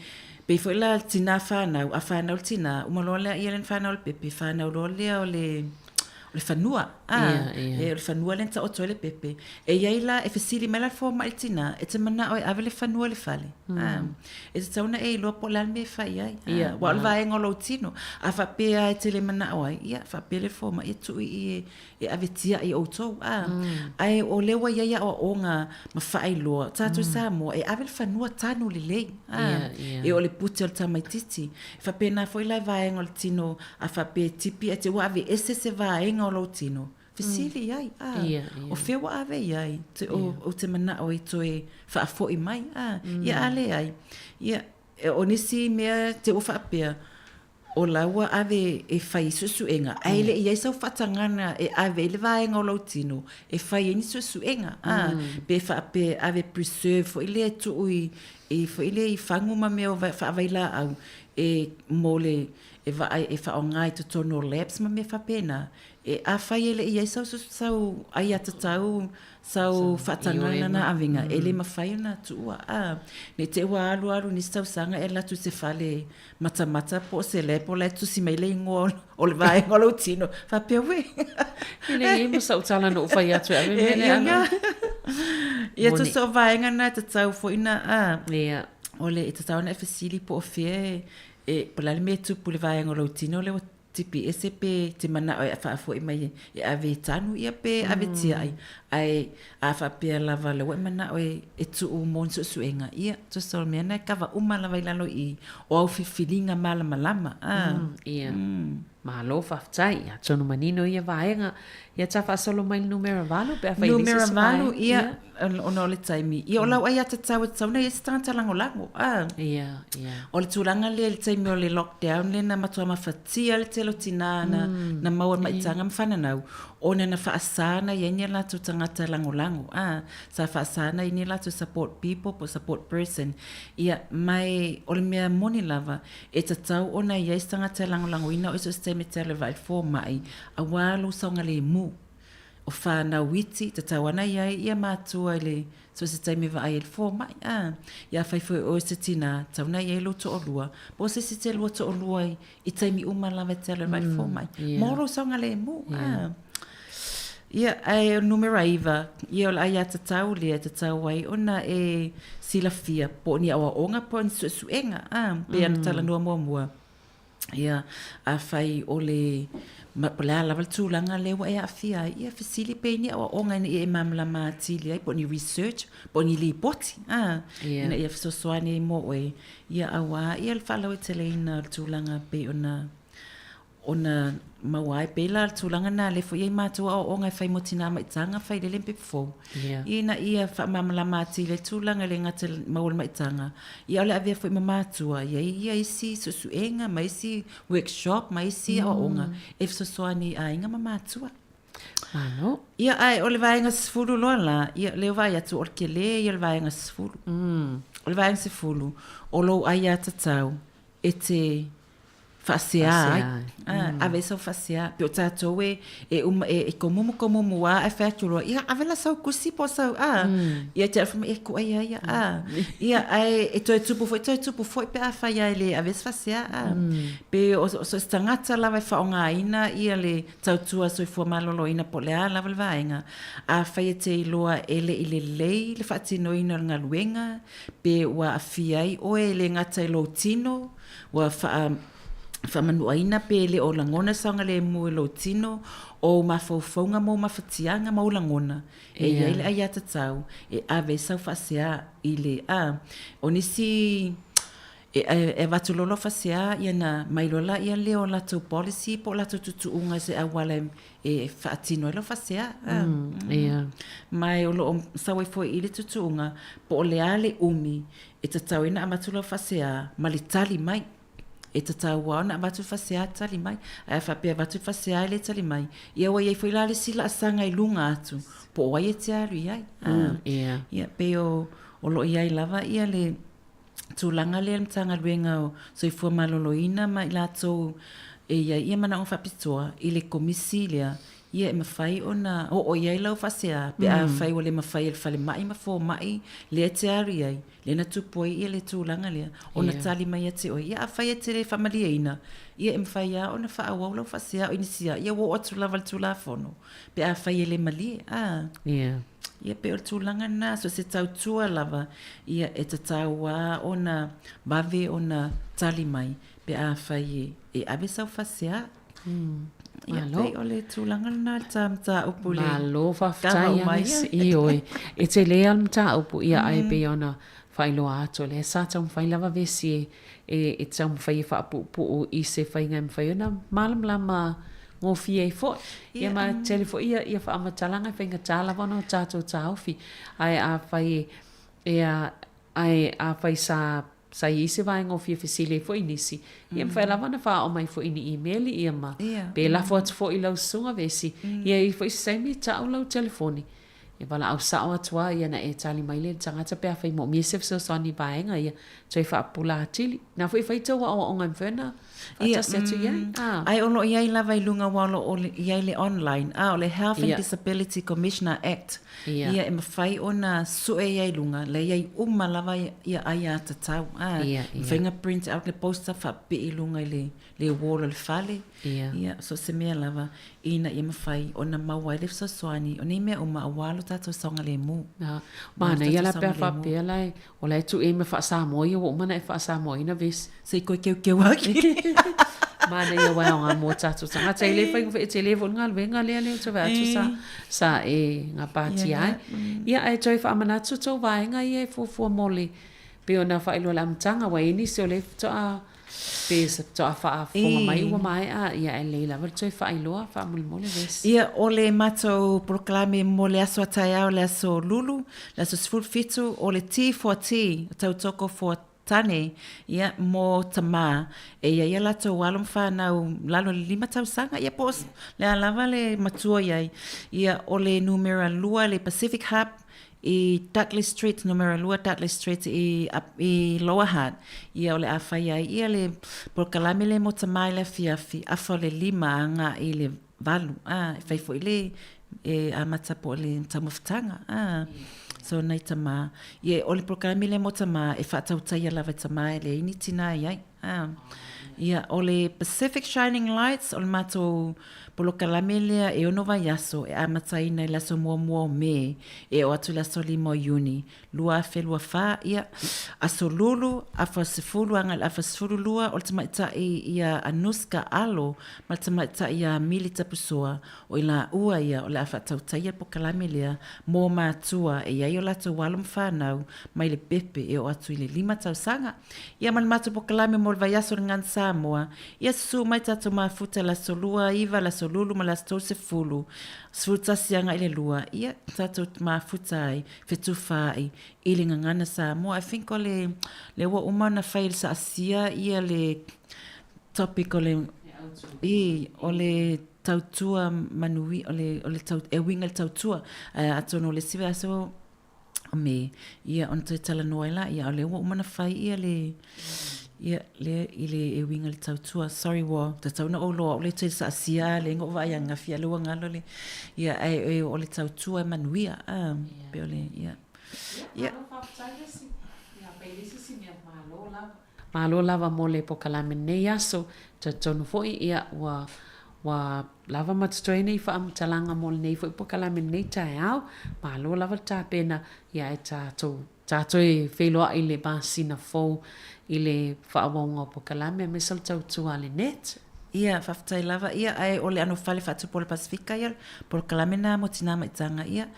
pei foi la le tinā fanau, a fanau le tinā, uma loa lea ia lea na fanau le pepe, fanau loa lea o le, o le fanua, a, e, o le fanua lea na taoto ai le pepe. E i ai la, e fesili mai la le fomai i le tinā, e te manao e ave le fanua i le fale, a, e tatau ona e iloa po o le a le mea e fai ai, a, aua o le vaega o lou tino. A faapea e te le manao ai, ia, faapea le fomai, ia tuu i i e, e ave tiaʻi ʻoutou, a, ae o lea ua i ai aʻoaʻoga ma faailoa, tatou i Samoa, e ave le fanua tanu lelei, a, e o le pute o le tamaititi. E faapena foi la i vaega o le tino, a faapea e tipi ae te ua aveese se vaega o lou tino, fesili i ai, a, o fea ua ave i ai, ou te manaʻo e toe faafoi mai, a, ia a leai, ia, o nisi mea te ua faapea, O la ua ave e fai suesuega, ae le i ai sau faatagana e ave ai le vaega o lou tino e fai ai ni suesuega, a, pe faapea e ave preserve foi lea e tuu i, i foi lea i fagu ma mea o faavailaau e mo le e vaai e faaaoga i totonu o labs ma mea faapena. E afai e le i ai sau sau aiatatau sau faatagana na avega, e le mafai ona tuua, a. Ne i te i ua alu alu nisi tausaga e alu atu i se fale matamata po o se lab o la e tusi mai le igoa o le vaega o lou tino, faapea uē. E le i ai ma sau tala na ou fai atu e ave mea lea alo. Ia tusa o vaega na e tatau foi na, a, o le e tatau ona e fesili po o fea e, po o le a le mea e tupu i le vaega o lou tino lea ua tipi ese pe te manao e faafoi mai e ave e tanu ia pe ave tiai, ae a faapea lava lea ua e manao e, e tuu mo ni suesuega, ia, tusa o le mea na e kava uma lava i lalo i i o au filifiliga malamalama, a. Ia. Malo faafetai. Atonu manino ia vaega. Ia ta faasolo mai le numera 8 pe afai e leai se isi vaega. Numera 8, ia, ona o le taimi. Ia, o lau aiatatau e tatau ona i ai se tagata lagolago, a. Ia, ia. O le tulaga lea i le taimi o le lockdown lea na matua mafatia le tele o tinā na, na maua i le maitaga ma fananau, ona na faasa ona i ai ni a latou tagata lagolago, a. Sa faasa ona i ai ni a latou support people po o support person. Ia, ma e, o le mea moni lava, e tatau ona i ai se tagata e lagolagoina oe so o se taimi e te alu e vaai i le fomai, aua lou saogalemu. O whanau iti, tatau ana i ai ia matua i le, so o se taimi e vaai ai i le fomai, a. Ia afai foi o oe se tinā, tatau ona i ai lou toalua, po o se isi te lua toalua i taimi uma lava e te alu e vaai i le fomai. Mo lou saogalemu, a. Ia, ae o le numera 9, ia o le aiatatau lea e tatau ai ona e silafia po o ni aoaoga po o ni suesuega, a, pei ona talanoa muamua. Ia, afai o le, ma, po o le a lava le tulaga lea ua e aafia ai, ia fesili pea i ni aoaoga ina ia e malamalama atili ai, po o ni research, po o ni lipoti, a, yeah. ina ia fesoasoani ai mo oe, ia aua ia le faalauaiteleina o le tulaga pei ona ona maua ai pei la le tulaga lena lea foi e i ai matou aoaoga e fai mo tina maitaga failele ma pepa fou. Ia. Ina ia faamalamalama atili ai tulaga e le gata i le maua o le maitaga, ia o le avea foi ma matua, e i ai ia isi suesuega ma isi workshop ma isi aoaoga e fesoasoani i aiga ma matua. Malo. Ia, ae o le vaega 10 loa la, ia, lea ua vaai atu o le tele ia o le vaega 10. O le vaega 10, o lou aiatatau e te faasea ai. Ave ai sau faasea. Pei o tatou e, e uma, e, e komumu komumu lava ae fai atu loa, ia ave la sau tusi po o sau, a. Ia te fai mai, e kuai a ia, a. Ia, ae e toe tupu foi, toe tupu foi pe afai lava e le ave se faasea, a. Pe o, so o se tagata lava e faaaogaina ia le tautua soifua maloloina po o le a lava le vaega, afai e te iloa e le i lelei le faatinoina o le galuega, pe ua aafia ai oe e le gata i lou tino, ua faa, faamanuaina pe le o lagona saogalemu i lou tino, o ou mafaufauga ma ou mafatiaga ma ou lagona, e i ai le aiatatau e ave ai sau faasea i le, a, o nisi e, e avatu loa lau faasea, ia ona mai loa lea lea o latou policy po o latou tuutuuga i se auala e e faatino ai lau faasea. Ia. Ma o lo o sau ai foi i le tuutuuga po o le a le umi e tatau ai ona avatu lau faasea ma le tali mai. E tatau lava ona avatu le faasea tali mai. Ae a faapea e avatu le faasea e le tali mai, ia ua i ai foi la le isi laasaga i luga atu po o ai e te alu i ai. Ia. Ia, pei o lo o i ai lava ia le tulaga lea i le Matagaluega o Soifua Maloloina ma i latou e i ai ia manaoga faapitoa i le Komisi lea, ia e mafai ona oo i ai lau faasea pe afai ua le mafai e le falemai ma fomai lea e te alu i ai, lea na tupu ai ia le tulaga lea, ona tali mai ia te oe. Ia afai e te le faamalieina, ia e mafai lava ona faaauau lau faasea o inisia, ia ua oo atu lava i le Tulafono pe afai e le malie. A. Ia. Ia pei o le tulaga lena, so o se tautua lava, ia e tatau lava ona vave ona tali mai pe afai e ave sau faasea. Ia Malo. pei o le tulaga lena le ta mataupu i le Malo faafetai kava uma Agnes. ia. Ioe, e tele lava le mataupu, ia ae pei ona faailoa atu, o lea sa taumafai lava vesi e e taumafai e faapuupuu i se faiga e mafai ona malamalama gofie ai foi. Ia ma tele foi ia, ia faamatalaga e faigata lava ona o tatou taofi. Ae afai e, a, ae afai sa, sa i ai se vaega o fia fesili ai foi nisi, ia e mafai lava ona faaoo mai foi i ni imeli ia ma, pe lafo atu foi i lau susuga vesi, ia e i ai foi se taimi e tau lau telefoni. E valaau sao atu lava ia ona e tali mai lea i le tagata pe afai moomia se fesoasoani i vaega ia toe faapupula atili. Na foi e fai tou aoaoga e mafai ona faatasi atu i ai. Ae o lo o i ai lava i luga aua o lo o i ai le online, a o le Health and Disability Commissioner Act, ia e mafai ona sue i ai i luga, la e i ai uma lava ia aiatatau, a, e mafai ona print out le poster faapipii i luga i le le wall o le fale, ia, so o se mea lava, ina ia mafai ona maua ai le fesoasoani o nei mea uma aua lo tatou saogalemu. Manaia la pe a faapea la e, o la e tuu i ai ma faa-Samoa ia ua uma ona e faa-Samoaina vesi. Se i koe keukeu ake. Manaia aua e aoga mo tatou tagata. E le faigofie, e tele foi le galuega lea lea ou te vaai atu sa, sa e gapatia ai. Ia ae toe faamanatu tou vaega ia e fuafua mo le, pei ona faailoa i le amataga aua e i ai nisi o lea faatoa Pe faatoa faafofoga mai ua maea, ia ae lelei lava le toe faailoa faamolemole vesi. Ia, o le matou polokalame mo le aso a taeao le aso Lulu, le aso 17, o le Tea for Tea, tautoko for tane, ia, mo tama, e i ai a latou alo ma fanau lalo i le 5 tausaga, ia po o le a lava le matua i ai. Ia, o le numera 2 le Pacific Hub, I Dudley Street, numera 2 Dudley Street i, i Lower Hutt, ia o le a fai ai ia le polokalame lea mo tama i le afiafi, afa o le 5 agai i le 8, a, e fai foi le, e amata po o le taumafataga, a. So nai tama, ia o le polokalame lea mo tama e faatautaia lava e tama e leai ni tina i ai. A. Ia, o le Pacific Shining Lights, o le matou polokalame lea e ono vaiaso e amataina i le aso muamua o Me e oo atu i le aso 5 o Iuni 2024. Ia, aso Lulu, afa 10 agai i le afa 12, o le tamaitai ia Anuska Alo ma le tamaitai ia Mili Tapusoa, o i laua ia o le a faatautaia le polokalame lea mō matua e i ai o latou alo ma fanau mai le pepe e oo atu i le 5 tausaga. Ia ma le matou polokalame mo le. le vaiaso o le Gagana Samoa, ia susuu mai tatou mafuta i le aso 2, 9, le aso lulu ma le aso 30, 11 agai le 2, ia tatou mafuta ai, fetufaai i le Gagana Samoa. I think o le, lea ua uma ona fai e le Saasia ia le topic o le, i, o le tautua manuia, o le, o le tau, e uiga i le tautua. Ae atonu o le isi vaiaso o Me, ia ona toe talanoa ai la, ia o lea ua uma ona fai ia le, ia le, i le e uiga i le tautua. Sorry ua tatau ona ou loa, o le toe saasia lea na ou vaai ananafi a lea ua galo le, ia ae e, o le tautua e manuia, a, pei o le, ia. Ia. Malo faafetai Lesi. Ia, pe i le isi si mea malo lava. Malo lava mo le pokalame lenei aso. Talitonu foi, ia, ua, ua lava ma totoe nei faamatalaga mo lenei foi pokalame lenei taeao. Malo lava le tapena, ia, e tatou, ta toe feiloai i le masina fou i le faaauauga o pokalame aemaise o le tautua a le net. Ia, faafetai lava. Ia, ae o le anofale faatupu o le Pasefika, ia, polokalame lena mo tinā maitaga, ia,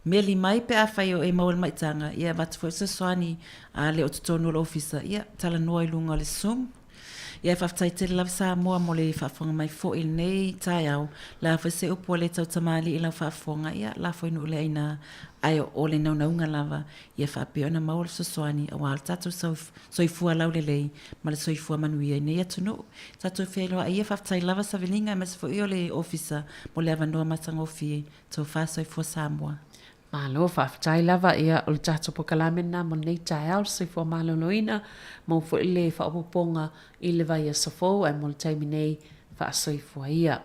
meli mai pe afai o e maua le maitaga, ia, avatu foi fesoasoani A le o totonu o le ofisa, ia, talanoa i luga o le Zoom. Ia, e faafetai tele lava Samoa mo le faafofoga mai foi i lenei taeao. La foi se upu a le tautamalii i lau faafofoga, ia, lafo i nuu le aina, ae o le naunauga lava, ia faapea ona maua le fesoasoani aua lo tatou soifua laulelei ma le soifua manuia i nei atunuu. Tatou feiloai ia, faafetai lava Saviliga aemaise foi o le ofisa mo le avanoa matagofie. Tofa soifua Samoa. Malo, faafetai lava, ia, o le tatou pokalame lena mo lenei taeao, le soifua maloloina, maua foi le faaopoopoga i le vaiaso fou, ae mo le taimi nei, faasoifua ia.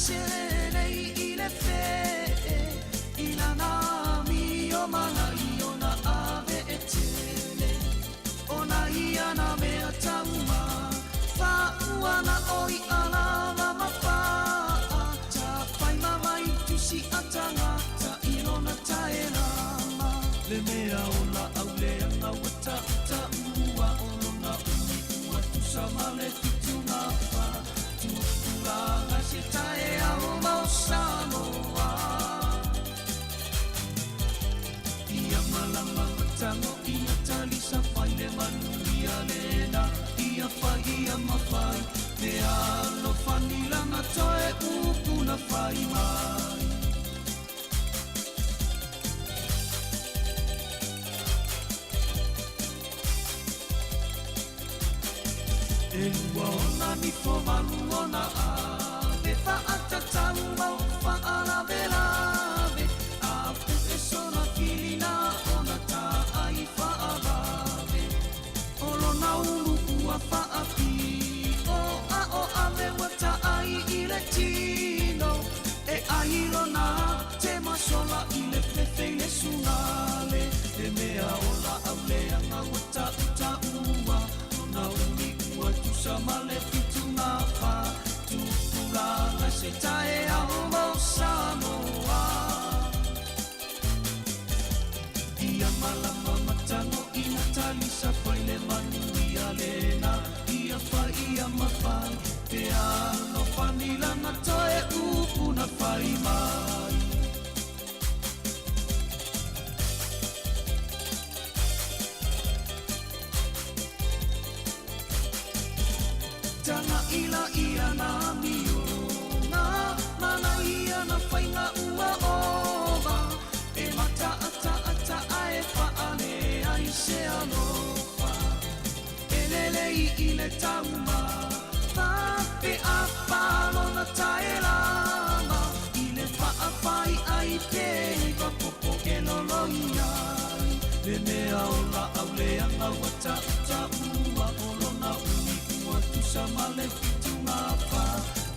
selelei i le fee i lana amio mana i ona ave e tele ona ia na mea tauma faaua na oi alava ma faa tafai mama i tusi a tagata i lona taelama le mea o laau leaga ua tautaua o lona umi ua tusa ma le fitugafa tupulaga se taeao ma o Samoa ia malama matago ia talisa fai le manuia lena ia fai ia mafai pe alofani lana toe upu na fai mai. E lua ona nifo malu ona ave faatatau mau faalavelave a puʻe sona filina ona taai faavave o lona ulu ua faapio a o ave ua taai i le tino e ai lona te masola i le fefe i le sugale le mea o laau leaga ua tautaua lona umi ua tusa ma le fitugafa tupulaga se taeao ma o Samoa ia malama matago ina talisa fai le manuia lena ia fai ia mafai pe alofani lana toe upu na fai mai. Taga ila ia na mioga mana ia na faiga ua ova e mataataata ae faale ai se alofa e lelei i le tauma fape apalona taelama i le faafai ai pe iva popo e loloi ai le mea o laau leaga ua tautaua o lona umi ua tusa ma le fitugafa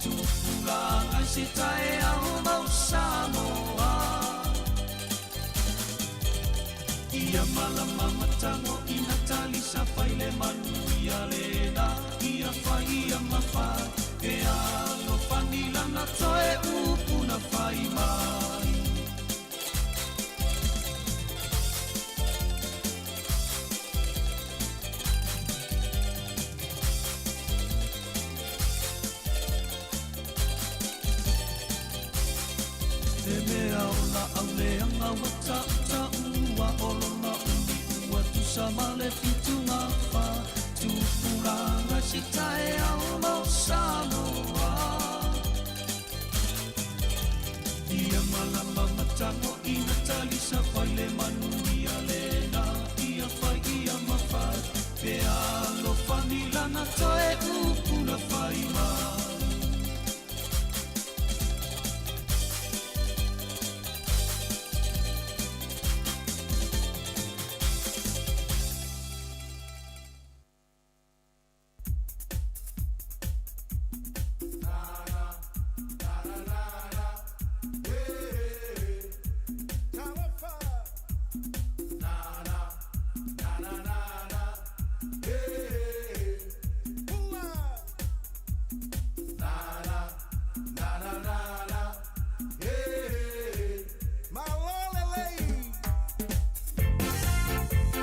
tupulaga se taeao ma o Samoa ia malama matago ina talisa fai le manuia lena ia fai ia mafai pe alofani lana toe upu na fai mai. Le mea o laau leaga ua tautaua o lona umi ua tusa ma le fitugafa tupulaga se taeao ma o Samoa ia malama matago ina talisa fai le manuia lena ia fai ia mafai pe alofani lana toe upu na fai mai.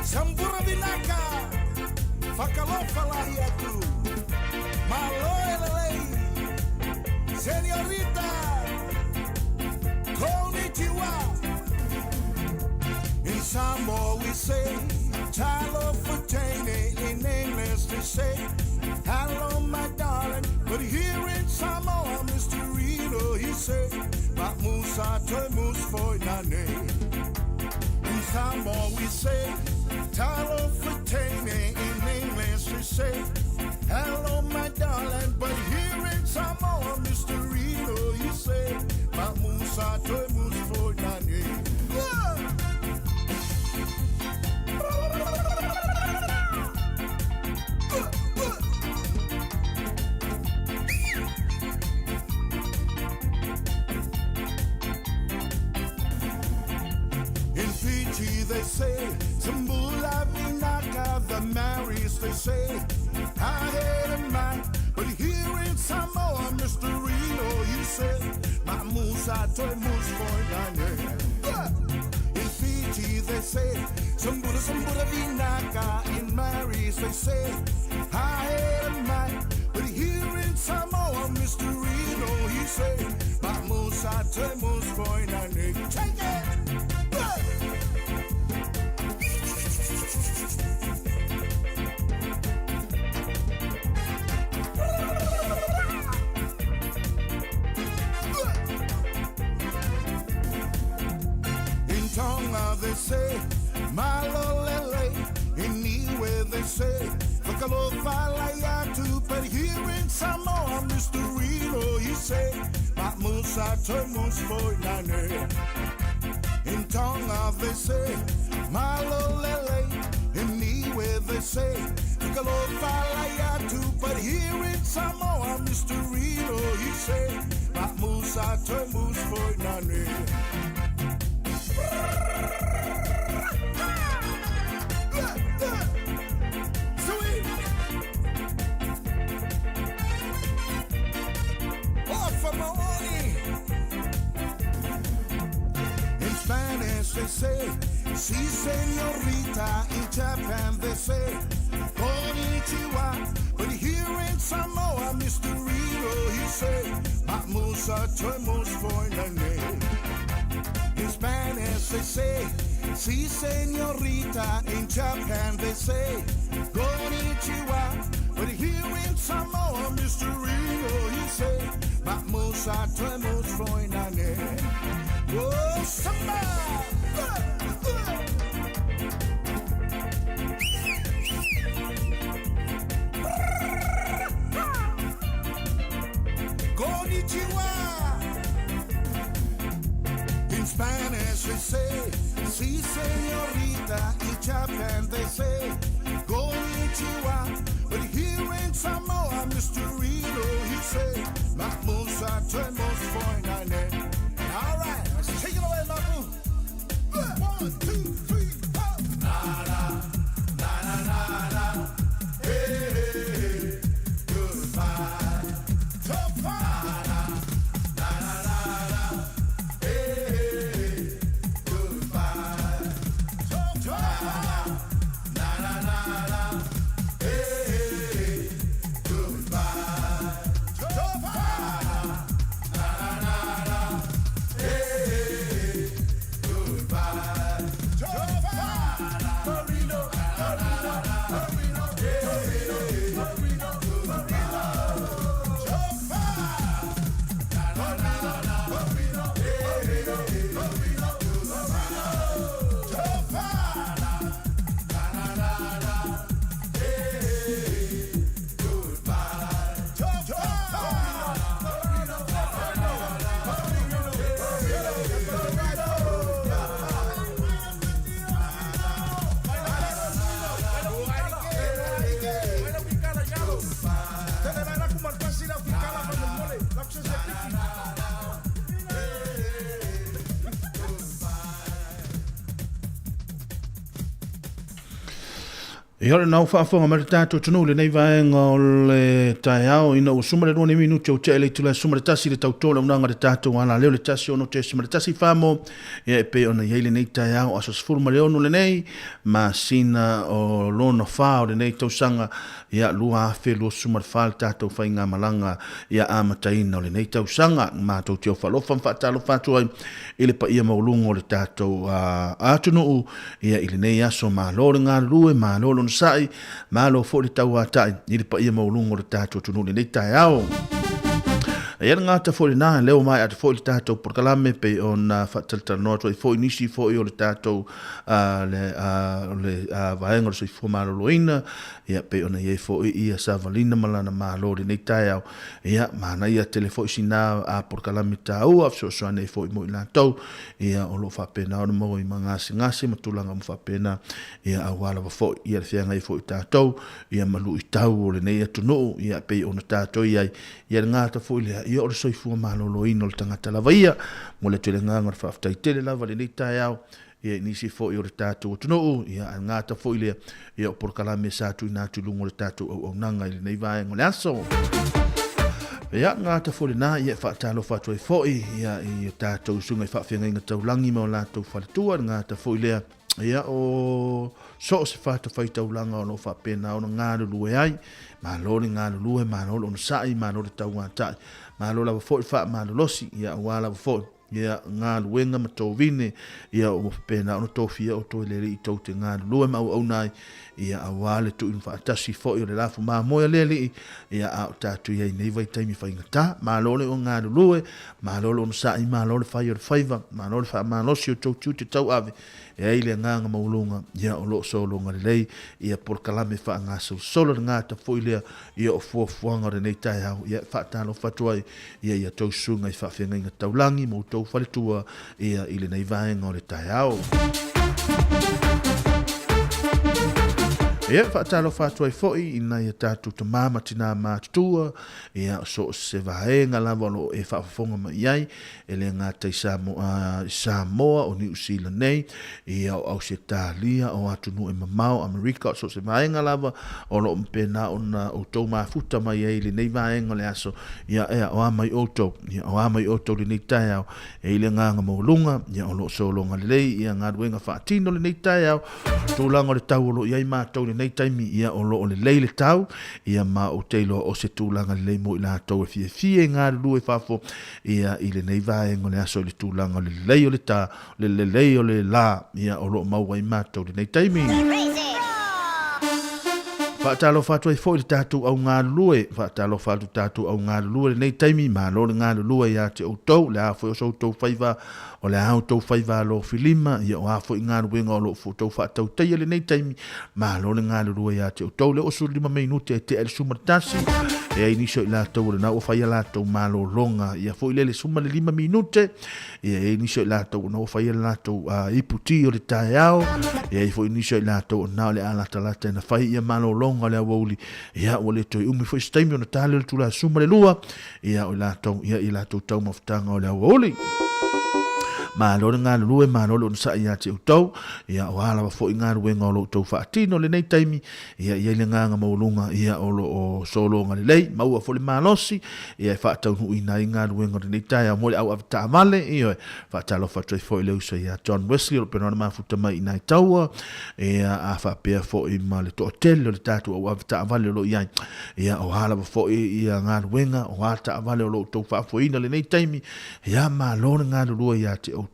Sambura vinaka, fakalofa lahi atu, malo elelei, senorita, konnichiwa. In Samoa we say, talofa teine, in English they say, hello my darling. But here in Samoa, Mr. Reno, he say, Musa te mus foi nane. In Samoa we say, talofa teine, in English they say, hello my darling. But here in Samoa, Mr. Reno, he say, Musa te mus foi nane. Yeah! say, I had a mind. But here in Samoa, Mr. Reno, you say, my Musa toy moose for In Fiji, they say, Sambura, Sambura Vinaka. In Maris, they say, I had a mind. But here in Samoa, Mr. Reno, he say, my Musa toy moose for Take it! In Tonga they say, Malolele. In Niue they say, Fakalofalayatu. But here in Samoa, Mr. Reno, he say, Musa Tomus Foinane. In Tonga they say, Malolele. In Niue they say, Fakalofalayatu. But here in Samoa, Mr. Reno, he say, Musa Tomus Foinane. In Spanish they say, si señorita. In Japan they say, konnichiwa. But here in Samoa, Mr. Reno, he say, Musa Tomus Foinane. In Spanish they say, si señorita. In Japan they say, konnichiwa. But here in Samoa, Mr. Reno, he say, Musa Tomus Foinane. Oh, samba! Konnichiwa! In Spanish they say, si señorita. In Japan they say, konnichiwa. But here in Samoa, Mr. Reno, he say, Musa Tomus Foinane. All right, let's take it away, Mapu. 1, 2, 3, 4. Na na na na na na. Hey, hey, hey. Goodbye. Topa. Na na na na na. Hey, hey, hey. Goodbye. Topa. Na na na na. Hey, hey, hey. Goodbye. Topa. Na na na na. Hey, hey, hey. Goodbye. Topa. Marino, Marino, Marino, Marino, Marino, Marino. Topa. Na na na na. Marino, Marino, Marino, Marino. Topa. Na na na na. Hey, hey, hey. Goodbye. Topa. Marino, Marino, Marino, Marino, Ia o lenā ua faafofoga mai le tatou atunuu i lenei vaega o le taeao ina ua suma le lua nei minute o tea i le itula e 11 le tautō le auaunaga a le tatou alaleo le 16.1 mo ia e pei ona i ai lenei taeao aso 16 lenei masina o lona fa o lenei tausaga ia 2024 le tatou faigamalaga ia amataina o lenei tausaga matou te ofa alofa ma faatalofa atu ai i le paia maualuga o le tatou atunuu ia i lenei aso. Malo le galulue, malo le onosai, malo foi le tauatai i le paia maualuga o le tatou atunuu i lenei taeao. Ia le gata foi lena, leo mai atu foi le tatou polokalame pei ona faatalatalanoa atu ai foi nisi foi o le tatou le le vaega o le soifua maloloina, ia pei ona i ai foi ia Savalina ma lana malo i lenei taeao. Ia, manaia tele foi sina polokalame taua fesoasoani ai foi mo i latou, ia o lo o faapena ona maua i ma gasegase ma tulaga uma faapena, ia aua lava foi ia le feagai foi o tatou, ia ma luitau o lenei atunuu, ia pei ona tatou i ai, ia le gata foi lea, ia o le soifua maloloina o le tagata lava ia. Momoli atu i le agaga o le faafetai tele lava i lenei taeao. ia i nisi foi o le tatou atunuu, ia ae gata foi lea ia o polokalame sa tuuina atu i luga o le tatou auaunaga i lenei vaega o le aso. Ia, gata foi lena, ia e faatalofa atu ai foi ia i o tatou susuga i faafeagaiga taulagi ma o latou faletua, le gata foi lea ia o so o se fatafaitaulaga o lo o faapena ona galulue ai. Malo le galulue, malo le onosai, malo le tauatai, malo lava foi le faamalolosi, ia aua lava foi ia galuega ma tovine, ia ua faapena ona tofia outou e le Alii tou te galulue ma auauna ai, ia aua le tuuina faatasi foi o le lafu mamoe a le Alii, ia a o tatou i ai i nei vaitaimi faigata. Malo le galulue, malo le onosai, malo le fai o le faiva, malo le faamalosi o outou tiute tauave, E ai le agaga maualuga, ia o lo o sologa lelei ia polokalame faagasolosolo le gata foi lea ia o fuafuaga o lenei taeao. Ia e faatalofa atu ai ia ia tou susuga i faafeagaiga taulagi ma outou faletua ia i lenei vaega o le taeao. Ia e faatalofa atu ai foi i nai a tatou tama ma tina matutua, ia so o se vaega lava o lo o e faafofoga mai i ai, E le gata i Samoa, i Samoa, o Niu Sila nei, ia o Ausetalia, o atunuu e mamao, Amerika, o so o se vaega lava o lo o pēnā ona outou mafuta mai ai i lenei vaega o le aso, ia ea, o a mai outou, ia o a mai outou i lenei taeao, e i le agaga maualuga, ia o lo o sologa lelei ia galuega faatino i lenei taeao, tulaga o le tau o lo o i ai matou i lenei taimi, ia o lo o lelei le tau, ia ma ou te iloa o se tulaga lelei mo i latou e fiafia e galulue i fafo, ia i lenei vaega o le aso i le tulaga o le lelei o le tā, le lelei o le lā, ia o lo o maua ai matou i lenei taimi. Faatalofa atu ai foi i le tatou au galulue, faatalofa atu tatou au galulue i lenei taimi, malo le galulue ia te outou, le a foi o so outou faiva, o le a outou faiva alofilima, ia o a foi galuega o lo o outou faatautaia i lenei taimi, Malo le galulue ia te outou. Lea ua 15 minute e tea i le 11. E ai nisi o i latou o lena ua fai a latou malologa. Ia foi lele 15 minute. Ia e ai nisi o i latou o lena ua fai a latou ipu ti o le taeao. E ai foi nisi o i latou o lena o le a latalata ina fai ia malologa o le aoauli. Ia ua le toe umi foi se taimi ona ta lea o le tula 12. Ia o i latou, ia i latou taumafataga o le aoauli. Malo le galulue, malo le onosai ia te outou. Ia, o a lava foi galuega o lo o outou faatino i lenei taimi, ia i ai le agaga maualuga, ia, o lo o sologa lelei, maua foi le malosi, ia, e faataunuuina ai galuega o lenei taeao mo le auave taavale, ioe. Faatalofa atu ai foi i le uso ia John Wesley o lo o pena ona mafuta mai i nai taua, ia, a faapea foi ma le toatele o le tatou auave taavale o lo o i ai. Ia, o a lava foi ia galuega, o a taavale o lo o outou faafoeina i lenei taimi, ia, malo le galulue ia te outou.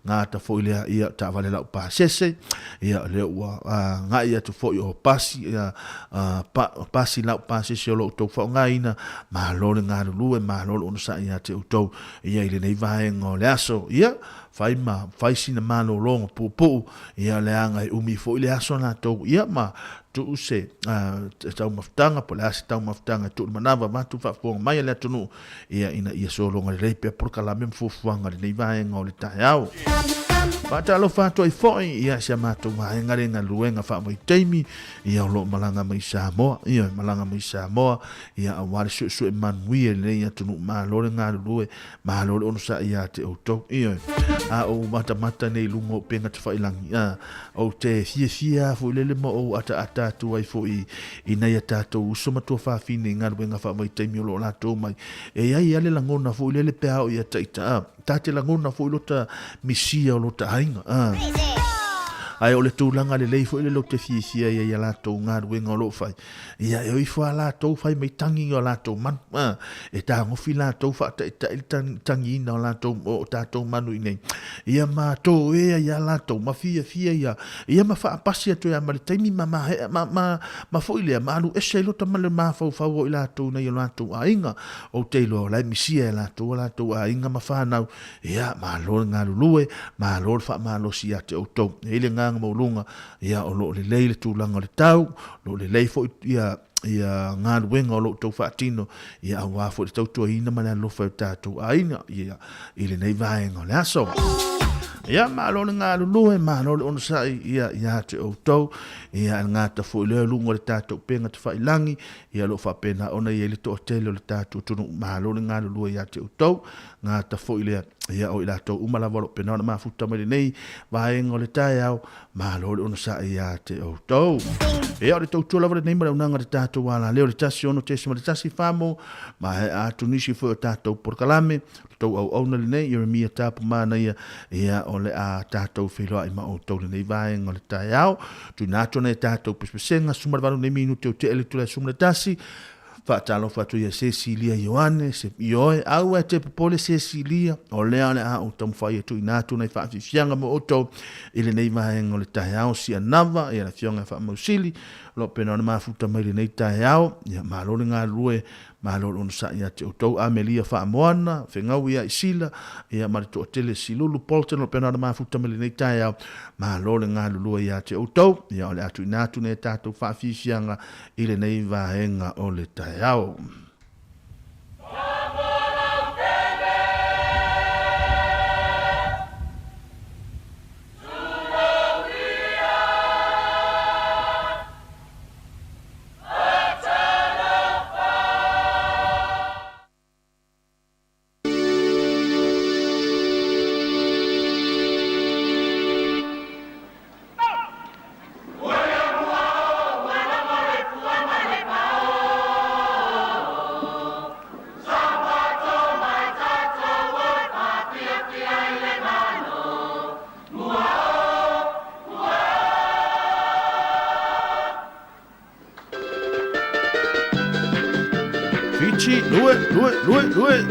Gata foi lea ia taavale lau pasese, ia lea ua agai atu foi o pasi, ia, pa, pasi lau pasese o lo outou faaaogaina, malo le galulue, malo le onosai ia te outou, ia i lenei vaega o le aso, ia, fai ma fai sina malologa puupuu, ia leaga e umi foi le aso latou, ia ma tuu se taumafataga, po o le a se taumafataga e tuu i le manava avatu faafofoga mai a le atunuu, ia ina ia sologa lelei pea polokalame ma fuafuaga i lenei vaega o le taeao. Faatalofa atu ai foi ia si a matou vaega le galuega faavaitaimi ia o lo o malaga mai Samoa, ia malaga mai Samoa ia aua le suesue manuia i lenei atunuu malo le galulue, malo le onosai ia te outou. Ioe, a ou matamata nei i luga o upega tafailangi, a ou te fiafia lava foi lele ma ou ataata atu ai foi i nai a tatou uso ma tuafafine i galuega faavaitaimi o lo o latou mai. E i ai lava le lagona foi lele pe a oo ia ita, a, ta te lagona foi lota misia o lota aiga, a. Ae o le tulaga lelei foi lele ou te fiafia ai i a latou galuega o lo o fai, Ia, e o ifo lava latou fai mai tagi o latou manu, a, e tagofi latou faataitai le tagiina o latou, o tatou manu i nei. Ia ma toea ia latou, ma fiafia ia, ia ma faapasi atu ia ma le taimi ma mahea, ma, ma, ma foi lea, ma alu ese ai lota ma le mafaufau o i latou nei o latou aiga. Ou te iloa o la e misia e latou o latou aiga ma fanau. Ia, malo le galulue, malo le faamalosi ia te outou. E i ai le agaga maualuga, Ia, o lo o lelei le tulaga o le tau, o lo o lelei foi ia ia galuega o lo o outou faatino, ia aua foi le tautuaina ma le alofa i o tatou aiga, ia, i lenei vaega o le aso. Ia, malo le galulue, malo le onosai, ia, ia te outou, ia, le gata foi lea luga o le tatou upega tafailagi, ia, o lo o faapena ona i ai le toatele o le tatou atunuu, malo le galulue ia te outou, gata foi lea. Ia, o i latou uma lava o lo o pena ona mafuta mai lenei vaega o le taeao, malo le onosai ia te outou. Ia, o le tautua lava lenei ma le aunaga le tatou alaleo le 16.1 famo, maea atu nisi foi o tatou polokalame, le tou auauna lenei, Ieremia Tapu Manaia, ia, o le a tatou feiloai ma outou lenei vaega o le taeao. Tuuina atu nai a tatou pesepesega, 18 nei minute o tea i le itula e 11, Faatalofa atu ia Sesilia Ioane, se, ioe, aua e te popole Sesilia, o lea o le a ou taumafai e tuuina atu nai faafiafiaga mo outou i lenei vaega o le taeao. Sianava, ia le Afioga ia Faamausili, o lo o pena ona mafuta mai lenei taeao. Ia, malo le galulue, malo le onosai ia te outou. Amelia Faamoana, Fegau ia Isila, ia ma le toatele Silulu Bolton, o lo o pena ona mafuta mai lenei taeao. Malo le galulue ia te outou. Ia, o le a tuuina atu nei a tatou faafiafiaga i lenei vaega o le taeao. Fichi, lue, lue, lue, lue.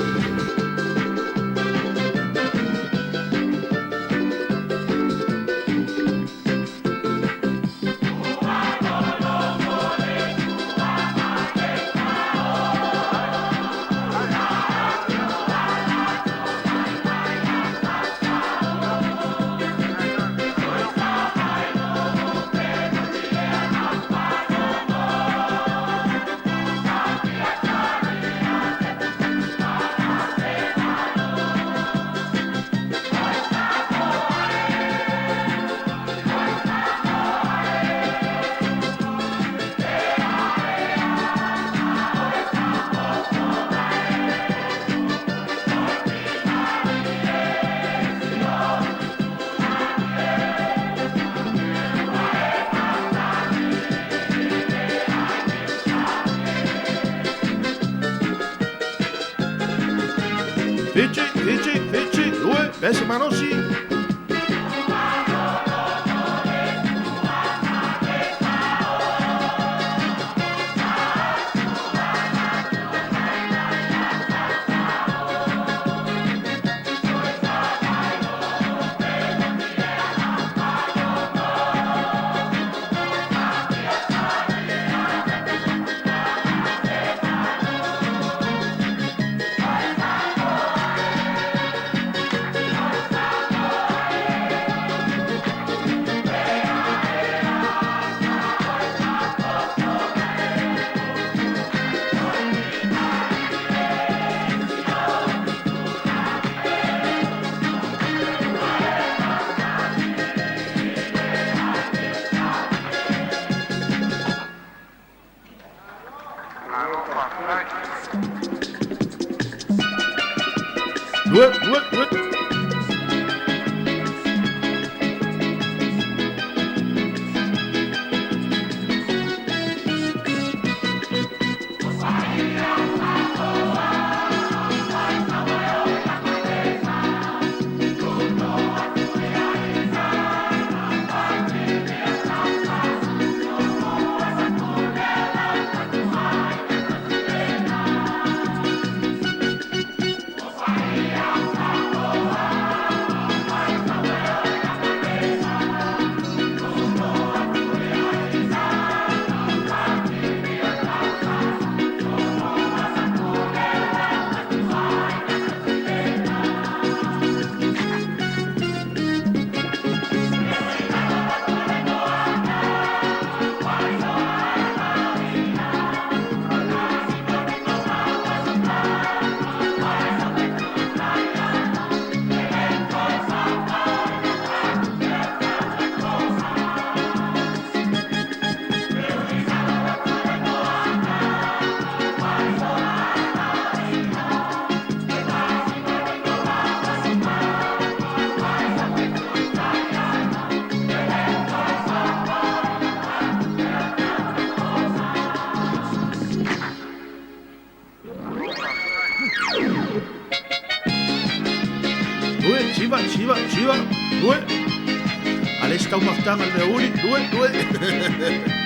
Fichi, Fichi, Fichi, lue, pese malosi. 9, 2. A le isi taumafataga i le aoauli, 2, 2.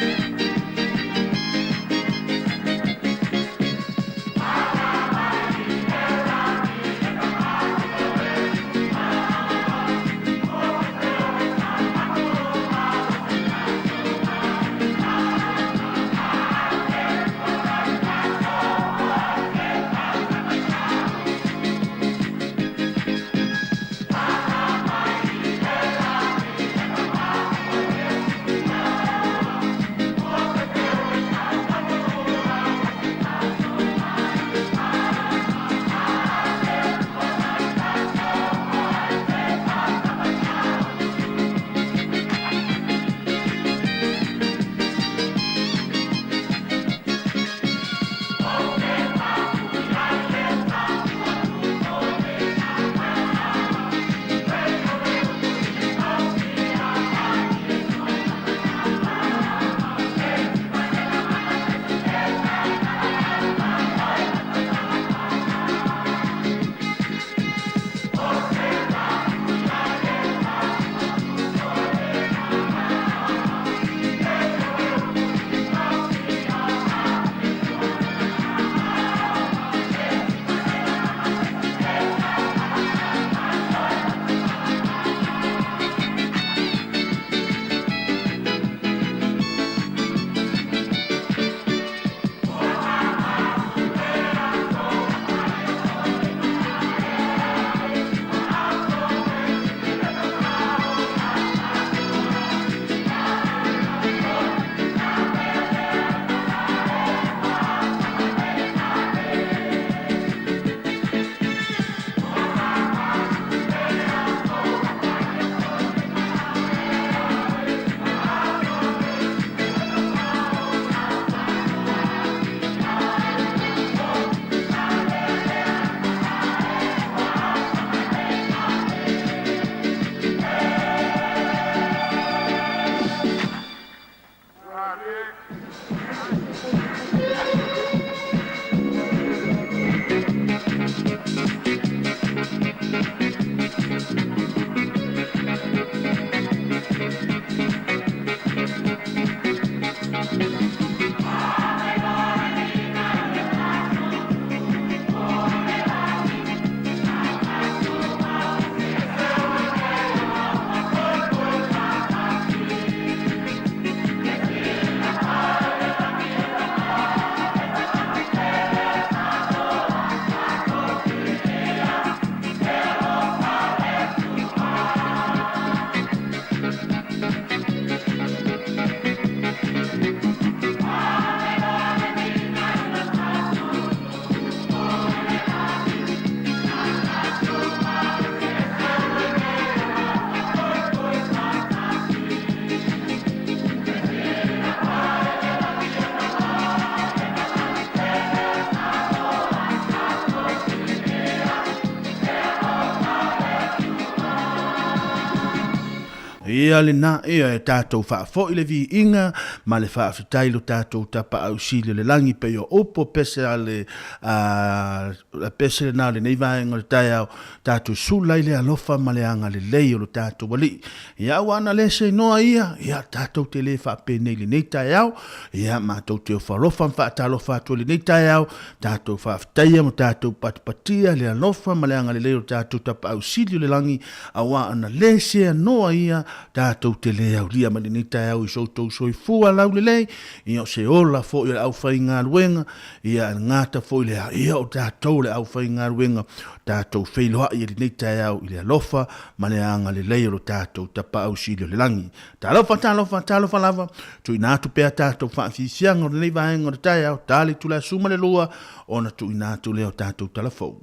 Ia lena ea e tatou faafoi le viiga ma le faafetai i lo tatou Tapaau Sili o le lagi pei o upu o pese a le a pese lena o lenei vaega o le taeao, tatou sula i le alofa ma le agalelei o lo tatou Alii. Ia aua ana le se inoa ia, ia tatou te le faapenei i lenei taeao, ia matou te ofo alofa ma faatalofa atu i lenei taeao, tatou faafetaia ma tatou patipatia le alofa ma le agalelei o lo tatou Tapaau Sili o le lagi, Aua ana le seanoa ia, tatou te le aulia mai lenei taeao i so outou soifua laulelei, ia o se ola foi o le aufaigaluega, ia e gata foi lea, ia o tatou le aufaigaluega, tatou feiloai i lenei taeao i le alofa ma le agalelei o lo tatou Tapaau Sili o le lagi. Talofa, talofa, talofa lava, tuuina atu pea tatou faafiafiaga o lenei vaega o le taeao, ta le itula e 12, ona tuuina atu lea o tatou tala fou.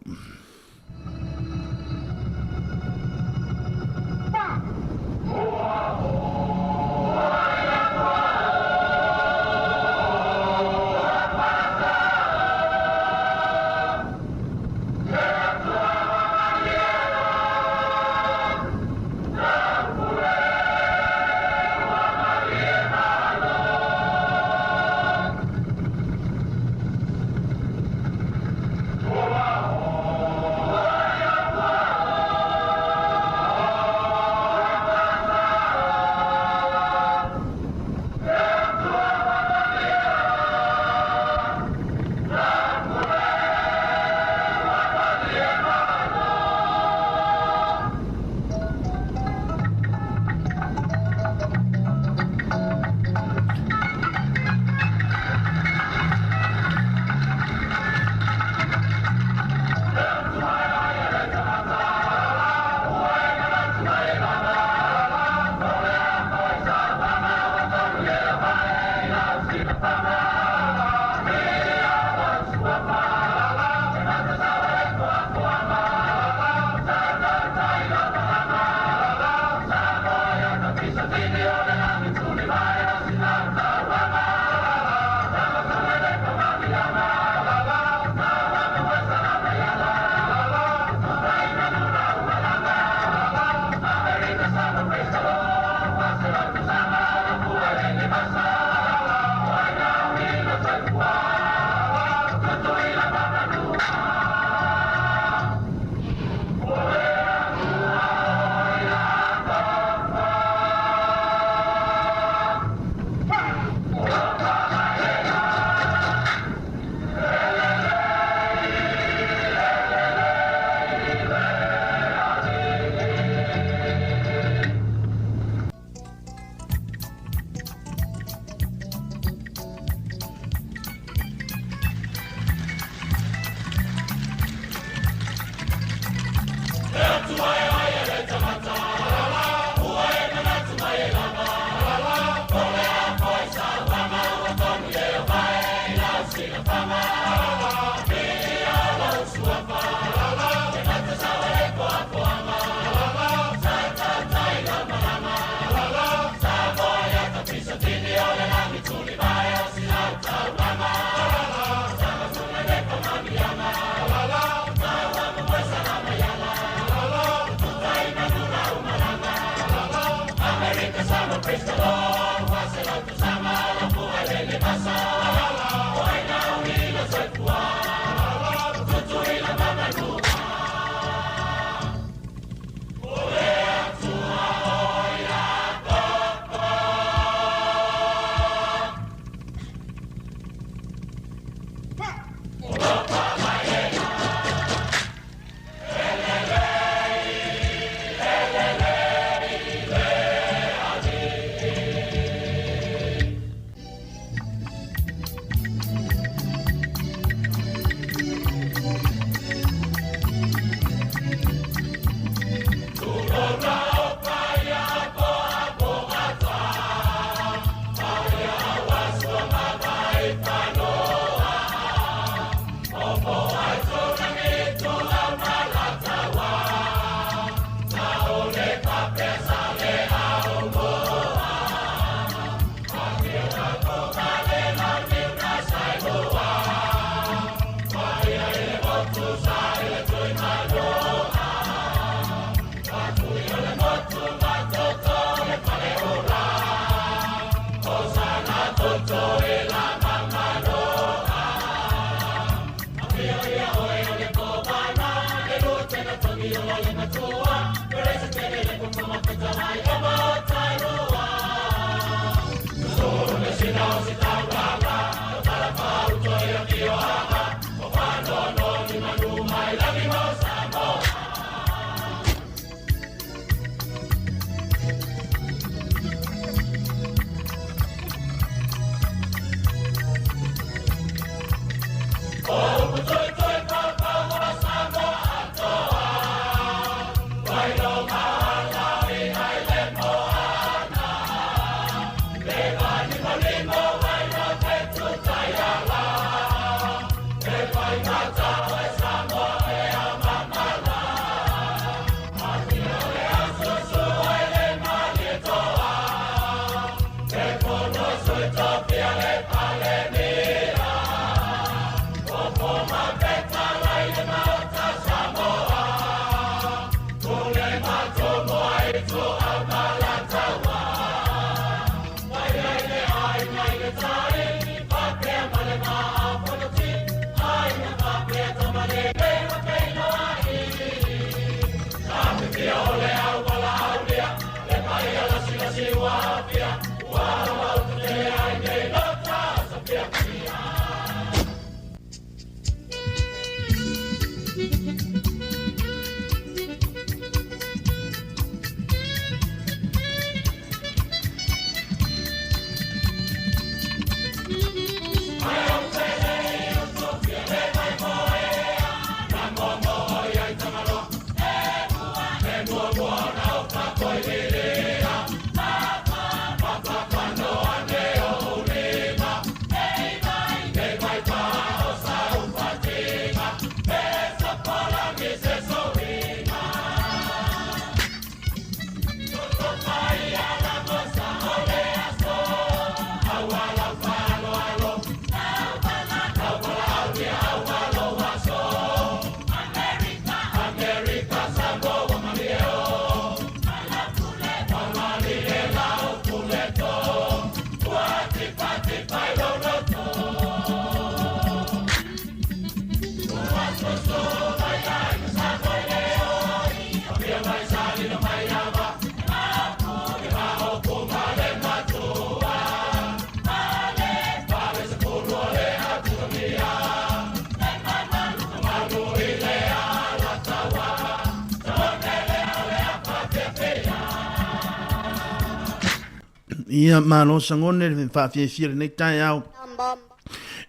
Ia malo Sagone le faafiafia lenei taeao.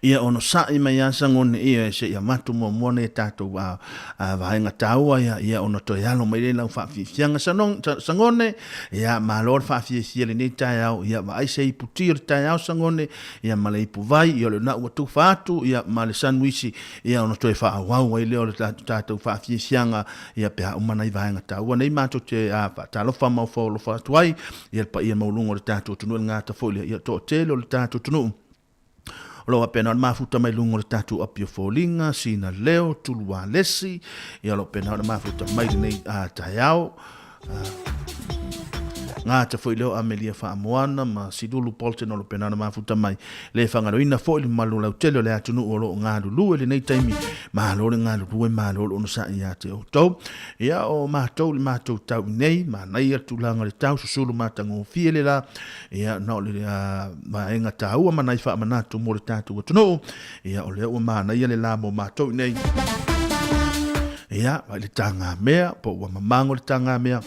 Ia ono sa'i mai a Sagone ia e se ia matu muamua nei tatou a, a vaega taua ia ia ono toe alo mai le lau faafiafiaga Sagone. Ia malo le faafiafia lenei taeao ia vaai se ipu ti o le taeao Sagone ia ma le ipu vai ia o lena ua tufa atu ia ma le sanuisi ia ona toe faaauau ai lea o le tatou faafiafiaga ia pe a uma nai vaega taua nei matou te faatalofa ma ofo alofa atu ai ia le paia maualuga o le tatou atunuu e le gata foi lea ia toatele o le tatou atunuu o lo o faapena ona mafuta mai luga o le tatou api o foliga, sina leo, tulualesi, ia o lo o faapena ona mafuta mai lenei taeao. Gata foi lea o Amelia Faamoana ma Silulu Bolton o lo o pena ona mafuta mai. Le faagaloina foi le mamalu lautele o le atunuu o lo o galulue i lenei taimi. Malo le galulue, malo le onosai ia te outou. Ia, o matou i le matou tau i nei, manaia le tulaga o le tau, susulu matagofie le la. Ia, na o le vaega taua ma nai faamanatu mo le tatou atunuu. Ia, o lea ua manaia le la mo matou i nei. Ia, vai le tagamea, po ua mamango le tagamea.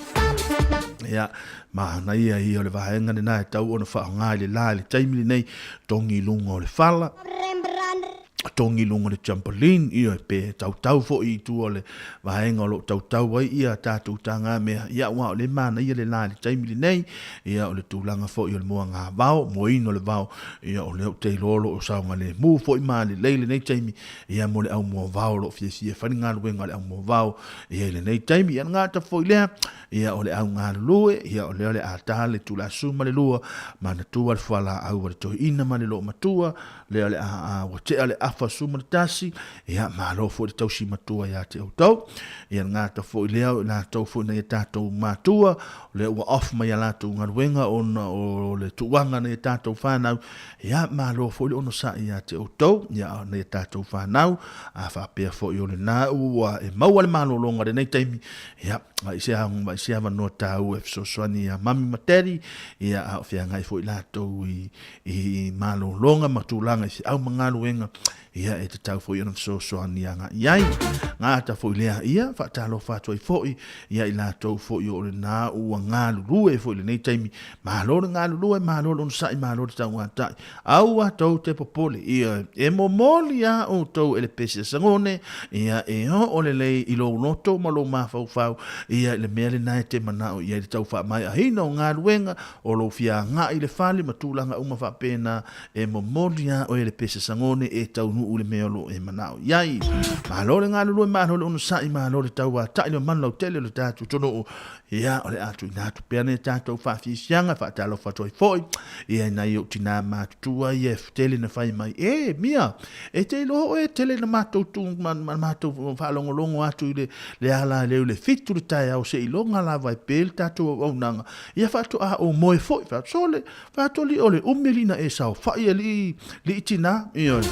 Ia, manaia ia o le vaega lena e tau ona faaaoga i le la i le taimi lenei, togi i luga o le fala, togi i luga o le trampoline, ia pe tautau foi i tua o le vaega o lo o tautau ai ia tatou tagamea. Ia, aua o lea e manaia le la i le taimi lenei, ia o le tulaga foi o le moagavao, moaina o le vao, ia o lea ou te iloa o lo o saogalemu foi ma lelei lenei taimi, ia mo le au moavao o lo o fiafia e fai le galuega a le au moavao, ia i lenei taimi. Ia, na gata foi lea, ia o le au galulue, ia o lea o le a ta le itula 12, manatua le fualaau a le toeaina ma le loomatua, lea o le a ua tea le afa 11, ia malo foi le tausi matua ia te outou. Ia le gata foi lea o i latou foi nai a tatou matua, o lea ua off mai a latou galuega ona o le tuuaga nai a tatou fanau, ia malo foi le onosai ia te outou, ia nai a tatou fanau, a faapea foi o lena ua e maua le malologa i lenei taimi, ia Ai se ai se avanoa tāua e fesoasoani iā Mami ma Daddy, ia a o feagai foi latou i, i malologa ma tulaga i feau ma galuega, ia e tatau foi ona fesoasoani agai i ai. Gata foi lea, ia faatalofa atu ai foi ia i latou foi o lena ua galulue foi i lenei taimi. Malo le galulue, malo le onosai, malo le tauatai. Aua tou te popole, ia, e momoli a outou e le pese sagone, ia, e oo lelei i lou loto ma lou mafaufau, ia, i le mea lena e te manao i ai le tau faamaeaina o galuega, o lou fia agai i le fale ma tulaga uma faapena, e momoli a oe e le pese sagone e taunuu i le mea o lo o e manao i ai. Malo le galulue, malo le onosai, malo le tauatai le mamalu lautele o le tatou atunuu. Ia, o le a tuuina atu pea nei tatou faafiafiaga, faatalofa atu ai foi, ia i nai ou tinā matutua ia e tele na fai mai, e, Mia, e te iloa oe e tele na matou tu, ma, ma matou faalogologo atu i le, le ala leu le 7 le taeao seiloga lava e pe le tatou auaunaga, ia faatoa ou moe foi, faasole, faatoli o le umi alii na e saofai alii, lii tinā, ioe.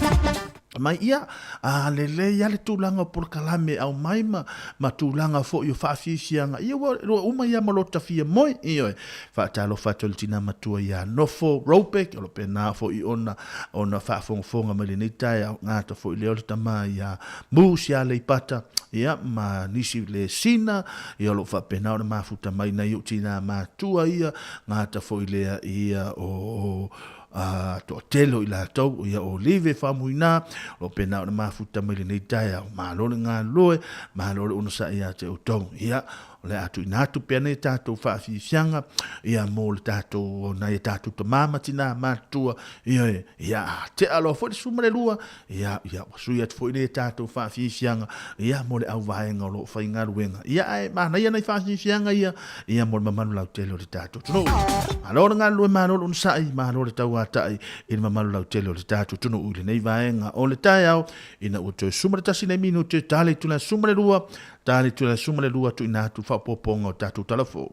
Mai ia, a lelei lava le tulaga o polokalame e aumai ma, ma tulaga foi o faafiafiaga, ia ua, ua uma ia ma lota fia moe, ioe. Faatalofa atu i le tina matua ia Nofo Robeck, o lo pena foi ona, ona faafogafoga mai lenei taeao, gata foi lea o le tama ia Moose ia Aleipata, ia, ma nisi le Sina, ia o lo o faapena ona mafuta mai nai ou tina matua ia, gata foi lea ia o, o a toatele o i latou, ia o Live Faumuina, o lo pena ona mafuta mai lenei taeao. Malo le galulue, malo le onosai ia te outou. Ia, o le a tuuina atu pea nei tatou faafiafiaga, ia mo le tatou, nai a tatou tama ma tina matutua, ia, ia, a tea loa foi le 12, Ia, ia, ua sui atu foi lea tatou faafiafiaga, ia, mo le auvaega o lo o faigaluega. Ia, ae manaia nai faafiafiaga ia, ia, mo le mamalu lautele o le tatou atunuu. Malo le galulue, malo le onosai, malo le tauatai i le mamalu lautele o le tatou atunuu i lenei vaega o le taeao, ina ua toe 11 nei minute, ta le itula 12, ta le itula 12 tuuina atu faaopoopoga o tatou tala fou.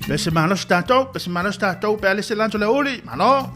Pese malosi tatou, pese malosi tatou, pe a le se lanto le uli, malo!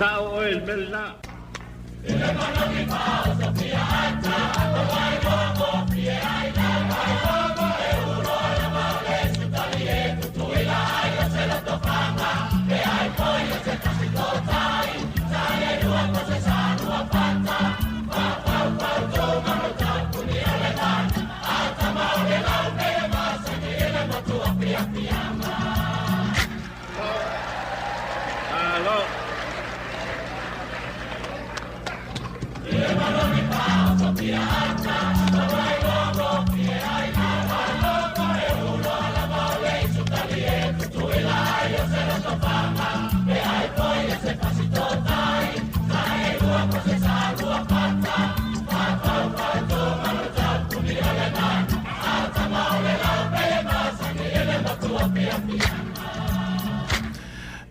Sao oe i le mea lena. Malo.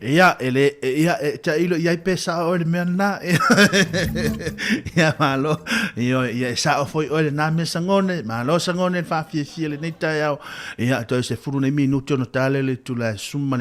Ia, e le, ia, e tailo i ai pe sao oe le mea lena. Ia, malo. Ioe, ia, e sao foi oe lena mea Sagone. Malo Sagone le faafiafia lenei taeao. Ia, toe 10 nei minute ona tale le itula e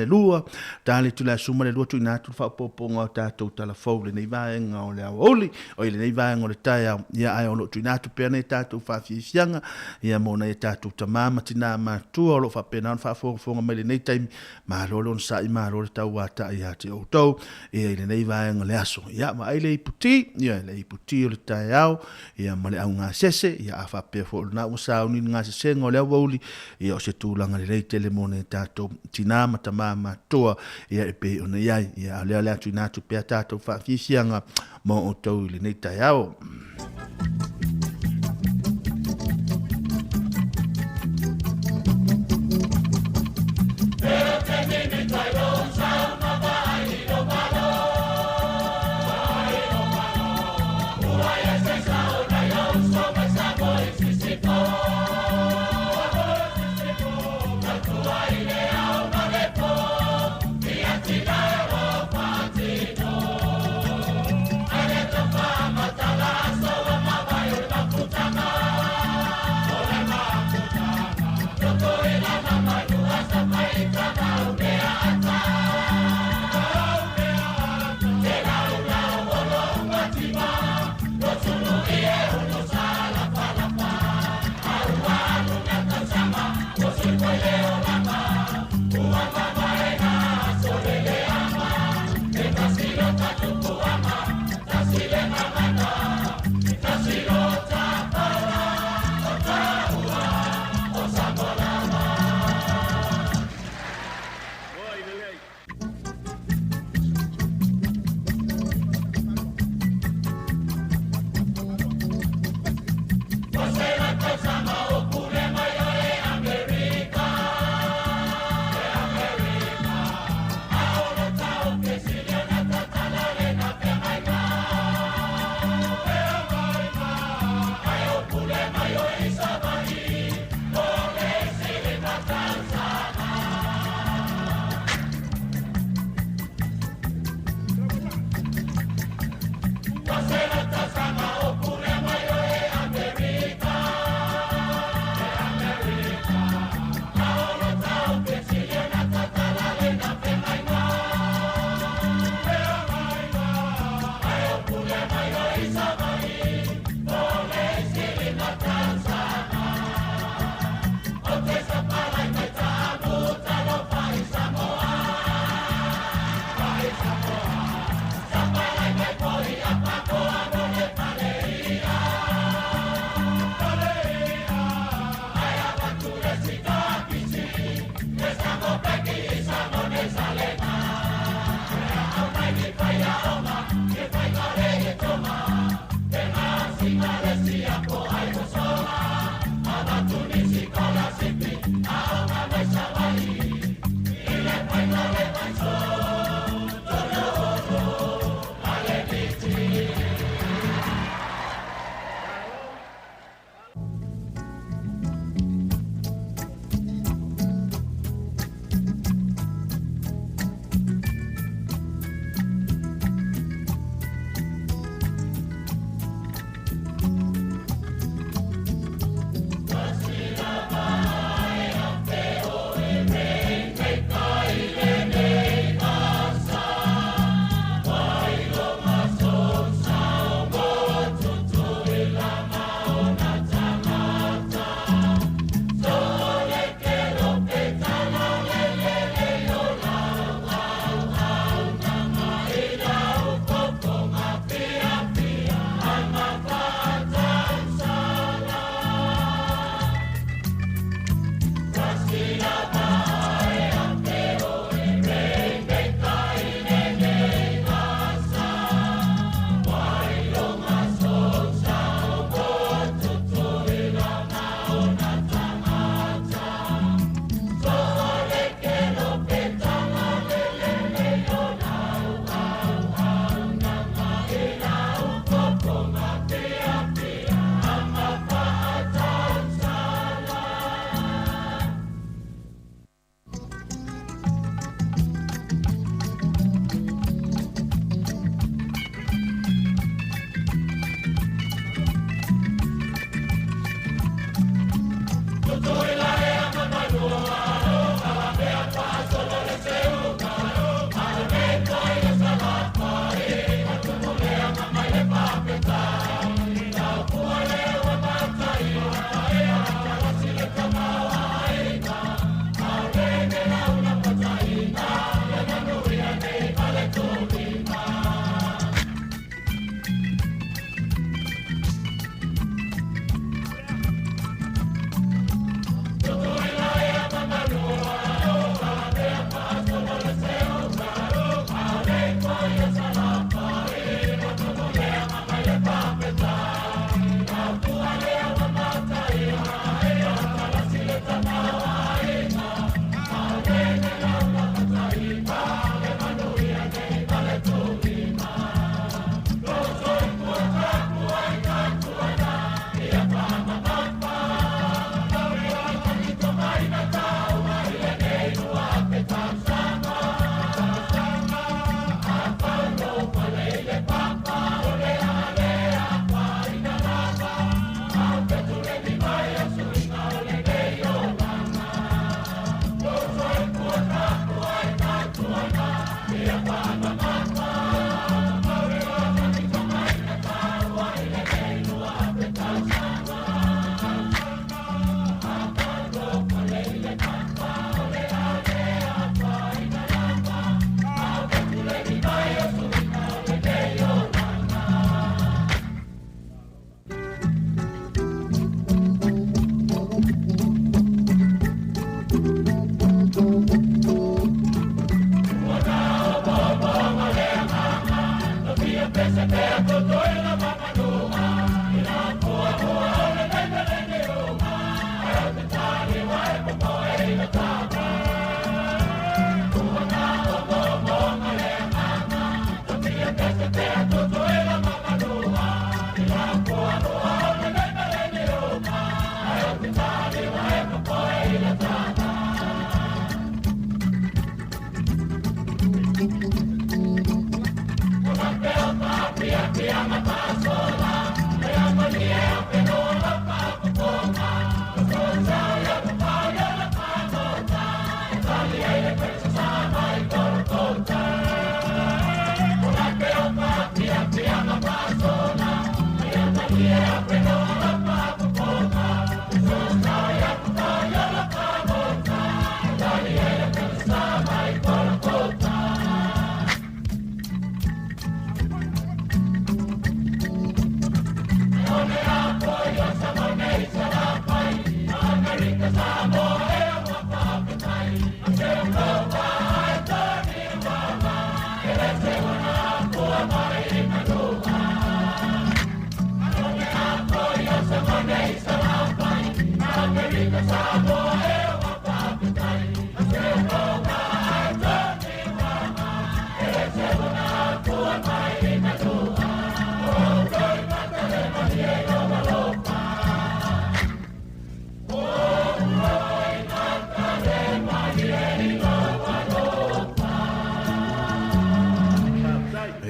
12. Tale itula e 12 tuuina atu le faaopoopoga o tatou tala fou lenei vaega o le aoauli, oi lenei vaega o le taeao. Ia, ae o lo o tuuina atu pea nai tatou faafiafiaga, ia, mo nai a tatou tama ma tina matua o lo o faapena ona faafogafoga mai lenei taimi. Malo le onosai, malo le tauatai ia te outou, ia i lenei vaega o le aso. Ia, vaai le iputi, ia, le iputi o le taeao, ia, ma le augasese, ia, a faapea foi o lena ua sauni le gasesega o le aoauli, ia, o se tulaga lelei tele mo nai tatou tina ma tama matutua, ia, e pei ona i ai. Ia, a o lea o le a tuuina atu pea tatou faafiafiaga mo outou i lenei taeao.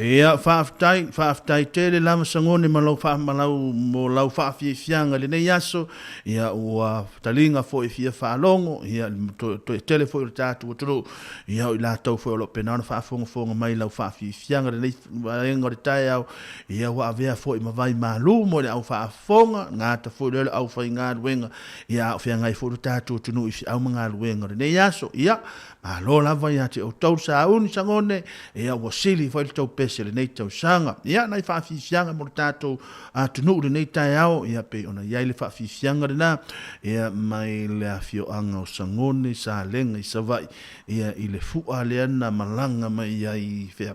Ia, faafetai, faafetai tele lava Sagone ma lau ma lau mo lau faafiafiaga i lenei aso. Ia, ua taliga foi e fia faalogo, ia, le toatele foi o le tatou atunuu, ia, o i latou foi o lo o pena ona faafogafoga mai i lau faafiafiaga i lenei vaega o le taeao, ia, ua avea foi ma vai malu mo le au faafofoga, gata foi lea o le aufaigaluega, ia, a o feagai foi lo tatou atunuu i feau ma galuega o lenei aso. Ia, Malo lava ia te outou le sauni Sagone, ia ua sili foi le tou pese i lenei tausaga. Ia nai faafiafiaga mo le tatou atunuu i lenei taeao, ia pei ona i ai le faafiafiaga lena, ia mai le afioaga o Sagone, Salega i Savaii, ia i le fua lea na malaga mai ai i fea?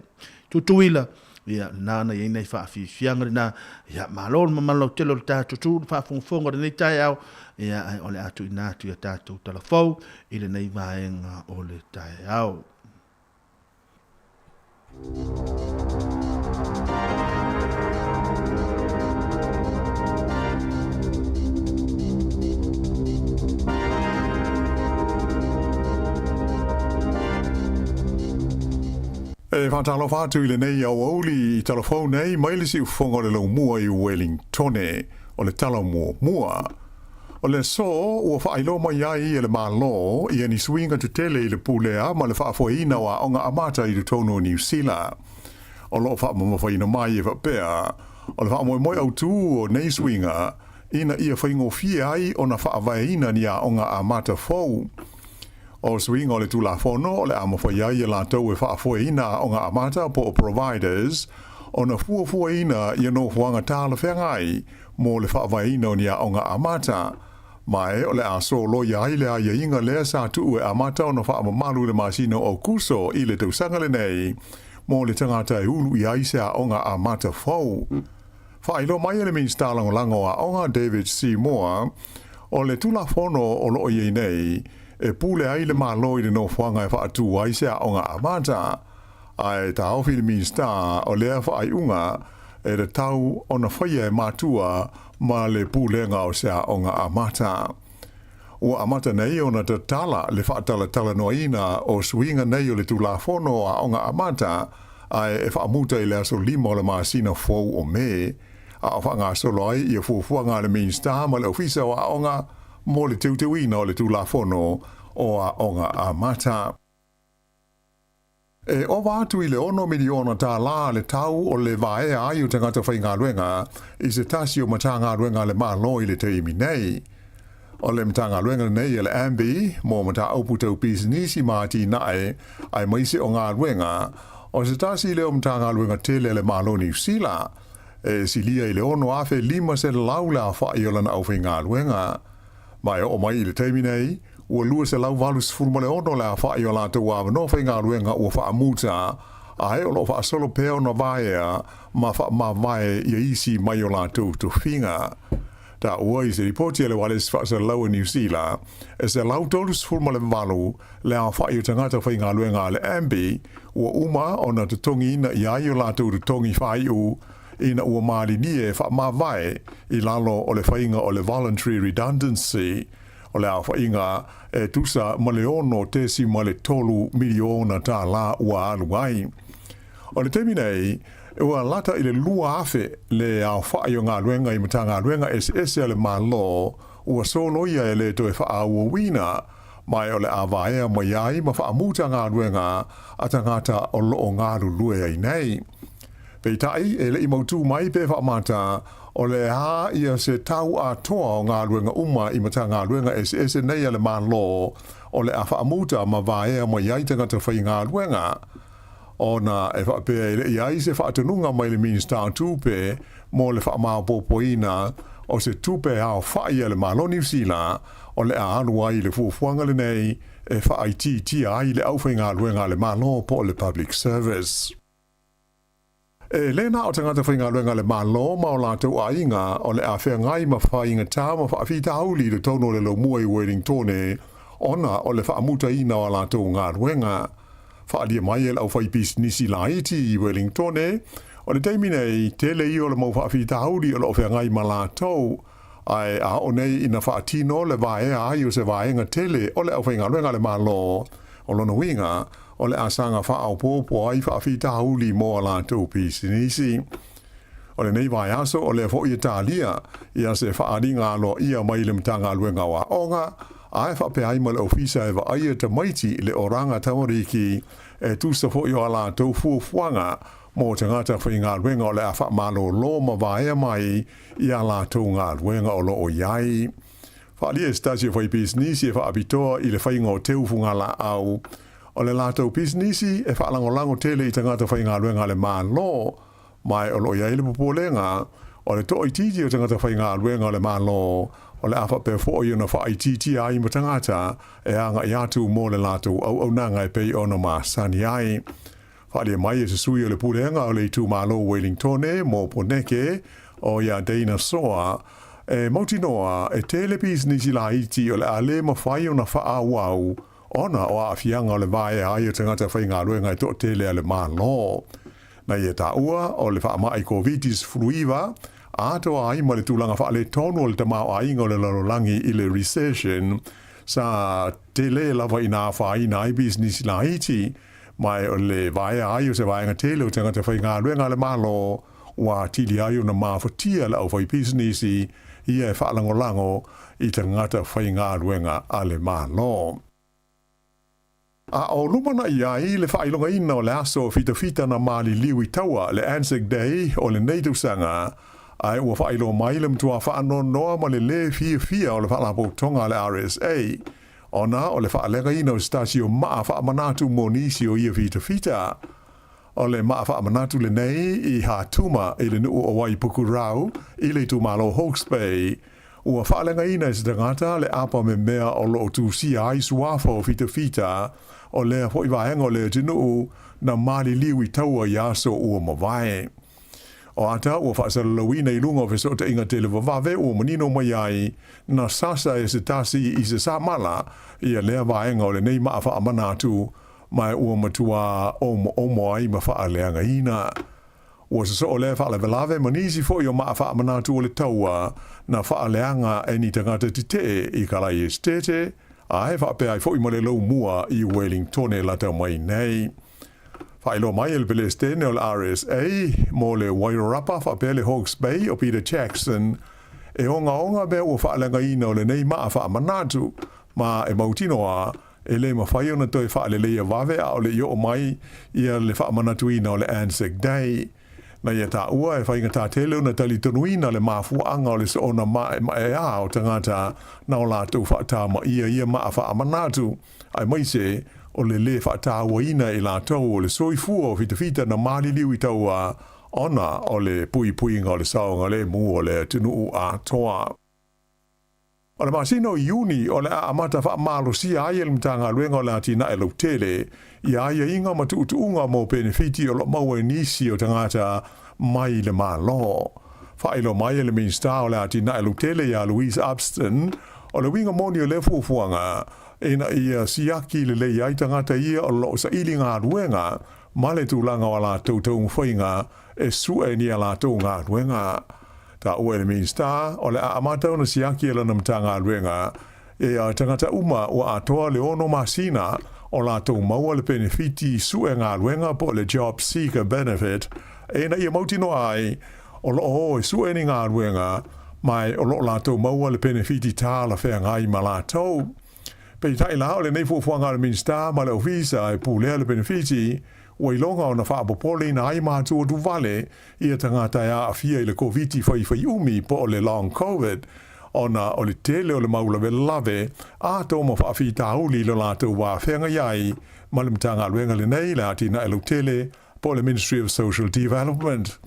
Tutuila, ia lena na i ai nai faafiafiaga lena. Ia malo le mamalu lautele o le tatou tu, le faafogafoga i lenei taeao, ia ae o le a tuuina atu i a tatou talafou i lenei vaega o le taeao. E faatalofa atu i lenei aoauli i talafou nei mai le siufofoga o le laumua i Wellingtone o le tala muamua. O le aso ua faailoa mai ai e le Malo ia ni suiga tetele i le pulea ma le faafoeina o aoga amata i totonu o Niu Sila. O lo o faamamafaina mai e faapea, o le faamoemoe autū o nei suiga ina ia faigofie ai ona faavaeina ni aoga amata fou. O suiga o le Tulafono o le a mafai ai e latou e faafoeina aoga amata po o providers ona fuafuaina ia nofoaga talafeagai mo le faavaeina o ni aoga amata, ma e o le a soloia ai le aiaiga lea sa tuu e amata ona faamamalu i le masina o Aokuso i le tausaga lenei mo le tagata e ulu i ai se aoga amata fou. Faailoa mai e le Minisita Lagolago o Aoga David Seymour, o le Tulafono o lo o i ai nei, e pule ai le Malo i le nofoaga e faatū ai se aoga amata, ae taofi le Minisita o lea faaiuga e tatau ona faia e matua ma le pulega o se aoga amata. Ua amata nei ona tatala le faatalatalanoaina o suiga nei o le Tulafono o Aoga Amata, ae e faamuta i le aso 5 o le masina fou o Me, a o faagasolo ai ia fuafuaga a le Minisita ma le Ofisa o Aoga mo le teuteuina o le Tulafono o Aoga Amata. E ova atu i le $6 miliona le tau o le vaea ai o tagata faigaluega i se tasi o Matagaluega a le Malo i le taimi nei. O le Matagaluega lenei a le AMBI mo mataupu tau pisinisi ma atinae aemaise o galuega, o se tasi lea o Matagaluega tele a le Malo o Niu Sila e silia i le 6,500 le aofai o lana aufaigaluega. Ma e oo mai i le taimi nei, ua 286 le aofai o latou avanoa faigaluega ua faamuta, ae o lo o faasolo pea ona vaea ma faamavae ia isi mai o latou tofiga. Taua i se lipoti a le Ualesi Faasalalau a Niu Sila, e 138 le aofai o tagata faigaluega a le AMBI ua uma ona totogiina i ai o latou totogi faaiu ina ua malilie e faamavae i lalo o le faiga o le voluntary redundancy, o le aofaiga e tusa ma le $6.3 miliona ua alu ai. O le taimi nei, ua lata i le 2,000 le aofai o galuega i Matagaluega eseese a le Malo ua soloia e le toe faaauauina, ma o le a vaea mai ai ma faamuta galuega a tagata o lo o galulue ai nei. Peitai, e le i mautū mai pe faamata, o le a ia se tau atoa o galuega uma i Matagaluega eseese nei a le Malo o le a faamuta ma vaea mai ai tagata faigaluega. Ona e faapea e le i ai se faatonuga mai le Minisita o Tupe mo le faamaopoopoina o se tupe aofai a le Malo Niu Sila o le a alu ai i le fuafuaga lenei e faaitiitia ai le aufaigaluega a le Malo po o le Public Service. E lē na o tagata faigaluega a le Malo ma o latou aiga o le a feagai ma faigatā ma faafitauli i totonu o le laumua i Welingtone ona o le faamutaina o a latou galuega. Faaalia mai e le aufaipisinisi laiti i Welingtone, o le taimi nei, tele ia o le mau faafitauli o lo o feagai ma latou, ae a oo nei ina faatino le vaea ai o se vaega tele o le aufaigaluega a le Malo, o lona uiga, o le a saga faaopoopo ai faafitauli mo a latou pisinisi. O lenei vaiaso o lea foi e talia ia se faaaliga aloaia mai le Matagaluega o Aoga, ae faapea ai ma le Ofisa e vaaia tamaiti i le Oranga Tamariki e tusa foi o a latou fuafuaga mo tagata faigaluega o le a faamalolo ma vaea mai i a latou galuega o lo o i ai. Faaalia e se tasi o faipisinisi e faapitoa i le faiga o teu fugalaau o le latou pisinisi e faalagolago tele i tagata faigaluega a le Malo, ma o lo o i ai le popolega o le toaitiiti o tagata faigaluega a le Malo o le a faapea foi ona faaitiitia ai ma tagata e agai atu mo le latou auaunaga e pei ona masani ai. Faaalia mai e se sui o le Pulega o le Itumalo Welingtone mo Poneke, o ia Dana Soa, e mautinoa e tele pisinisi laiti o le a le mafai ona faaauau ona o aafiaga o le vaea ai o tagata faigaluega e toatele a le Malo. Na ia taua o le faamai Koviti-19 atoa ai ma le tulaga faaletonu o le tamaoaiga o le lalolagi i le recession sa tele lava ina afaina ai pisinisi laiti, Ma o le vaea ai o se vaega tele o tagata faigaluega a le Malo ua atili ai ona mafatia le aufaipisinisi ia e faalagolago i tagata faigaluega a le Malo. A o lumanai ai le faailogaina o le aso fitafita na maliliu i taua, le Anzac Day o lenei tausaga, ae ua faailoa mai le matua faanoanoa ma le lē fiafia o le Faalapotopotoga a le RSA Ona o le faaleagaina o se tasi o maa faamanatu mo nisi o ia fitafita. O le maa faamanatu lenei i Hatuma i le nuu o Waipukurau i le itumalo Hawke's Bay, ua faaleagaina e se tagata le apa memea o lo o tusia ai suafa o fitafita o lea foi vaega o le atunuu na maliliu i taua i aso ua mavae. O ata ua faasalalauina i luga o fesootaiga televavave ua manino mai ai na sasa e se tasi i se samala ia lea vaega o lenei maa faamanatu ma ua matuā omoomo ai ma faaleagaina. Ua sosoo lea faalavelave ma nisi foi o maa faamanatu o le taua na faaleaga e ni tagata tetee i Kalaesetete, ae faapea ai foi ma le laumua i Welingtone lata mai nei. Faailoa mai e le Pelestene o le RSA mo le Wairarapa faapea le Hawke's Bay o Peter Jackson e ogaoga mea ua faaleagaina o lenei maa faamanatu ma e mautinoa e le mafai ona toe faaleleia vave a o le i oo mai ia le faamanatuina o le Anzac Day. Na ia taua e faigata tele ona talitonuina le mafuaaga o le soona maemaeā o tagata na o latou faatamaia ia maa faamanatu, aemaise o le lē faatauaina e latou o le soifua o fitafita na maliliu i taua ona o le puipuiga o le saogalemu o le atunuu atoa. O le masina o Iuni o le a amata faamalosia ai e le Matagaluega o le Atinae Lautele ia aiaiga ma tuutuuga mo penefiti o lo o maua e nisi o tagata mai le Malo. Faailoa mai e le Minisita o le Atinae Lautele ia Louise Upston, o le uiga moni o lea fuafuaga ina ia siaki lelei ai tagata ia o lo o saili galuega ma le tulaga o a latou taumafaiga e sue ni a latou galuega. Taua e le Minisita, o le a amata ona siaki e lana Matagaluega ia tagata uma ua atoa le 6 masina o latou maua le penefiti sue galuega po o le Job Seeker Benefit ina ia mautinoa ai o lo o o e sue ni galuega ma o lo o latou maua le penefiti talafeagai ma latou. Peitai la, o lenei fuafuaga a le Minisita ma le Ofisa e pulea le penefiti, ua iloga ona faapopoleina ai matua tuvale ia tagata e aafia i le Koviti faifaiumi po o le Long Covid, ona o le tele o le mau lavelave atoa ma faafitauli i lo latou wā feagai ai ma le Matagaluega lenei le Atinae Lautele po o le Ministry of Social Development.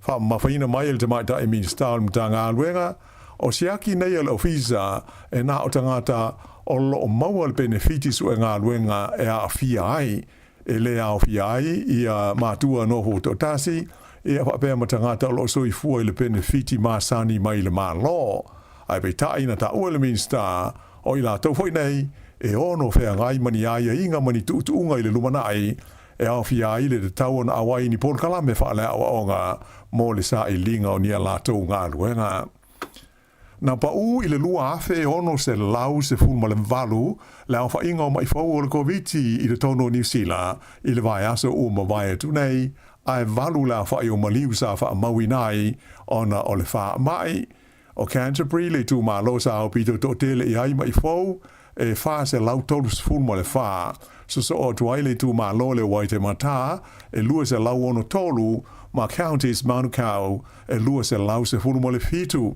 Faamamafaina mai e le Tamaitai Minisita o le Matagaluega, o siaki nei a le Ofisa e na o tagata o lo o maua le penefiti suegaluega e aafia ai, e lē aofia ai ia matua nofo toatasi, ia faapea ma tagata o lo o soifua i le penefiti masani mai le Malo. Ae peitai na taua e le Minisita, o i latou foi nei e ono feagai ma ni aiaiga ma ni tuutuuga i le lumanai e aofia ai le tatau ona auai i ni polokalame faaleaoaoga mo le sailiga o ni a latou galuega. Na pau i le 2618 le aofaiga o maʻi fou o le Koviti i totonu o Niu Sila i le vaiaso ua mavae atu nei, ae valu le aofai o maliu sa faamauina ai ona o le faamai. ʻO Canterbury le itumalo sa aupito toatele i ai maʻi fou e 434, sosoo atu ai le itumalo le Waitematā e 263 ma Counties Manukau e 217.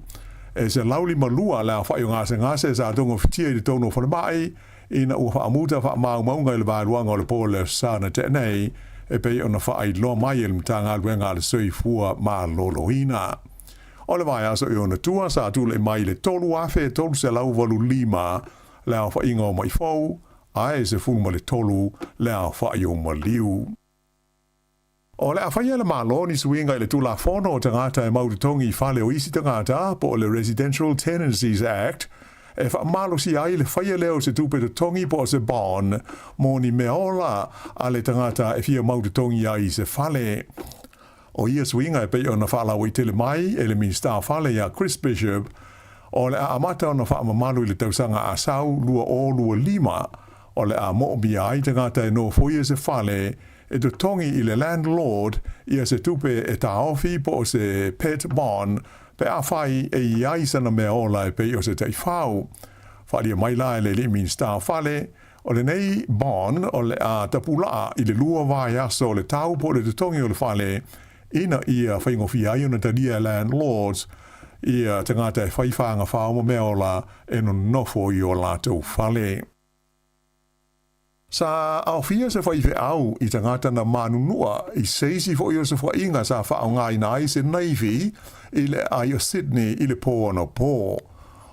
E 152 le aofai o gasegase sa togafitia i totonu o falemai ina ua faamuta faamaumauga i le vaeluaga o le po o le Aso Sa na tea nei, e pei ona faailoa mai e le Matagaluega a le Soifua Maloloina. O le vaiaso i ona tua sa tulai mai le 3,385 le aofaiga o maʻi fou, ae 13 le aofai o maliu. O le a faia e le Malo ni suiga i le Tulafono o Tagata e Mau Totogi i Fale o isi Tagata, po o le Residential Tenancies Act, e faamalosia ai le faia lea o se tupe totogi po o se bond mo ni meaola a le tagata e fia mau totogi ai i se fale. ʻO ia suiga e pei ona faalauaitele mai e le Minisita o Fale iā Chris Bishop, o le a amata ona faamamalu i le tausaga a sau 2025, o le a moomia ai tagata e nofoia se fale e totogi i le landlord ia se tupe e taofi po o se pet bond pe afai e i ai sana mea ola e pei o se taifau. Faaalia mai la e le alii Minisita o Fale, O lenei bond o le a tapulaa i le lua vaiaso o le tau po o le totogi o le fale ina ia faigofie ai ona talia e landlords ia tagata e fai fagafao ma mea ola e nonofo i o latou fale. Sa aofia se faifeau i tagata na manunua i se isi foi o sofoaiga sa faaaogaina ai se naifi i le aai o Sydney i le po anapo.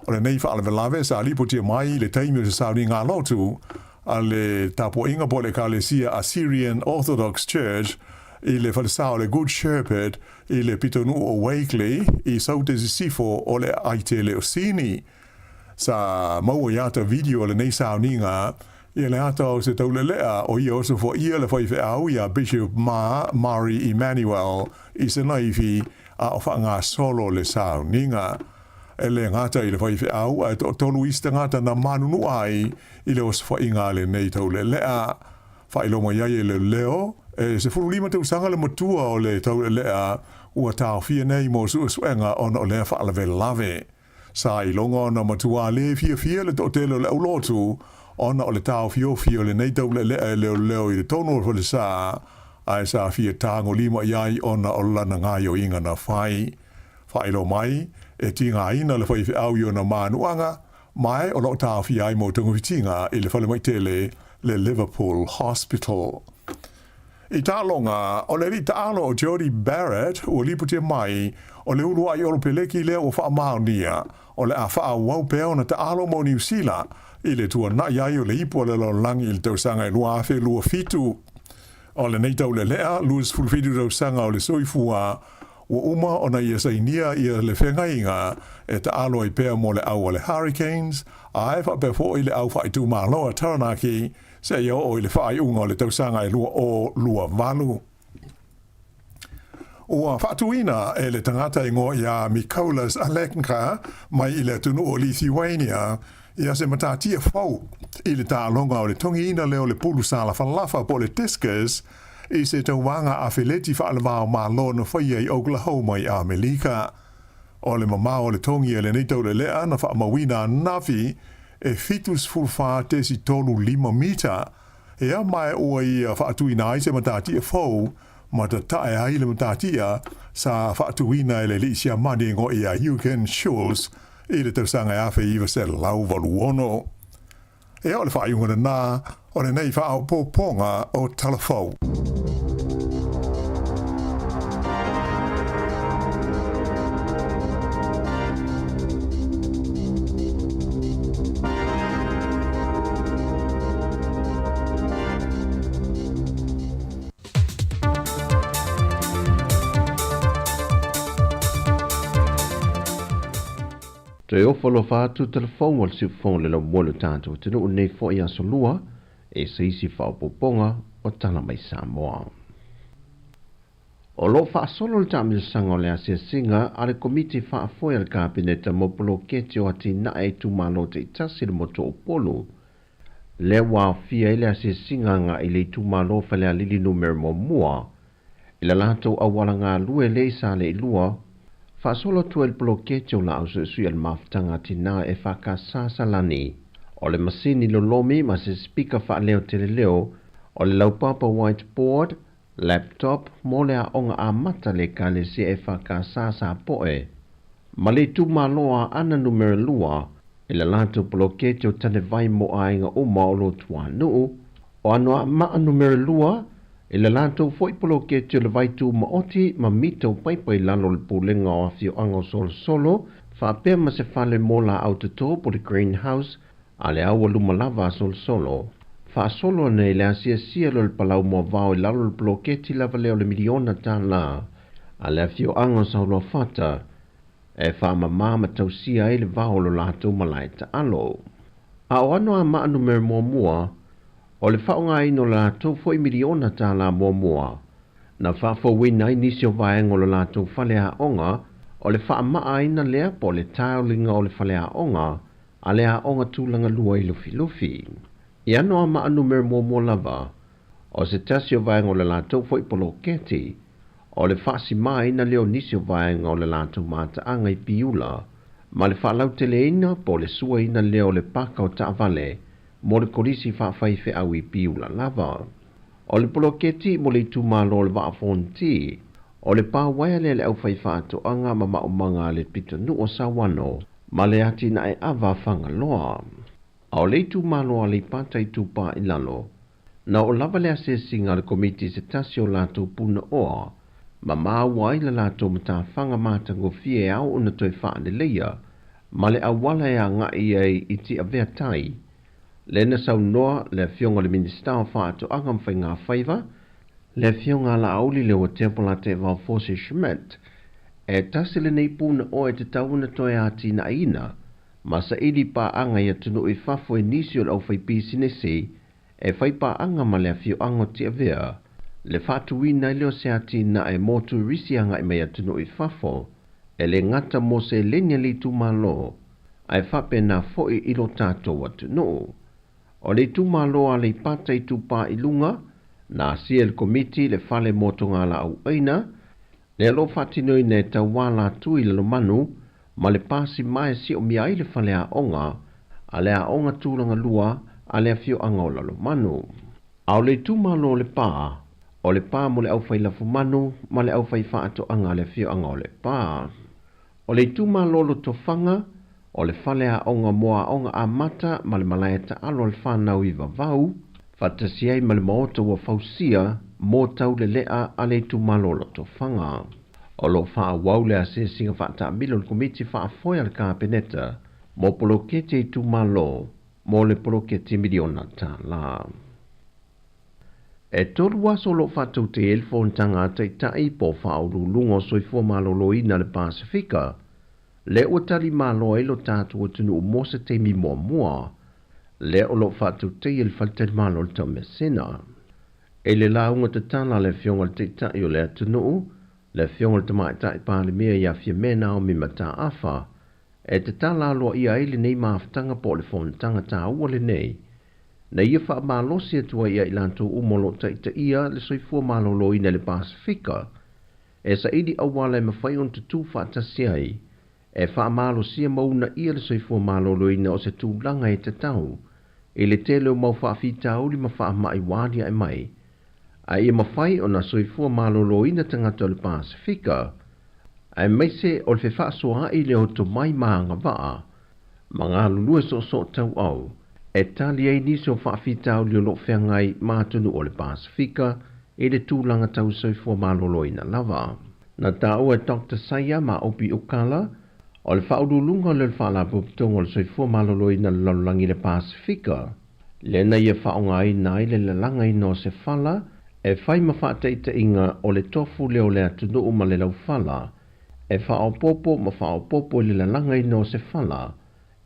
O lenei faalavelave sa lipotia mai i le taimi o se sauniga lotu a le tapuaiga po o le Ekalesia Assyrian Orthodox Church i le falesa o le Good Shepherd i le pitonuu o Wakeley i Saute Sisifo o le aai tele o Sini. Sa maua i ata video o lenei sauniga ia le ata o se taulelea o ia osofoia le faifeau iā Bishop Ma Mari Emmanuel i se naifi a o faagasolo le sauniga. E le gata i le faifeau ae toatolu isi tagata na manunua ai i le osofaiga a lenei taulelea. Faailoa mai ai e leoleo, e 15 tausaga le matua o le taulelea ua taofia nei mo suesuega ona o lea faalavelave. Sa iloga ona matua le fiafia le toatele o le aulotu ona o le taofiofi o lenei taulelea e leoleo i le tonu o le falesa, ae sa fia tagolima i ai ona o lana gaioiga na fai. Faailoa mai, e tigaina le faifeau i ona manuaga, mae o lo o taofia ai mo togafitiga i le falemai tele le Liverpool Hospital. I taaloga, o le alii taalo o Jodie Barrett ua lipotia mai, o le uluai olopeleki lea ua faamaonia, o le a faaauau pea ona taalo mo Niu Sila i le tuanai ai o le ipu a le lalolagi i le tausaga e 2027. O lenei taulelea, 27 tausaga o le soifua, Ua uma ona ia sainia ia le feagaiga e taalo ai pea mo le au a le Hurricanes, ae faapea foi le au faaitumalo a Taranaki seia oo i le faaiuga o le tausaga e 2028. Ua faatuina e le tagata igoa ia Mykolas Aleknka mai i le atunuu o Lithuania ia se matatia fou i le taaloga o le togiina lea o le pulu salafalafa po o le discus i se tauvaga afeleti faalevao Malo na faia i Oklahoma i Amelika. O le mamao o le togi a lenei taulelea na faamauina ananafi e 74.35 mita, ea mae ua ia faatuina ai se matatia fou ma tatae ai le matatia sa faatuina e le alii Siamani igoa ia Eugen Schulz i le tausaga e 1986. Ea o le faaiuga lenā o lenei faaopoopoga o Tala Fou. Toe ofo alofa atu talavou a le siufofoga o le laumua i lo tatou atunuu i lenei foi aso lua e se isi faaopoopoga o Tala mai Samoa. O lo o faasolo le taamilosaga o le asiasiga a le Komiti Faafoe a le Kapeneta mo Poloketi o Atinae Itumalo Taitasi i le motu o Upolu, lea ua aofia ai le asiasiga agai i le itumalo o Falealili Numera 1 i le latou auala galue lea i Saleilua, faasolo atu ai le poloketi o laau suisui a le Mafutaga a Tina EFKS Salani. O le masini lolomi ma se sipika faaleo teleleo, o le laupapa white board, laptop mo le aoga amata a le Ekalesia EFKS Sapoe, ma le itumalo o Aana Numera 2 i le latou poloketi o Tanevai mo aiga uma o Lotuanuu, o Anoamaa Numera 2 i le latou foi poloketi o le vai tumaoti ma mita o paipa i lalo o le Pulega o Afioaga o Solosolo faapea ma se fale mo laau toto po o le green house a le aualuma lava a Solosolo. Faasolo ana i le asiasia lea o le palau moavao i lalo o le poloketi lava lea o le miliona tala a le afioaga o Saoluafata e faamama ma tausia ai le vao o lo latou malae taalo. A o Anoamaa Numera 1, o le faaaogaina o le latou foi miliona tala muamua, na faafouina ai nisi o vaega o lo latou faleaoga, o le faamaaina lea po o le tiling o le faleaoga a le aoga tulaga lua i Lufilufi. I Anoamaa Numera 1 lava, o se tasi o vaega o le latou foi poloketi, o le faasimāina lea o nisi o vaega o le latou mataaga i Piula, ma le faalauteleina po o le suaina lea o le paka o taavale mo le kolisi faafaifeau i Piula lava. O le poloketi mo le itumalo o le Vaa o Fonoti, o le pa uaea lea a le aufaifaatoaga ma maumaga a le pitonuu o Sauano ma le atinae ava a Fagaloa. A o le itumalo o Aleipata Itupa i Lalo, na oo lava le asiasiga a le Komiti i se tasi o latou punaoa ma maua ai le latou matafaga matagofie e ao ona toe faaleleia ma le auala e agai ai i Tiavea Tai. Lea na saunoa le Afioga i le Minisita o Faatoaga ma Faigafaiva, le Afioga a Laauli Leuatea Polataivao Fosi Schmidt, e tasi lenei punaoa e tatau ona toe atinaeina ma saili paaga i atunuu i fafo e nisi o le aufaipisinisi e fai paaga ma le afioaga o Tiavea, le faatuina ai lea o se atinae mo turisi agai mai atunuu i fafo, e le gata mo seleni a le itumalo, ae faapena foi i lo tatou atunuu. O le itumalo o Aleipata Itupa i Luga, na asia e le Komiti le fale mo togalaauaina, lea o lo o faatinoina e tauala atu i Lalomanu ma le pasi ma e siomia ai le faleaoga a le Aoga Tulaga Lua a le afioaga o Lalomanu. A o le itumalo o Lepa, o le pa mo le aufai lafumanu ma le aufai faatoaga a le afioaga o Lepa. O le itumalo o Lotofaga, o le faleaoga mo aoga amata ma le malae taalo a le fanau i Vavau, faatasi ai ma le maota ua fausia mo taulelea a le itumalo o Lotofaga. O lo o faaauau le asiasiga faataamilo a le Komiti Faafoe a le Kapeneta mo poloketi a itumalo mo le poloketi miliona tala. E tolu aso o lo o faatautaia ai le fonotaga a Taitai po o Faauluuluga o Soifua Maloloina o le Pasefika, lea ua tali malo ai lo tatou atunuu mo se taimi muamua, lea o lo o faatautaia i le faletalimalo o le Taumeasina. I le lauga tatala a le Afioga i le Taitai o le atunuu, le Afioga i le Tamaitai Palemia ia Fiamē Naomi Mataafa, e tatala aloaia ai lenei mafutaga po o le fonotaga taua lenei, na ia faamalosi atu ai ia i latou uma o lo o taitaia le soifua maloloina i le Pasefika, e saili auala e mafai ona tutū faatasi ai, e faamalosia ma uunaia le soifua maloloina o se tulaga e tatau i le tele o mau faafitauli ma faamai ua aliae mai, a ia mafai ona soifua maloloina tagata o le Pasefika, aemaise o le fefaasoaai lea o tomai ma agavaa ma galulue soosoo tauau e tali ai nisi o faafitauli o lo o feagai ma atunuu o le Pasefika i le tulaga tau soifua maloloina lava. Na taua e Doctor Saia ma Opi Ukala, o le faauluuluga lea o le Faalapotopotoga o le Soifua Maloloina o le Lalolagi i le Pasefika, lea na ia faaaogaina ai le lalagaina o se fala e fai ma faataitaiga o le tofu lea o le atunuu ma le laufala e faaopoopo ma faaopoopo i le lalagaina o se fala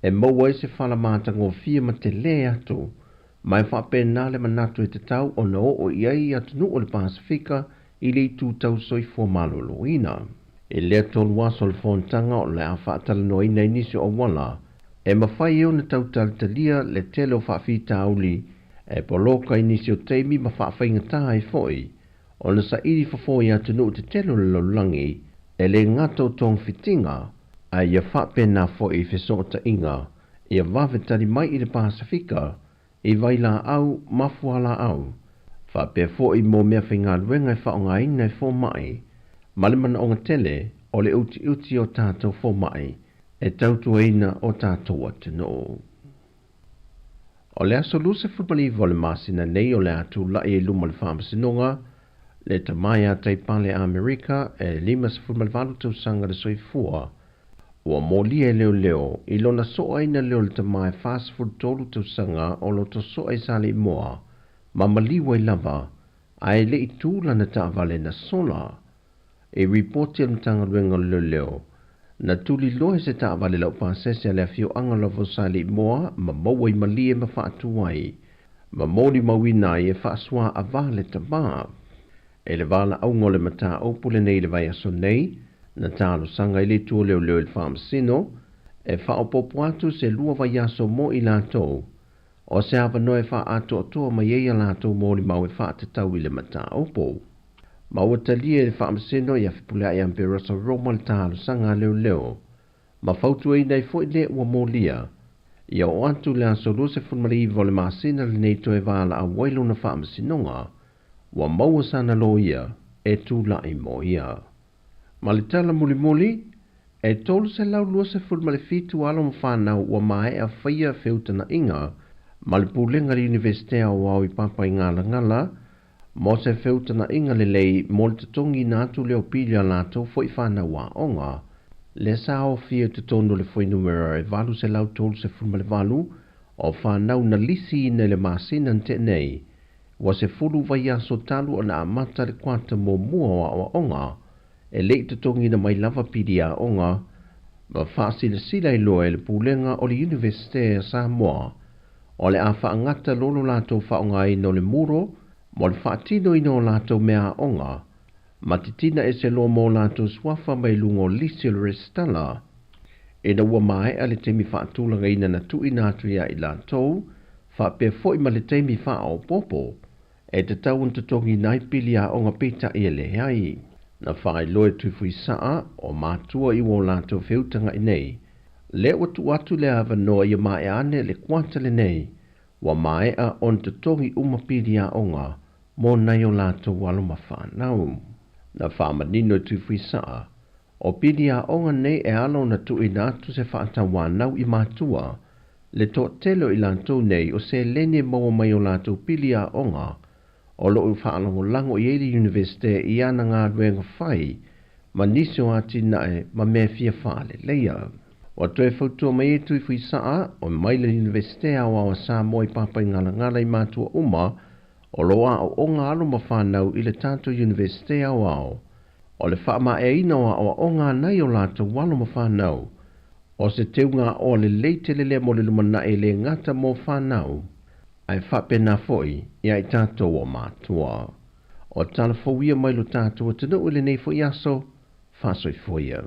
e maua ai se fala matagofie ma telē atu, ma e faapena le manatu e tatau ona oo i ai atunuu o le Pasefika i le itu tau soifua malōlōina. I lea tolu aso o le fonotaga o le a faatalanoaina ai nisi o auala e mafai ai ona tau talitalia le tele o faafitauli e poloka i nisi o taimi ma faafaigatā ai foi ona saili fofo i atunuu tetele o le lalolagi e lē gata o togafitiga ae ia faapena foi i fesootaiga ia vave tali mai i le Pasefika i vailaau ma fualaau faapea foi mo meafaigaluega e faaaogaina e fomai ma le manaoga tele o le utiuti o tatou fomai e tautuaina o tatou atunuu. O le aso 29 o le masina nei o le a tulai ai luma o le Faamasinoga le tama ia Taipale Amerika e 58 tausaga le soifua ua molia e leoleo i lona soaina lea o le tama e 43 tausaga o lo o tosoa i Saleimoa ma maliu ai lava ae le i tu lana taavale na sola. I ripoti a le Matagaluega o le Leoleo, na tuliloa e se taavale laupasese a le afioaga lava o Saleimoa ma maua i malie ma faatu ai ma molimauina ai e faasoa-avā le tama. I le valaauga o le mataupu lenei i le vaiaso nei, na talosaga ai le Itu o Leoleo i le Faamasino e faaopoopo atu se lua vaiaso mo i latou o se avanoa e faaatoatoa mai ai a latou molimau e faatatau i le mataupu. Ma ua talia e le Faamasino ia Fepuleai Amperosa Roma le talosaga a leoleo ma fautuaina ai foi le ua molia ia oo atu le aso 29 o le masina lenei toe valaau ai lona faamasinoga ua maua sana loia e tulai mo ia. Ma le tala mulimuli, e 327 alo ma fanau ua maea faia feutagaiga ma le Pulega a le Iunivesite Aoao i Papaigalagala mo se feutagaiga lelei mo le totogiina atu lea o pili a latou foi fanau aoga. Lea sa aofia i totonu o le fuainumera e 838 o fanau na lisiina i le masina na tea nei, ua sefulu vaiaso talu ona amata le kuata muamua o aoaoga e le i totogiina mai lava pili aoga ma faasilasila ai loa e le Pulega o le Iunivesite a Samoa o le a faagata loa lo latou faaaogaina o le muro mo le faatinoina o latou mea aoga ma titina ese loa ma o latou suafa mai luga o lisi o le resitala ina ua maea le taimi faatulagaina na tuuina atu iā i latou faapea foi ma le taimi faaopoopo e tatau ona totogiina ai pili aoga peitai e leai. Na faailoa e Tuifuisaa o matua i ua o latou feutaga'i nei, lea ua tuu atu le avanoa ia maea ane le kuata lenei ua maea ona totogi uma pili aoga mo nai o latou alo ma fanau. Na faamanino e Tuifuisaa o pili aoga nei e ala ona tuuina atu se faatauanau i matua le toatele o i latou nei o seleni e maua mai o latou pili aoga o lo o faalagolago i ai le Iunivesite i ana galuega fai ma nisi o atinae ma mea fia faaleleia. Ua toe fautua mai ai Tuifuisaa o mai le Iunivesite Aoao a Samoa i Papaigalagala i matua uma o lo o aooga alo ma fanau i le tatou Iunivesite Aoao o le faamaeaina o aoaoga a nai o latou alo ma fanau O se teuga aoa lelei tele lea mo le lumanai e le gata mo fanau, ae faapena foi ia i tatou o matua. O tala fou ia mai lo tatou atunuu i lenei foi aso, faasoifua ia.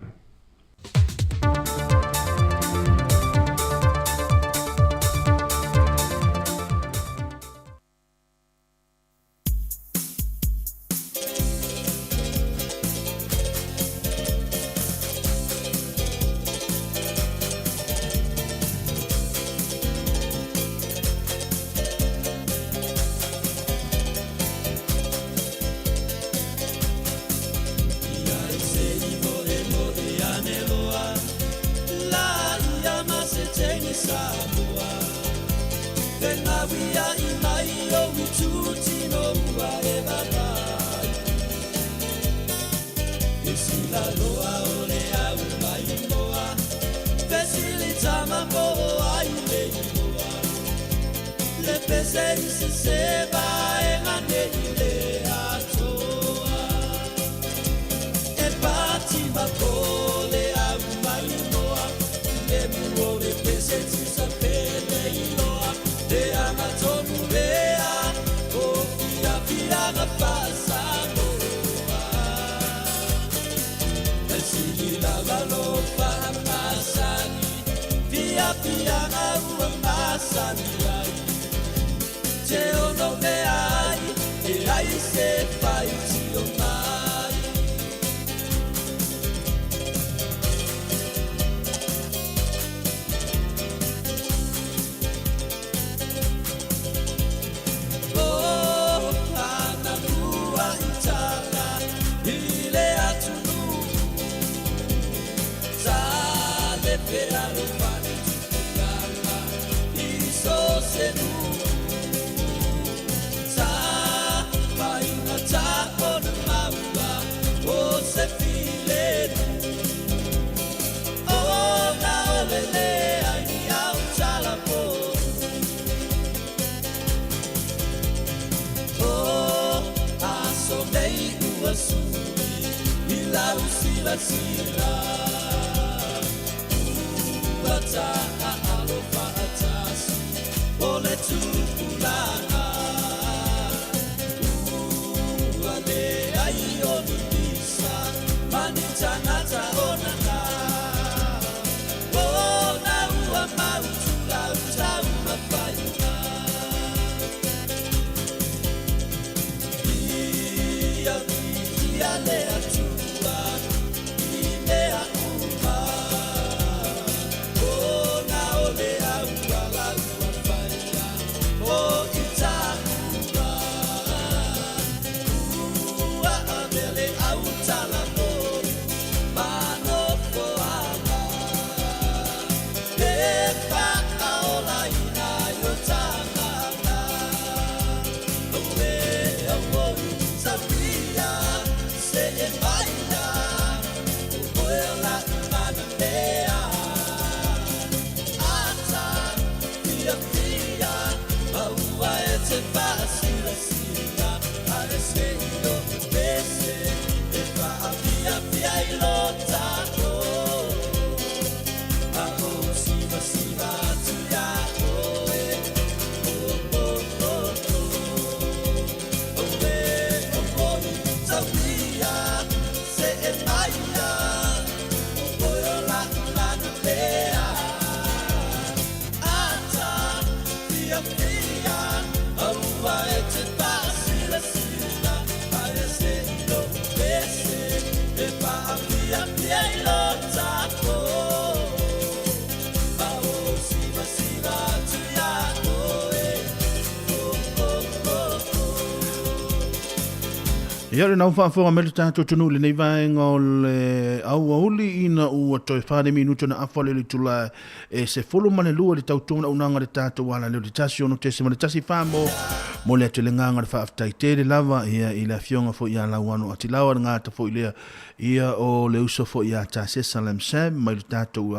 masani ai Te ono mea ai e ai se faitio mai Oh, ana ua i tala i le atunuu Sa le pea lo fale tupulaga i so se nuu Sa painga ta ona maua o se filemu Ona o le leai ni au tala po O aso nei ua sui i lau silasila Ua taaalo faatasi o le tupulaga Ua leai o ni pisa ma ni tagata o nana Ona ua mautu lau taumafaiga Ia viia le Atua i mea uma Ona o le auala ua faia mo i tāua Ua ave le autala mou ma nofoaga E faaolaina ai o tagata Auē auoi tauia see maia O oe o la'u manamea Ata fiafia aua e te faasilasila Ae se i lo'u pese e faafiafia i lo tako A o sivasiva atu iā oe Oh, oh, oh, oh. Auē auoi tauia see maia O oe o la'u manamea Ata fiafia aua e te faasilasila Ae se i lo'u pese e faafiafia i lo tako Ma o sivasiva atu iā oe Oh, oh, oh, oh. Ia, o lena ua faafofoga mai le tatou atunuu i lenei vaega o le aoauli ina ua toe 4 minuta na afa le itula e 12 i le tautoga auaunaga a le tatou alaleo i le 1 6.1 mo mo le atu le agaga o le faafetai tele lava ia i le afioga foi ia Lauano Atilawa le gata foi lea ia o le uso foi ia Tasesa Lam Sam mai le tatou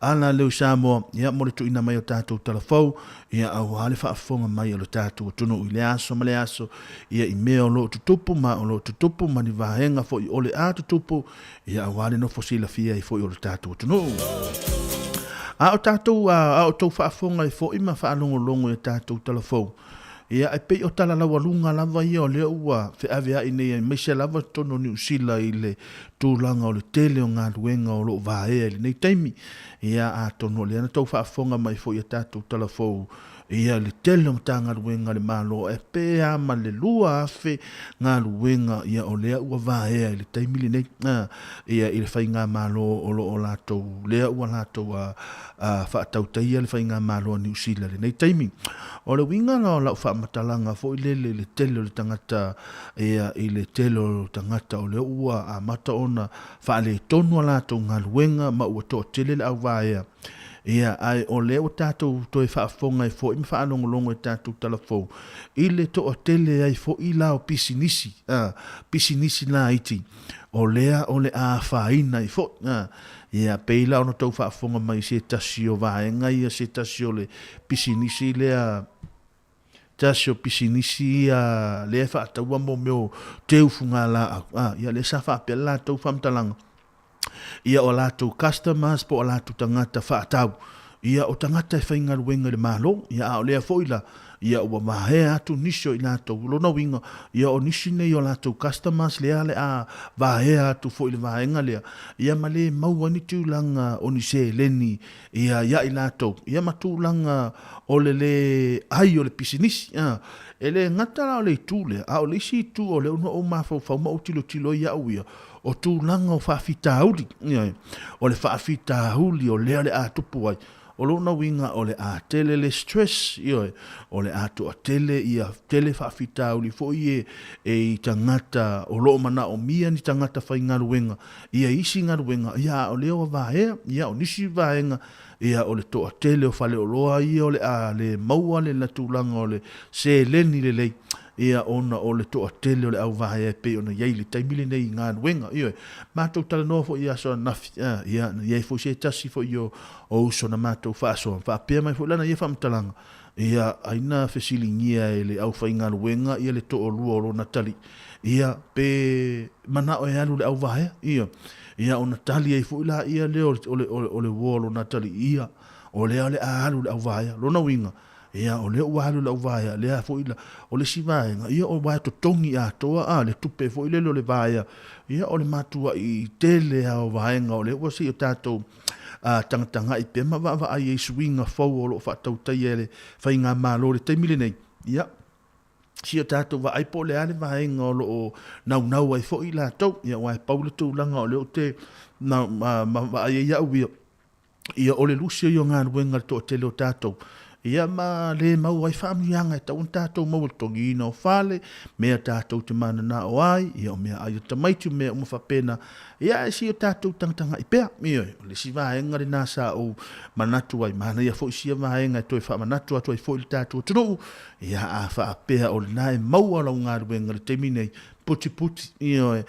alaleo i Samoa ia mo le tuuina mai o tatou talafou ia aua le faafofoga mai o le tatou atunuu i le aso ma le aso ia i mea o lo o tutupu ma o lo o tutupu ma ni vaega foi o le a tutupu ia aua le nofo silafia ai foi o le tatou atunuu. A o tatou a o tou faafofoga ai foi ma faalogologo i a tatou talafou, ia e pei o tala laualuga lava ia o lea ua feaveai nei aemaise lava totonu o Niu Sila i le tulaga o le tele o galuega o lo o vaea i lenei taimi. Ia atonu o lea na tou faafofoga mai foi i a tatou talafou Ia le tele o Matagaluega a le Malo e pe a ma le 2,000 galuega ia o lea ua vaea i le taimi lenei ia i le faigamalo o lo o latou lea ua latou faatautaia le faigamalo a Niu Sila i lenei taimi. O le uiga la o lau faamatalaga foi lele i le tele o le tagata ia i le tele o tagata o lea ua amata ona faaletonu a latou galuega ma ua toatele le auvaea Ia, ae o lea ua tatou toe faafofoga ai foi ma faalogologo i tatou tala fou i le toatele ai foi la o pisinisi, a, pisinisi laiti, o lea o le a afaina ai foi. A, ia, pei la ona outou faafofoga mai i se tasi o vaega ia, se tasi o le pisinisi lea, tasi o pisinisi ia lea e faataua mo mea o teu fugalaau, a, ia lea sa faapea le latou faamatalaga, ia o latou customers po o latou tagata faatau, ia o tagata e faigaluega i le Malo, ia a o lea foi la, Ia ua vaea atu nisi o i latou, o lona uiga, ia o nisi nei o latou customers lea le a vaea atu foi i le vaega lea, ia ma le maua ai ni tulaga o ni seleni ia ia i latou, ia ma tulaga o le le ai o le pisinisi. A, e le gata la o le itu lea, a o le isi itu o lea na ou mafaufau ma ou tilotilo ai au ia, o tulaga o faafitauli, ioe, o le faafitauli o lea o le a tupu ai. O lona uiga o le a tele le stress, ioe, o le a toatele ia tele faafitauli foi e e i tagata o lo o manaomia ni tagata faigaluega ia isi galuega, ia a o lea ua vaea, ia o nisi vaega, ia o le toatele o faleoloa ia o le a le maua le tulaga o le seleni lelei. Ia, ona o le toatele o le au vaea e pei ona i ai i le taimi lenei i galuega. Ioe, matou talanoa foi i aso ananafi, a, ia, na i ai foi se tasi foi o, o uso na matou faasoa, faapea mai foi lana ia faamatalaga, ia, ai na fesiligia e le aufaigaluega ia le toalua o lona tali, ia, pe manao e alu i le au vaea, ia, ia, ona tali ai foi laia lea o le, o le, o le uo o lona tali, ia, o lea o le a alu i le au vaea. Lona uiga, Ia, o lea ua alu lau vaea, lea foi la, o le isi vaega, ia o vaea totogi atoa, a, le tupe foi lele o le vaea, ia o le matuai tele lava o vaega o lea ua se i o tatou a, tagatagai pea ma vaavaai ai i suiga fou o lo o faatautaia e le Faigamalo i le taimi lenei, ia, si o tatou vaai po o le a le vaega o lo o naunau ai foi i latou, ia, aua e pau le tulaga o lea ou te na, ma, ma vaai ai au ia, Ia, o le lusi ia o galuega a le toatele o tatou, ia ma le maua ai faamanuiaga e tatau ona tatou maua i le totogiina o fale, mea tatou te mananao ai, ia o meaai a tamaiti, o mea uma faapena, ia ae se i o tatou tagatagai pea. Ioe, o le isi vaega lena sa ou manatu ai, manaia foi sia vaega e toe faamanatu atu ai foi i le tatou atunuu, ia a faapea o lena e maua lau galuega i le taimi nei, putiputi, ioe,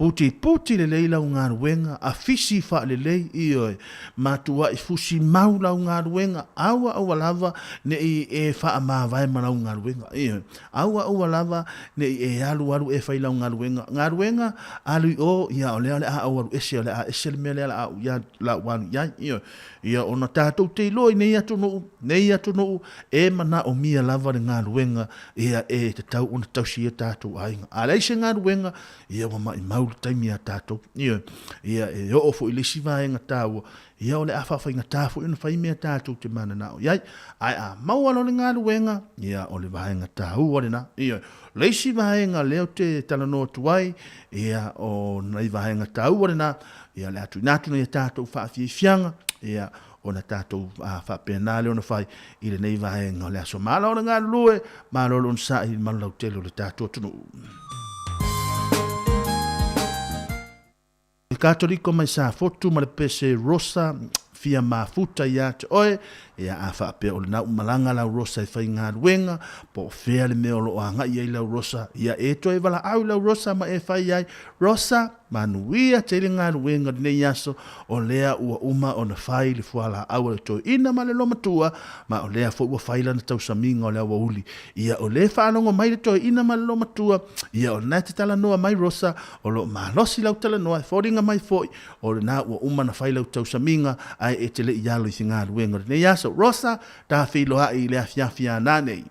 Putiputi lelei lau galuega, afisi faalelei, ioe, matuai fusi mau lau galuega, aua aua lava ne i e faamavae ma lau galuega, ioe, aua aua lava ne i e alualu e fai lau galuega, galuega, alu i o, ia o lea o le a ou alu ese, o le a ese le mea lea o le a ou la ou alu i ai, ioe. Ia ona tatou te iloa i nei atunuu, nei atunuu, e manaomia lava le galuega, ia e tatau ona tausi ai tatou aiga. A leai se galuega, ia ua maimau le taimi ia tatou. Ia, ia e oo foi i le isi vaega taua, ia o le a faafaigata foi ona fai mea tatou te mananao i ai. Ae a maua loa le galuega, ia o le vaega taua lena. Ia, o le isi vaega lea ou te talanoa atu ai, ia o nai vaega taua lena, Ia, o le a tuuina atu nei a tatou faafiafiaga, ia, ona tatou faapena lea ona fai i lenei vaega o le aso. Malo le galulue, malo le onosai i le malu lautele o le tatou atunuu. Katoliko mai Safotu ma le pese Rosa fia mafuta ia te oe, ia a faapea o lena ua malaga lau Rosa e faigaluega, po o fea le mea o lo o agai ai lau Rosa, ia e toe valaau i lau Rosa ma e fai ai, Rosa, Manuia tele galuega o lenei aso, o lea ua uma ona fai le fualaau a le toeaina ma le lomatua, ma o lea foi ua fai lana tausamiga o le aoauli. Ia o lea e faalogo mai le toeaina ma le lomatua, ia o lena e te talanoa mai Rosa, o lo o malosi lau talanoa, e foliga mai foi, o lena ua uma ona fai lau tausamiga, ae e te le i alo i se galuega o lenei aso. Rosa, ta feiloai i le afiafi a nanei.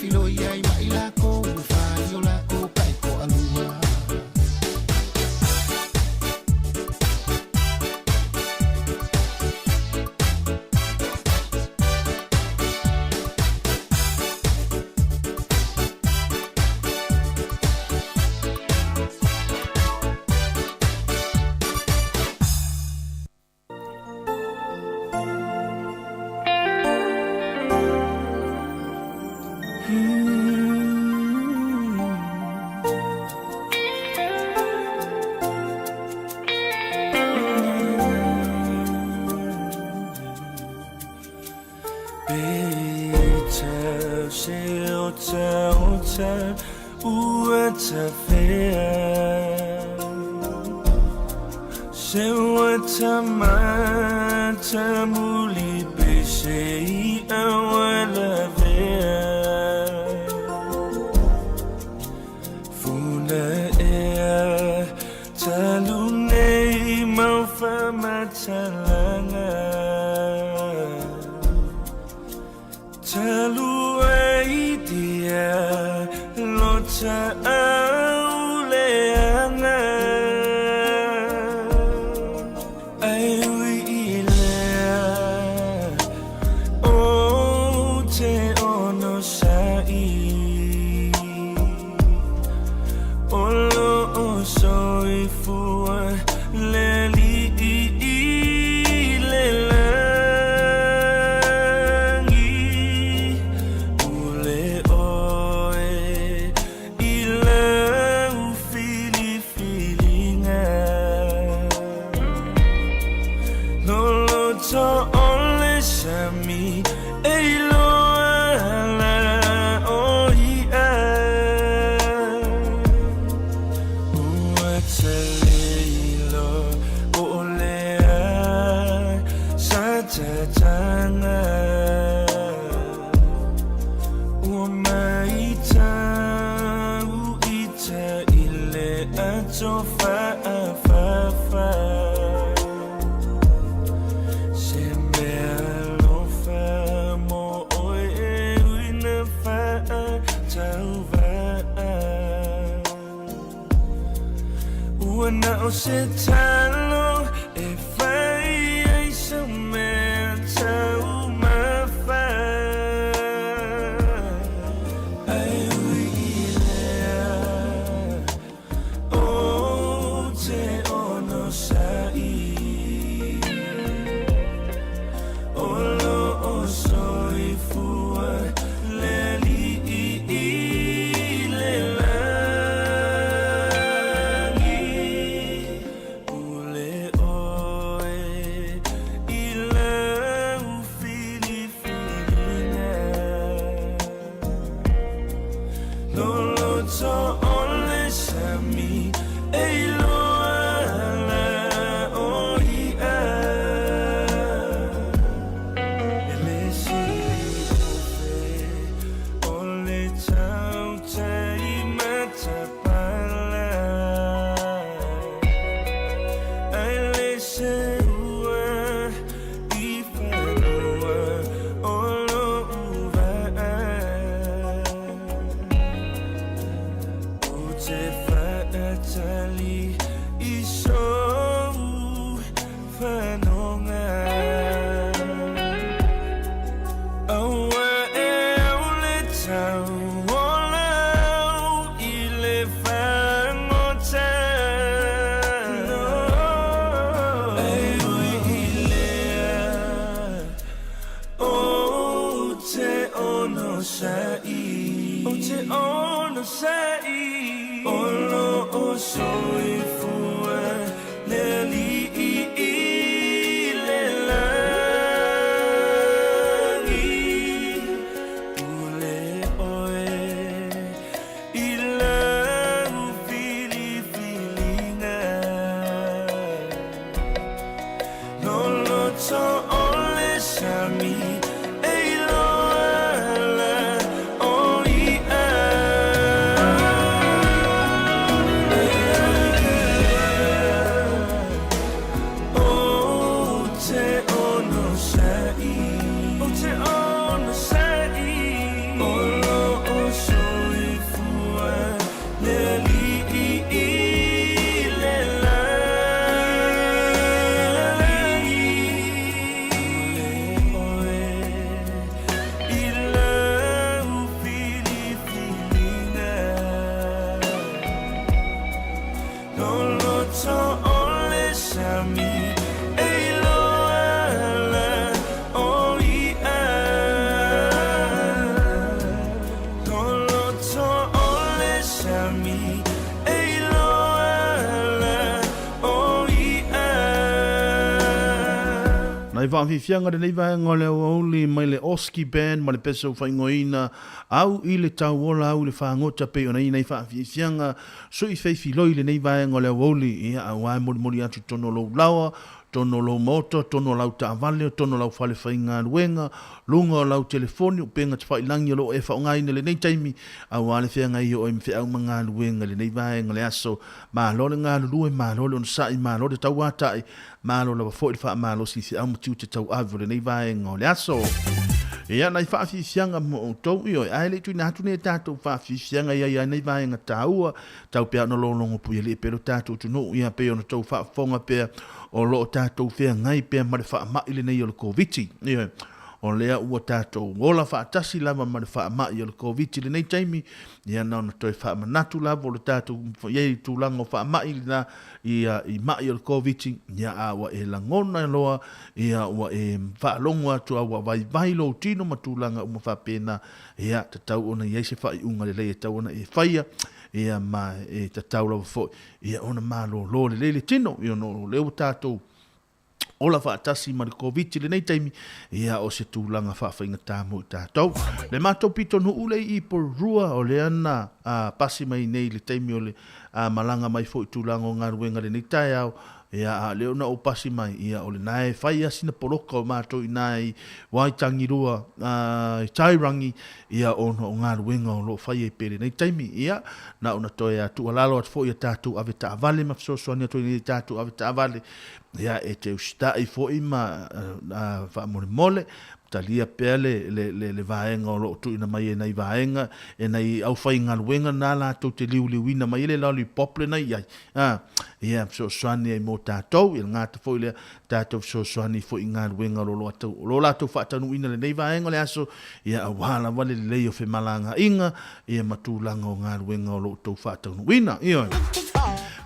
Filo ia i mai lako, ua whai o lako, kai ko alua. Se ua tamata muli pe se i'a ua lavea Funa ea talu nei mau faamatalaga Talu ai dia lo taau leaga Ai ui i lea o te onosai O loo soifua le Alii i le lagi. Pule oe i lau filifiliga. Loloto o le sami e iloa ala o i'a. Ua tele ilo po o le a sa tatanga. Ua maitau ita i le ato faafafa. Se mea alofa mo oe e ui na faatauvaa. Ua na o se talo e fai ai sau mea taumafa. Ae ui i lea ou te onosai. O loo soifua le Alii i le lagi. Pule oe i lau filifiliga. Loloto o le sami e iloa ala o i'a. E le sili ofe o le tautai matapala. Ai le seua i fanua o lou vaa. Ou te faatali i sou fanoga. Aua e au le tau o lau i le fagota. Ai ui i lea ou te onosai. Ou te onosai. O loo soifua le Alii i le lagi. Pule oe i lau filifiliga. Loloto o le sami e iloa ala o i'a. Ou te onosai. Ou te onosai. O loo soifua le Alii i le lagi. Pule oe i lau filifiliga. Loloto o le sami e iloa ala o i'a. Loloto o le sami e iloa ala o i'a. Nai faafiafiaga lenei vaega o le aoauli mai le Oski Band ma le pesa ua faaigoaina Au i le Tauola Au i le Fagota pei ona i nai faafiafiaga sui feifiloi lenei vaega o le aoauli ia aua e molimoli atu i totonu o lou laoa totonu o lou maota, totonu o lau taavale, totonu o lau fale faigaluega, luga o lau telefoni, upega tafailagi o lo o e faaaogaina i lenei taimi aua le feagai oe ma feau ma galuega i lenei vaega o le aso. Malo le galulue, malo le onosai, malo le tauatai, malo lava foi le faamalosi i feau ma tiute tauave o lenei vaega o le aso. Ia, nai faafiafiaga mo outou, ioe, ae le i tuuina atu nei a tatou faafiafiaga i ai ai nei vaega taua, tau pea ona lologo puialii pea lo tatou atunuu, ia pei ona outou faafofoga pea o lo o tatou feagai pea ma le faamai lenei o le Koviti. Ioe, o lea ua tatou ola faatasi lava ma le faamai o le Koviti i lenei taimi, ia na ona toe faamanatu lava o le tatou i ai i tulaga o faamai lena, ia i mai o le Koviti, ia a ua e lagona loa, ia ua e faalogo atu a ua vaivai lou tino ma tulaga uma faapena, ia tatau ona i ai se faaiuga lelei e tatau ona e faia, ia ma e tatau lava foi ia ona malolo lelei le tino, ia ona o lea ua tatou ola faatasi ma le Koviti i lenei taimi, ia o se tulaga faafaigata mo i tatou. Le matou pitonuu le i Porirua, o lea na a, pasi mai nei i le taimi o le a, malaga mai foi i tulaga o galuega i lenei taeao, ia a o lea na ou pasi mai, ia o lena e fai lava sina poloka o matou i ina i Waitangirua, a, i Tairangi, ia ona o galuega o lo o fai ai pea i lenei taimi. Ia, na ona toe tuualalo atu foi ia tatou avetaavale ma fesoasoani atu ai i tatou avetaavale, ia e te usitai foi ma faamolemole, talia pea le, le, le, le vaega o lo o tuuina mai e nai vaega, e nai aufaigaluega na latou te liuliuina mai ai le lollipop lena i ai. A, ia fesoasoani ai mo tatou, ia le gata foi lea, tatou fesoasoani foi i galuega o lo latou faataunuuina i lenei vaega o le aso, ia aua lava le lelei o femalagaaiga, ia ma tulaga o galuega o lo outou faataunuuina. Ioe.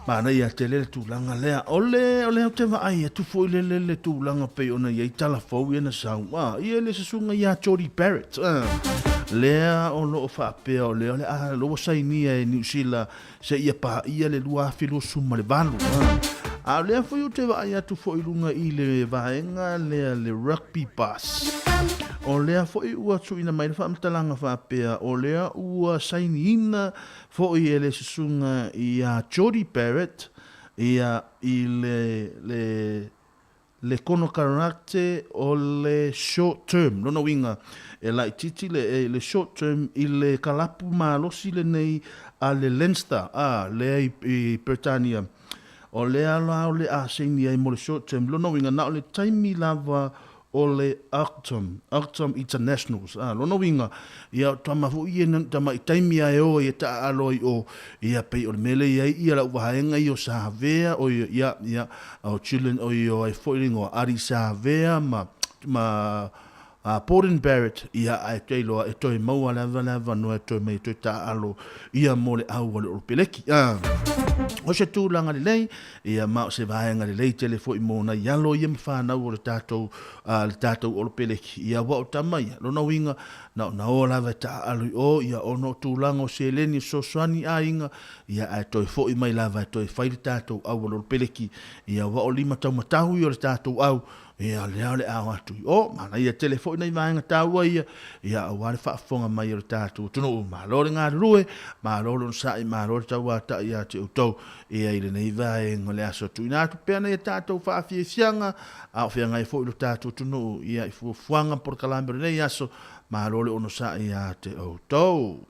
Manaia tele le tulaga lea. O le, o lea ou te vaai atu foi le, le, le tulaga pei ona i ai tala fou ia na sau. Ah, ia le susuga ia Jordie Barrett. Ah, lea o lo o faapea o lea o le a ua sainia e Niu Sila seia paia le 2028. A o lea foi ou te vaai atu foi i luga i le vaega lea le Rugby Bus. O lea foi ua tuuina mai le faamatalaga faapea o lea ua sainiina foi e le susuga ia Jordie Barrett ia i le le le konokarate o le short term, lona uiga e laitiiti le, le short term i le kalapu malosi lenei a le Leinster, a, lea i, i Peretania. O lea la o le a saini ai mo le short term, lona uiga na o le taimi lava o le Autumn, Autumn Internationals. A, lona uiga, ia o tama foi ia na tamai taimi a e o ai e taaalo ai i o, ia pei o le mea lea e i ai ia lau vaega ia o Savea, o ia, ia, ia, o Children, o ia o ai foi le igoa, Adi Savea ma, ma Borden Barrett, ia, ae te iloa e toe maua lava le avanoa e toe mai e toe taaalo ia mo le au a le Olopeleki. A, o se tulaga lelei, Ia, ma o se vaega lelei tele foi mo nai alo ia ma fanau o le tatou, a, le tatou Olopeleki. Ia, aua o tama ia, lona uiga, na ona o lava e taaalo i o, ia, ona o tulaga o seleni e fesoasoani i aiga, ia, ae toe foi mai lava e toe fai le tatou au a le Olopeleki. Ia, aua o lima taumatau ia o le tatou au, Ia, lea o le a o atu i o, manaia tele foi nai vaega taua ia, ia aua le faafofoga mai o le tatou atunuu. Malo le galulue, malo le onosai, malo le tauatai ia te outou, ia i lenei vaega o le aso. Tuuina atu pea nai a tatou faafiafiaga, a o feagai foi lo tatou atunuu, ia i fuafuaga ma polokalame o lenei aso, malo le onosai ia te outou.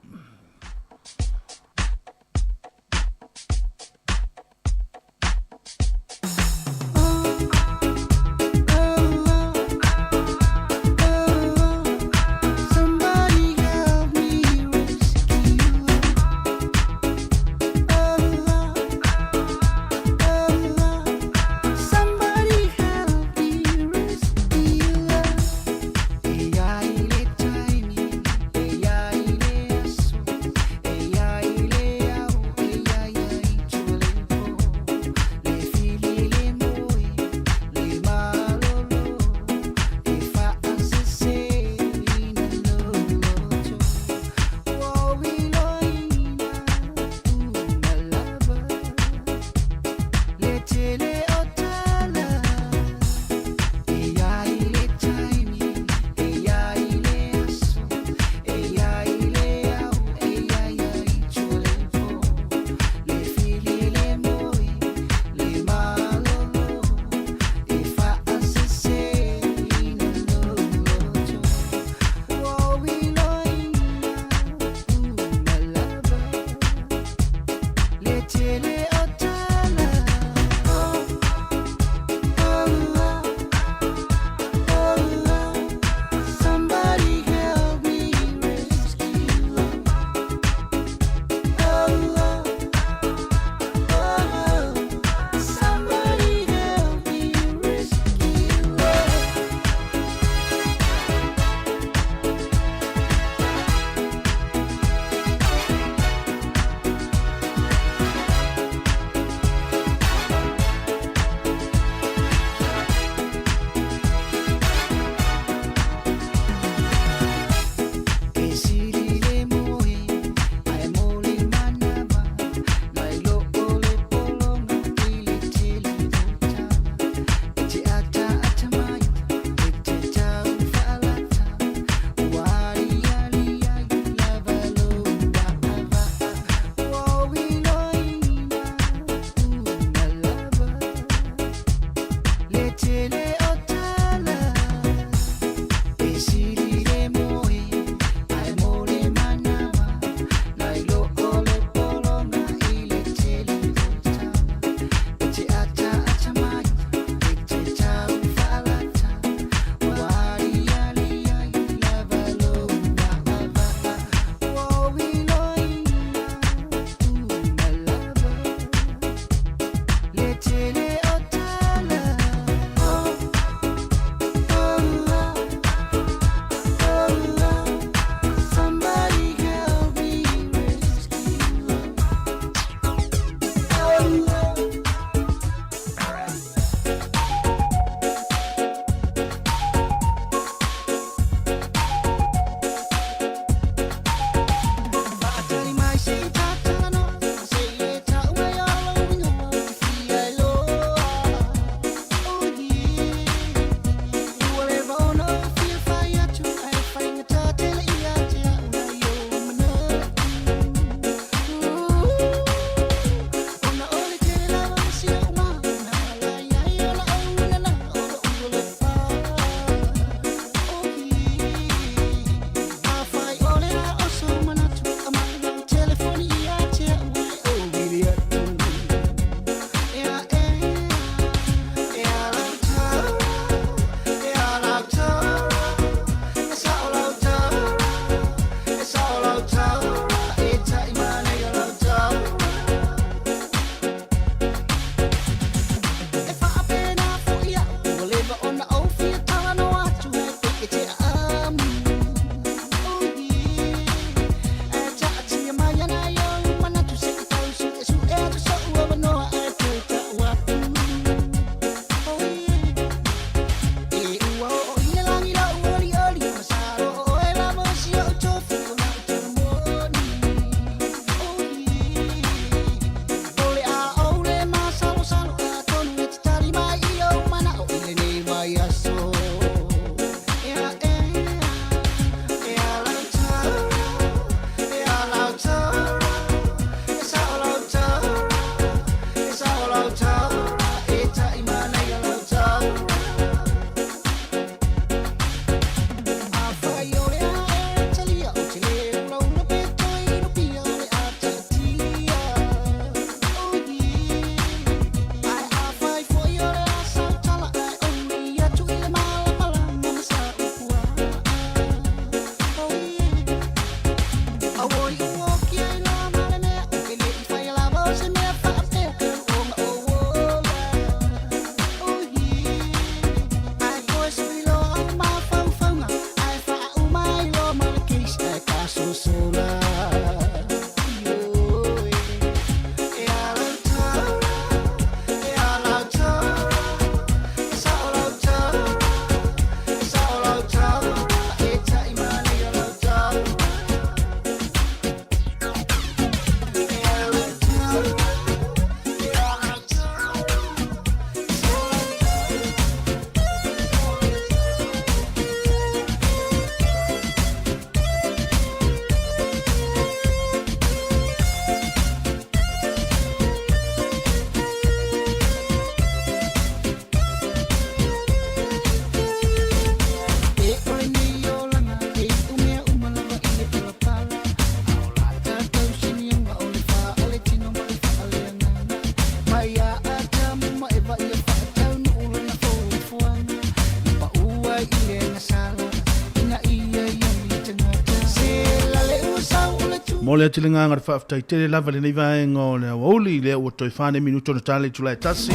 Momoli atu le agaga o le faafetai tele lava i lenei vaega o le aoauli, lea ua toe 4 nei minuta ona ta le itula e tasi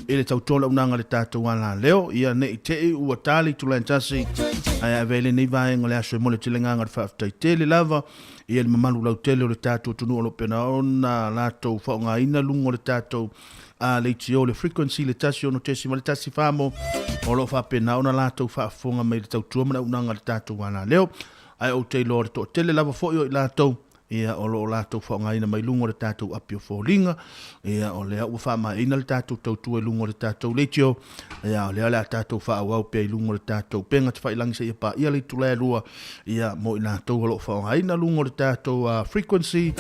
i le tautoa o le auaunaga a le tatou alaleo. Ia ne i te i ua ta le itula e tasi, ae ave ai lenei vaega o le aso e momoli atu le agaga o le faafetai tele lava i le mamalu lautele o le tatou atunuu o lo o pena ona latou faaaogaina luga o le tatou a leitio le frequency le 106.1 famo o lo o faapena ona latou faafofoga mai i le tautua ma le auaunaga a le tatou alaleo. Ae ou te iloa o le toatele lava foi o i latou, ia, o lo o latou faaaogaina mai luga o le tatou api o foliga, ia, o lea ua faamaeaina le tatou tautua i luga o le tatou leitio, ia, o lea o le a tatou faaauau pea i luga o le tatou upega tafailagi seia paia le itula e lua, ia, mo i latou o lo o faaaogaina luga o le tatou frequency,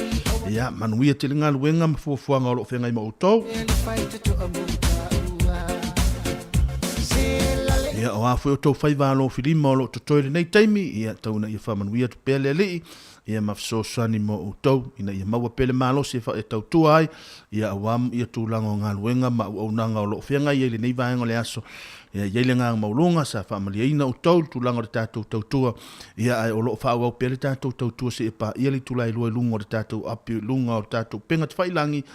ia, manuia tele galuega ma fuafuaga o lo o feagai ma outou. Ia, o a foi outou faiva alofilima o lo o totoe i lenei taimi, ia, tau ina ia faamanuia atu pea le Alii, ia ma fesoasoani mo outou, ina ia maua pea le malosi e e tautua ai, ia, aua ia tulaga o galuega ma auaunaga o lo o feagai ai i lenei vaega o le aso. Ia, i ai le agaga maualuga, sa faamalieina outou i le tulaga o le tatou tautua, ia, ae o lo o faaauau pea le tatou tautua seia paia le itula e lua i luga o le tatou api, i luga o le tatou upega tafailagi,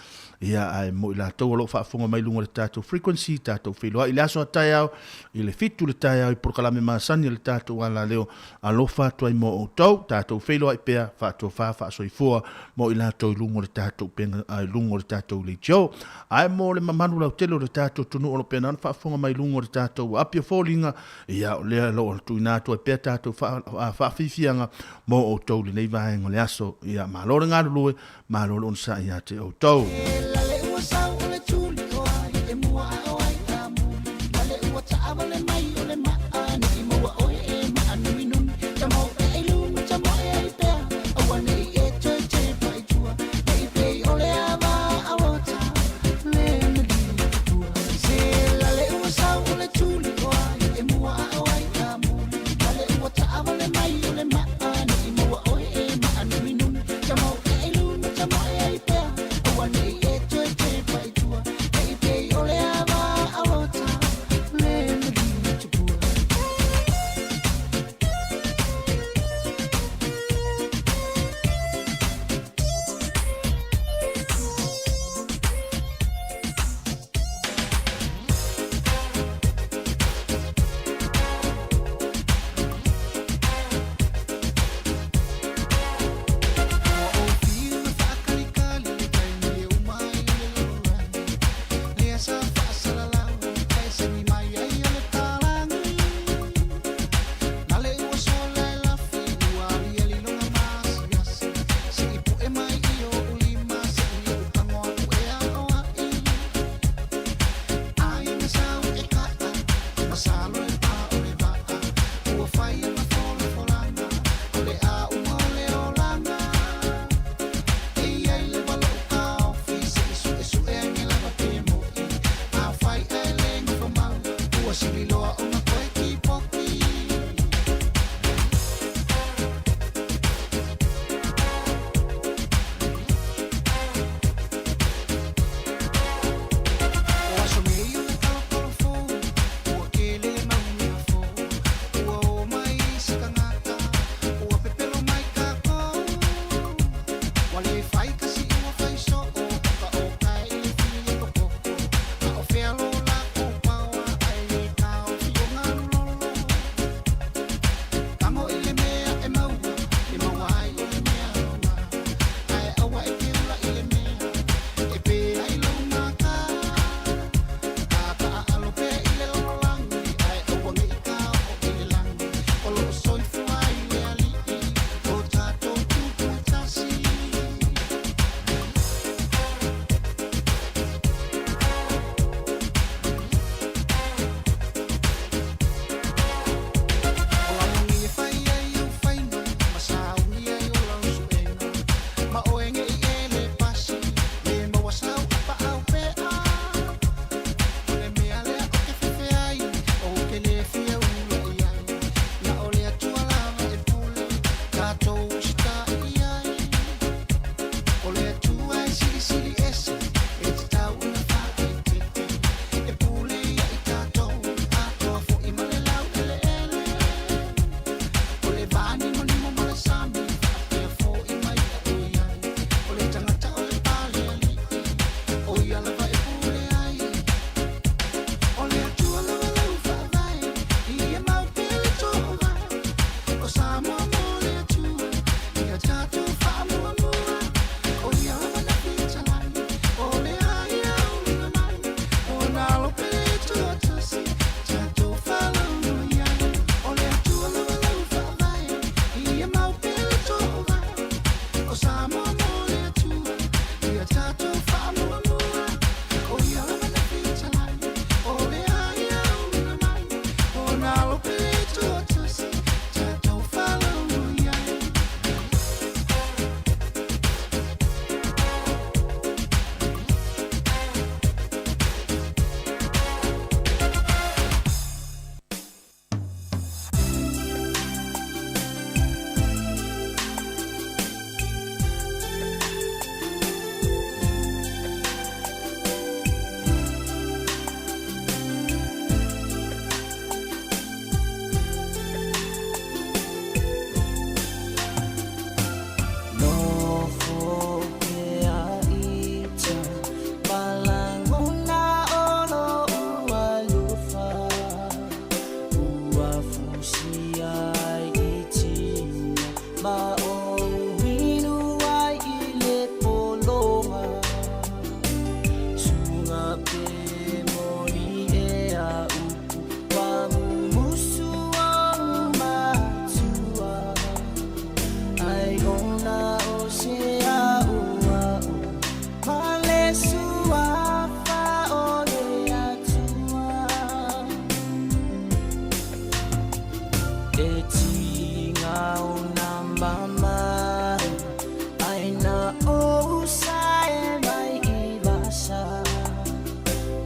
Ia, ae mo i latou o lo o faafofoga mai i luga o le tatou frequency, tatou feiloai i le aso a taeao, i le 7 le taeao i polokalame masani a le tatou alaleo, alofa atu ai mo outou, tatou feiloai pea, faatofa, faasoifua mo i latou i luga o le tatou upega, i luga o le tatou leitio. Ae mo le mamalu lautele o le tatou atunuu o lo o pena ona faafofoga mai i luga o le tatou api o foliga, ia, o lea o lo o tuuina atu ai pea tatou faafiafiaga mo outou i lenei vaega o le aso. Ia, malo le galulue, Malo le onosai ia te outou.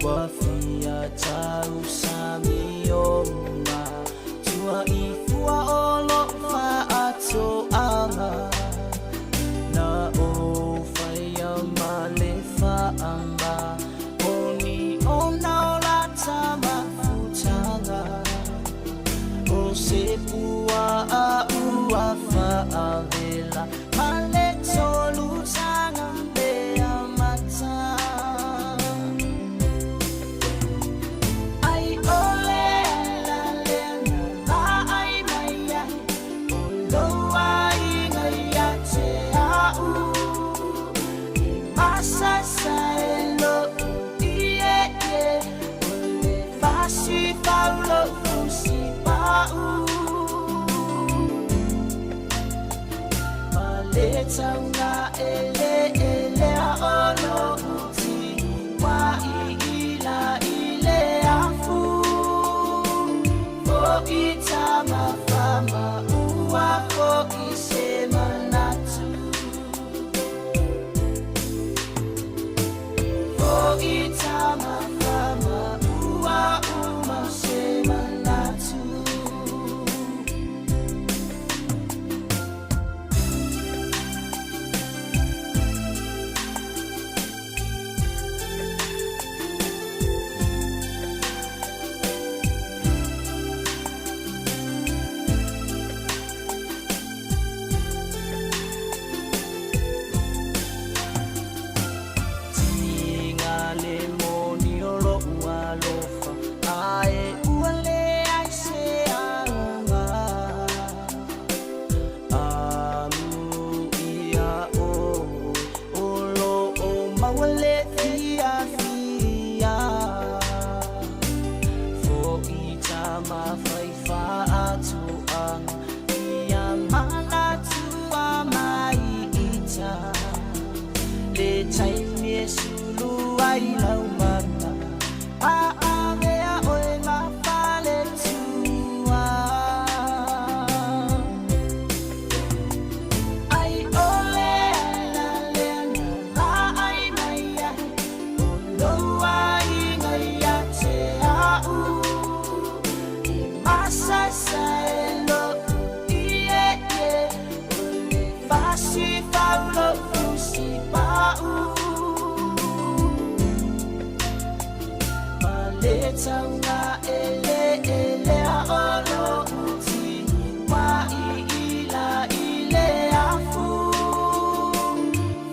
Ua fia tausami o matua i fua o lo'u fa'ato'aga Na ou faia ma le fa'ama Oni ona o lata mafutaga O se pua'a ua fa'avela Ma le tolutaga mea mata Ai ʻole ala lea na lāʻai mai ai O lou aiga ia te a'u E masaesae lo'u ʻieʻie O le fasifau lo'u fusipa'u Ma le taugaʻeleʻelea o lo'u ua ʻiʻila i le afu Foʻi tama fama ua foʻi se manatu Foʻi tama fama ua uma se manatu. Tiga le moni o lo'u alofa Ae ua leai se aoga Amuia ʻoe o lo'o maua le fiafia Foʻi tama fai fa'ato'aga Ia manatua mai ita Le taimi e sulu ai lau mana A'avea ʻoe ma faletua Ai ʻole ala lea na lāʻai mai ai O lou aiga ia te a'u E masaesae lo'u ʻieʻie O le fasifau lo'u fusipa'u Ma le taugaʻeleʻelea o lo'u tino Ua ʻiʻila i le afu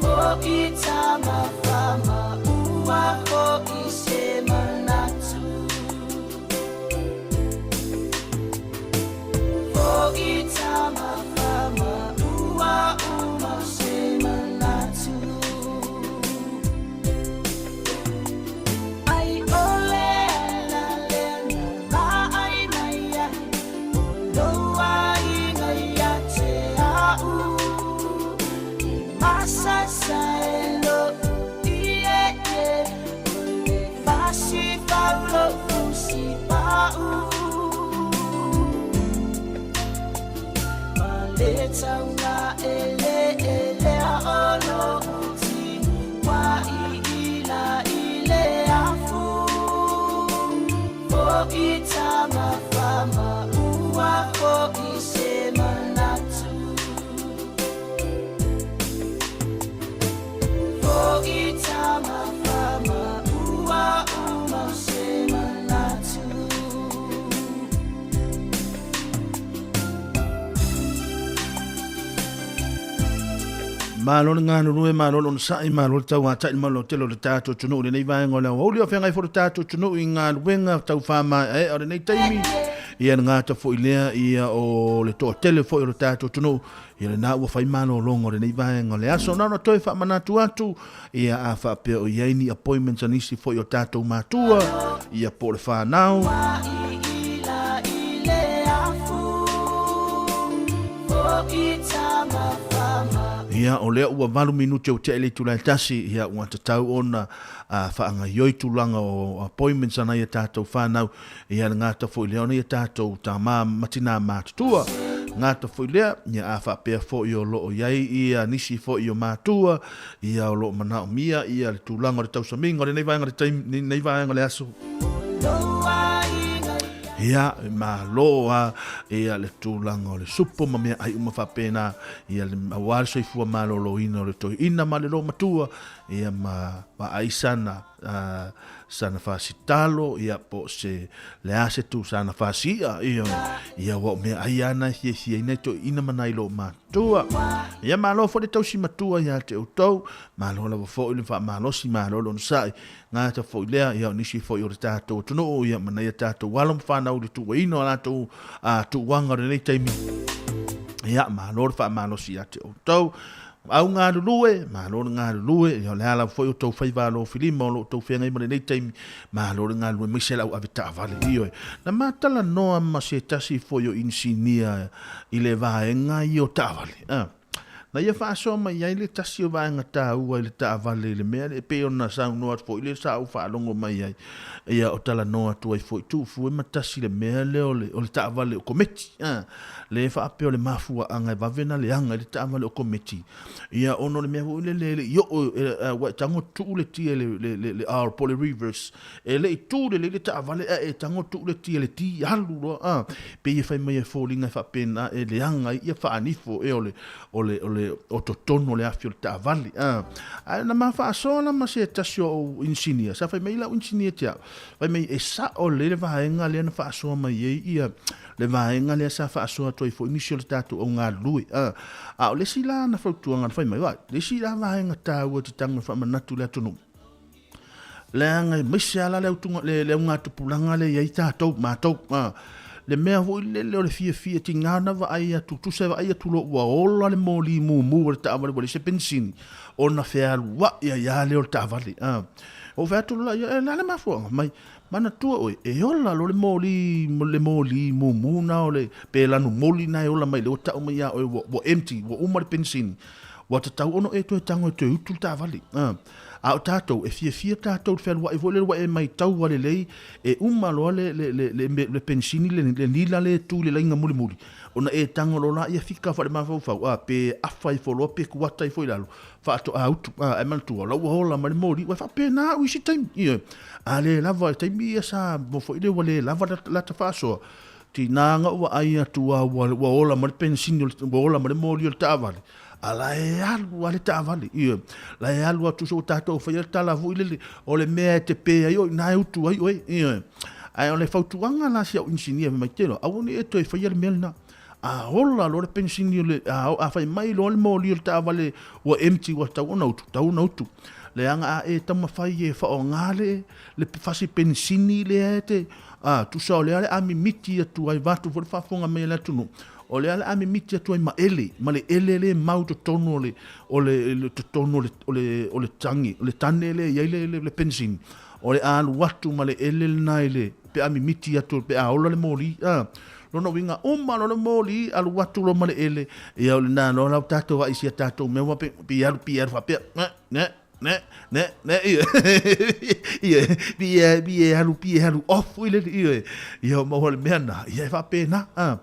Foʻi tama fama ua foʻi se manatu Foʻi tama fama ua uma se manatu Ai ʻole ala lea na lāʻai mai ai O lou aiga ia te a'u E masaesae lo'u ʻieʻie O le fasifau lo'u fusipa'u Ma le taugaʻeleʻelea o lo'u tino Ua ʻiʻila i le afu Foʻi tama fama ua foʻi se manatu Foʻi tama fama ua uma se manatu. Malo le galulue, malo le onosai, malo le tauatai le malautele o le tatou atunuu i lenei vaega o le aoauli. O feagai foi le tatou atunuu i galuega tau faamaeaea o lenei taimi. Ia le gata foi lea ia o le toatele foi o le tatou atunuu ia lena ua fai malologa o lenei vaega o le aso. Na ona toe faamanatu atu ia a faapea o i ai ni appointments a nisi foi o tatou matua ia po o le whanau. Ia, o lea ua 8 minute ua tea i le itula e tasi, ia ua tatau ona faagaioi tulaga o appointments a nai a tatou whanau, ia le gata foi lea ona ia tatou tama ma tina matutua. Gata foi lea, ia a faapea foi o lo o i ai ia nisi foi o matua, ia o lo o manaomia ia le tulaga o le tausamiga o lenei vaega o le taimi, lenei vaega o le aso. Ia, e malo a ia le tulaga o le supo ma meaai uma faapena, ia le, aua le soifua maloloina o le toeaina ma le loomatua, ia ma vaai sana, uh, sana fasitalo, ia po o se, le a se tu sana fasi'a, ia, ia ua o meaai a na e fiafiaina i toeaina ma nai loomatua. Ia malo foi le tausi matua ia te outou, malo lava foi le faamalosi, malo le onosai, Gata foi lea, ia o nisi foi o le tatou atunuu, ia ma nai a tatou alo ma fanau i le tuuaina o a latou tuuaga o lenei taimi. Ia, malo le faamalosi ia te outou. Au galulue, malo le galulue, ia o le a lava foi outou faiva alofilima o lo o outou feagai ma lenei taimi, malo le galulue maise le au ave taavale. Ioe, na ma talanoa ma se tasi foi o inisinia i le vaega ia o taavale, a. Na ia faasoa mai ai le tasi o vaega taua i le taavale i le mea lea e pei ona saunoa atu foi lea sa ou faalogo mai ai, ia o talanoa atu ai foi tuufue ma tasi le mea lea o le, o le taavale o kometi, a, le faapea o le mafuaaga e vave ona leaga ai le taavale o kometi, ia ona o le mea foi lele e le i oo, ua e tago tuu le tia i le, le, le, le R po o le reverse, E le i tū lelei le taavale ae e tago tuu le tia le ti alu loa a pei e fai mai e foliga e faapena e leaga ai ia faanifo ea o le o le o le o totonu o le afi o le taavale a ae na ma faasoa la ma se tasi o ou inisinia sa fai mai lau inisinia te au fai mai e sao lelei le vaega lea na faasoa mai ai ia le vaega lea sa faasoa atu ai foi nisi o le tatou au galulue a a o le isi la na fautuaga na fai mai vai le isi la vaega taua te tago e faamanatu i le atunuu Leaga e maise lava la le autuga, le, le augatupulaga lea i ai tatou, matou. A, le mea foi lele o le fiafia tiga ona vaai atu, tusa e vaai atu loa ua ola le moli mumu o le taavale ua leai se penisini, ona fealuai ai lava lea o le taavale. A, ou fai atu loa ia, e, le a le mafuaaga mai, manatua oe, e ola loa le moli, le moli mumu na o le, pe lanu moli na e ola mai lea ua tau mai ia oe ua, ua empty, ua uma le penisini, ua tatau ona e toe tago e toe utu le taavale. A, A o tatou, e fiafia tatou i le fealuai foi lele ua e maitaua lelei, e uma loa le, le, le, le, le, le penisini, le, le nila lea e tu i le laina mulimuli, ona e tago loa laia fika faale-mafaufau, a, pe afa ifo loa pe kuata ifo i lalo, faatoa utu, a, ae manatua, o la ua ola mai le moli, ua faapena au i isi taimi, ioe. A le lava, i taimi ia sa mo foi lea ua le lava lata faasoa, tiga na ou vaai atu a ua, ua ola mai le penisini, ua ola mai le moli o le taavale, A la e alu a le taavale, ioe. La e alu atu so tatou faia le tala foi lele, o le mea e te pe ai oe, na e utu ai oe, ioe. Ae o le fautuaga la si au inisinia fai mai telo, aua ne i e toe faia le mea lena. A ola loa le penisini o le, a, a fai mai loa le moli o le taavale ua empty ua tatau ona utu, tatau ona utu. Leaga a e taumafai e faaaoga le, le fasi penisini lea e te, a, tusa o lea le a mimiti atu ai, vaeatu foi le faafofoga mai a le atunuu, O le a le a mimiti atu ai ma ele, ma le ele lea e mau i totonu o le, o le, le totonu o le, o le, o le tagi, o le tane lea e i ai le, le, le penisini. O le a alu atu ma le ele lena i le, pe a mimiti atu, pe a ola le moli, a. Lona uiga, uma loa le moli, alu atu loa ma le ele, ia o lena loa la ua tatou vaai i si a tatou mea ua pe, pi alu, pi alu faapea, ne, ne, ne, ne, ne, ia, ia, pi e, pi e alu, pi e alu off foi lele, ia, ia o maua le mea na, ia e faapena, a.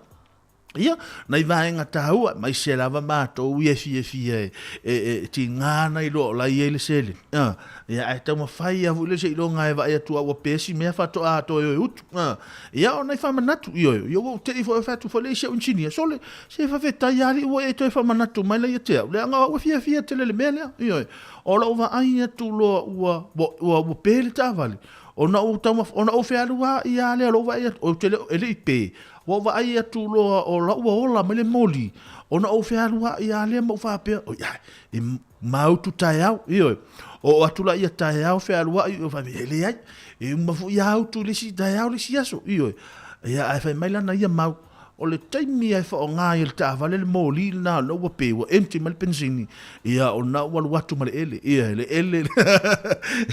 Ia, nai vaega taua, aemaise lava matou ia e fiafia e, e, e tiga ana iloa o la e i ai le seleni. A, ia, ae taumafai lava foi lea seiloga e vaai atu a ua pe si mea faatoa toe o e utu. A, ia, o nai faamanatu, ioe, ia ua ou te i foi fai atu foi lea i si au inisinia, sole, se faafetai lava alii ua e toe faamanatu mai la ia te au, leaga o au e fiafia tele i le mea lea, ioe. O lou vaai atu loa ua, ua, ua, ua pe le taavale, ona ou taumaf-, ona ou fealuai lava lea o lou vaai atu, ou te le o, e le i pe, Ua ou vaai atu loa o la ua ola mai le moli, ona ou fealuai lava lea ma ou faapea, oi ae, e māutu taeao, ioe. Oo atu la ia taeao fealuai, ou faapea, e leai, e uma foi a utu i le isi taeao le isi aso, ioe. Ia, ae fai mai lana ia mau, o le taimi lava e faaaoga ai e le taavale le moli lena, o lena ua pe, ua empty mai le penisini, ia, o lena ua alu atu ma le ele, ia, le ele,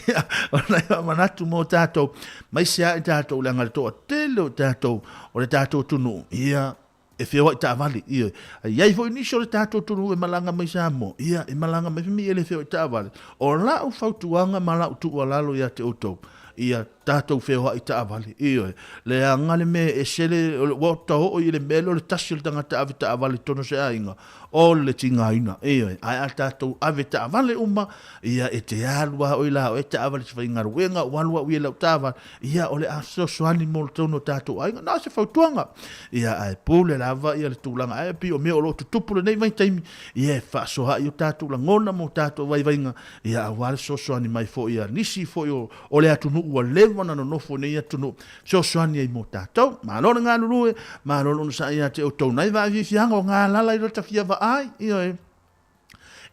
ia, o nai faamanatu mo tatou, Maise lava i tatou leaga le toatele o tatou o le tatou atunuu, ia, e feoai taavale, ia. E i ai foi nisi o le tatou atunuu e malaga mai Samoa, ia, e malaga mai foi me i e le feoai taavale. O lau fautuaga ma lau tuualalo ia te outou, Ia tatou feoai taavale. Ioe. Leaga le mea e ese le, ua ta oo i le mea lea o le tasi o le tagata ave taavale i totonu o se aiga, o le tigaina. Ioe. Ae a tatou ave taavale uma, ia e te alu lava oe la oe taavale i se faigaluega, ua alu au ia i lau taavale, ia o le a fesoasoani mo totonu o tatou aiga. Na o se fautuaga. Ia ae pule lava ia le tulaga ae pei o mea o lo o tutupu lenei vaitaimi, ia e faasoaai o tatou lagona ma o tatou vaivaiga, ia aua le fesoasoani mai foi a nisi foi o, o le atunuu ua leva ona nonofo i nei atunuu, fesoasoani ai mo tatou. Malo le galulue, malo le onosai ia te outou nai vaafiafiaga o galala i lo ta fia vaai, ioe.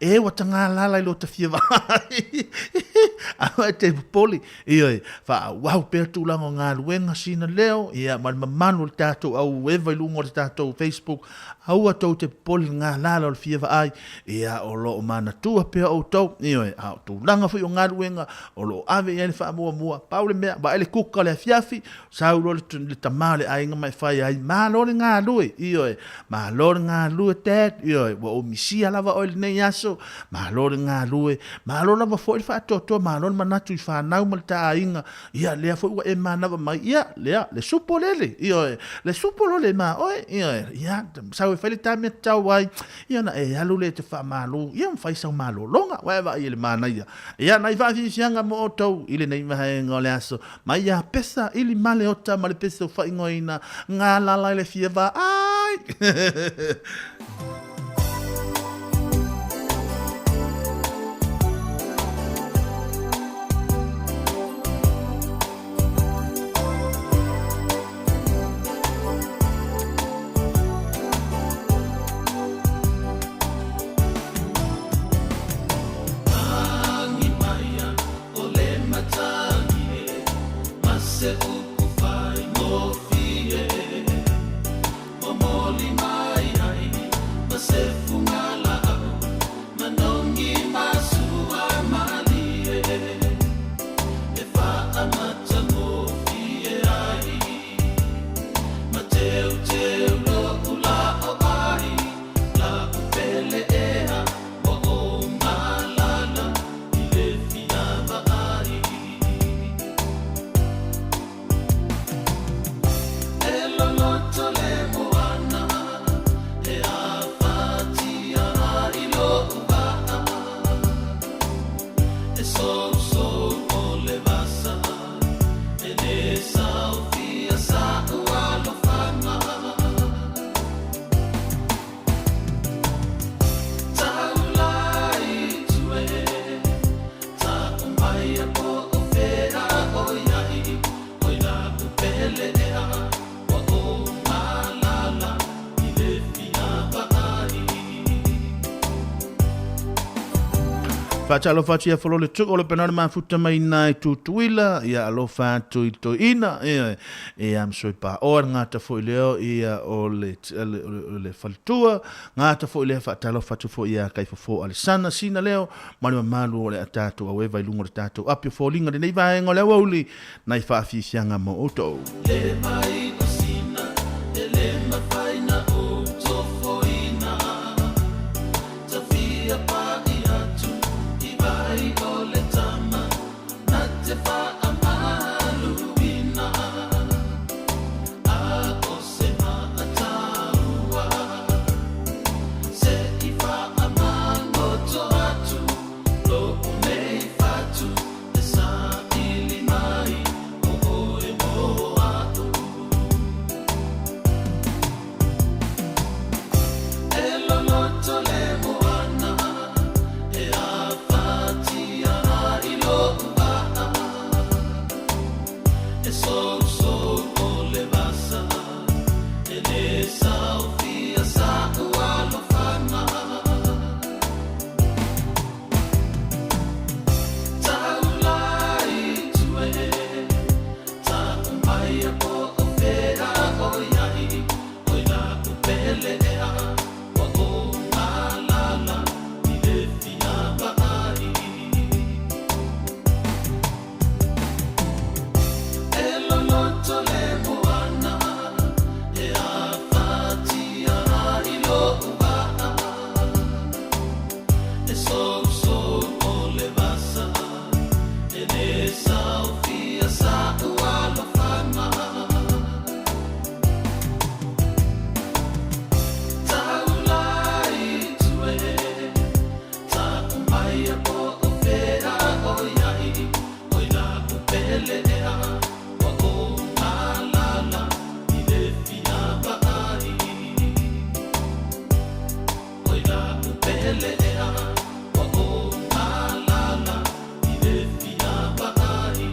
E ua tagalala i lo ta fia vaai. Aua e te popole, ioe, faaauau pea tulaga o galuega sina leo, ia ma le mamalu o le tatou au eva i luga o le tatou Facebook, Aua tou te popole i le galala o le fia vaai, ia o lo o manatua pea outou, ioe, a o tulaga foi o galuega o lo o ave i ai le faamuamua. Pau le mea, vaai le kuka o le afiafi, sau loa le, le tama o le aiga ma e fai ai, malo le galue, ioe, malo le galue dad, ioe, ua ou misia lava oe i lenei aso, malo le galue, malo lava foi le faatoatoa, malo le manatu i fanau ma le ta aiga, Ia, lea foi ua e manava mai, ia, lea, le supo lele, ioe, le supo lole ma oe, ioe, ia, sau e fai le ta mea tatau ai, ia ona e alu lea e te faamalo, ia ma fai sau malologa, ua e vaai i le manaia. Ia, nai faafiafiaga mo outou i lenei vaega o le aso, mai ia Pesa i Limaleota ma le pese o faaigoaina Galala i le fia vaai. Momoli mai ai ma se fugalaau manogi ma sua malie e faamatagofie ai ma teuteu lo'u la'o ai la'u pele ea ua ou malala i le fia vaai. E loloto le moana e afatia ai lo'u vaa E sousou o le vasa e le saofia sa'u alofaga Taula i tue Ta'u maia po o fea o i ai Oi la'u pele ea Ua ou malala i le fia vaai. Faatalofa atu ia Folo le Tu'u o le pena o le mafuta mai ina i Tutuila, ia alofa atu i Toeina, ia e am soi paoa le gata foi leo ia o le, le, o le faletua, gata foi lea faatalofa atu foi ia Kaifofo Alesana sina leo ma le mamalu o le a tatou aueva i luga o le tatou api o foliga lenei vaega o le aoauli nai faafiafiaga mo outou. Le vai o sina e le mafai na ou tofoina Tafia pa'i atu i vai o le tama Na te faamaluina A o se maataua Se i faamagoto atu Lo'u nei fatu E saili mai o oe mo a'u. pele ea Ua ou alaala i le fia vaai Oi la'u pele ea Ua ou alaala i le fia vaai.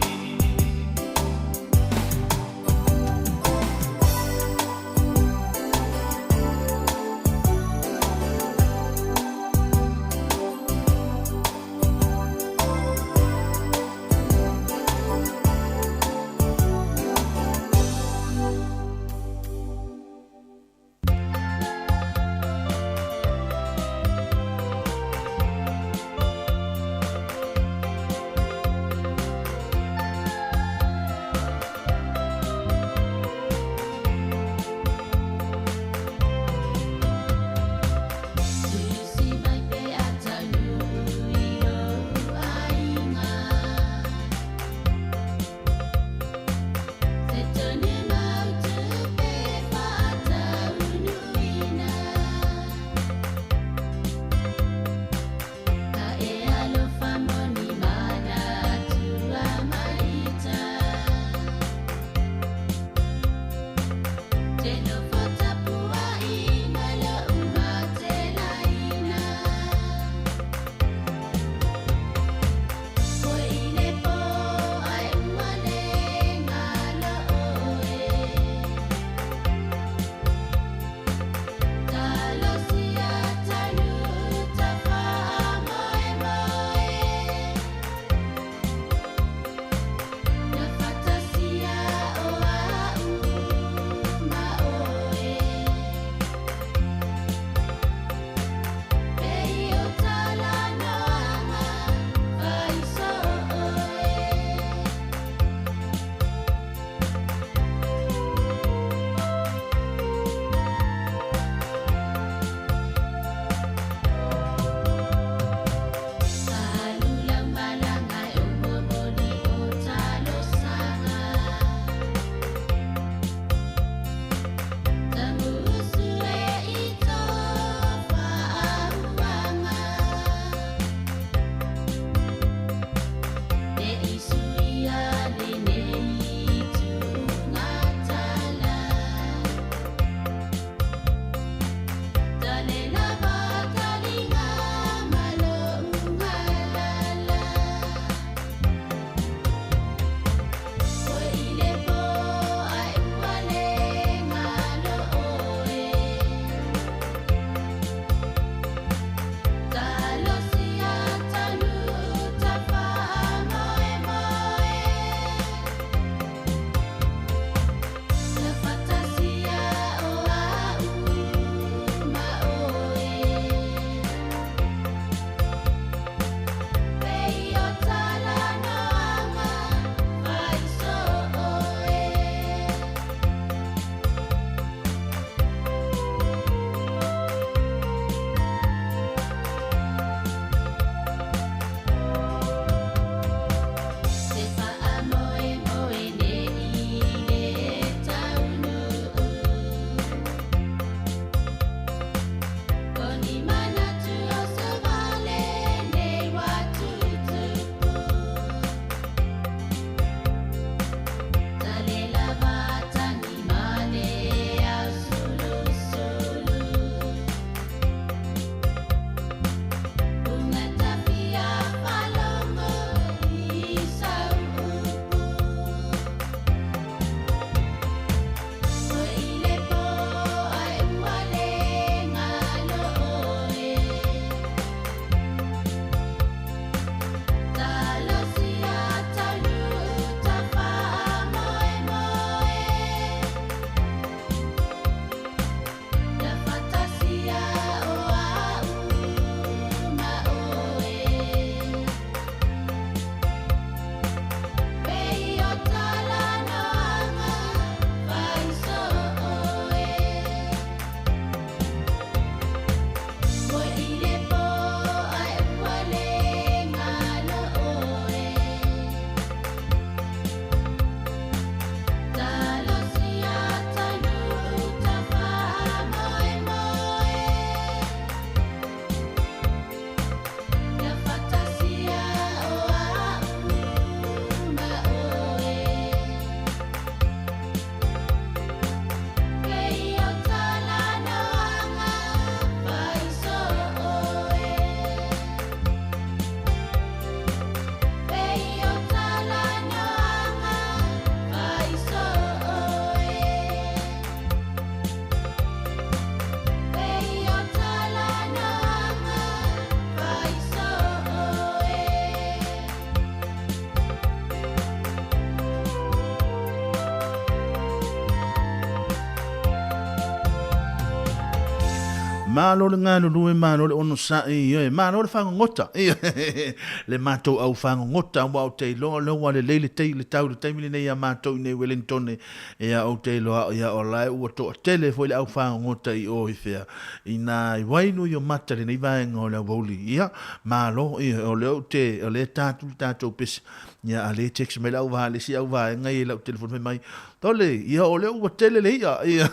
Malo le galulue, malo le onosai, ioe, malo le fagogota, ioe, le matou au fagogota, aua ou te iloa o lea ua lelei le tei, le tau i le taimi lenei iā matou i nei Wellingtone, ia ou te iloa, ia o la e ua toatele foi le au fagogota i o i fea, i nā i Wainuiomata i lenei vaega o le aoauli, ia, malo, ioe, o lea ou te, o lea e ta atu le tatou pese, ia, a lea e text mai le au va, le isi au vaega ia i lau telefoni fai mai, Tole, ia o lea ua tele le i'a, ia,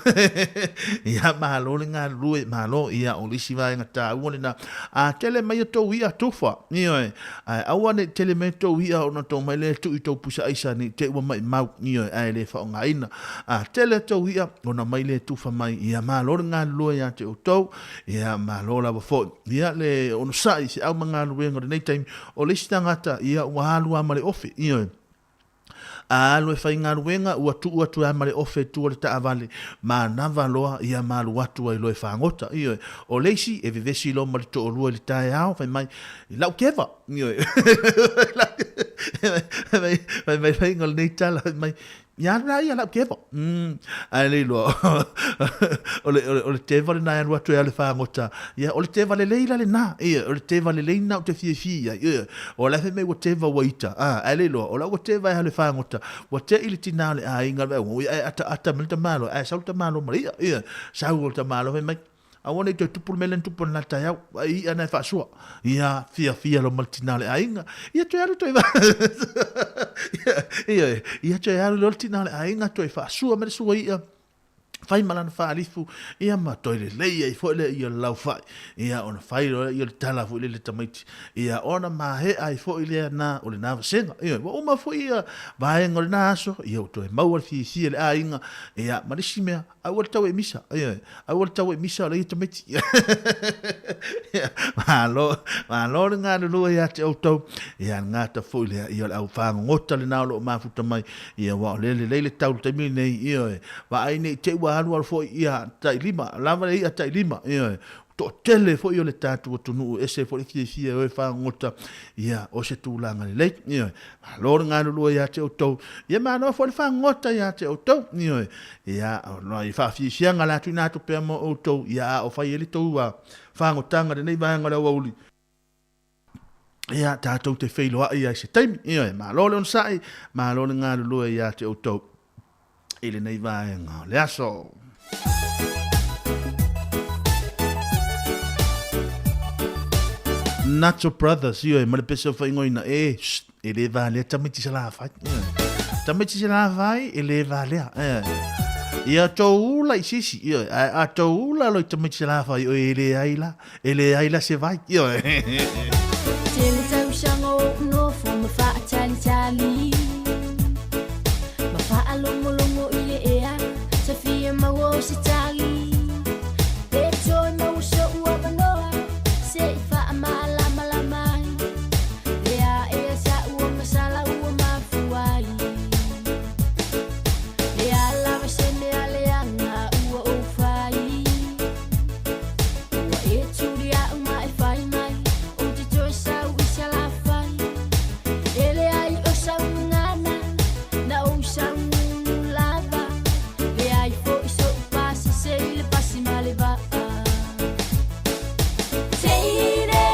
ia malo le galulue, malo, ia o le isi vaega taua lena. A tele mai a tou i'a tufa, ioe, ae aua ne i tele mai a tou i'a ona tou mai lea e tuu i tou pusa aisa ne i te i ua maimau, ioe, ae le faaaogaina. A tele a tou i'a ona mai lea e tufa mai, ia malo le galulue ia te outou, ia malo lava foi. Ia le onosai i se au ma galuega o lenei taimi, o le isi tagata, ia ua alu lava ma le ofe, ioe. A alu e faigaluega, ua tuu atu lava ma le ofe i tua o le taavale, manava loa ia ma alu atu ai loa e fagota. Ioe. O le isi, e vevesi loa ma le toalua i le taeao, fai mai, I lau keva! Ioe. Fai mai faiga o lenei tala, fai mai, Ia alu la ia lau teva. Ae le iloa, o le, o le, o le teva lena e alu atu e alu e fagota. Ia, o le teva lelei la lena. Ia, o le teva lelei lena ou te fiafia i ai. Ia, o la e fai mai ua teva ua ita. A, ae le iloa, o lau ua teva e alu e fagota. Ua te'i le tinā o le aiga, le vaai, ia, ae ataata mai le tamaloa, ae sau le tamaloa ma le i'a. Ia, sau le tamaloa fai mai, Aua ne i toe tupu le mea lea na tupu ananafi taeao. Ai i'a na e faasua. Ia, fiafia loa ma le tina o le aiga. Ia toe alu toe Ia, ia toe alu loa le tina o le aiga toe faasua mai le sua i'a fai ma lana faalifu, ia ma toe lelei ai foi lea ia le laufai. Ia ona fai loa lea o le tala foi lea i le tamaiti. Ia ona maea ai foi lea na o lena vasega. Ia ua uma foi ia vaega o lena aso, ia ua toe maua le fiafia i le aiga. Ia ma le isi mea, Aua le tau e misa, ioe, aua le tau e misa o le ia tamaiti. Malo, malo le galulue ia te outou. Ia le gata foi lea, ia o le au fagogota lena o lo o mafuta mai. Ia aua o lea e lelei le tau i le taimi lenei, ioe, vaai ne i te i ua alualu foi ia tailima, lava le i'a tailima, ioe, toatele foi o le tatou atunuu e ese foi le fiafia e o e fagogota, ia, o se tulaga lelei, ioe. Malo le galulue ia te outou, ia malo foi le fagogota ia te outou, ioe. Ia, o i faafiafiaga la tuuina atu pea mo outou, ia a o fai ai le tou fagotaga i lenei vaega o le aoauli, ia, tatou te feiloai ai i se taimi, ioe. Malo le onosai, malo le galulue ia te outou i lenei vaega o le aso. Nacho Brothers, ioe, ma le pese o faaigoaina, e, shh, e le valea tamaiti Salafai. Ioe. Tamaiti Salafai, e le valea. Ioe. Ia tou ula i sisi, ioe, ae a tou ula loa i tamaiti Salafai, oi, e leai la, e leai la se vai. Ioe. Tele tausaga o ou nofo ma faatalitali Ma faalogologo i le ea Sa fia maua o se tali Pe toe maua so'u avanoa Se i faamalamalama ai Le aea sa'u o masala ua mafua ai Le a lava se mea leaga ua ou fai Ua e tuli a'u ma e fai mai Ou te toe sau i Salafai E leai o sau gagana Na ou saugunu lava Leai fo'i so'u pasese i le pasi ma le vaa Teine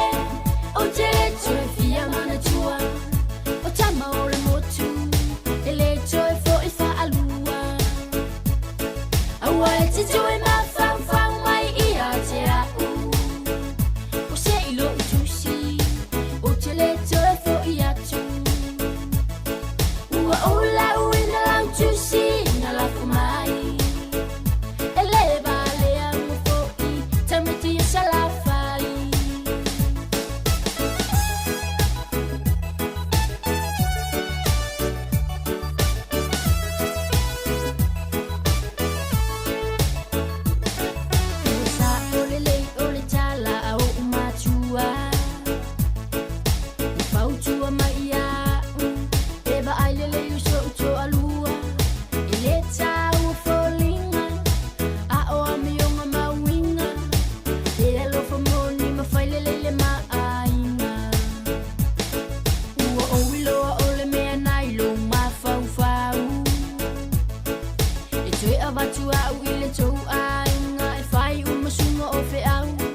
Ou te le toe fia manatua O tama o le motu E le toe fo'i faalua Aua e te toe mafaufau mai ia te a'u O se i lo'u tusi Ou te le toe fo'i atu Ua ou lauina lau tusi na lafo mai E le valea mo fo'i tamaiti o Salafai. Ua sa'o lelei o le tala a o'u matua Na fautua mai iaʻu E vaai lelei o so'u toalua E le taua foliga A o amioga ma uiga E alofa moni ma fai lelei le maaiga Ua ou iloa o le mea na i lou mafaufau E toe avatu a'u i le tou aiga E fai uma suga o feau.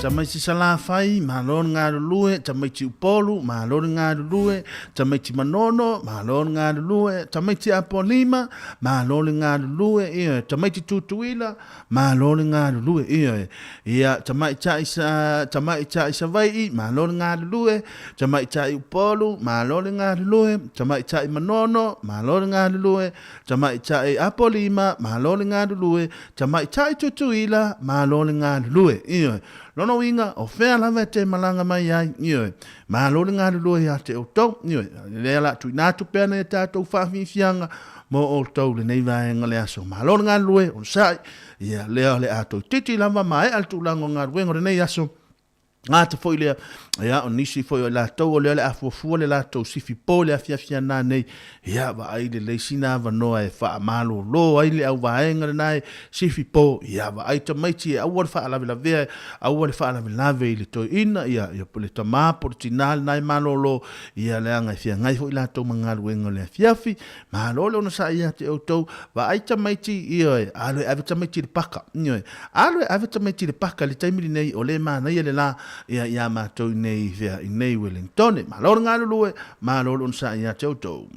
Tamaiti Salafai, malo le galulue, tamaiti Upolu, malo le galulue, tamaiti Manono, malo le galulue, tamaiti Apolima, malo le galulue, ioe, tamaiti Tutuila, malo le galulue, ioe. Ia, tamaitai sa, tamaitai Savai'i, malo le galulue, tamaitai Upolu, malo le galulue, tamaitai Manono, malo le galulue, tamaitai Apolima, malo le galulue, tamaitai Tutuila, malo le galulue, ioe. Lona uiga, o fea lava e te malaga mai ai, ioe, malo le galulue ia te outou, ioe, lea la tuuina atu pea nai a tatou faafiafiaga mo outou lenei vaega o le aso. Malo le galulue, onosai, ia lea o le a toeitiiti lava maea le tulaga o galuega o lenei aso, gata foi lea, ia, o nisi foi o i latou o lea o le a fuafua le latou sifi po i le afiafi a nanei, Ia, vaai lelei sina avanoa e faamalolo ai le auvaega lena e sifi po. Ia, vaai tamaiti e aua le faalavelavea, aua le faalavelave i le toeaina, ia, ia le tama po o le tina lena e malolo, ia, leaga e feagai foi latou ma galuega o le afiafi. Malo le onosai ia te outou. Vaai tamaiti, ioe, alu e ave tamaiti i le paka, ioe. Alu e ave tamaiti i le paka i le taimi lenei, o lea e manaia le la, ia, iā matou i nei, fea, i nei Wellingtone. Malo le galulue, Malo le onosai ia te outou.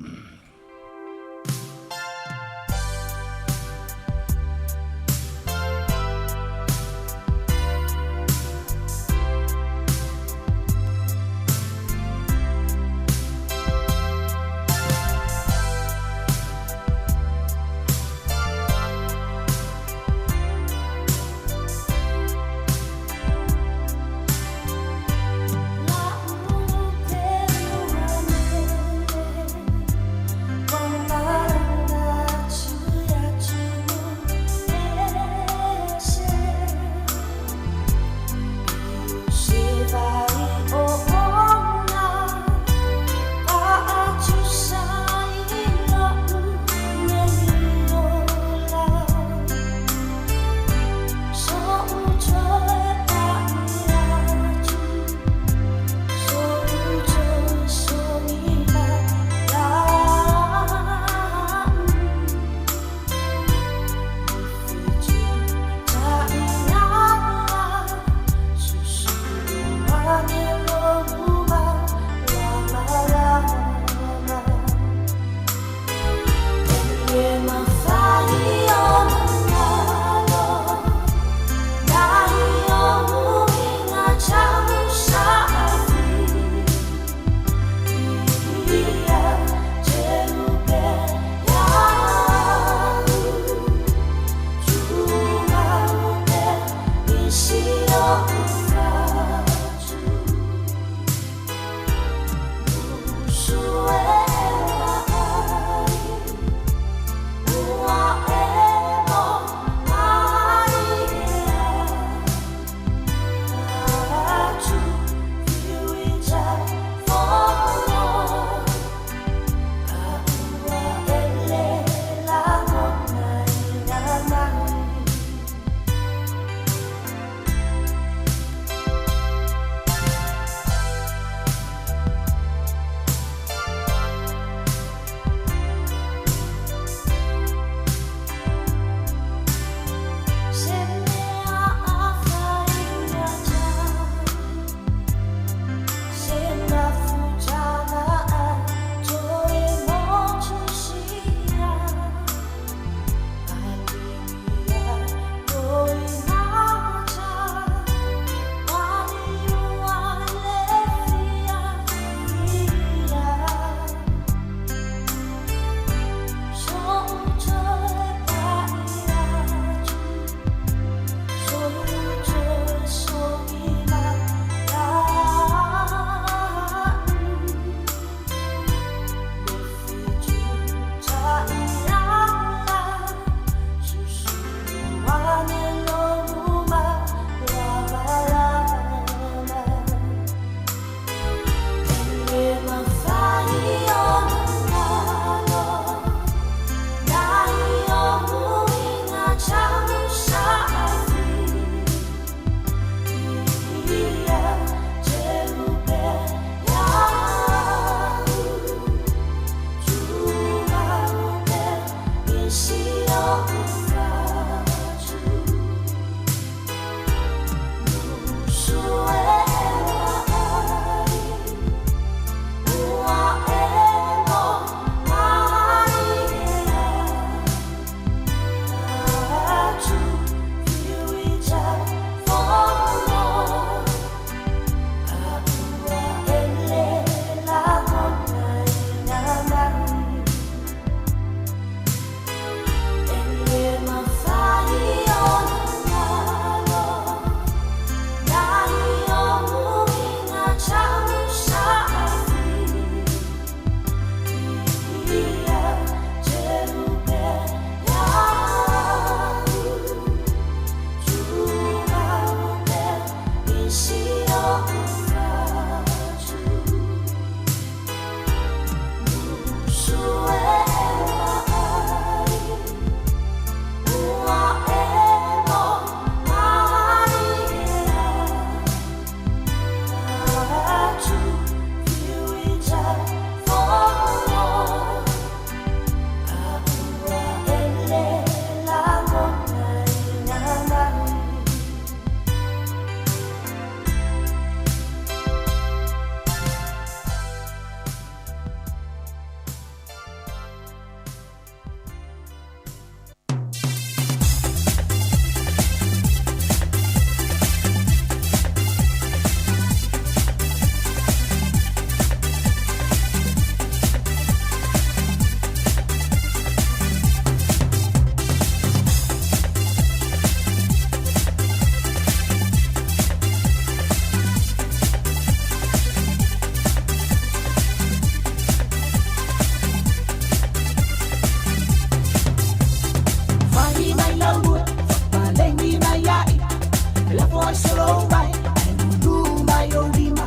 solo vai, ai lulu mai o lima.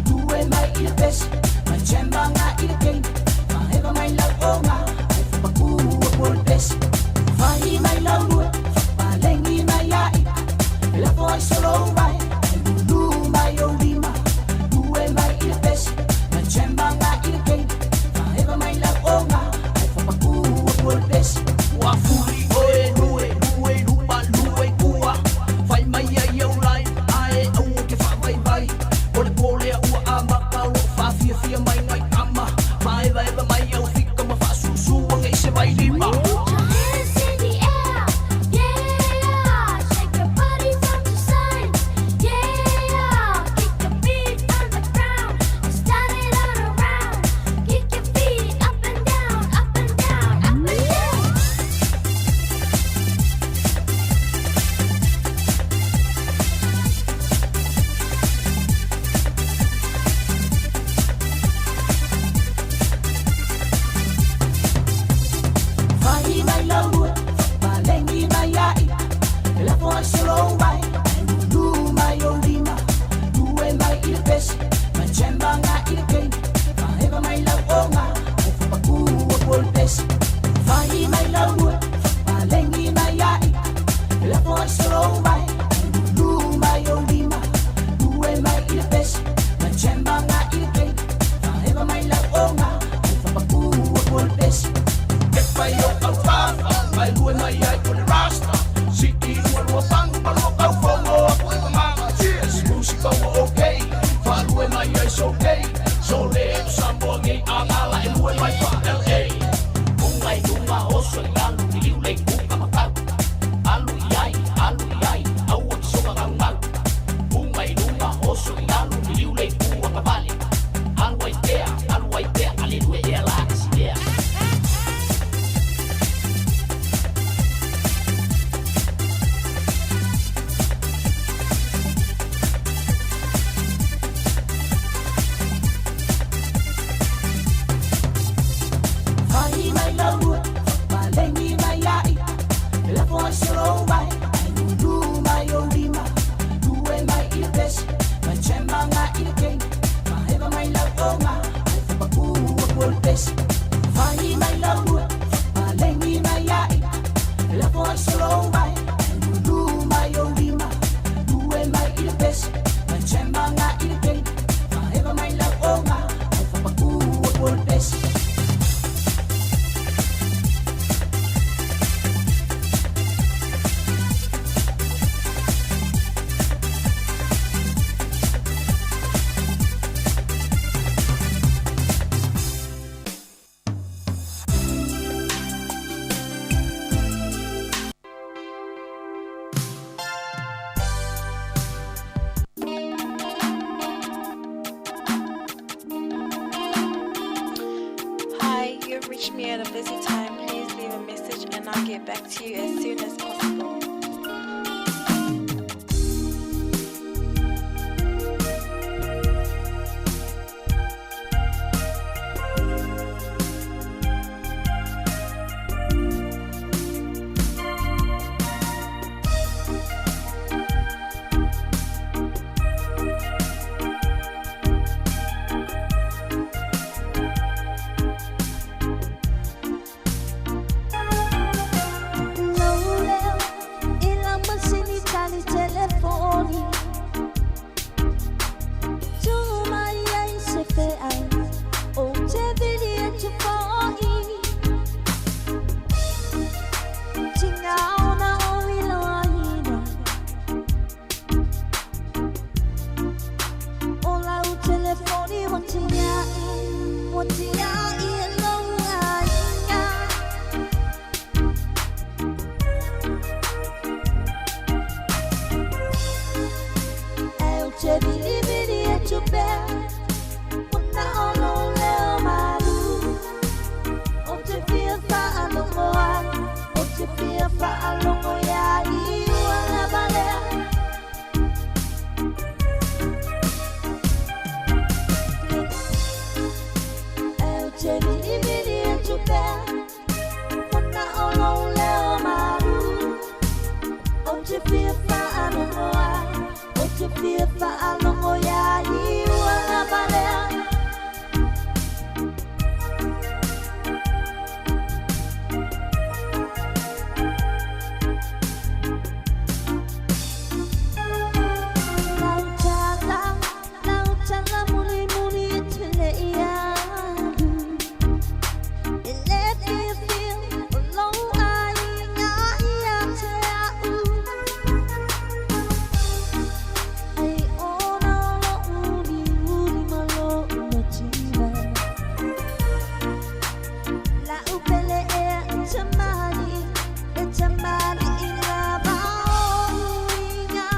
Lue mai i le pesi, mai chemba nga i le keina. Faeva mai lau onga, ai whapaku a pua le pesi. Fai mai lau lue, whapalengi mai ai. E lafo ai solo vai, ai lulu mai o lima. Lue mai i le pesi, mai chemba nga i le keina. Faeva mai lau onga, ai whapaku a pua le pesi. Ua fuli oe lue, lue lupa lue kua. Fai mai ai au lai, ae au o ke whawai vai. O le pōlea ua a maka o whawhia whia mai ngai kama. Whaewa ewa mai au whika ma whaasusu a ngei se vai lima. Put your hands in the air, yeah. Shake your body from the sides, yeah. Kick your feet on the ground and start it all around. Kick your feet up and down, up and down, up and down. Fai mai lau lue, whapalengi mai ai. E lafo ai solo vai, ai lulu mai o lima. Lue mai i le pesi, mai chemba nga i le keina. Faeva mai lau onga, ai whapaku a pua le pesi. Fai mai lau lue, whapalengi mai ai. E lafo ai solo vai, ai lulu mai o lima. Lue mai i le pesi, mai chemba nga i le keina. Faeva mai lau onga, ai whapaku a pua le pesi. Ke pai o au whawha, mai lue mai ai o le rasta. Siki lua lua pangu pa lua kau fongo a pue pa mama. Cheers, musika ua okay, whalue mai ai so okay. So le o Samoa ngei a ngala e lue mai pa LA. Unga i lunga oso i alu i liu lei uka makau. Alu i ai, alu i ai, aua ki soka ngau ngau. Unga i lunga oso i alu i liu lei ua kavale. Alu ai tea, alu ai tea, ale lue ea la si ea. Fai mai lau lue, whapalengi mai ai. E lafo ai solo vai, ai lulu mai o lima. Lue mai i le pesi, mai chemba nga i le keina. Faeva mai lau onga, ai whapaku a pua le pesi. Fai mai lau lue, whapalengi mai ai. E lafo ai solo vai, ai lulu mai o lima. Lue mai i le pesi, mai chemba nga i le keina. Faeva mai lau onga, ai whapaku a pua le pesi. Hi, you've reached me at a busy time. Please leave a message and I'll get back to you as soon as possible. Loleo te fia faalogo iā i ua lava lea. Lau tala, lau tala mulimuli e tele i alu. E le fiafia o lou aiga ia te a'u. Ai ona o lo'u uliuli ma lo'u mativa. La'u pele ea e tamali'i, e tamali'i lava o'u uiga.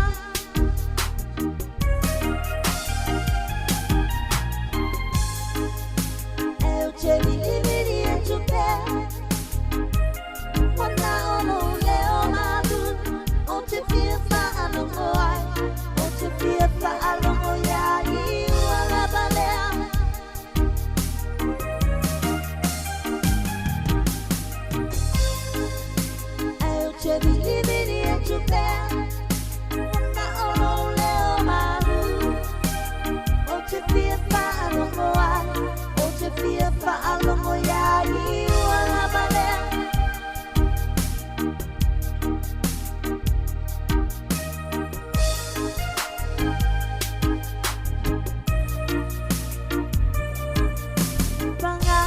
Ae ou te vilivili atu pea, ua na o lou leo malu, ou te fia faalogo ai, ou te fia faalogo iā i ua lava lea. Ae ou te vilivili atu pea, ua na o lou leo malu, ou te fia faalogo ai, ou te fia faalogo iā i ua lava lea. Paga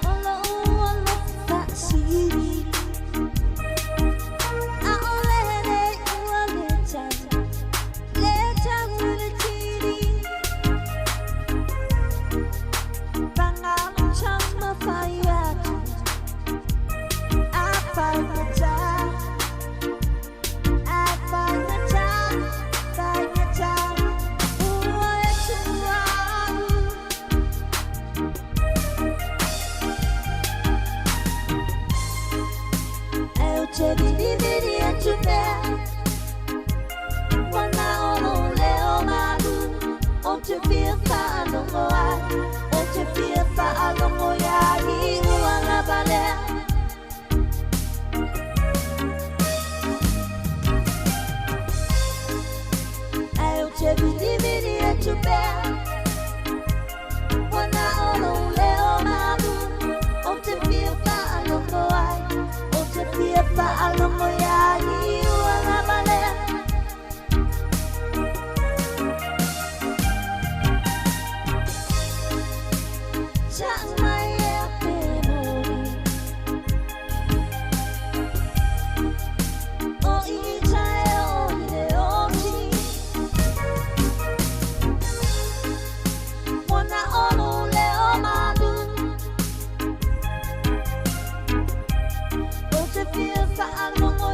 o lo'u alofa faasili, ʻaʻole nei ua le tau, le tau i le tili. Paga lou taumafai atu, a faigata, a faigata, faigata, ua e tuua a'u. Ae ou te vilivili atu pea, ua na o lou leo malu, ou te fia faalogo ai, ou te fia faalogo iā i ua lava lea. Ae ou te vilivili atu pea, ua na o lou leo malu, ou te fia faalogo ai, ou te fia faalogo iā i ua lava lea. Taʻu mai ea pe moni, o i tae o i le oti. Ua na o lou leo malu, ou te fia faalogo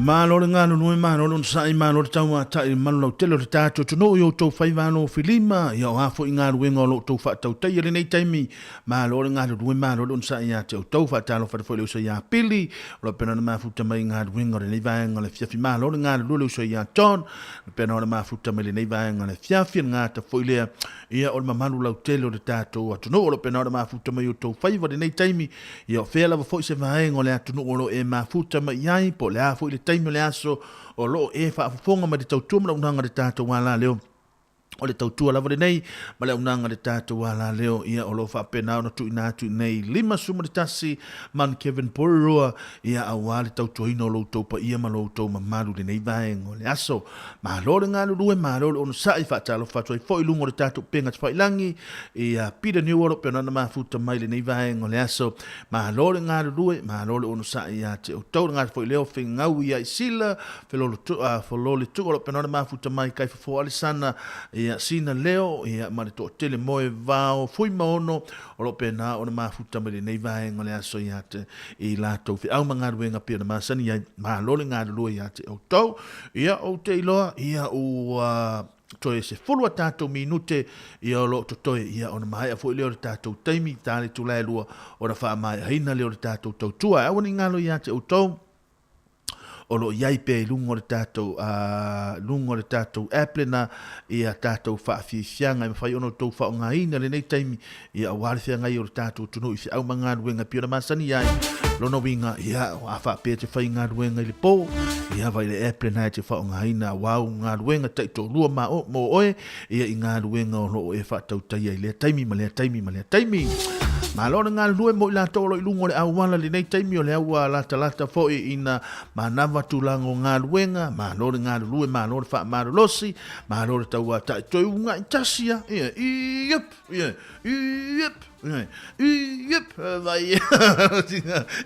Malo le galulue, malo le onosai, malo le tauatai i le malu lautele o le tatou atunuu i outou faiva alofilima, ia o a foi galuega o lo outou faatautaia i lenei taimi. Malo le galulue, malo le onosai ia te outou. Faatalofa atu foi i le uso ia Pili, o lo o pena ona mafuta mai i galuega o lenei vaega o le afiafi. Malo le galulue le uso ia John, o lo o pena ona mafuta mai i lenei vaega o le afiafi. O le gata foi lea, ia o le mamalu lautele o le tatou atunuu o lo o pena ona mafuta mai i outou faiva i lenei taimi. Ia o fea lava foi se vaega o le atunuu o lo o e mafuta mai i ai, po o le a foi le taimi o le aso o lo o e faafofoga mai le tautua ma le auaunaga a le tatou alaleo, o le tautua lava lenei ma le auaunaga a le tatou alaleo, ia o lo o faapena ona tuuina atu i nei 51 Man Kevin Porirua, ia aua le tautuaina o lo outou paia ma lo outou mamalu i lenei vaega o le aso. Malo le galulue, malo le onosai, faatalofa atu ai foi i luga o le tatou upega tafailagi, ia Peter Newell pei ona mafuta mai lenei vaega o le aso. Malo le galulue, malo le onosai ia te outou, le gata foi lea o Fegau ia Isila, Felole Tuu o lo o pei ona mafuta mai Kaifafoa Alisana, ia Sina Leo, ia ma le toatele moe vao Fuimaono o lo o pena ona mafuta mai lenei vaega o le aso ia te i latou feau ma galuega pei ona masani ai. Malo le galulue ia te outou. Ia ou te iloa ia ua toe 10 a tatou minute ia o lo o totoe ia ona maea foi lea o le tatou taimi ta le itula e 2 ona faamaeaina lea o le tatou tautua. Aua ne i galo ia te outou o lo o i ai pea i luga o le tatou luga o le tatou app lena ia tatou faafiafiaga e mafai ona outou faaaogaina lenei taimi ia aua le feagai o le tatou atunuu i feau ma galuega e pei ona masani ai. Lona uiga, ia, a faapea e te faigaluega i le po, ia vai le app lena e te faaaogaina aua au galuega taitoalua ma o, mo oe, ia i galuega o lo o e faatautaia i lea taimi ma lea taimi ma lea taimi. Malo le galulue mo i latou o lo o i luga o le auala i lenei taimi o lea ua latalata foi ina manava tulaga o galuega, malo le galulue, malo le faamalolosi, malo le tauatai, toe uga'i tasi a, ia, iep, ia, iep, ia, iep, vai,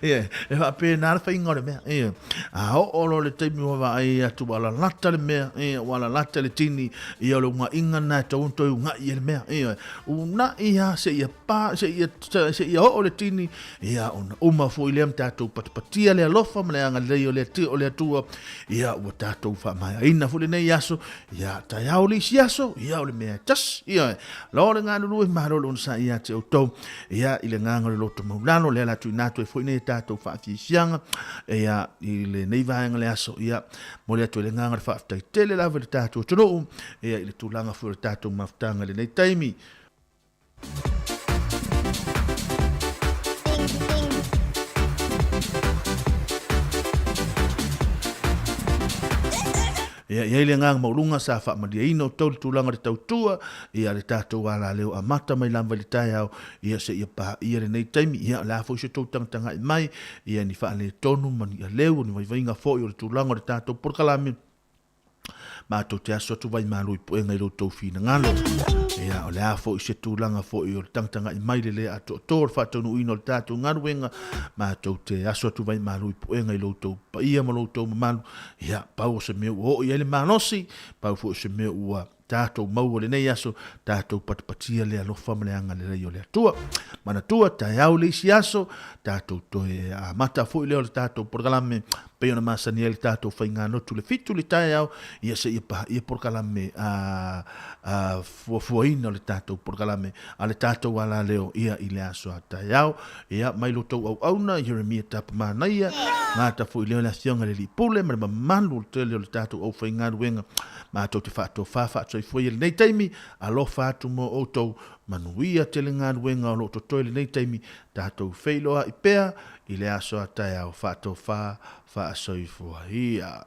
ia, e faapena le faiga o le mea, ia. A oo loa le taimi ua vaai atu ua lalata le mea, ia, ua lalata le tini, ia o le ugaʻiga lena e tatau ona toe ugaʻi ai le mea, ia, unaʻi lava seia pa, seia, seia oo le tini, ia, ona uma foi lea ma tatou patapatia le alofa ma le agalelei o le, o le Atua, ia, ua tatou faamaeaina foi lenei aso, ia, taeao le isi aso, ia, o le mea e tasi, ia, loa le galulue, malo le onosai ia te outou, Ia, i le agaga o le loto maulalo, lea la tuuina atu ai foi nei tatou faafiafiaga, ia, i lenei vaega o le aso, ia, momoli atu ai le agaga o le faafetai tele lava i le tatou atunuu, ia, i le tulaga foi o le tatou mafutaga i lenei taimi. Ia, i ai le agaga maualuga sa faamalieina outou i le tulaga o le tautua, ia le tatou alaleo amata mai lava i le taeao, ia seia paia lenei taimi, ia o le a foi se tou tagatagai mai, ia ni faaletonu ma ni aleu, o ni vaivaiga foi o le tulaga o le tatou polokalame, matou te aso atu vaimalu i puega i lo outou finagalo. Ia, o le a foi se tulaga foi o le tagatagai mai le le atoatoa o le faataunuuina o le tatou galuega, matou te aso atu vaimalu i puega i lo outou paia ma lo outou mamalu, Ia, pau o se mea ua oo i ai le malosi, pau foi o se mea ua tatou maua i lenei aso, tatou patapatia le alofa ma le agalelei o le Atua. Manatua, taeao le isi aso, tatou toe amata foi lea o le tatou polokalame, pei ona masani ai le tatou faiganotu le 7 le taeao, ia seia paia polokalame a, a fuafuaina o le tatou polokalame a le tatou alaleo ia i le aso a taeao. Ia, mai lo tou auauna, Jeremia Tapamanaia, gata foi lea o le Afioga i le Alii Pule ma le mamalu o le tele o le tatou aufaigaluega, matou te faatofa faatuaifua i lenei taimi, alofa atu mo outou, manuia tele galuega o lo o totoe i lenei taimi, tatou feiloai pea i le aso a taeao, faatofa faasoifua ia.